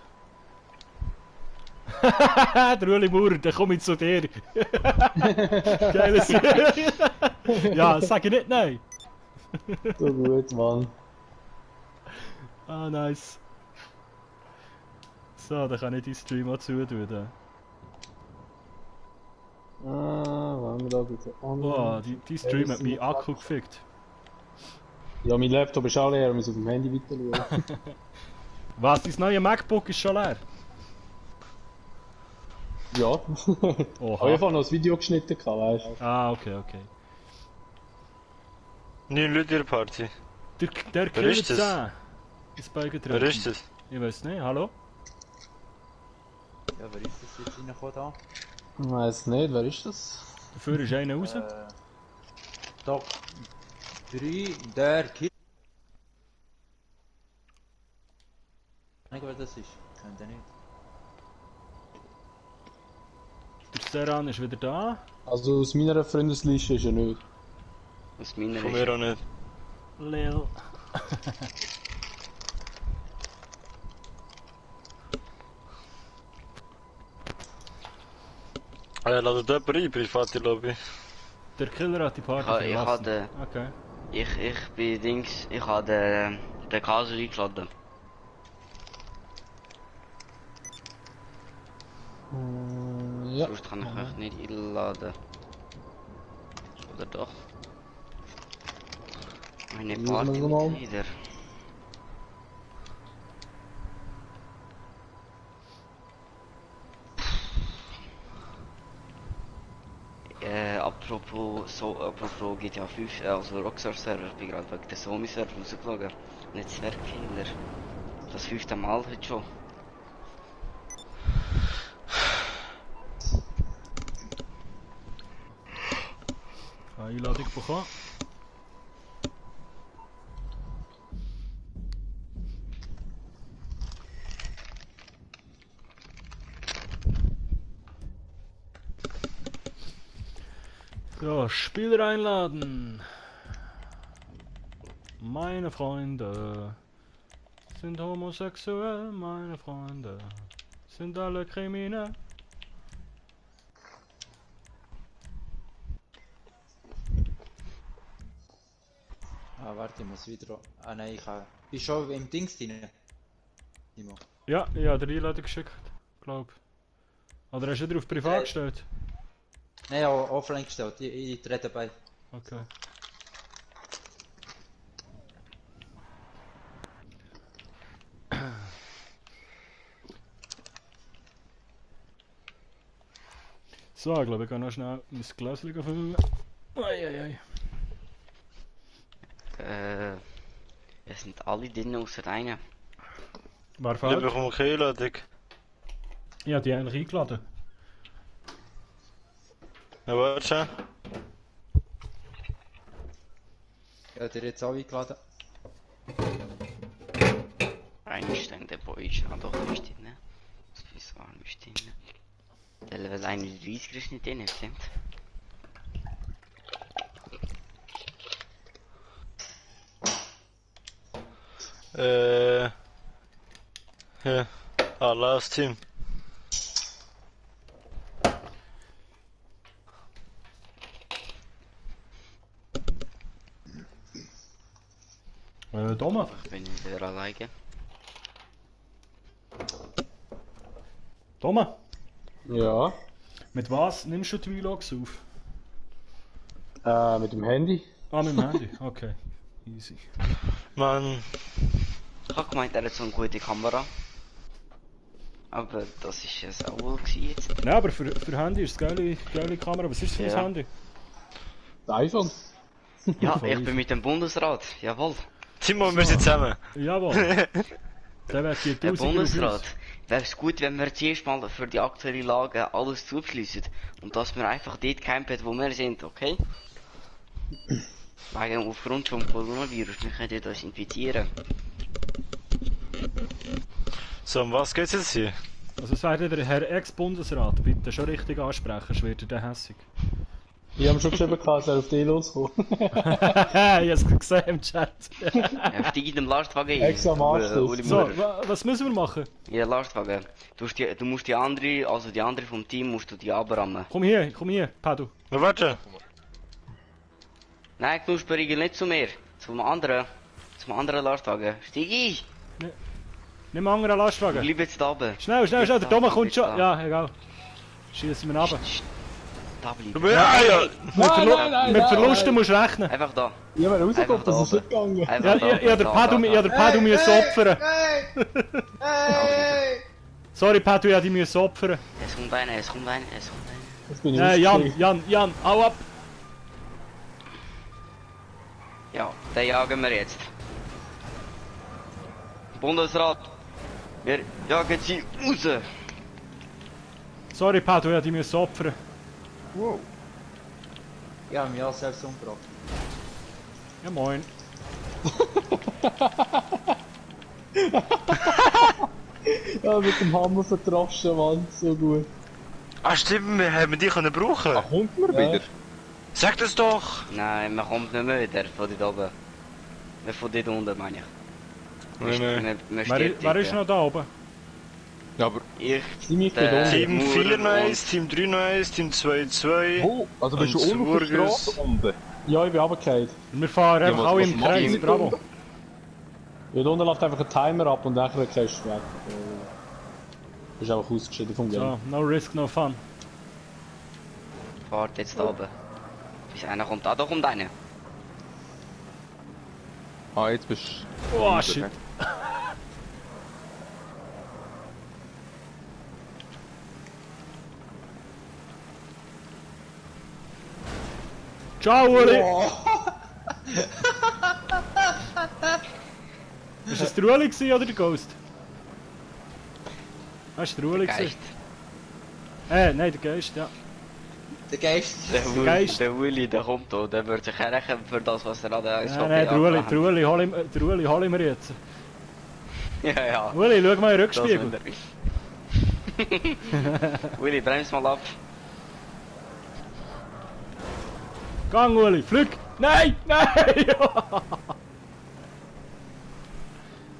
Der Uli Maurer, der komme ich zu dir. Geile Serie. Ja, sag ich nicht nein. So gut, Mann. Ah, nice. So, dann kann ich die Stream auch zutun. Da. Wollen wir da bitte Boah, die Stream hat meinen Akku gefickt. Ja, mein Laptop ist auch leer, wir müssen auf dem Handy weiter schauen. Was, dein neue MacBook ist schon leer? Ja. Oha. Aber ich habe noch ein Video geschnitten, weißt du. Ah, okay. 9 Leute in der Party. Der Wer Killer ist das? 10 ist beigetreten. Wer ist das? Ich weiß nicht, hallo? Ja, wer ist das jetzt reingekommen da? Ich weiss nicht, wer ist das? Dafür ist einer raus. Top 3, der Kid. Ich weiß nicht, wer das ist. Kennt ihr nicht. Der Seran ist wieder da. Also aus meiner Freundesliste ist er nicht. Aus meiner Von mir auch nicht. Lil. Ladet jemand rein, private Lobby. Der Killer hat die Party Ich verlassen. habe Okay. ich bin Dings, ich habe den Kasu eingeladen. Ja. Sonst kann ich euch nicht einladen. Oder doch? Meine Müssen wir noch mal? Partymitglieder. Apropos GTA 5, also Rockstar Server, ich bin gerade wegen der Sony Server rausgeflogen. Netzwerkfehler. Das 5. Mal heute schon. Einladung bekommen. So, Spieler einladen. Meine Freunde sind homosexuell, meine Freunde sind alle kriminell. Ah, warte, ich muss wieder. Ah nein, ich habe. Bist schon im Dings drin? Timo. Ja, ich habe dir Einladung geschickt, glaub. Oder hast du wieder auf privat gestellt? Nein, auch offline gestellt. Ich trete bei. Okay. So, ich glaube, ich kann noch schnell mein Glas füllen. Eieiei. Es sind alle drin außer einer. Wer Ich fällt? bekomme keine Einladung. Ich habe die eigentlich eingeladen. Ja, warte schon. Ich habe dir jetzt auch eingeladen. Einstände Boys, ah doch, du bist drin. Das ist warm, bist drin. Der Level 31 ist nicht drin, stimmt? Ja. Ah, last team. Thomas? Ich bin wieder alleine. Thomas? Ja. Mit was nimmst du die Vlogs auf? Mit dem Handy. Ah, mit dem Handy? Okay. Easy. Mann. Ich habe gemeint, er hat so eine gute Kamera. Aber das ist es auch wohl gewesen jetzt. Nein, aber für Handy ist es geile Kamera. Was ist das für ein Ja. Handy? Das iPhone. Ja, ich bin mit dem Bundesrat, jawohl. Timo, wir sind zusammen. Jawohl. Der wird die Der 1000 Bundesrat. Wäre es gut, wenn wir zuerst mal für die aktuelle Lage alles zuschließen und dass wir einfach dort campen, wo wir sind, okay? Wegen aufgrund vom Coronavirus, wir können uns infizieren. So, um was geht's jetzt hier? Also sagt der Herr Ex-Bundesrat, bitte schon richtig ansprechen, sonst wird er dann hässig. Ich hab schon geschrieben, dass er auf die loskommt. Ich hab's gesehen im Chat. Steig in den Lastwagen ein. Extra am Anschluss. So, was müssen wir machen? Ja, Lastwagen. Du musst die andere, also die andere vom Team, musst du die abrammen. Komm hier, Padu. Na, warte. Nein, Knusperigel, nicht zu mir. Zum anderen Lastwagen. Steig ein! Nimm einen anderen Lastwagen. Bleib jetzt da oben. Schnell, der Thomas kommt schon. Ja, egal. Schießen wir runter. Da Du bleiben. bist... Mit Verlusten musst du rechnen. Einfach da. Ich hab rausgekommen, das ist nicht gegangen. Ja, ich hab den Padu müssen opfern. Sorry Padu, ich hab dich müssen opfern. Es kommt einer. Das bin ich Jan, hau ab. Ja, den jagen wir jetzt. Bundesrat, wir jagen sie raus. Sorry Padu, ich hab dich müssen opfern. Wow. Ich habe mich auch selbst umgebracht. Ja moin. Ja, mit dem Hammer verdroschen, Mann, so gut. Ah stimmt, wir haben die können brauchen. Ach, kommt man wieder? Sag das doch! Nein, man kommt nicht mehr wieder von dort oben. Von dort unten, meine ich. Nein. Wer ist noch da oben? Ja, aber... Ich, Ziemlich Team 4 noch 1, Team 3 noch 1, Team 2 2. Oh, also bist du Und unten auf der Zurgers. Straße unten? Ja, ich bin runtergefallen. Wir fahren Ja, einfach was alle im macht Kreis, ihr bravo. unten? Ja, da unten läuft einfach ein Timer ab und dann gehst du weg. Du bist einfach ausgeschieden vom Game. So, no risk, no fun. fahrt jetzt da oben. Bis einer kommt. Ah, da kommt einer. Ah, jetzt bist du... Oh shit. Ciao, Uli! Ist das der Uli gewesen, oder der Ghost? Das war der Uli gewesen. Geist. Nein, der Geist, ja. Der Geist. Der Uli, der kommt da. Der wird sich herrechnen für das, was er an der Nein, der Uli holen wir jetzt. Ja. Uli, schau mal in den Das Rückspiegel. will er. Uli, bremst mal ab. Gang, Uli, flüg! Nein!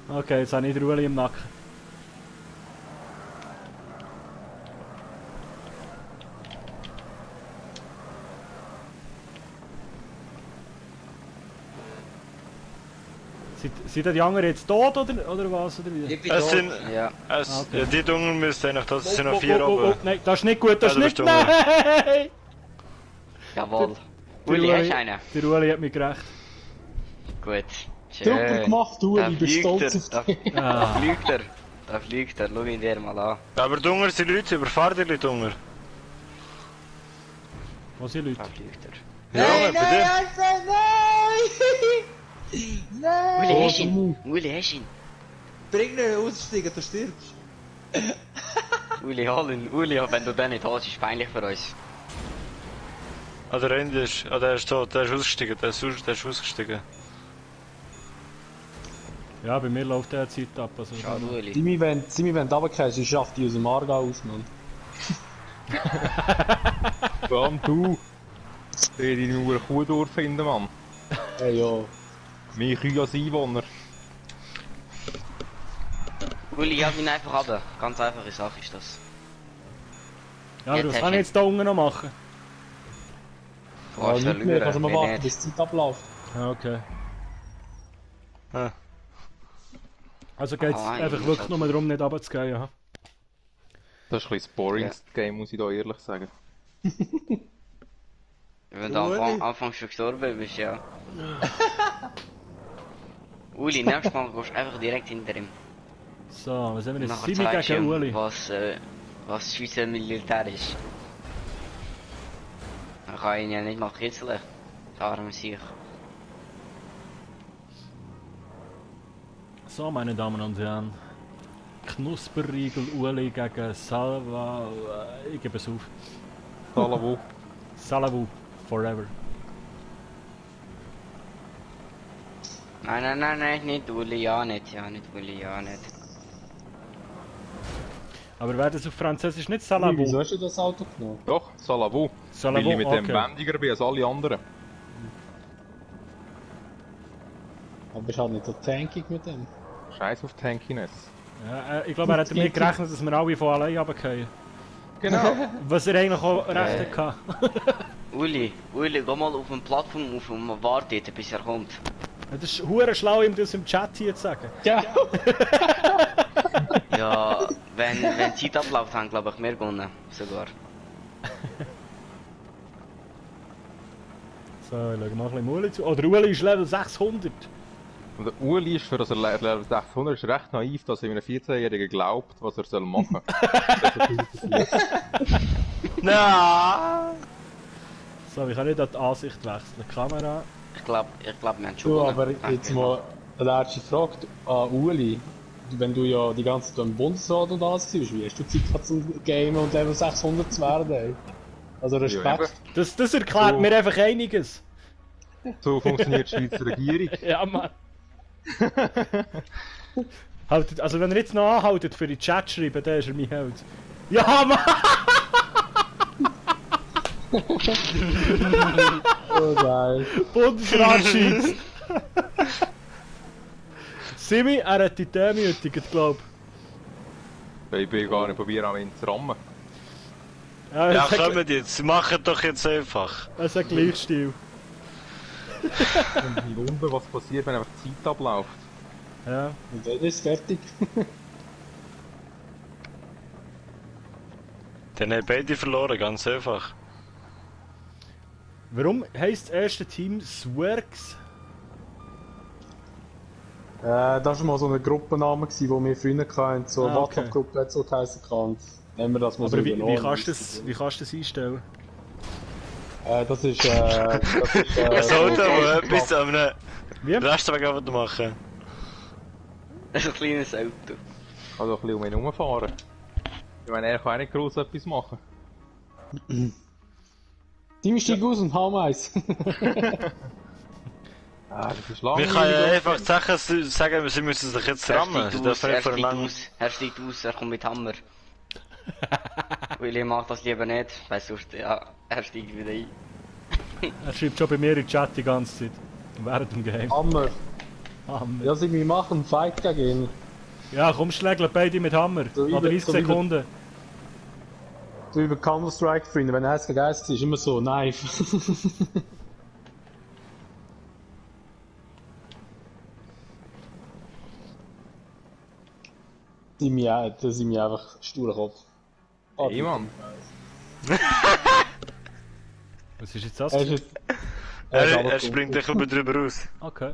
Okay, jetzt habe ich den Uli im Nacken. Sind die anderen jetzt tot oder was? Oder wie? Ich bin Es tot. sind... Ja. Ja, die Dungen müssen eigentlich, das sind noch 4 oben. Nein, das ist nicht gut, das ist Ja, du nicht... bist dumm. Nein! Jawohl. Uli, hast du einen? Der Uli hat mich gerecht. Gut. Super gemacht, du, ich bin stolz auf dich. Da fliegt er. Da fliegt er. Schau ihn dir mal an. Aber Dunger sind Leute, überfahren die Leute Dunger. Wo sind Leute? Da fliegt er. Ja, bei dir. Nein! Uli, hast ihn. Uli, hast ihn. Bring ihn aussteigen, du stirbst. Uli, hol ihn. Uli, wenn du den nicht holst, ist peinlich für uns. Ah, der Ende ist... Ah, der ist tot, der ist ausgestiegen, der ist ausgestiegen. Ja, bei mir läuft der Zeit ab. Also Schade, Uli. Simi, wenn du runtergehst, ich schaff die aus dem Aargau aus, Mann. Vor allem du. Ich werde nur eine Kuh durchfinden, Mann. Hey, ja. Mehr Kühe als Einwohner. Uli, jag ihn einfach runter. Ganz einfache Sache ist das. Ja, aber was kann ich jetzt da unten noch machen? Du Ja, kannst nicht mehr, kannst du mal mir warten, nicht. bis die Zeit abläuft. Ja, okay. Ah. Also geht es Ah, einfach ja, wirklich das- nur darum, nicht runterzugehen, ja. Das ist ein bisschen das boringste Game, muss ich da ehrlich sagen. Wenn du anfangs schon gestorben bist, ja. Uli, nächstes Mal gehst du einfach direkt hinter ihm. So, was haben wir jetzt? Nachher Simi zeigst du gegen ihm, Uli. was das Schweizer Militär ist. Dann kann ich ihn ja nicht mal kitzeln. Der arme Sieg. So, meine Damen und Herren. Knusperriegel Uli gegen Salva. Ich gebe es auf. Salavu. Salavu. Forever. Nein, nicht Uli, ja nicht Uli, ja nicht. Aber wäre das auf Französisch nicht Ui, Salavou? wieso hast du das Auto genommen? Doch, Salavou. Salavou, Weil ich mit dem okay. wendiger bin als alle anderen. Aber ist halt nicht so tankig mit dem. Scheiß auf Tankiness. Ja, ich glaube, er hat damit gerechnet, dass wir alle von allein runterfallen. Genau. Was er eigentlich auch recht hatte. Uli, geh mal auf den Plattform auf und warte, bis er kommt. Das ist hure schlau, ihm das im Chat hier zu sagen. Ja. Ja, wenn die Zeit abläuft, haben glaube ich mehr gewonnen. Sogar. So, ich schau mal ein bisschen Uli zu. Oh, der Uli ist Level 600. Und der Uli ist, für das er Level 600 ist, recht naiv, dass er einem 14-Jährigen glaubt, was er soll machen. Nein! So, ich kann nicht an die Ansicht wechseln. Kamera. Ich glaube, wir haben schon Du, gewonnen. aber jetzt mal eine letzte Frage an Uli. Wenn du ja die ganze Zeit im Bundesrat und alles warst, wie hast du Zeit gehabt zum Gamen und Level 600 zu werden? Ey? Also Respekt. Das erklärt mir einfach einiges. So funktioniert die Schweizer Regierung. Ja, Mann. Haltet, also wenn ihr jetzt noch anhaltet für die Chat schreiben, dann ist er mein Held. Ja, Mann! Oh geil. Bundesrat schießt. Simi, er hat dich demütigt, glaub Weil ich bin gar nicht probieren, an ihn zu rammen. Ja, Ja, kommt jetzt, macht doch jetzt einfach. Es hat gleich Stil. Und ich wundere, was passiert, wenn einfach die Zeit abläuft. Ja. Und dann ist es fertig. Dann haben beide verloren, ganz einfach. Warum heisst das erste Team Swerks? Das war mal so ein Gruppenname, den wir früher hatten. So eine Ah, okay. WhatsApp-Gruppe hat so geheißen kann. Nehmen wir das mal so Aber wie übernommen. kannst du das einstellen? Das ist, das ist, Es sollte so- aber etwas an einem Wie? Restweg einfach machen. Das ist ein kleines Auto. Also ein bisschen um ihn herumfahren. Ich meine, er kann auch nicht gross etwas machen. Timmy, steig aus und hau eins. Ah, das ist lange. Wir können ja einfach sagen, sie müssen sich jetzt rammen. Sie dürfen nicht voneinander. Er steigt aus, er kommt mit Hammer. Willi macht das lieber nicht, weil sonst, ja, er steigt wieder ein. Er schreibt schon bei mir im Chat die ganze Zeit. Während dem Game. Hammer. Hammer. Ja, sie machen, Fight gegen ihn. Ja, komm, schlägle beide mit Hammer. So wie Nach der- 30 so wie der- Sekunden. Du über Counter-Strike Freunde, wenn 1 gegen 1 ist, immer so, Knife. Das sind mir einfach sturer Kopf. Hey, Mann. Was ist jetzt das? Er ist jetzt... Er springt ein bisschen drüber raus. Okay.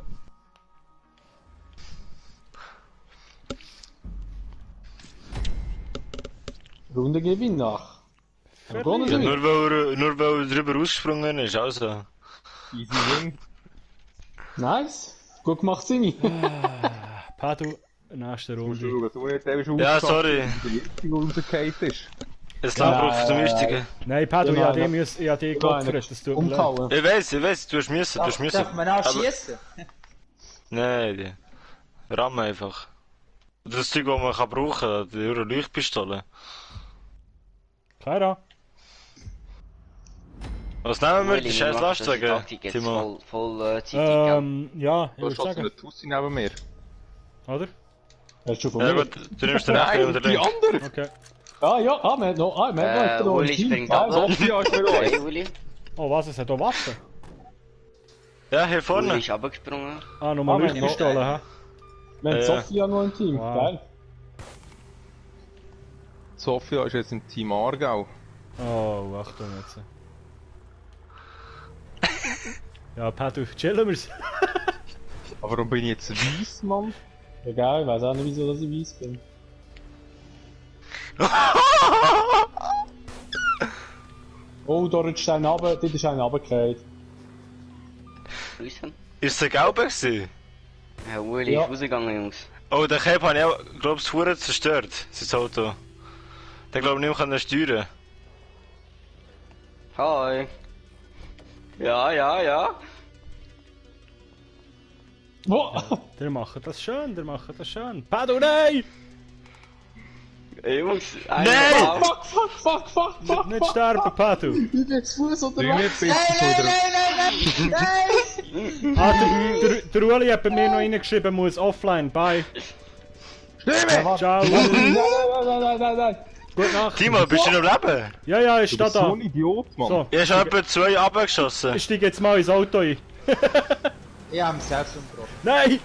Runde Gewinn nach. Fertig. Gewonnen Ja, damit. nur weil er drüber rausgesprungen ist, also. Easy win. Nice. Gut gemacht, Simi. Padu, nächste Runde. Du nicht eben schon Ja, aufgepasst, sorry. wie der Erste, der rausgefallen ist. Es läuft auf zum Wichtigen. Nein, Padu, Ja, ich hab dich geopfert, das tut mir leid. Umkauen. Ich weiß, du hast müssen. Darf man auch Aber- schießen? Nein, rammen einfach. Das Zeug, das man kann brauchen, die Leuchtpistole. Clara. Was nehmen wir? Willi, Die scheiß machen das Lastwagen, Taktik jetzt Timo. voll Zeit, gell? Ja, ich Du würde hast trotzdem sagen. eine Tussi neben mir. Oder? Hast du von Ja mir? gut, du nimmst den rechten oder die links. andere! Okay. Ah ja, wir haben noch, wir haben noch Uli ein Team. springt Geil. ab. Sophia ist mit uns! Okay, Uli. Oh, was? Es hat auch Waffen? Ja, hier Uli vorne. ist runtergesprungen. Ah, nochmal wir haben Leuchtpistole, hä? Wir haben Ja. Sophia noch im Team. Wow. Geil. Sophia ist jetzt im Team Aargau. Oh, Achtung jetzt. Ja, Padu, chillen wir's. Aber warum bin ich jetzt weiss, Mann? Ja, geil, ich weiß auch nicht, wieso dass ich weiss bin. Oh, da rutscht einer runter, dort ist einer runtergefallen. Grüßen. Ist der Gelbe gewesen? Ja, Uli Ja. ist rausgegangen, Jungs. Oh, den Cape habe ich auch, glaub ich, verdammt zerstört, sein Auto. Den glaub ich nicht mehr steuern. Hi. Ja. Wo? Der macht das schön, der macht das schön. Padu, nein! Ey, Jungs, Nein! Fuck! Nicht sterben, Padu! Ich bin zu Fuß Bring unterwegs. nicht bitte Nein! Ah, der Ueli hat bei mir noch reingeschrieben, muss offline. Bye. Ciao. Nein. Gute Nacht. Timo, bist du noch am Leben? Ja, ist Du da bist so da. ein Idiot, Mann. So, Ich habe schon etwa 2 abgeschossen. ich steige jetzt mal ins Auto ein. Ich habe mich selbst umgebracht. Nein!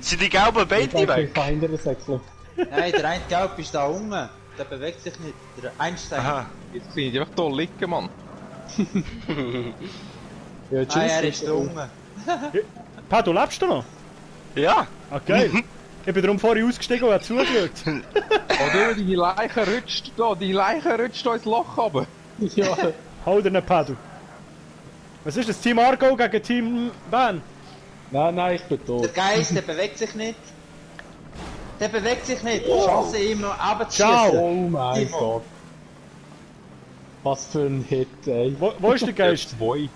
Sind die gelben Beine Ich weg? kann hinter den Sechseln. Nein, der eine Gelb ist da unten. Der bewegt sich nicht. Der Einstein. Aha. Jetzt sehe ich einfach hier liegen, Mann. Ja, tschüss. Er ist da unten. Padu, lebst du noch? Ja. Okay. Ich bin darum vorher ausgestiegen und habe zugeschaut. Oder deine Leiche rutscht da, die Leiche rutscht da ins Loch runter. Ja. Hau dir einen Padu. Was ist das? Team Argo gegen Team Bern? Nein, ich bin Der tot. Geist, der bewegt sich nicht. Der bewegt sich nicht. Chance ihm noch Ciao. runterzuschießen. Oh mein Timo. Gott. Was für ein Hit, ey. Wo ist der Geist? 2.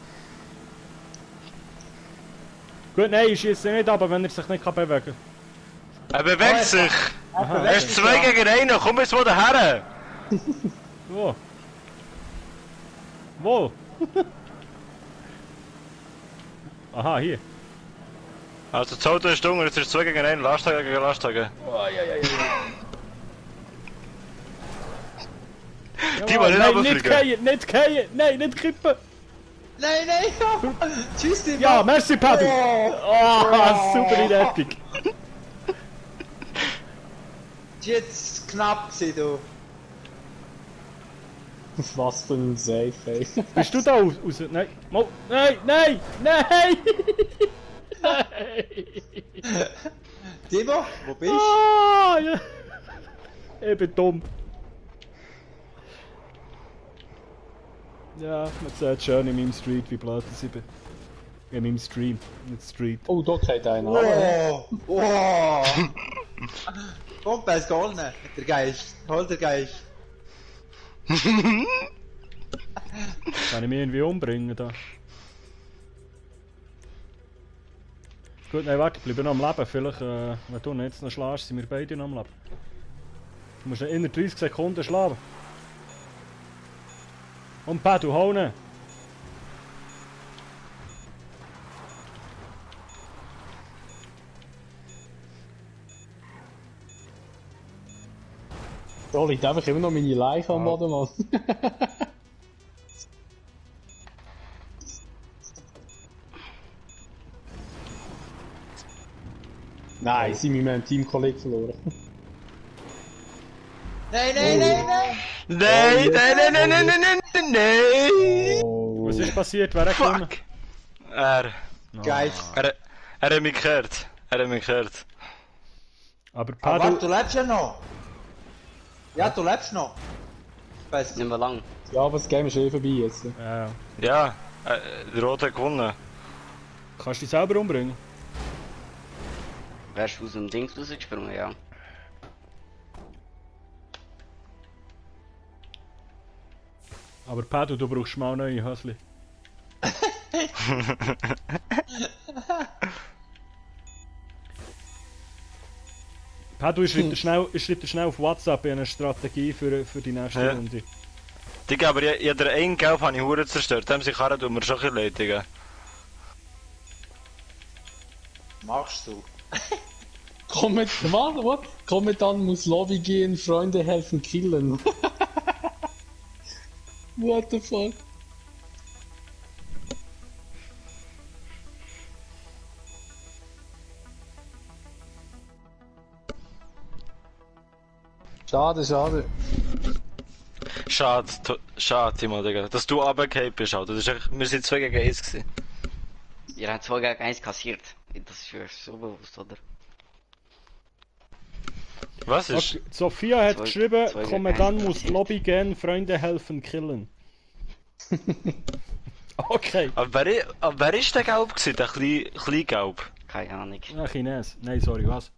Gut, nein, ich schieße nicht ab, wenn er sich nicht bewegen kann. Er bewegt sich. Er Er ist 2 gegen 1. Komm jetzt mal daher. Wo? Wo? Aha, hier. Also das Auto ist dunkel, jetzt ist 2 gegen 1. Lastwagen gegen Lastwagen. Timo, nicht Nein, runterfliegen. nicht fallen, nein, nicht kippen. Nein! Tschüss, Timo! Ja, merci Padu. Oh, super Rettung. Das war jetzt knapp gewesen, du. Was für ein Safe, ey. Bist du da raus? Nein, nein! Nein! Timo, wo bist du? Ah, ja. Ich bin dumm. Ja, man sieht schön in meinem Street, wie blöd ich bin. In meinem Stream, nicht Street. Oh, da geht einer. Wow! Kommt, er ist geholt, der Geist. Hol der Geist. Kann ich mich irgendwie umbringen da? Gut, nein, warte, ich bleibe noch am Leben. Vielleicht, wenn du ihn jetzt noch schlägst, sind wir beide noch am Leben. Du musst ihn in 30 Sekunden schlagen. Und Padu, hau ihn! Da liegt einfach immer noch meine Leiche am Boden, Mann. Nein, sie haben meinen Teamkollegen verloren. Nein! Nein! Oh. Was ist passiert? Wer hat gewonnen? Fuck! Er Geist. hat mich gehört. Aber Aber Padu... warte, du lebst ja noch. Ja, du lebst noch. Weißt Nicht mehr lang. Ja, aber das Game ist eh vorbei jetzt. Ja, Ja, der Rote hat gewonnen. kannst du dich selber umbringen? Wärst du aus dem Ding rausgesprungen, ja. Aber Padu, du brauchst mal neue Hösli. Padu, ich schreibe schnell auf WhatsApp eine Strategie für die nächste Ja. Runde. Digga, aber jeder einen Gelb habe ich Huren zerstört. Dem sich Karren tun wir schon ein bisschen leid, Digga. machst du? Kommandant muss Lobby gehen, Freunde helfen killen. What the fuck? Schade. Schade, Timo, Digga. Dass du runtergefallen bist, Alter. Das ist echt, wir sind 2 gegen 1 gewesen. Ihr habt 2 gegen 1 kassiert. Das ist für so bewusst, oder? Was ist? Okay, Sophia hat Zwei geschrieben, gegen Kommandant eins muss passiert. Lobby gehen, Freunde helfen killen. Okay. Aber wer ist der Gelb gewesen? Der klein Gelb? Keine Ahnung. Ah, Chines. Nein, sorry, was?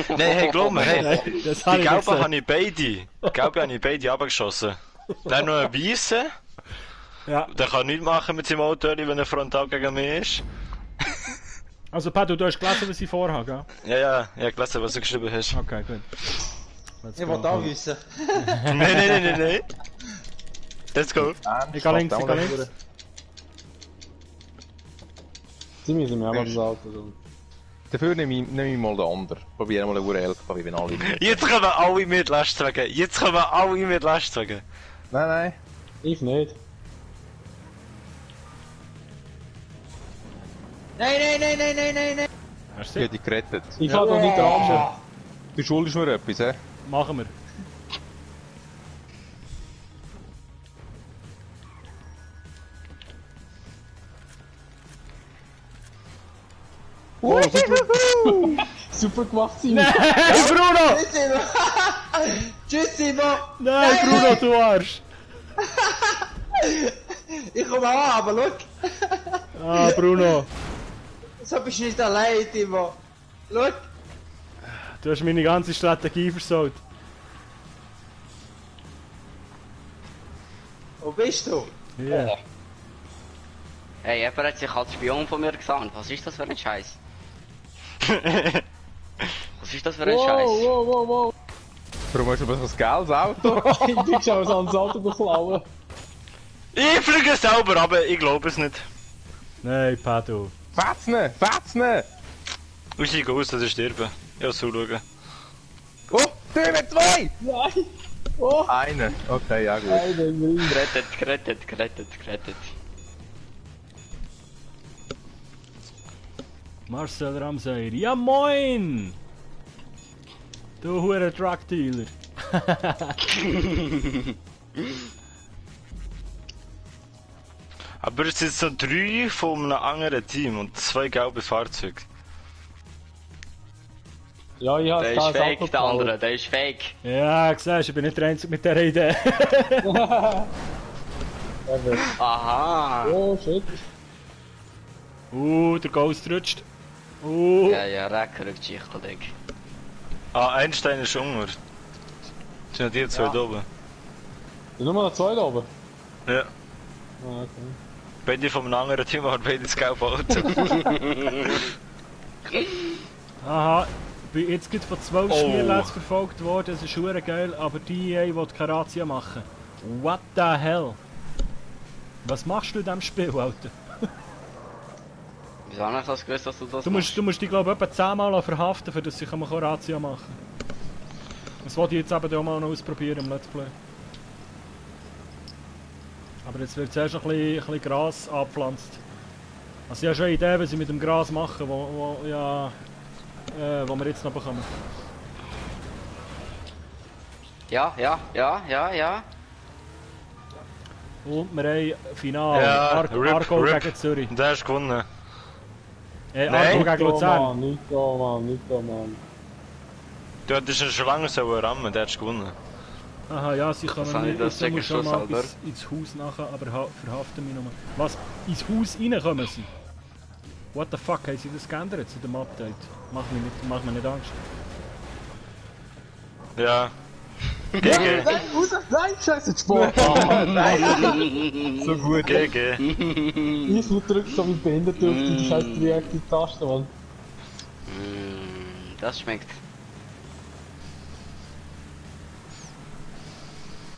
Nein, hey, glaub mir, hey. Nein, das Die habe ich nicht Gelben gesagt. habe ich beide. Die Gelben habe ich beide abgeschossen. Der noch ein Weisse. Ja. Der kann nichts machen mit seinem Auto, wenn er frontal gegen mich ist. Also Pedro, du hast gelesen, was ich vorhabe, gell? Ja, ich habe gelesen, was du geschrieben hast. Okay, gut. Let's Ich go. will da wissen. Nein. Let's go. Ich gehe links, ich gehe links. Sie müssen mir auch mal das Auto tun. Dafür nehme ich mal den anderen. Probieren mal einen LKW, wenn alle... Jetzt kommen alle mit Lastwagen. Nein. Ich nicht. Nein. Hast Ich du habe dich gerettet. Ich kann doch nicht dran. Du schuldest mir etwas, hä? Machen wir. Oh, super gemacht, Simon. Hey Bruno! Tschüss, Simon! Nein, Bruno, du Arsch! Ich komme auch, aber schau! Ah, Bruno. So bist du nicht allein, Simon! Schau! Du hast meine ganze Strategie versaut. Wo bist du? Yeah. Hey, jemand hat sich als Spion von mir gesandt. Was ist das für ein Scheiß? Was ist das für ein Scheiß? Wow. Warum hast du aber so ein geiles Auto? Ich bin schon ans Auto geklauen. Ich fliege selber, aber ich glaube es nicht. Nein, Pedro. Fetzen! Und ich gehe raus, dass ich sterbe. Ja, zuschauen. Oh, Tür 2! Nein! Oh! Eine. Okay, ja gut. Gerettet. Marcel Ramsey. Ja moin! Du hure Drug Dealer. Aber es sind so 3 von einem anderen Team und 2 gelbe Fahrzeuge. Ja, ich Der habe ist fake, der andere, der ist fake. Ja, siehst, ich bin nicht der Einzige mit dieser Idee. Aha. Oh, shit. Der Ghost rutscht. Ja, Recker rückt sich, Kollege. Ah, Einstein ist unter. Das sind die 2 da oben. Sind nur noch 2 da oben? Ja. Ah, okay. Beide von einem anderen Team haben beide das gelbe Auto. Aha, bin jetzt gerade von 2 Schmierläds verfolgt worden, das ist hure geil, aber die EA will keine Razzia machen. What the hell? Was machst du in diesem Spiel, Alter? Wieso habe ich das gewusst, dass du das Du musst dich glaube ich etwa 10 Mal verhaften, für dass ich eine Razzia machen kann. Das wollte ich jetzt eben auch mal noch ausprobieren im Let's Play. Aber jetzt wird zuerst noch ein bisschen Gras abgepflanzt. Also ich habe schon eine Idee, was ich mit dem Gras machen, wo wir jetzt noch bekommen. Ja. Und wir haben Final. Ja, Argo RIP. gegen Zürich. Der hast gewonnen. Argo gegen Luzern. Nicht da, Mann. Du hättest schon lange so rammen, der hast gewonnen. Aha, ja, sie kommen habe ich nicht. das Jetzt muss schon mal selber. ins Haus nachher, aber verhaften mich nochmal. Was? Ins Haus reinkommen sie? What the fuck, haben sie das geändert zu dem Update? Mach mir nicht Angst. Ja. Nein, scheiße, Sport! So gut. GG. Ich drücke so wie behindert auf die scheiß Reaktiv-Taste, Mann. Das schmeckt.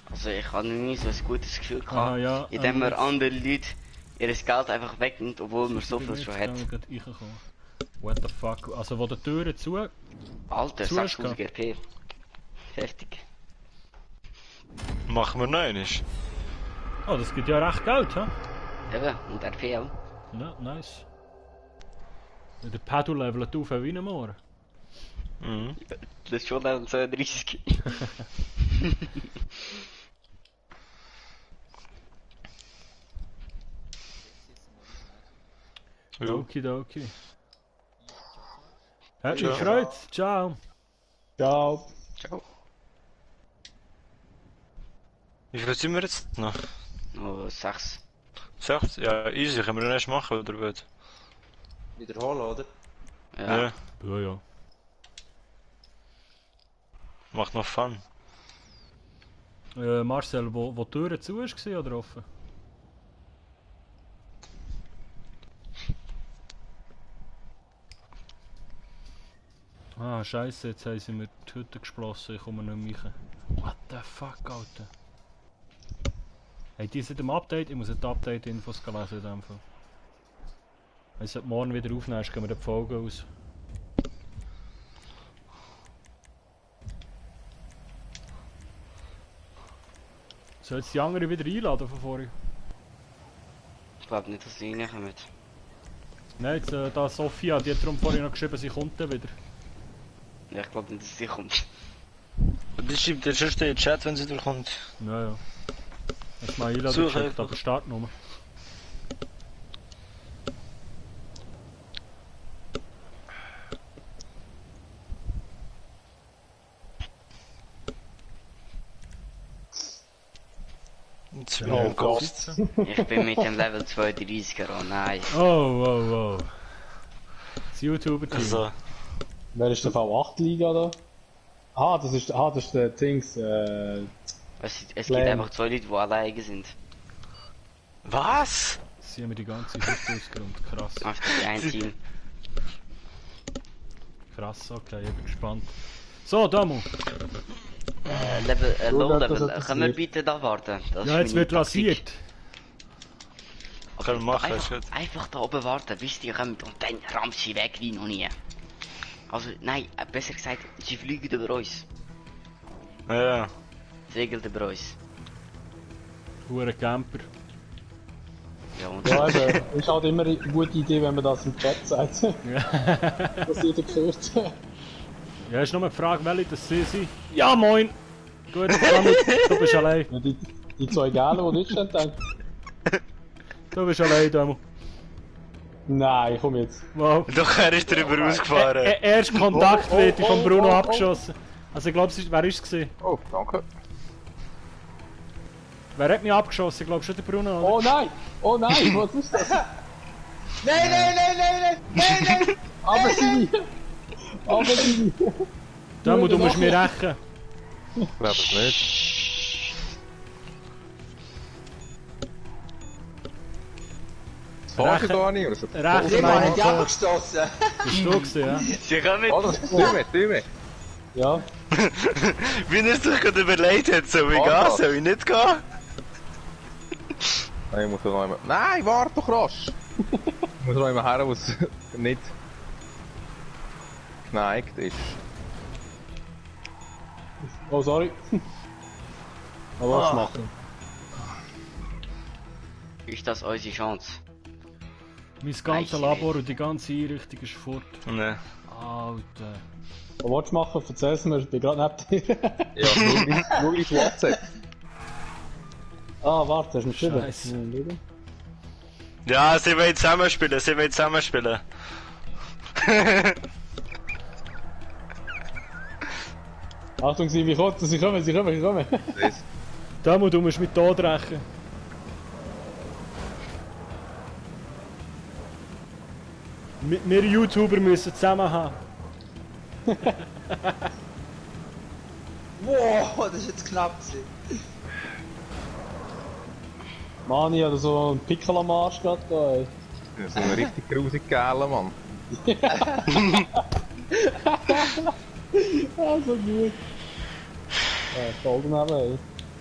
Also ich habe noch nie so ein gutes Gefühl gehabt, Aha, ja, indem man andere Leute ihr Geld einfach wegnimmt, obwohl man so viel schon hat. What the fuck? Also wo die Türen zu... Alter, Zu 6000 GP. Heftig. Machen wir noch einmal. Oh, das gibt ja recht Geld, hä? Eben, und RP auch. Ja, nice. Der Pedal levelt auf wie ein Moor. Mhm. Das ist schon Level 32. Okidoki. Hat mich gefreut. Ciao. Ciao. Ciao. Wie viel sind wir jetzt noch? Oh, 6. 6? Ja, easy. Können wir noch erst machen, oder was? Wiederholen, oder? Ja. Ja. Macht noch Fun. Marcel, wo die Türen zu war oder offen? Ah, scheiße, jetzt haben sie mir die Hütte gesplossen, ich komme nicht mehr rein. What the fuck, Alter? Hey, die sind im Update, ich muss die Update-Infos lesen in dem Fall. Wenn du morgen wieder aufnimmst, gehen wir die Folge aus. Soll jetzt die anderen wieder einladen von vorhin? Ich glaube nicht, dass die reinkommen. Nein, jetzt, da Sophia, die hat darum vorhin noch geschrieben, sie kommt dann wieder. Ja, ich glaube nicht, dass sie kommt. Das schreibt der schon in den Chat, wenn sie durchkommt. Ja. Hast du mal einladen gecheckt, aber Startnummer. Oh Gott. Ich bin mit dem Level 32er, oh nein. Oh. Das YouTuber-Team. Also, Wer ist der V8-Liga da? Das ist der Dings, Es gibt Flame. einfach zwei Leute, die alleine sind. was? Sie haben mir die ganze Hütte ausgeräumt, krass. Einfach ein Team. Krass, okay, ich bin gespannt. So, Damu. Low-Level, können wir bitte da warten? Das Ja, ist jetzt meine wird Taktik. rasiert. Können wir machen, ist Einfach, gut. einfach da oben warten, bis die kommen und dann rammst sie weg wie noch nie. Also, nein, besser gesagt, sie fliegen über uns. Ja. Segelt über uns. Hure Camper. Ja, und ja, eben, ist halt immer eine gute Idee, wenn man das im Chat sagt. Was jeder gehört. Ja, ist nur eine Frage, welche das sie sind. Ja, moin! Gut, Damu, du bist allein. Ja, die zwei Gälen, die nicht stehen, denken, Du bist allein, Damu. nein, komm jetzt. Wow. Doch, er ist drüber ausgefahren. Erst Kontakt wird von Bruno abgeschossen. Also ich glaube, wer ist es gewesen? Oh, danke. Wer hat mich abgeschossen? Ich glaube schon der Bruno, oder? Oh nein! Oh nein, was ist das? Nein! Aber sie! Aber sie! Damu, du musst mir rächen. Ich glaube es nicht. Das Fahrzeug gar nicht, oder so? Rächen Jemand meinen hat die Tod. abgestoßen. Bist du gewesen, ja? Sie kommen. Oh, das Tüme. Ja, Wie er sich gerade überlegt hat, soll ich Warte. gehen, soll ich nicht gehen? Nein, ich muss noch einmal... Nein, warte doch rasch! Ich muss noch einmal her, wo es nicht geneigt ist. oh sorry. Aber was machen? ist das unsere Chance? Mein ganzes Labor und die ganze Einrichtung ist fort. Nein. Alter. Was willst du machen? Erzähl's mir, ich bin gerade neben dir. Ja, nur ins WhatsApp. Warte, hast du mich geschrieben? Scheiße. Ja, sie wollen zusammenspielen, Achtung, sie kommen. Damu, du musst mit Tod rächen. Wir YouTuber müssen zusammen haben. Wow, das ist jetzt knapp gewesen. Mann, ich hatte so einen Pickel am Arsch gerade da, ey. Das ist ein richtig grusig Geiler, Mann. So gut. Voll daneben, ey.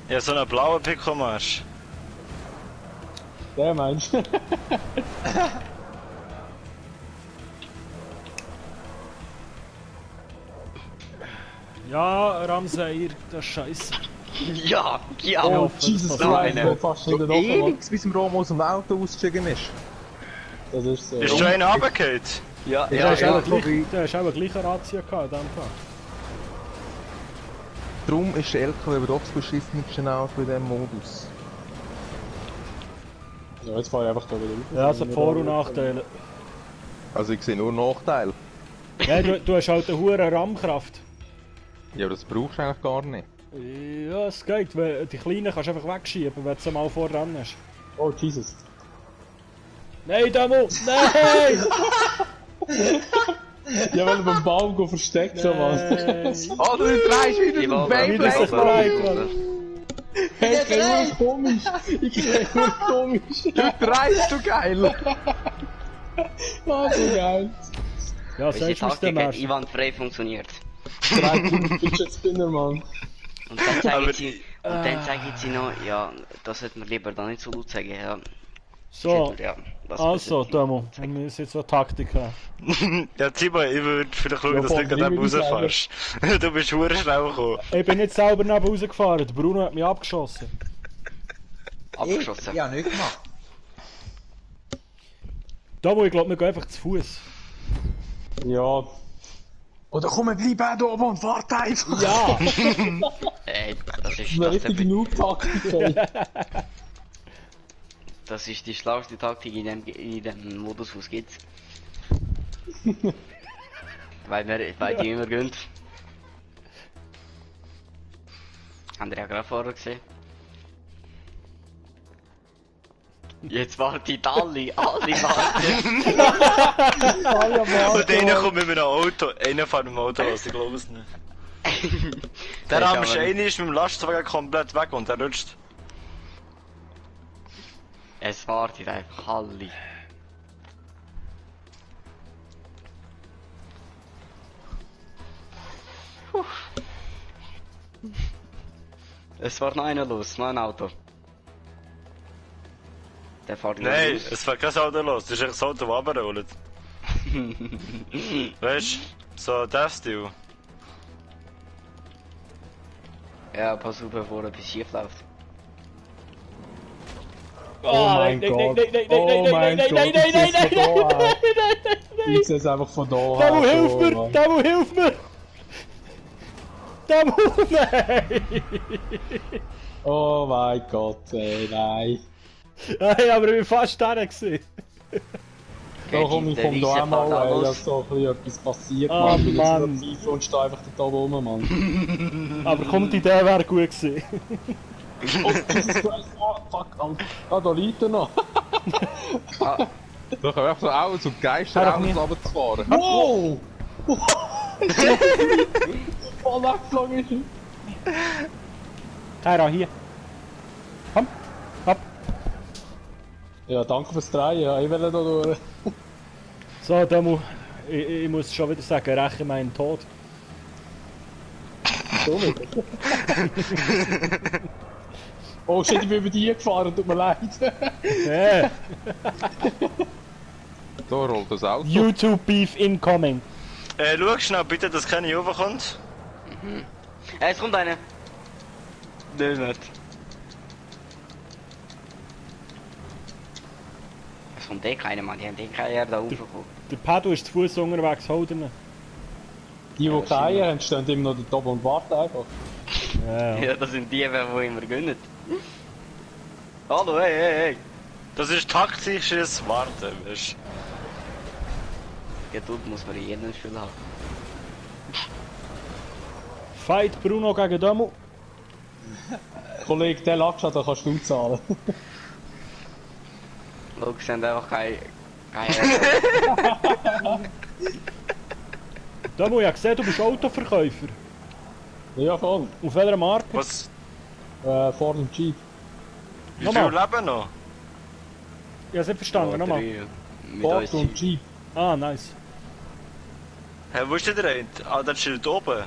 Ja, so einen blauen Pickelmarsch. Der meinst du? Ja, Ramsair, das ist scheiße. Ja, ja! Oh, Jesus Christ, ich bin fast nicht offen. Ewig, bis im Rom aus dem Auto ausgestiegen ist. Das ist so. Ist schon einer runtergefallen? Ja, Du ja, hast ja. auch eine gleiche Razzia gehabt in dem Fall. Darum ist der LKW aber doch das beschissenste Auto in diesem Modus. Ja, jetzt fahre ich einfach da wieder raus. Ja, es hat Vor- und Nachteile. Also ich sehe nur Nachteile. Ja, du hast halt eine hohe RAM-Kraft. Ja, aber das brauchst du eigentlich gar nicht. Ja, es geht, weil die Kleinen kannst du einfach wegschieben, wenn du sie mal voran hast. Oh, Jesus. Nein, Damu! Nein! Ja, weil er beim Baum versteckt schon was. Oh, du drehst wieder Ich den war Wieder so Beyblade! breit, Mann. Hey, ich krieg nur komisch. Ich krieg nur komisch. Du drehst, du Geil! Oh, so geil. Ja, Unsere sagst du es dem Taktik hat erst? einwandfrei funktioniert. 3 Fidget Spinner, Mann. Und dann sagen Aber sie, und dann sagen sie noch, ja, das sollte man lieber da nicht so laut sagen, ja. So, Ja, das also, sollte man Demo, nicht wir müssen jetzt so Taktik haben. Ja, Timo, ich würde vielleicht schauen, Ja, dass du voll nicht an dem drin rausfährst. Du bist verdammt schnell gekommen. Ich bin nicht selber neben rausgefahren, der Bruno hat mich abgeschossen. abgeschossen. Ja, nicht gemacht. Demo, ich glaube, wir gehen einfach zu Fuß. Ja. Oder komm, bleib auch da oben und warte einfach. Ja! Ey, das ist Eine das, richtige Noob-Taktik, ey. das ist die schlauste Taktik in dem Modus, was es gibt. weil die immer gönnt. Haben wir ja gerade vorher gesehen. Jetzt warten alle warten. Und einer kommt mit einem Auto, einer fährt mit dem Auto los, ich glaube es nicht. Der Das ist am aber Schein ist mit dem Lastwagen komplett weg und der rutscht. Es wartet einfach alle. Es fährt noch einer los, noch ein Auto. Der fährt gleich Nein, los. es fährt kein Auto los, das ist echt das Auto, das runterrollt. Weißt du, so der Stil. Ja, pass auf, bevor etwas schief läuft. Oh mein Gott. Oh mein Gott. Ich sehe es einfach von da her. Demo, hilf so, mir! Mann. Demo, hilf mir! Demo, nein! Oh mein Gott, ey, nein. Hey, aber ich bin fast da gewesen. Da komm ich vom da einmal, ey, dass so ein bisschen etwas passiert, Ah, Mann. Ich bin Mann. jetzt so tief und stehe einfach da oben rum, Mann. Aber komm, die Idee wäre gut gewesen. Oh, Jesus Christ, ah, fuck, Alter. Ah, da liegt er noch. Da können wir einfach so auch so Geisterautos runterzufahren. Wow! Voll weggeflogen ist er. Kaira, hier. Komm, hopp. Ja, danke fürs Drehen, ja, ich will da durch. So, Demo, ich muss schon wieder sagen, räche meinen Tod. So wieder. Oh shit, ich bin über die gefahren, tut mir leid. Yeah. Da rollt das Auto. YouTube Beef incoming. Schau schnell bitte, dass keiner hochkommt. Es kommt einer. Nein, nicht. Es kommt keiner, Mann. Die haben keiner da hochgekommen. Der Pado ist zu Fuß unterwegs, hol ihn. Die, die keinen haben, stehen immer noch da oben und warten einfach. Ja. Ja, das sind die, die immer gönnen. Hallo, hey. Das ist taktisches Warten, weißt du. Geduld muss man in jedem Spiel haben. Fight Bruno gegen Demo. Kollege, der Lackschaden, da kannst du zahlen. Logisch sind einfach keine Demo, ich habe gesehen, du bist Autoverkäufer. Ja, voll. Auf welcher Marke? Was? Ford und Jeep. Wie Nochmal. viel leben noch? Ich habe es nicht verstanden, nochmal. Mit Ford uns. und Jeep. Ah, nice. Hey, wo ist der denn? Ah, der steht oben.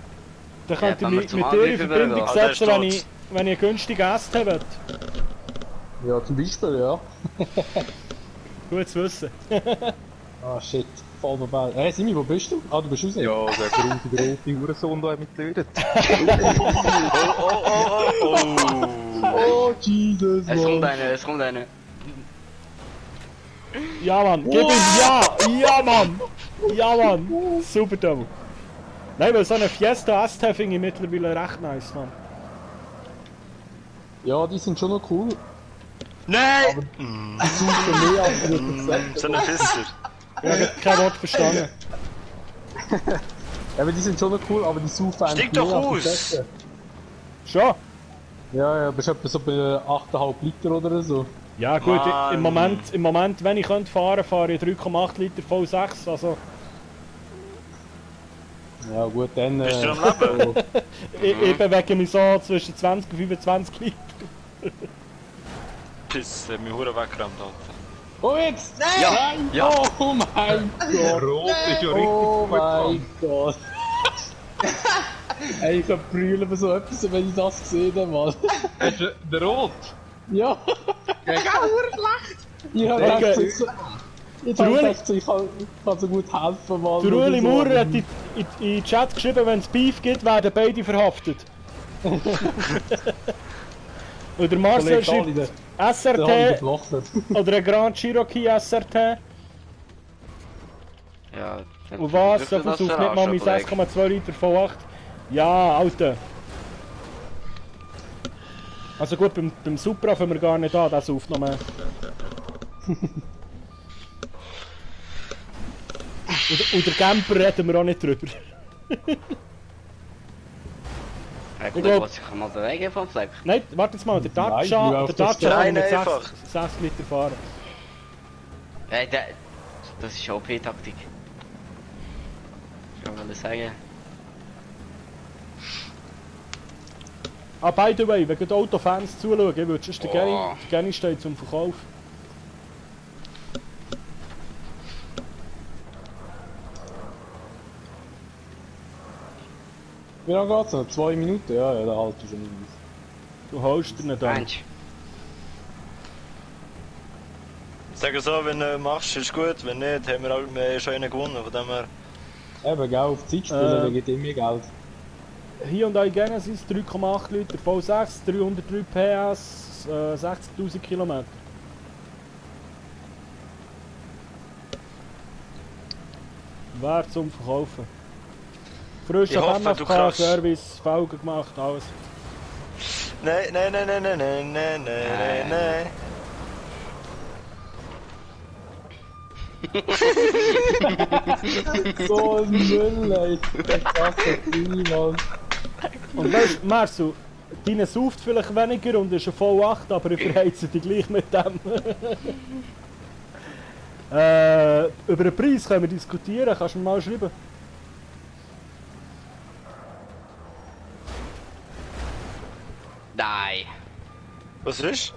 Dann könnt ihr wenn wir mich zum mit dir in Angriff Verbindung übergehen. Ah, der setzen, wenn steht. ich einen günstigen ST will. Ja, zum Beispiel, ja. Gut zu wissen. Ah, shit. Voll vorbei. Hey, Simi, wo bist du? Ah, du bist raus. Ja, der große Hurensohn da mit tötet. Oh, Jesus, Es kommt einer. Ja, Mann, gib ihm ja! Ja, Mann! Ja, Mann! Super, Demo. Nein, weil so eine Fiesta ST finde ich mittlerweile recht nice, Mann. Ja, die sind schon noch cool. Nein! Super mehr als wir gesagt. So ein Fisser. Ich habe kein Wort verstanden. Ja, aber die sind schon noch cool, aber die saufen eigentlich Steig doch mehr als die aus! Säcke. Schon? Ja, bist etwa so bei 8,5 Liter oder so. Ja gut, Mann. im Moment, wenn ich könnte fahren, fahre ich 3,8 Liter V6, also Ja gut, dann... Bist du am Leben? so. ich bewege mich so zwischen 20 und 25 Liter. Piss, der hat mich verdammt weggerammt, Alter. Oh jetzt! Nein! Ja. Oh mein Gott! Rot ist ja richtig Oh gut mein Gott! Ey, ich kann brüllen bei so etwas, wenn ich das gesehen habe, Mann. Hast du den Rot? Ja! Gegen schlecht! Ich hab Hey, gedacht, ich Uli- hab gedacht, ich kann so gut helfen, Mann. Der Ueli oder so. Maurer hat in den Chat geschrieben, wenn es Beef gibt, werden beide verhaftet. Und der Marcel Kollege schreibt Der hat SRT mich geblocht. oder ein Grand Cherokee SRT. Ja, Und was? So dürfen viel das sauft nicht mal mit verarschen, 6,2 Liter V8. Ja, Alter. Also gut, beim Supra fangen wir gar nicht an, der sauft noch mehr. Und der Camper reden wir auch nicht drüber. Ich Ich glaub- was ich kann mal bewegen vom Fleck. Nein, warte jetzt mal, der Nein, wie Dacia läuft das kann denn? mit Nein, einfach. 6 Liter fahren. Das ist OP-Taktik. Ich wollte sagen. Ah, by the way, wenn die Autofans zuschauen, würdest du den Oh. Genny steht zum Verkauf. Wie lange geht's noch? 2 Minuten? Ja, der halte ich schon nicht. Du holst ihn nicht an. Mensch. Sag so, wenn du machst, ist gut. Wenn nicht, haben wir halt schon einen gewonnen. Von dem her. Eben, gell, auf Zeit spielen, dann gibt immer Geld. Hyundai Genesis 3,8 Liter V6, 303 PS, 60.000 Kilometer. Wert zum Verkaufen. Frisch Ich auf hoffe, du MFK, kannst. Service, Felgen gemacht, alles. Nein, nein, nein, nein, nein, nein, nein, nein, nein. So ein Müll, ey. Das ist niemand. Und weißt du, Marcel, deine sauft vielleicht weniger und ist ein V8, aber ich verheize dich gleich mit dem. Über den Preis können wir diskutieren, kannst du mir mal schreiben. Nein. Was ist?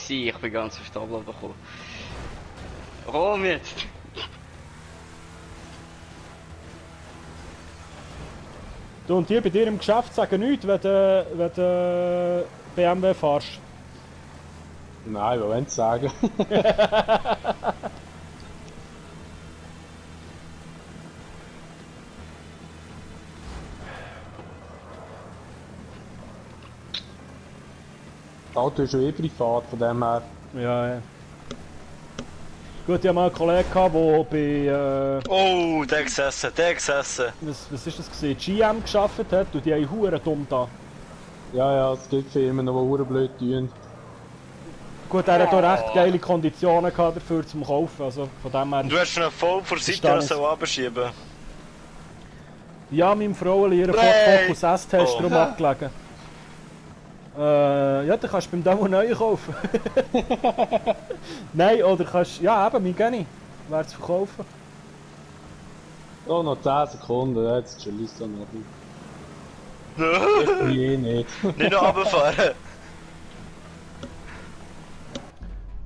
Ich bin ganz auf Stabel bekommen. Rom jetzt! Du und die bei dir im Geschäft sagen nichts, wenn du BMW fährst. Nein, was wollen sie sagen? Das Auto ist schon eh privat, von dem her. Ja, ja. Gut, ich hatte mal einen Kollegen, der bei Oh, der gesessen, der gesessen. was ist das gewesen? GM gearbeitet hat und die haben Huren dumm da. Ja, ja, es gibt Firmen, die verdammt blöd tun. Gut, er hat auch recht geile Konditionen gehabt dafür zum Kaufen, also von dem her... Du hast noch voll vor Seite so abschieben. Ja, meinem Frauenli, ihr Ford Hey! Focus ST ist Oh. darum abgelegen. Ja, dann kannst du beim Demo neu kaufen. Nein, oder kannst... Ja, eben, mein Geni. Wäre zu verkaufen. Oh, noch 10 Sekunden, jetzt chillst du noch. Ich eh nicht. Nicht noch runterfahren.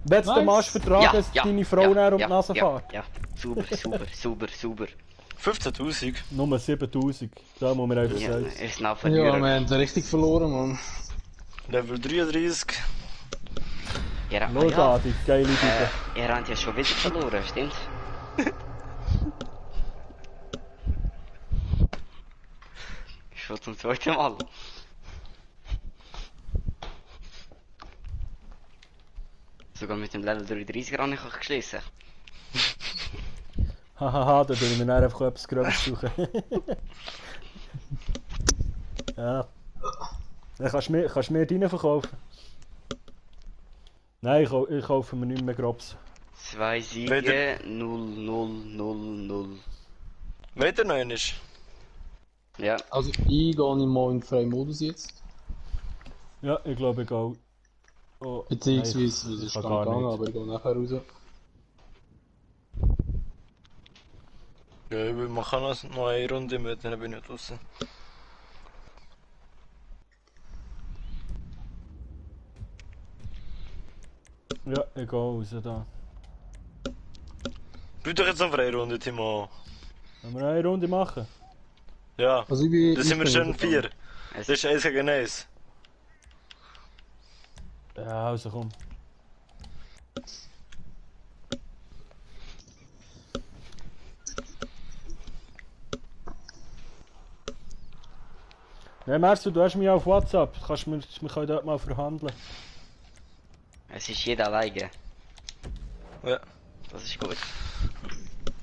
Wenn du den Nice. Marsch vertragen, dass deine Frau näher um die Nase fährt. Ja, super, super, super, super. 15.000. Nur 7000. Da muss man einfach Ja, sagen. ist noch Ja, verlieren. wir haben richtig verloren, Mann. Level 33. Ja, Nur da, die geile Idee. ihr habt ja schon wieder verloren, stimmt? Schon zum zweiten Mal. Sogar mit dem Level 33 habe ich geschlossen. Hahaha, da will ich mir dann einfach etwas Gröbes suchen. Ja. Dann kannst du mir deinen verkaufen. Nein, ich kaufe mir nicht mehr Grobs. 2 Siege, 0, 0, 0, 0. Weiter noch einmal. Ja, Also, ich gehe nicht mal in den freien Modus jetzt. Ja, ich glaube, ich gehe. Oh, Beziehungsweise, nein, es ist kann gar nicht gegangen, nicht. aber ich gehe nachher raus. Ja, wir machen noch eine Runde mit, dann bin ich draußen. Ja, ich gehe raus da. Bleib doch jetzt noch für eine Runde, Timo. Wollen wir eine Runde machen? Ja. Also ich bin... Da sind wir schon 4. Das ist 1 gegen 1. Ja, also komm. Nein, Marcel, du hast mich auf WhatsApp. Wir können dort mal verhandeln. Es ist jeder alleine. Ja. Das ist gut.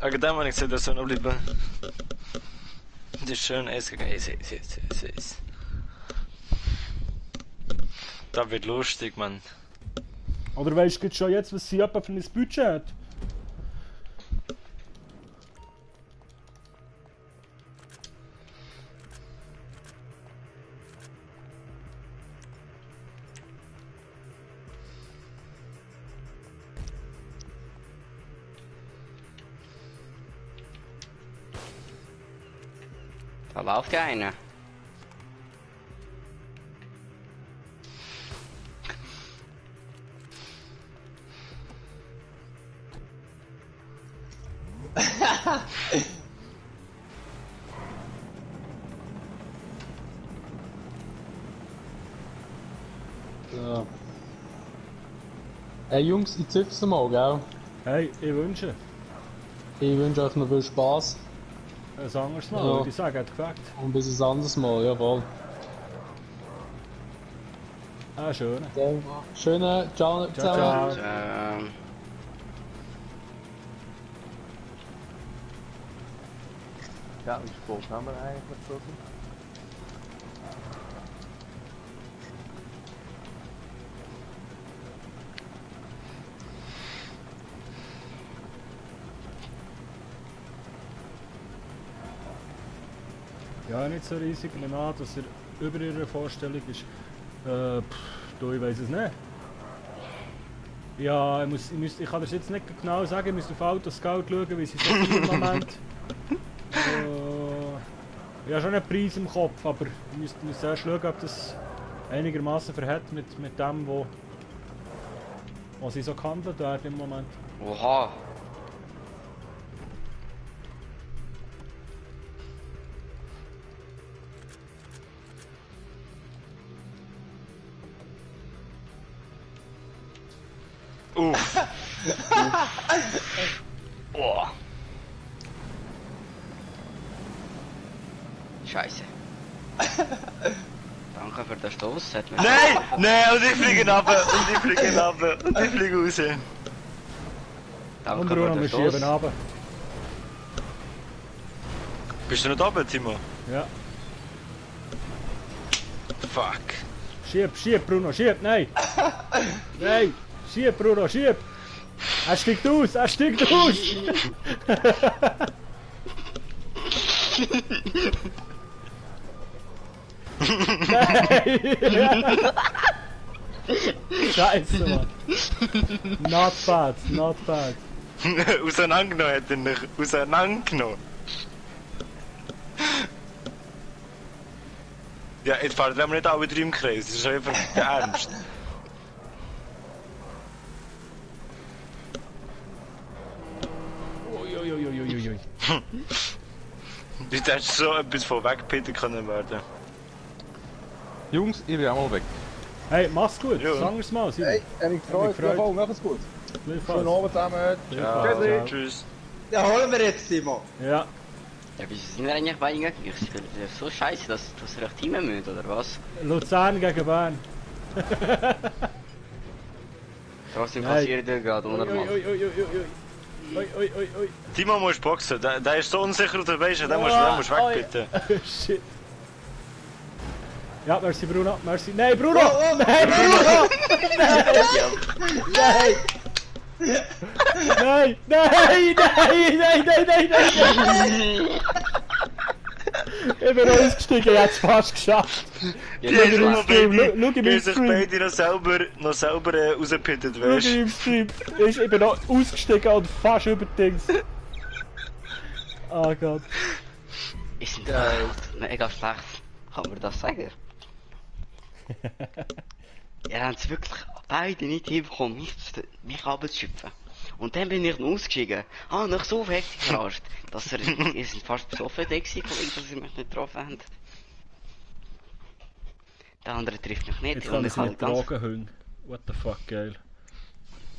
Wegen dem habe ich gesagt, dass wir noch bleiben. Das ist schön 1 gegen 1. Das wird lustig, Mann. Oder weißt du schon jetzt, was sie etwa für ein Budget hat? Da läuft ja einer. Ja. Hey Jungs, ich züpf's mal, gell? Hey, ich wünsche. Ich wünsche euch noch viel Spaß. Ein anderes Mal, Ja. würde ich sagen, hat gefällt. Und bis ein anderes Mal, jawohl. Ah, schön. Schöne, ciao zusammen. Ciao. Ja, wie spät haben wir eigentlich so? Ja, nicht so riesig. Ich nehme an, dass er über ihrer Vorstellung ist. Du, ich weiß es nicht. Ja, ich kann das jetzt nicht genau sagen. Ich muss auf Autoscout schauen, wie sie so im Moment. Ich habe schon einen Preis im Kopf, aber ich muss erst schauen, ob das einigermaßen verhält mit dem, was sie so gehandelt werden im Moment. Oha. Boah. Scheiße. Danke für den Stoß. Nein, und ich fliege runter, und ich fliege raus. Danke Und für Bruno, den wir schieben Stoß. runter. Bist du nicht oben, Timo? Ja. Fuck. Schieb, Bruno, schieb, nein! Nein! Schieb, Bruno, schieb! Er steigt aus! Nein! Scheiße, Mann! Not bad. Auseinandergenommen hat er nicht. Auseinandergenommen. Ja, jetzt fahren wir nicht alle 3 im Kreis. Das ist einfach ernst. Uiuiuiuiui. Du hättest so etwas von wegpitten können werden. Jungs, ich bin auch mal weg. Hey, mach's gut, Ja. sag mir's mal, Simon. Hey, habe ich gefreut. gefreut. Jawohl, mach es gut. Gleichfalls. Schönen Abend zusammen. Gleichfalls, Tschüss. Ja, holen wir jetzt, Timo. Ja. Ja, wieso sind wir eigentlich bei Ihnen? Ich finde das so scheiße, dass ihr euch teamen müsst, oder was? Luzern gegen Bern. Trotzdem Nein. passiert ihr gerade unnormal. Ui. Timo musst boxen. Der ist so unsicher unterwegs, den musst du wegbitten. Shit. Ja, merci Bruno, merci. Nein, Bruno! Nein, Bruno! Nein! Ich bin ausgestiegen, ich hätte es fast geschafft. Die haben nur Schau in beide, meinen die sich Stream. beide noch selber rausgepittet, Schau weißt in meinem Stream. Ich bin noch ausgestiegen und fast über die Dings. Oh Gott. Ist ein mega schlecht. Kann man das sagen? Ihr habt es wirklich beide nicht hinbekommen, mich abzuschöpfen. Und dann bin ich noch ausgestiegen. Ah, noch so heftig verarscht. Dass ihr sind fast besoffen gewesen, Kollege, dass ihr mich nicht getroffen habt. Der andere trifft mich nicht. Jetzt und kann ich ich halt nicht tragen, Hüng. What the fuck, geil.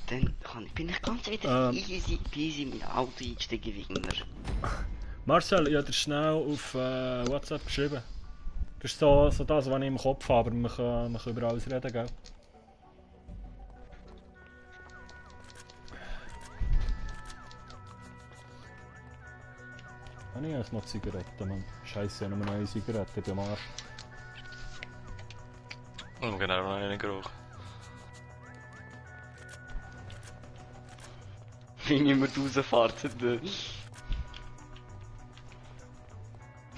Dann bin ich ganz wieder easy peasy mit dem Auto eingestiegen wie immer. Marcel, ich habe dir schnell auf WhatsApp geschrieben. Das ist so das, was ich im Kopf habe, aber man kann über alles reden, gell? Habe ich jetzt noch Zigaretten, Mann? Scheiße, ich habe nur eine Zigarette, ich bin am Arsch. Und genau noch einen Geruch. Wie niemand rausfährt.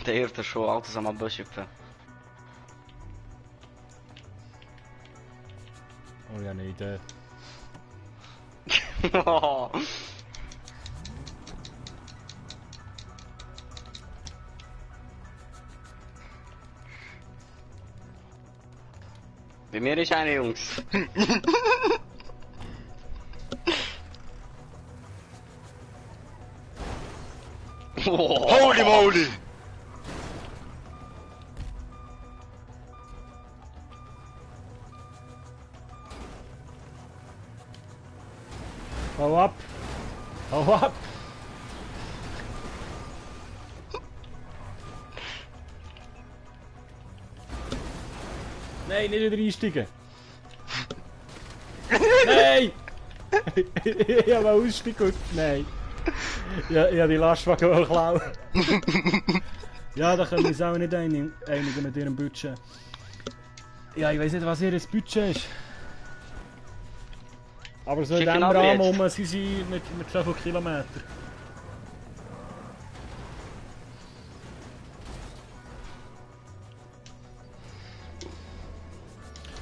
Der hört schon Autos am Abschöpfen. Oh, ja, eine Idee. Bei mir ist eine, Jungs. Holy moly! Hau ab! Hau ab! Nein, nicht wieder einsteigen! Nein! Ich habe aussteigen und... Nein! Ja, ich habe die Lastwagen klauen. Ja, da können wir uns auch nicht einigen mit ihrem Budget. Ja, ich weiß nicht, was ihr Budget ist. Aber so in Schicken diesem aber Rahmen jetzt. sind sie mit so vielen Kilometern.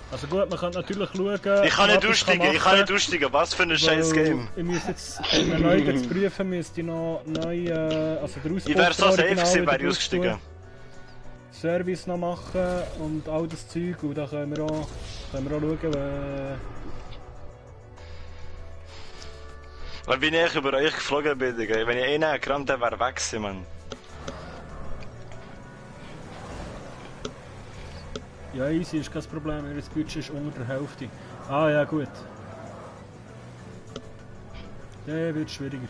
Also gut, man kann natürlich schauen... Ich kann nicht was aussteigen, ich kann nicht aussteigen, was für ein scheiß Game. Ich müsste jetzt, um einen neuen zu prüfen, müsste ich noch neu, also der Ausbau Ich wäre so safe original gewesen, wieder wäre ich ausgestiegen. tun, Service noch machen und all das Zeug und dann können wir auch schauen, Weil wenn ich über euch geflogen bin, Digga, wenn ich einen gerammt hätte, wäre er weg gewesen, Mann. Ja, easy, ist kein Problem, ihr Budget ist unter der Hälfte. Ah ja, gut. Der wird schwieriger.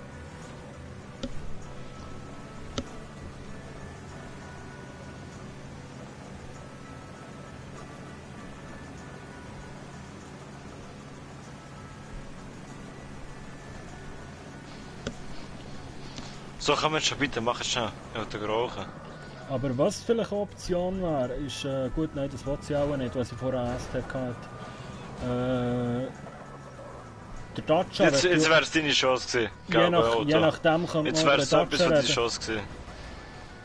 So kann man schon bitte machen, schnell. Ich wollte rauchen. Aber was vielleicht eine Option wäre, ist, gut, nein, das wollte sie auch nicht, was ich vorher erst hatte. Der Dacia... Jetzt wäre es deine Chance gewesen. Je nachdem kann man Jetzt noch wäre über es so den etwas Dacia von deiner reden. Chance gewesen.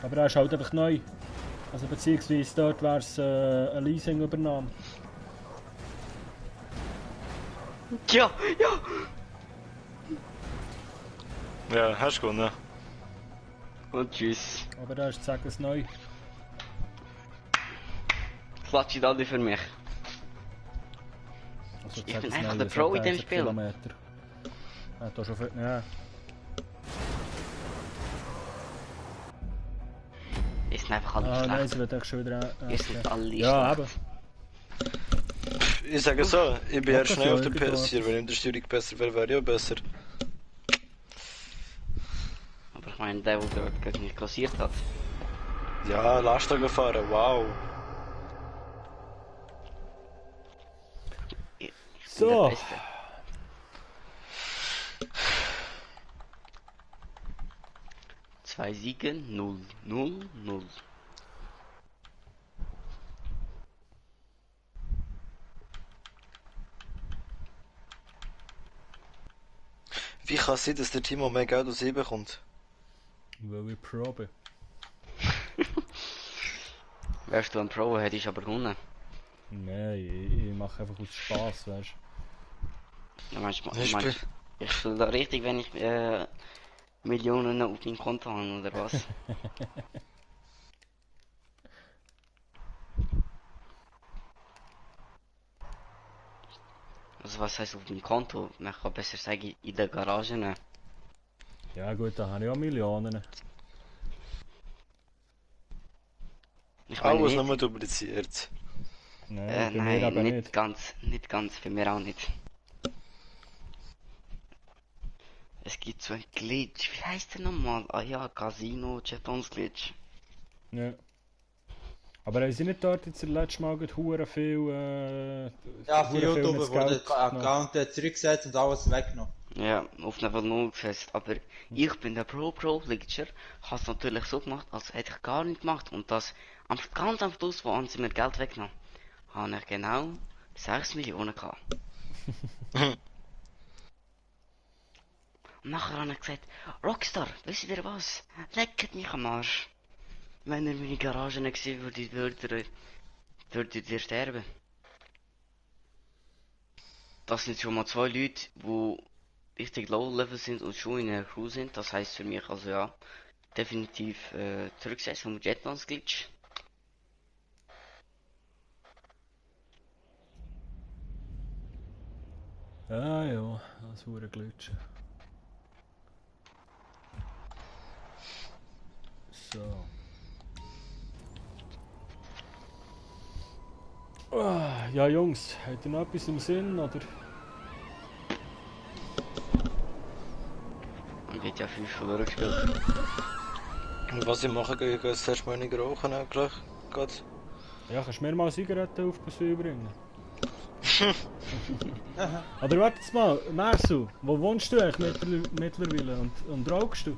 Aber er ist halt einfach neu. Also beziehungsweise dort wäre es eine Leasingübernahme. Ja, ja! Ja, hast du gewonnen. Und tschüss. Aber da ist zack es neu. Klatscht alle für mich. Also, Ich zack, bin es einfach neu, der das Pro hat in dem 10 Spiel. Kilometer. Hat da schon viel... Ja. Ihr sind einfach alle Ah nein, schlecht. sie wird echt schon wieder... Ihr sind alle Ja, schlecht. eben. Ich sage so, ich bin eher schnell auf der Podcast, ja, PS4, wenn in der Steuerung besser wäre, wäre ich auch besser. Aber ich meine, der dort gegen mich kassiert hat. Ja, Lastwagen fahren, wow. Ich bin So. der Beste. Zwei Siege, 0, 0, 0. Wie kann es sein, dass der Timo mehr Geld aus 7 bekommt? Weil wir proben. Wärst du ein Pro, hättest du aber gewonnen. Nein, ich mache einfach aus Spaß, weißt Ja, manchmal, Ich manchmal, ich fühle da richtig, wenn ich Millionen auf meinem Konto habe, oder was? Also was heißt auf dem Konto? Man kann besser sagen, in der Garage. Ne? Ja gut, da habe ich auch Millionen. Ich meine Alles nicht, nur dupliziert. Nein, bei mir aber nicht nicht. ganz, bei mir auch nicht. Es gibt so ein Glitch, wie heißt der nochmal? Ah ja, Casino, Jetons Glitch. Ja. Aber haben sie nicht dort jetzt das letzte Mal hure viel Ja, für hure viel YouTube ins wurde Geld der genommen? Account zurückgesetzt und alles weggenommen. Ja, auf Level 0 gesetzt, aber ich bin der Pro-Glitcher, habe es natürlich so gemacht, als hätte ich gar nicht gemacht und das ganz am Schluss, wo haben sie mir Geld weggenommen, habe ich genau 6 Millionen gehabt. Und nachher habe ich gesagt, Rockstar, wisst ihr was? Lecket mich am Arsch. Wenn ihr meine Garage nicht gesehen würdet ihr sterben. Das sind schon mal 2 Leute, die richtig low-level sind und schon in der Crew sind. Das heißt für mich also ja, definitiv zurücksetzen vom Jetlands Glitch. Ah ja, das hure Glitchen. So. Ah, ja Jungs, habt ihr noch etwas im Sinn, oder? Man wird ja 5 verloren gespielt. Und was ich mache, gehe ich das erste Mal nicht rauchen eigentlich. Gott. Ja, kannst du mir mal Zigaretten auf Besuch bringen? Oder warte jetzt mal, Marsu, wo wohnst du eigentlich mittlerweile und rauchst du?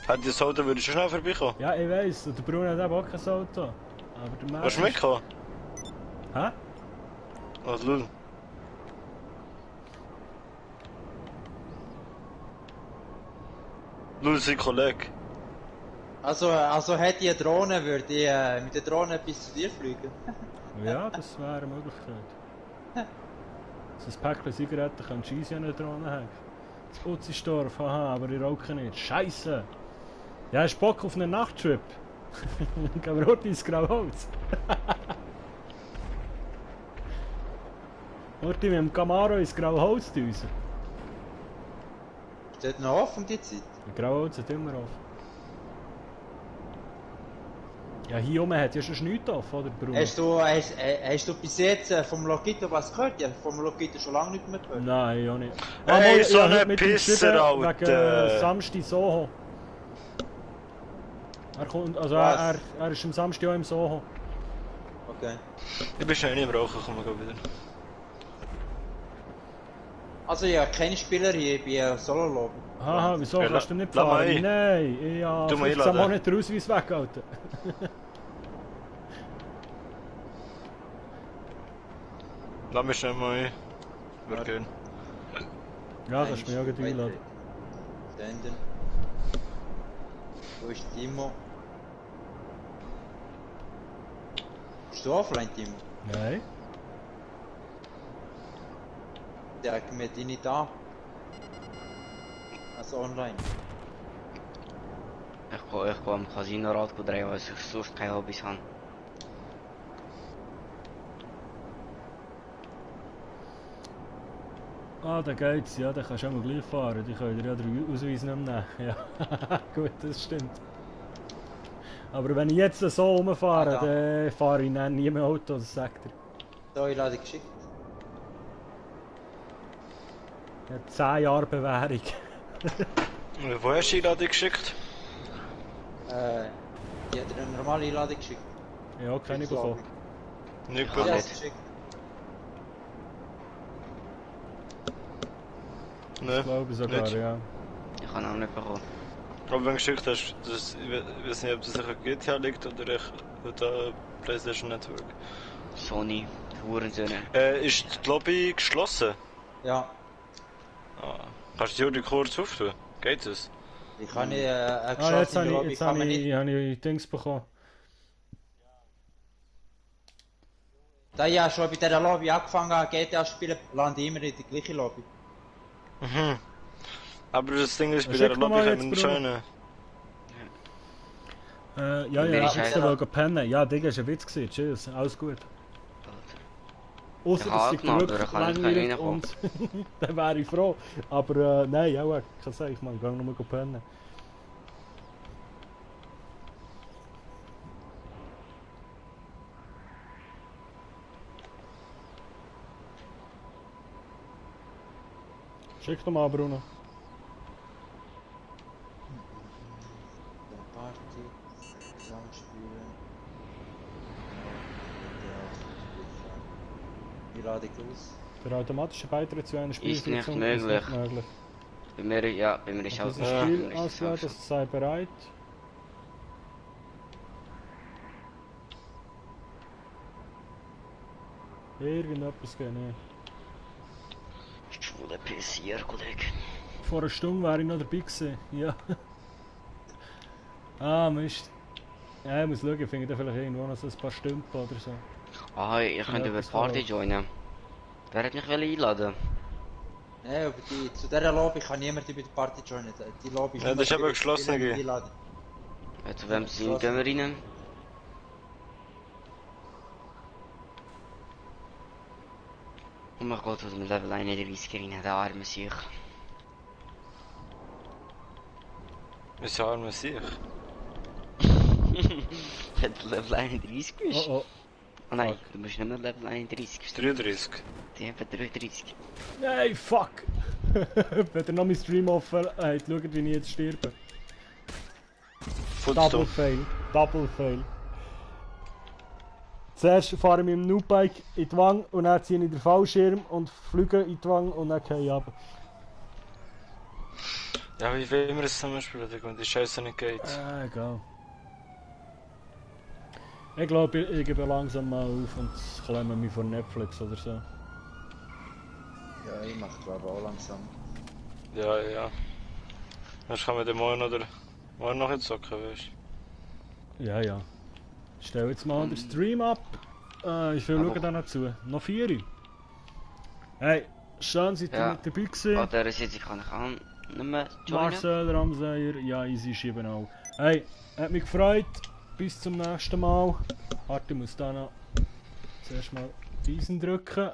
Hätte ich das Auto, würde ich schon schnell vorbeikommen. Ja, ich weiss, und der Bruno hat eben auch kein Auto. Aber der Marsu... Willst du mitkommen? Hä? Oh, lul. Lul, sein Kollege. Also hätte ich eine Drohne, würde ich mit der Drohne bis zu dir fliegen. Ja, das wäre eine Möglichkeit. So ein Päckchen Zigaretten kannst du easy an eine Drohne haben. Das Putzisdorf, haha, aber ich rauche nicht. Scheiße! Ja, hast du Bock auf einen Nachttrip? Gehen wir heute ins Grauholz. Heute mit dem Camaro ins Grauholz düsen. Ist dort noch offen die Zeit? Der Grauholz hat immer offen. Ja, hier oben hat ja schon nichts offen, oder Bruno? Hast du bis jetzt vom Logito was gehört? Ja, vom Logito schon lange nicht mehr gehört. Nein, auch nicht. Hey, mal, so ich hab eine heute mit ihm Pisser, geschrieben, Alter. wegen Samstag Soho. Er kommt, also er ist am Samstag auch im Soho. Okay. Ich bin schnell nicht im Rauchen, komm mal wieder. Also ja, keine Spieler hier, ich bin Solo-Lobby. Haha, wieso Ja, kannst du nicht lass mal fahren? ein. Nein, ich habe Du mal 15 einladen. Monate Ausweis weggehalten. Lass mich schnell mal ein. Wird gehen. Ja, kannst du mich auch gleich einladen. Senden. Wo ist Timo? Bist du offline, Timo? Nein. Der hat mir die nicht da. Also online. Ich gehe am Casino-Rad drehen, weil ich sonst keine Hobbys habe. Ah, da geht's, ja, da kannst du auch mal gleich fahren. Die können dir ja den Ausweis nicht mehr nehmen. Ja, gut, das stimmt. Aber wenn ich jetzt so rumfahre, Ah, da. dann fahre ich dann nie mehr Auto, das sagt er. So, ich lade geschickt. Er hat 10 Jahre Bewährung. Wo hast du die Einladung geschickt? Die hat dir eine normale Einladung geschickt. Ja, keine bekommen. Nicht Ja, gut. das geschickt. Ich Ne. glaube sogar, nicht. ja. Ich habe auch nicht bekommen. Aber wenn du geschickt hast, das, ich weiß nicht, ob das sicher GTA liegt oder ich oder PlayStation Network. Sony, Hurensöhne. Ist die Lobby geschlossen? Ja, Ah. Kannst du die Tür kurz auftun? Geht das? ich kann nicht eine Ah, jetzt geschlossene habe Lobby, ich, kann man nicht. hab ich Dings bekommen. Da ich ja schon bei dieser Lobby angefangen habe, GTA spielen, lande ich immer in die gleiche Lobby. Mhm. Aber das Ding ist, bei Schick der mir mal Lobby jetzt, können wir Bruno. schönen. Ja, Wer ja, ist extra einer? pennen. Ja, Digga, ist ein Witz gewesen. Tschüss, alles gut. Ausser Ja, dass sich genau, wirklich da kann ich langweilig reinkommen. und dann wäre ich froh. Aber nein, auch ich kann sagen, ich gehe nur mal pennen. Schick doch mal, Bruno. Der Party, zusammenspielen. Wie lade ich aus? Der automatische Beitritt zu einer Spielsitzung Ist nicht möglich. möglich. Bei mir, ja, bei mir ist Das auch ist so. ein Bei Spiel mir ist das auch ausgeladen, so. das sei bereit. Irgendetwas geht nicht. Schwule Pissier, Kollege. Vor einer Stunde wäre ich noch dabei gewesen. Ja. Ah, Mist. Ja, ich muss schauen, ich finde da vielleicht irgendwo noch so ein paar Stümpel oder so. Ah, ihr könnt über die Party joinen. Wer hat mich einladen? Nein, aber zu dieser Lobby kann niemand über die Party joinen. Die Lobby Ja, das ist eben geschlossen. einladen. Ja, zu wem gehen wir rein? Oh mein Gott, was mit Level 31 rein, der arme Sieg. Wieso arme sich? Wenn du Level 31 bist. Oh oh. Oh nein, du bist nicht mehr Level 31. 33. Die haben 33. Nein, fuck! Wenn ihr noch meinen Stream offen habt, schaut, wie ich jetzt sterbe. Double Footstop. Fail. Double Fail. Zuerst fahre ich mit dem Noobbike in die Wange und dann ziehe ich den Fallschirm und fliege in die Wange und dann gehe ich runter. Ja, wie will wir es zusammenspielen, wenn die Scheiße nicht geht? Egal. Ich glaube, ich gebe langsam mal auf und klemme mich vor Netflix oder so. Ja, ich mach glaube auch langsam. Ja, ja. Sonst kann man den morgen oder morgen noch jetzt zocken, weißt du? Ja, ja. Ich stelle jetzt mal den Stream ab. Ich will schauen dann zu. Noch 4 Uhr. Hey, schön seid ihr mit dabei gewesen. An dieser Seite kann ich auch nicht mehr joinen. Marcel Ramseyer, ja, easy ist eben auch. Hey, hat mich gefreut. Bis zum nächsten Mal. Warte, ich muss da noch zuerst mal diesen drücken.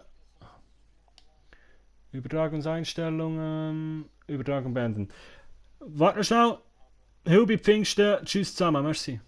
Übertragungseinstellungen. Übertragung beenden. Warte schnell. Hilbe Pfingsten. Tschüss zusammen. Merci.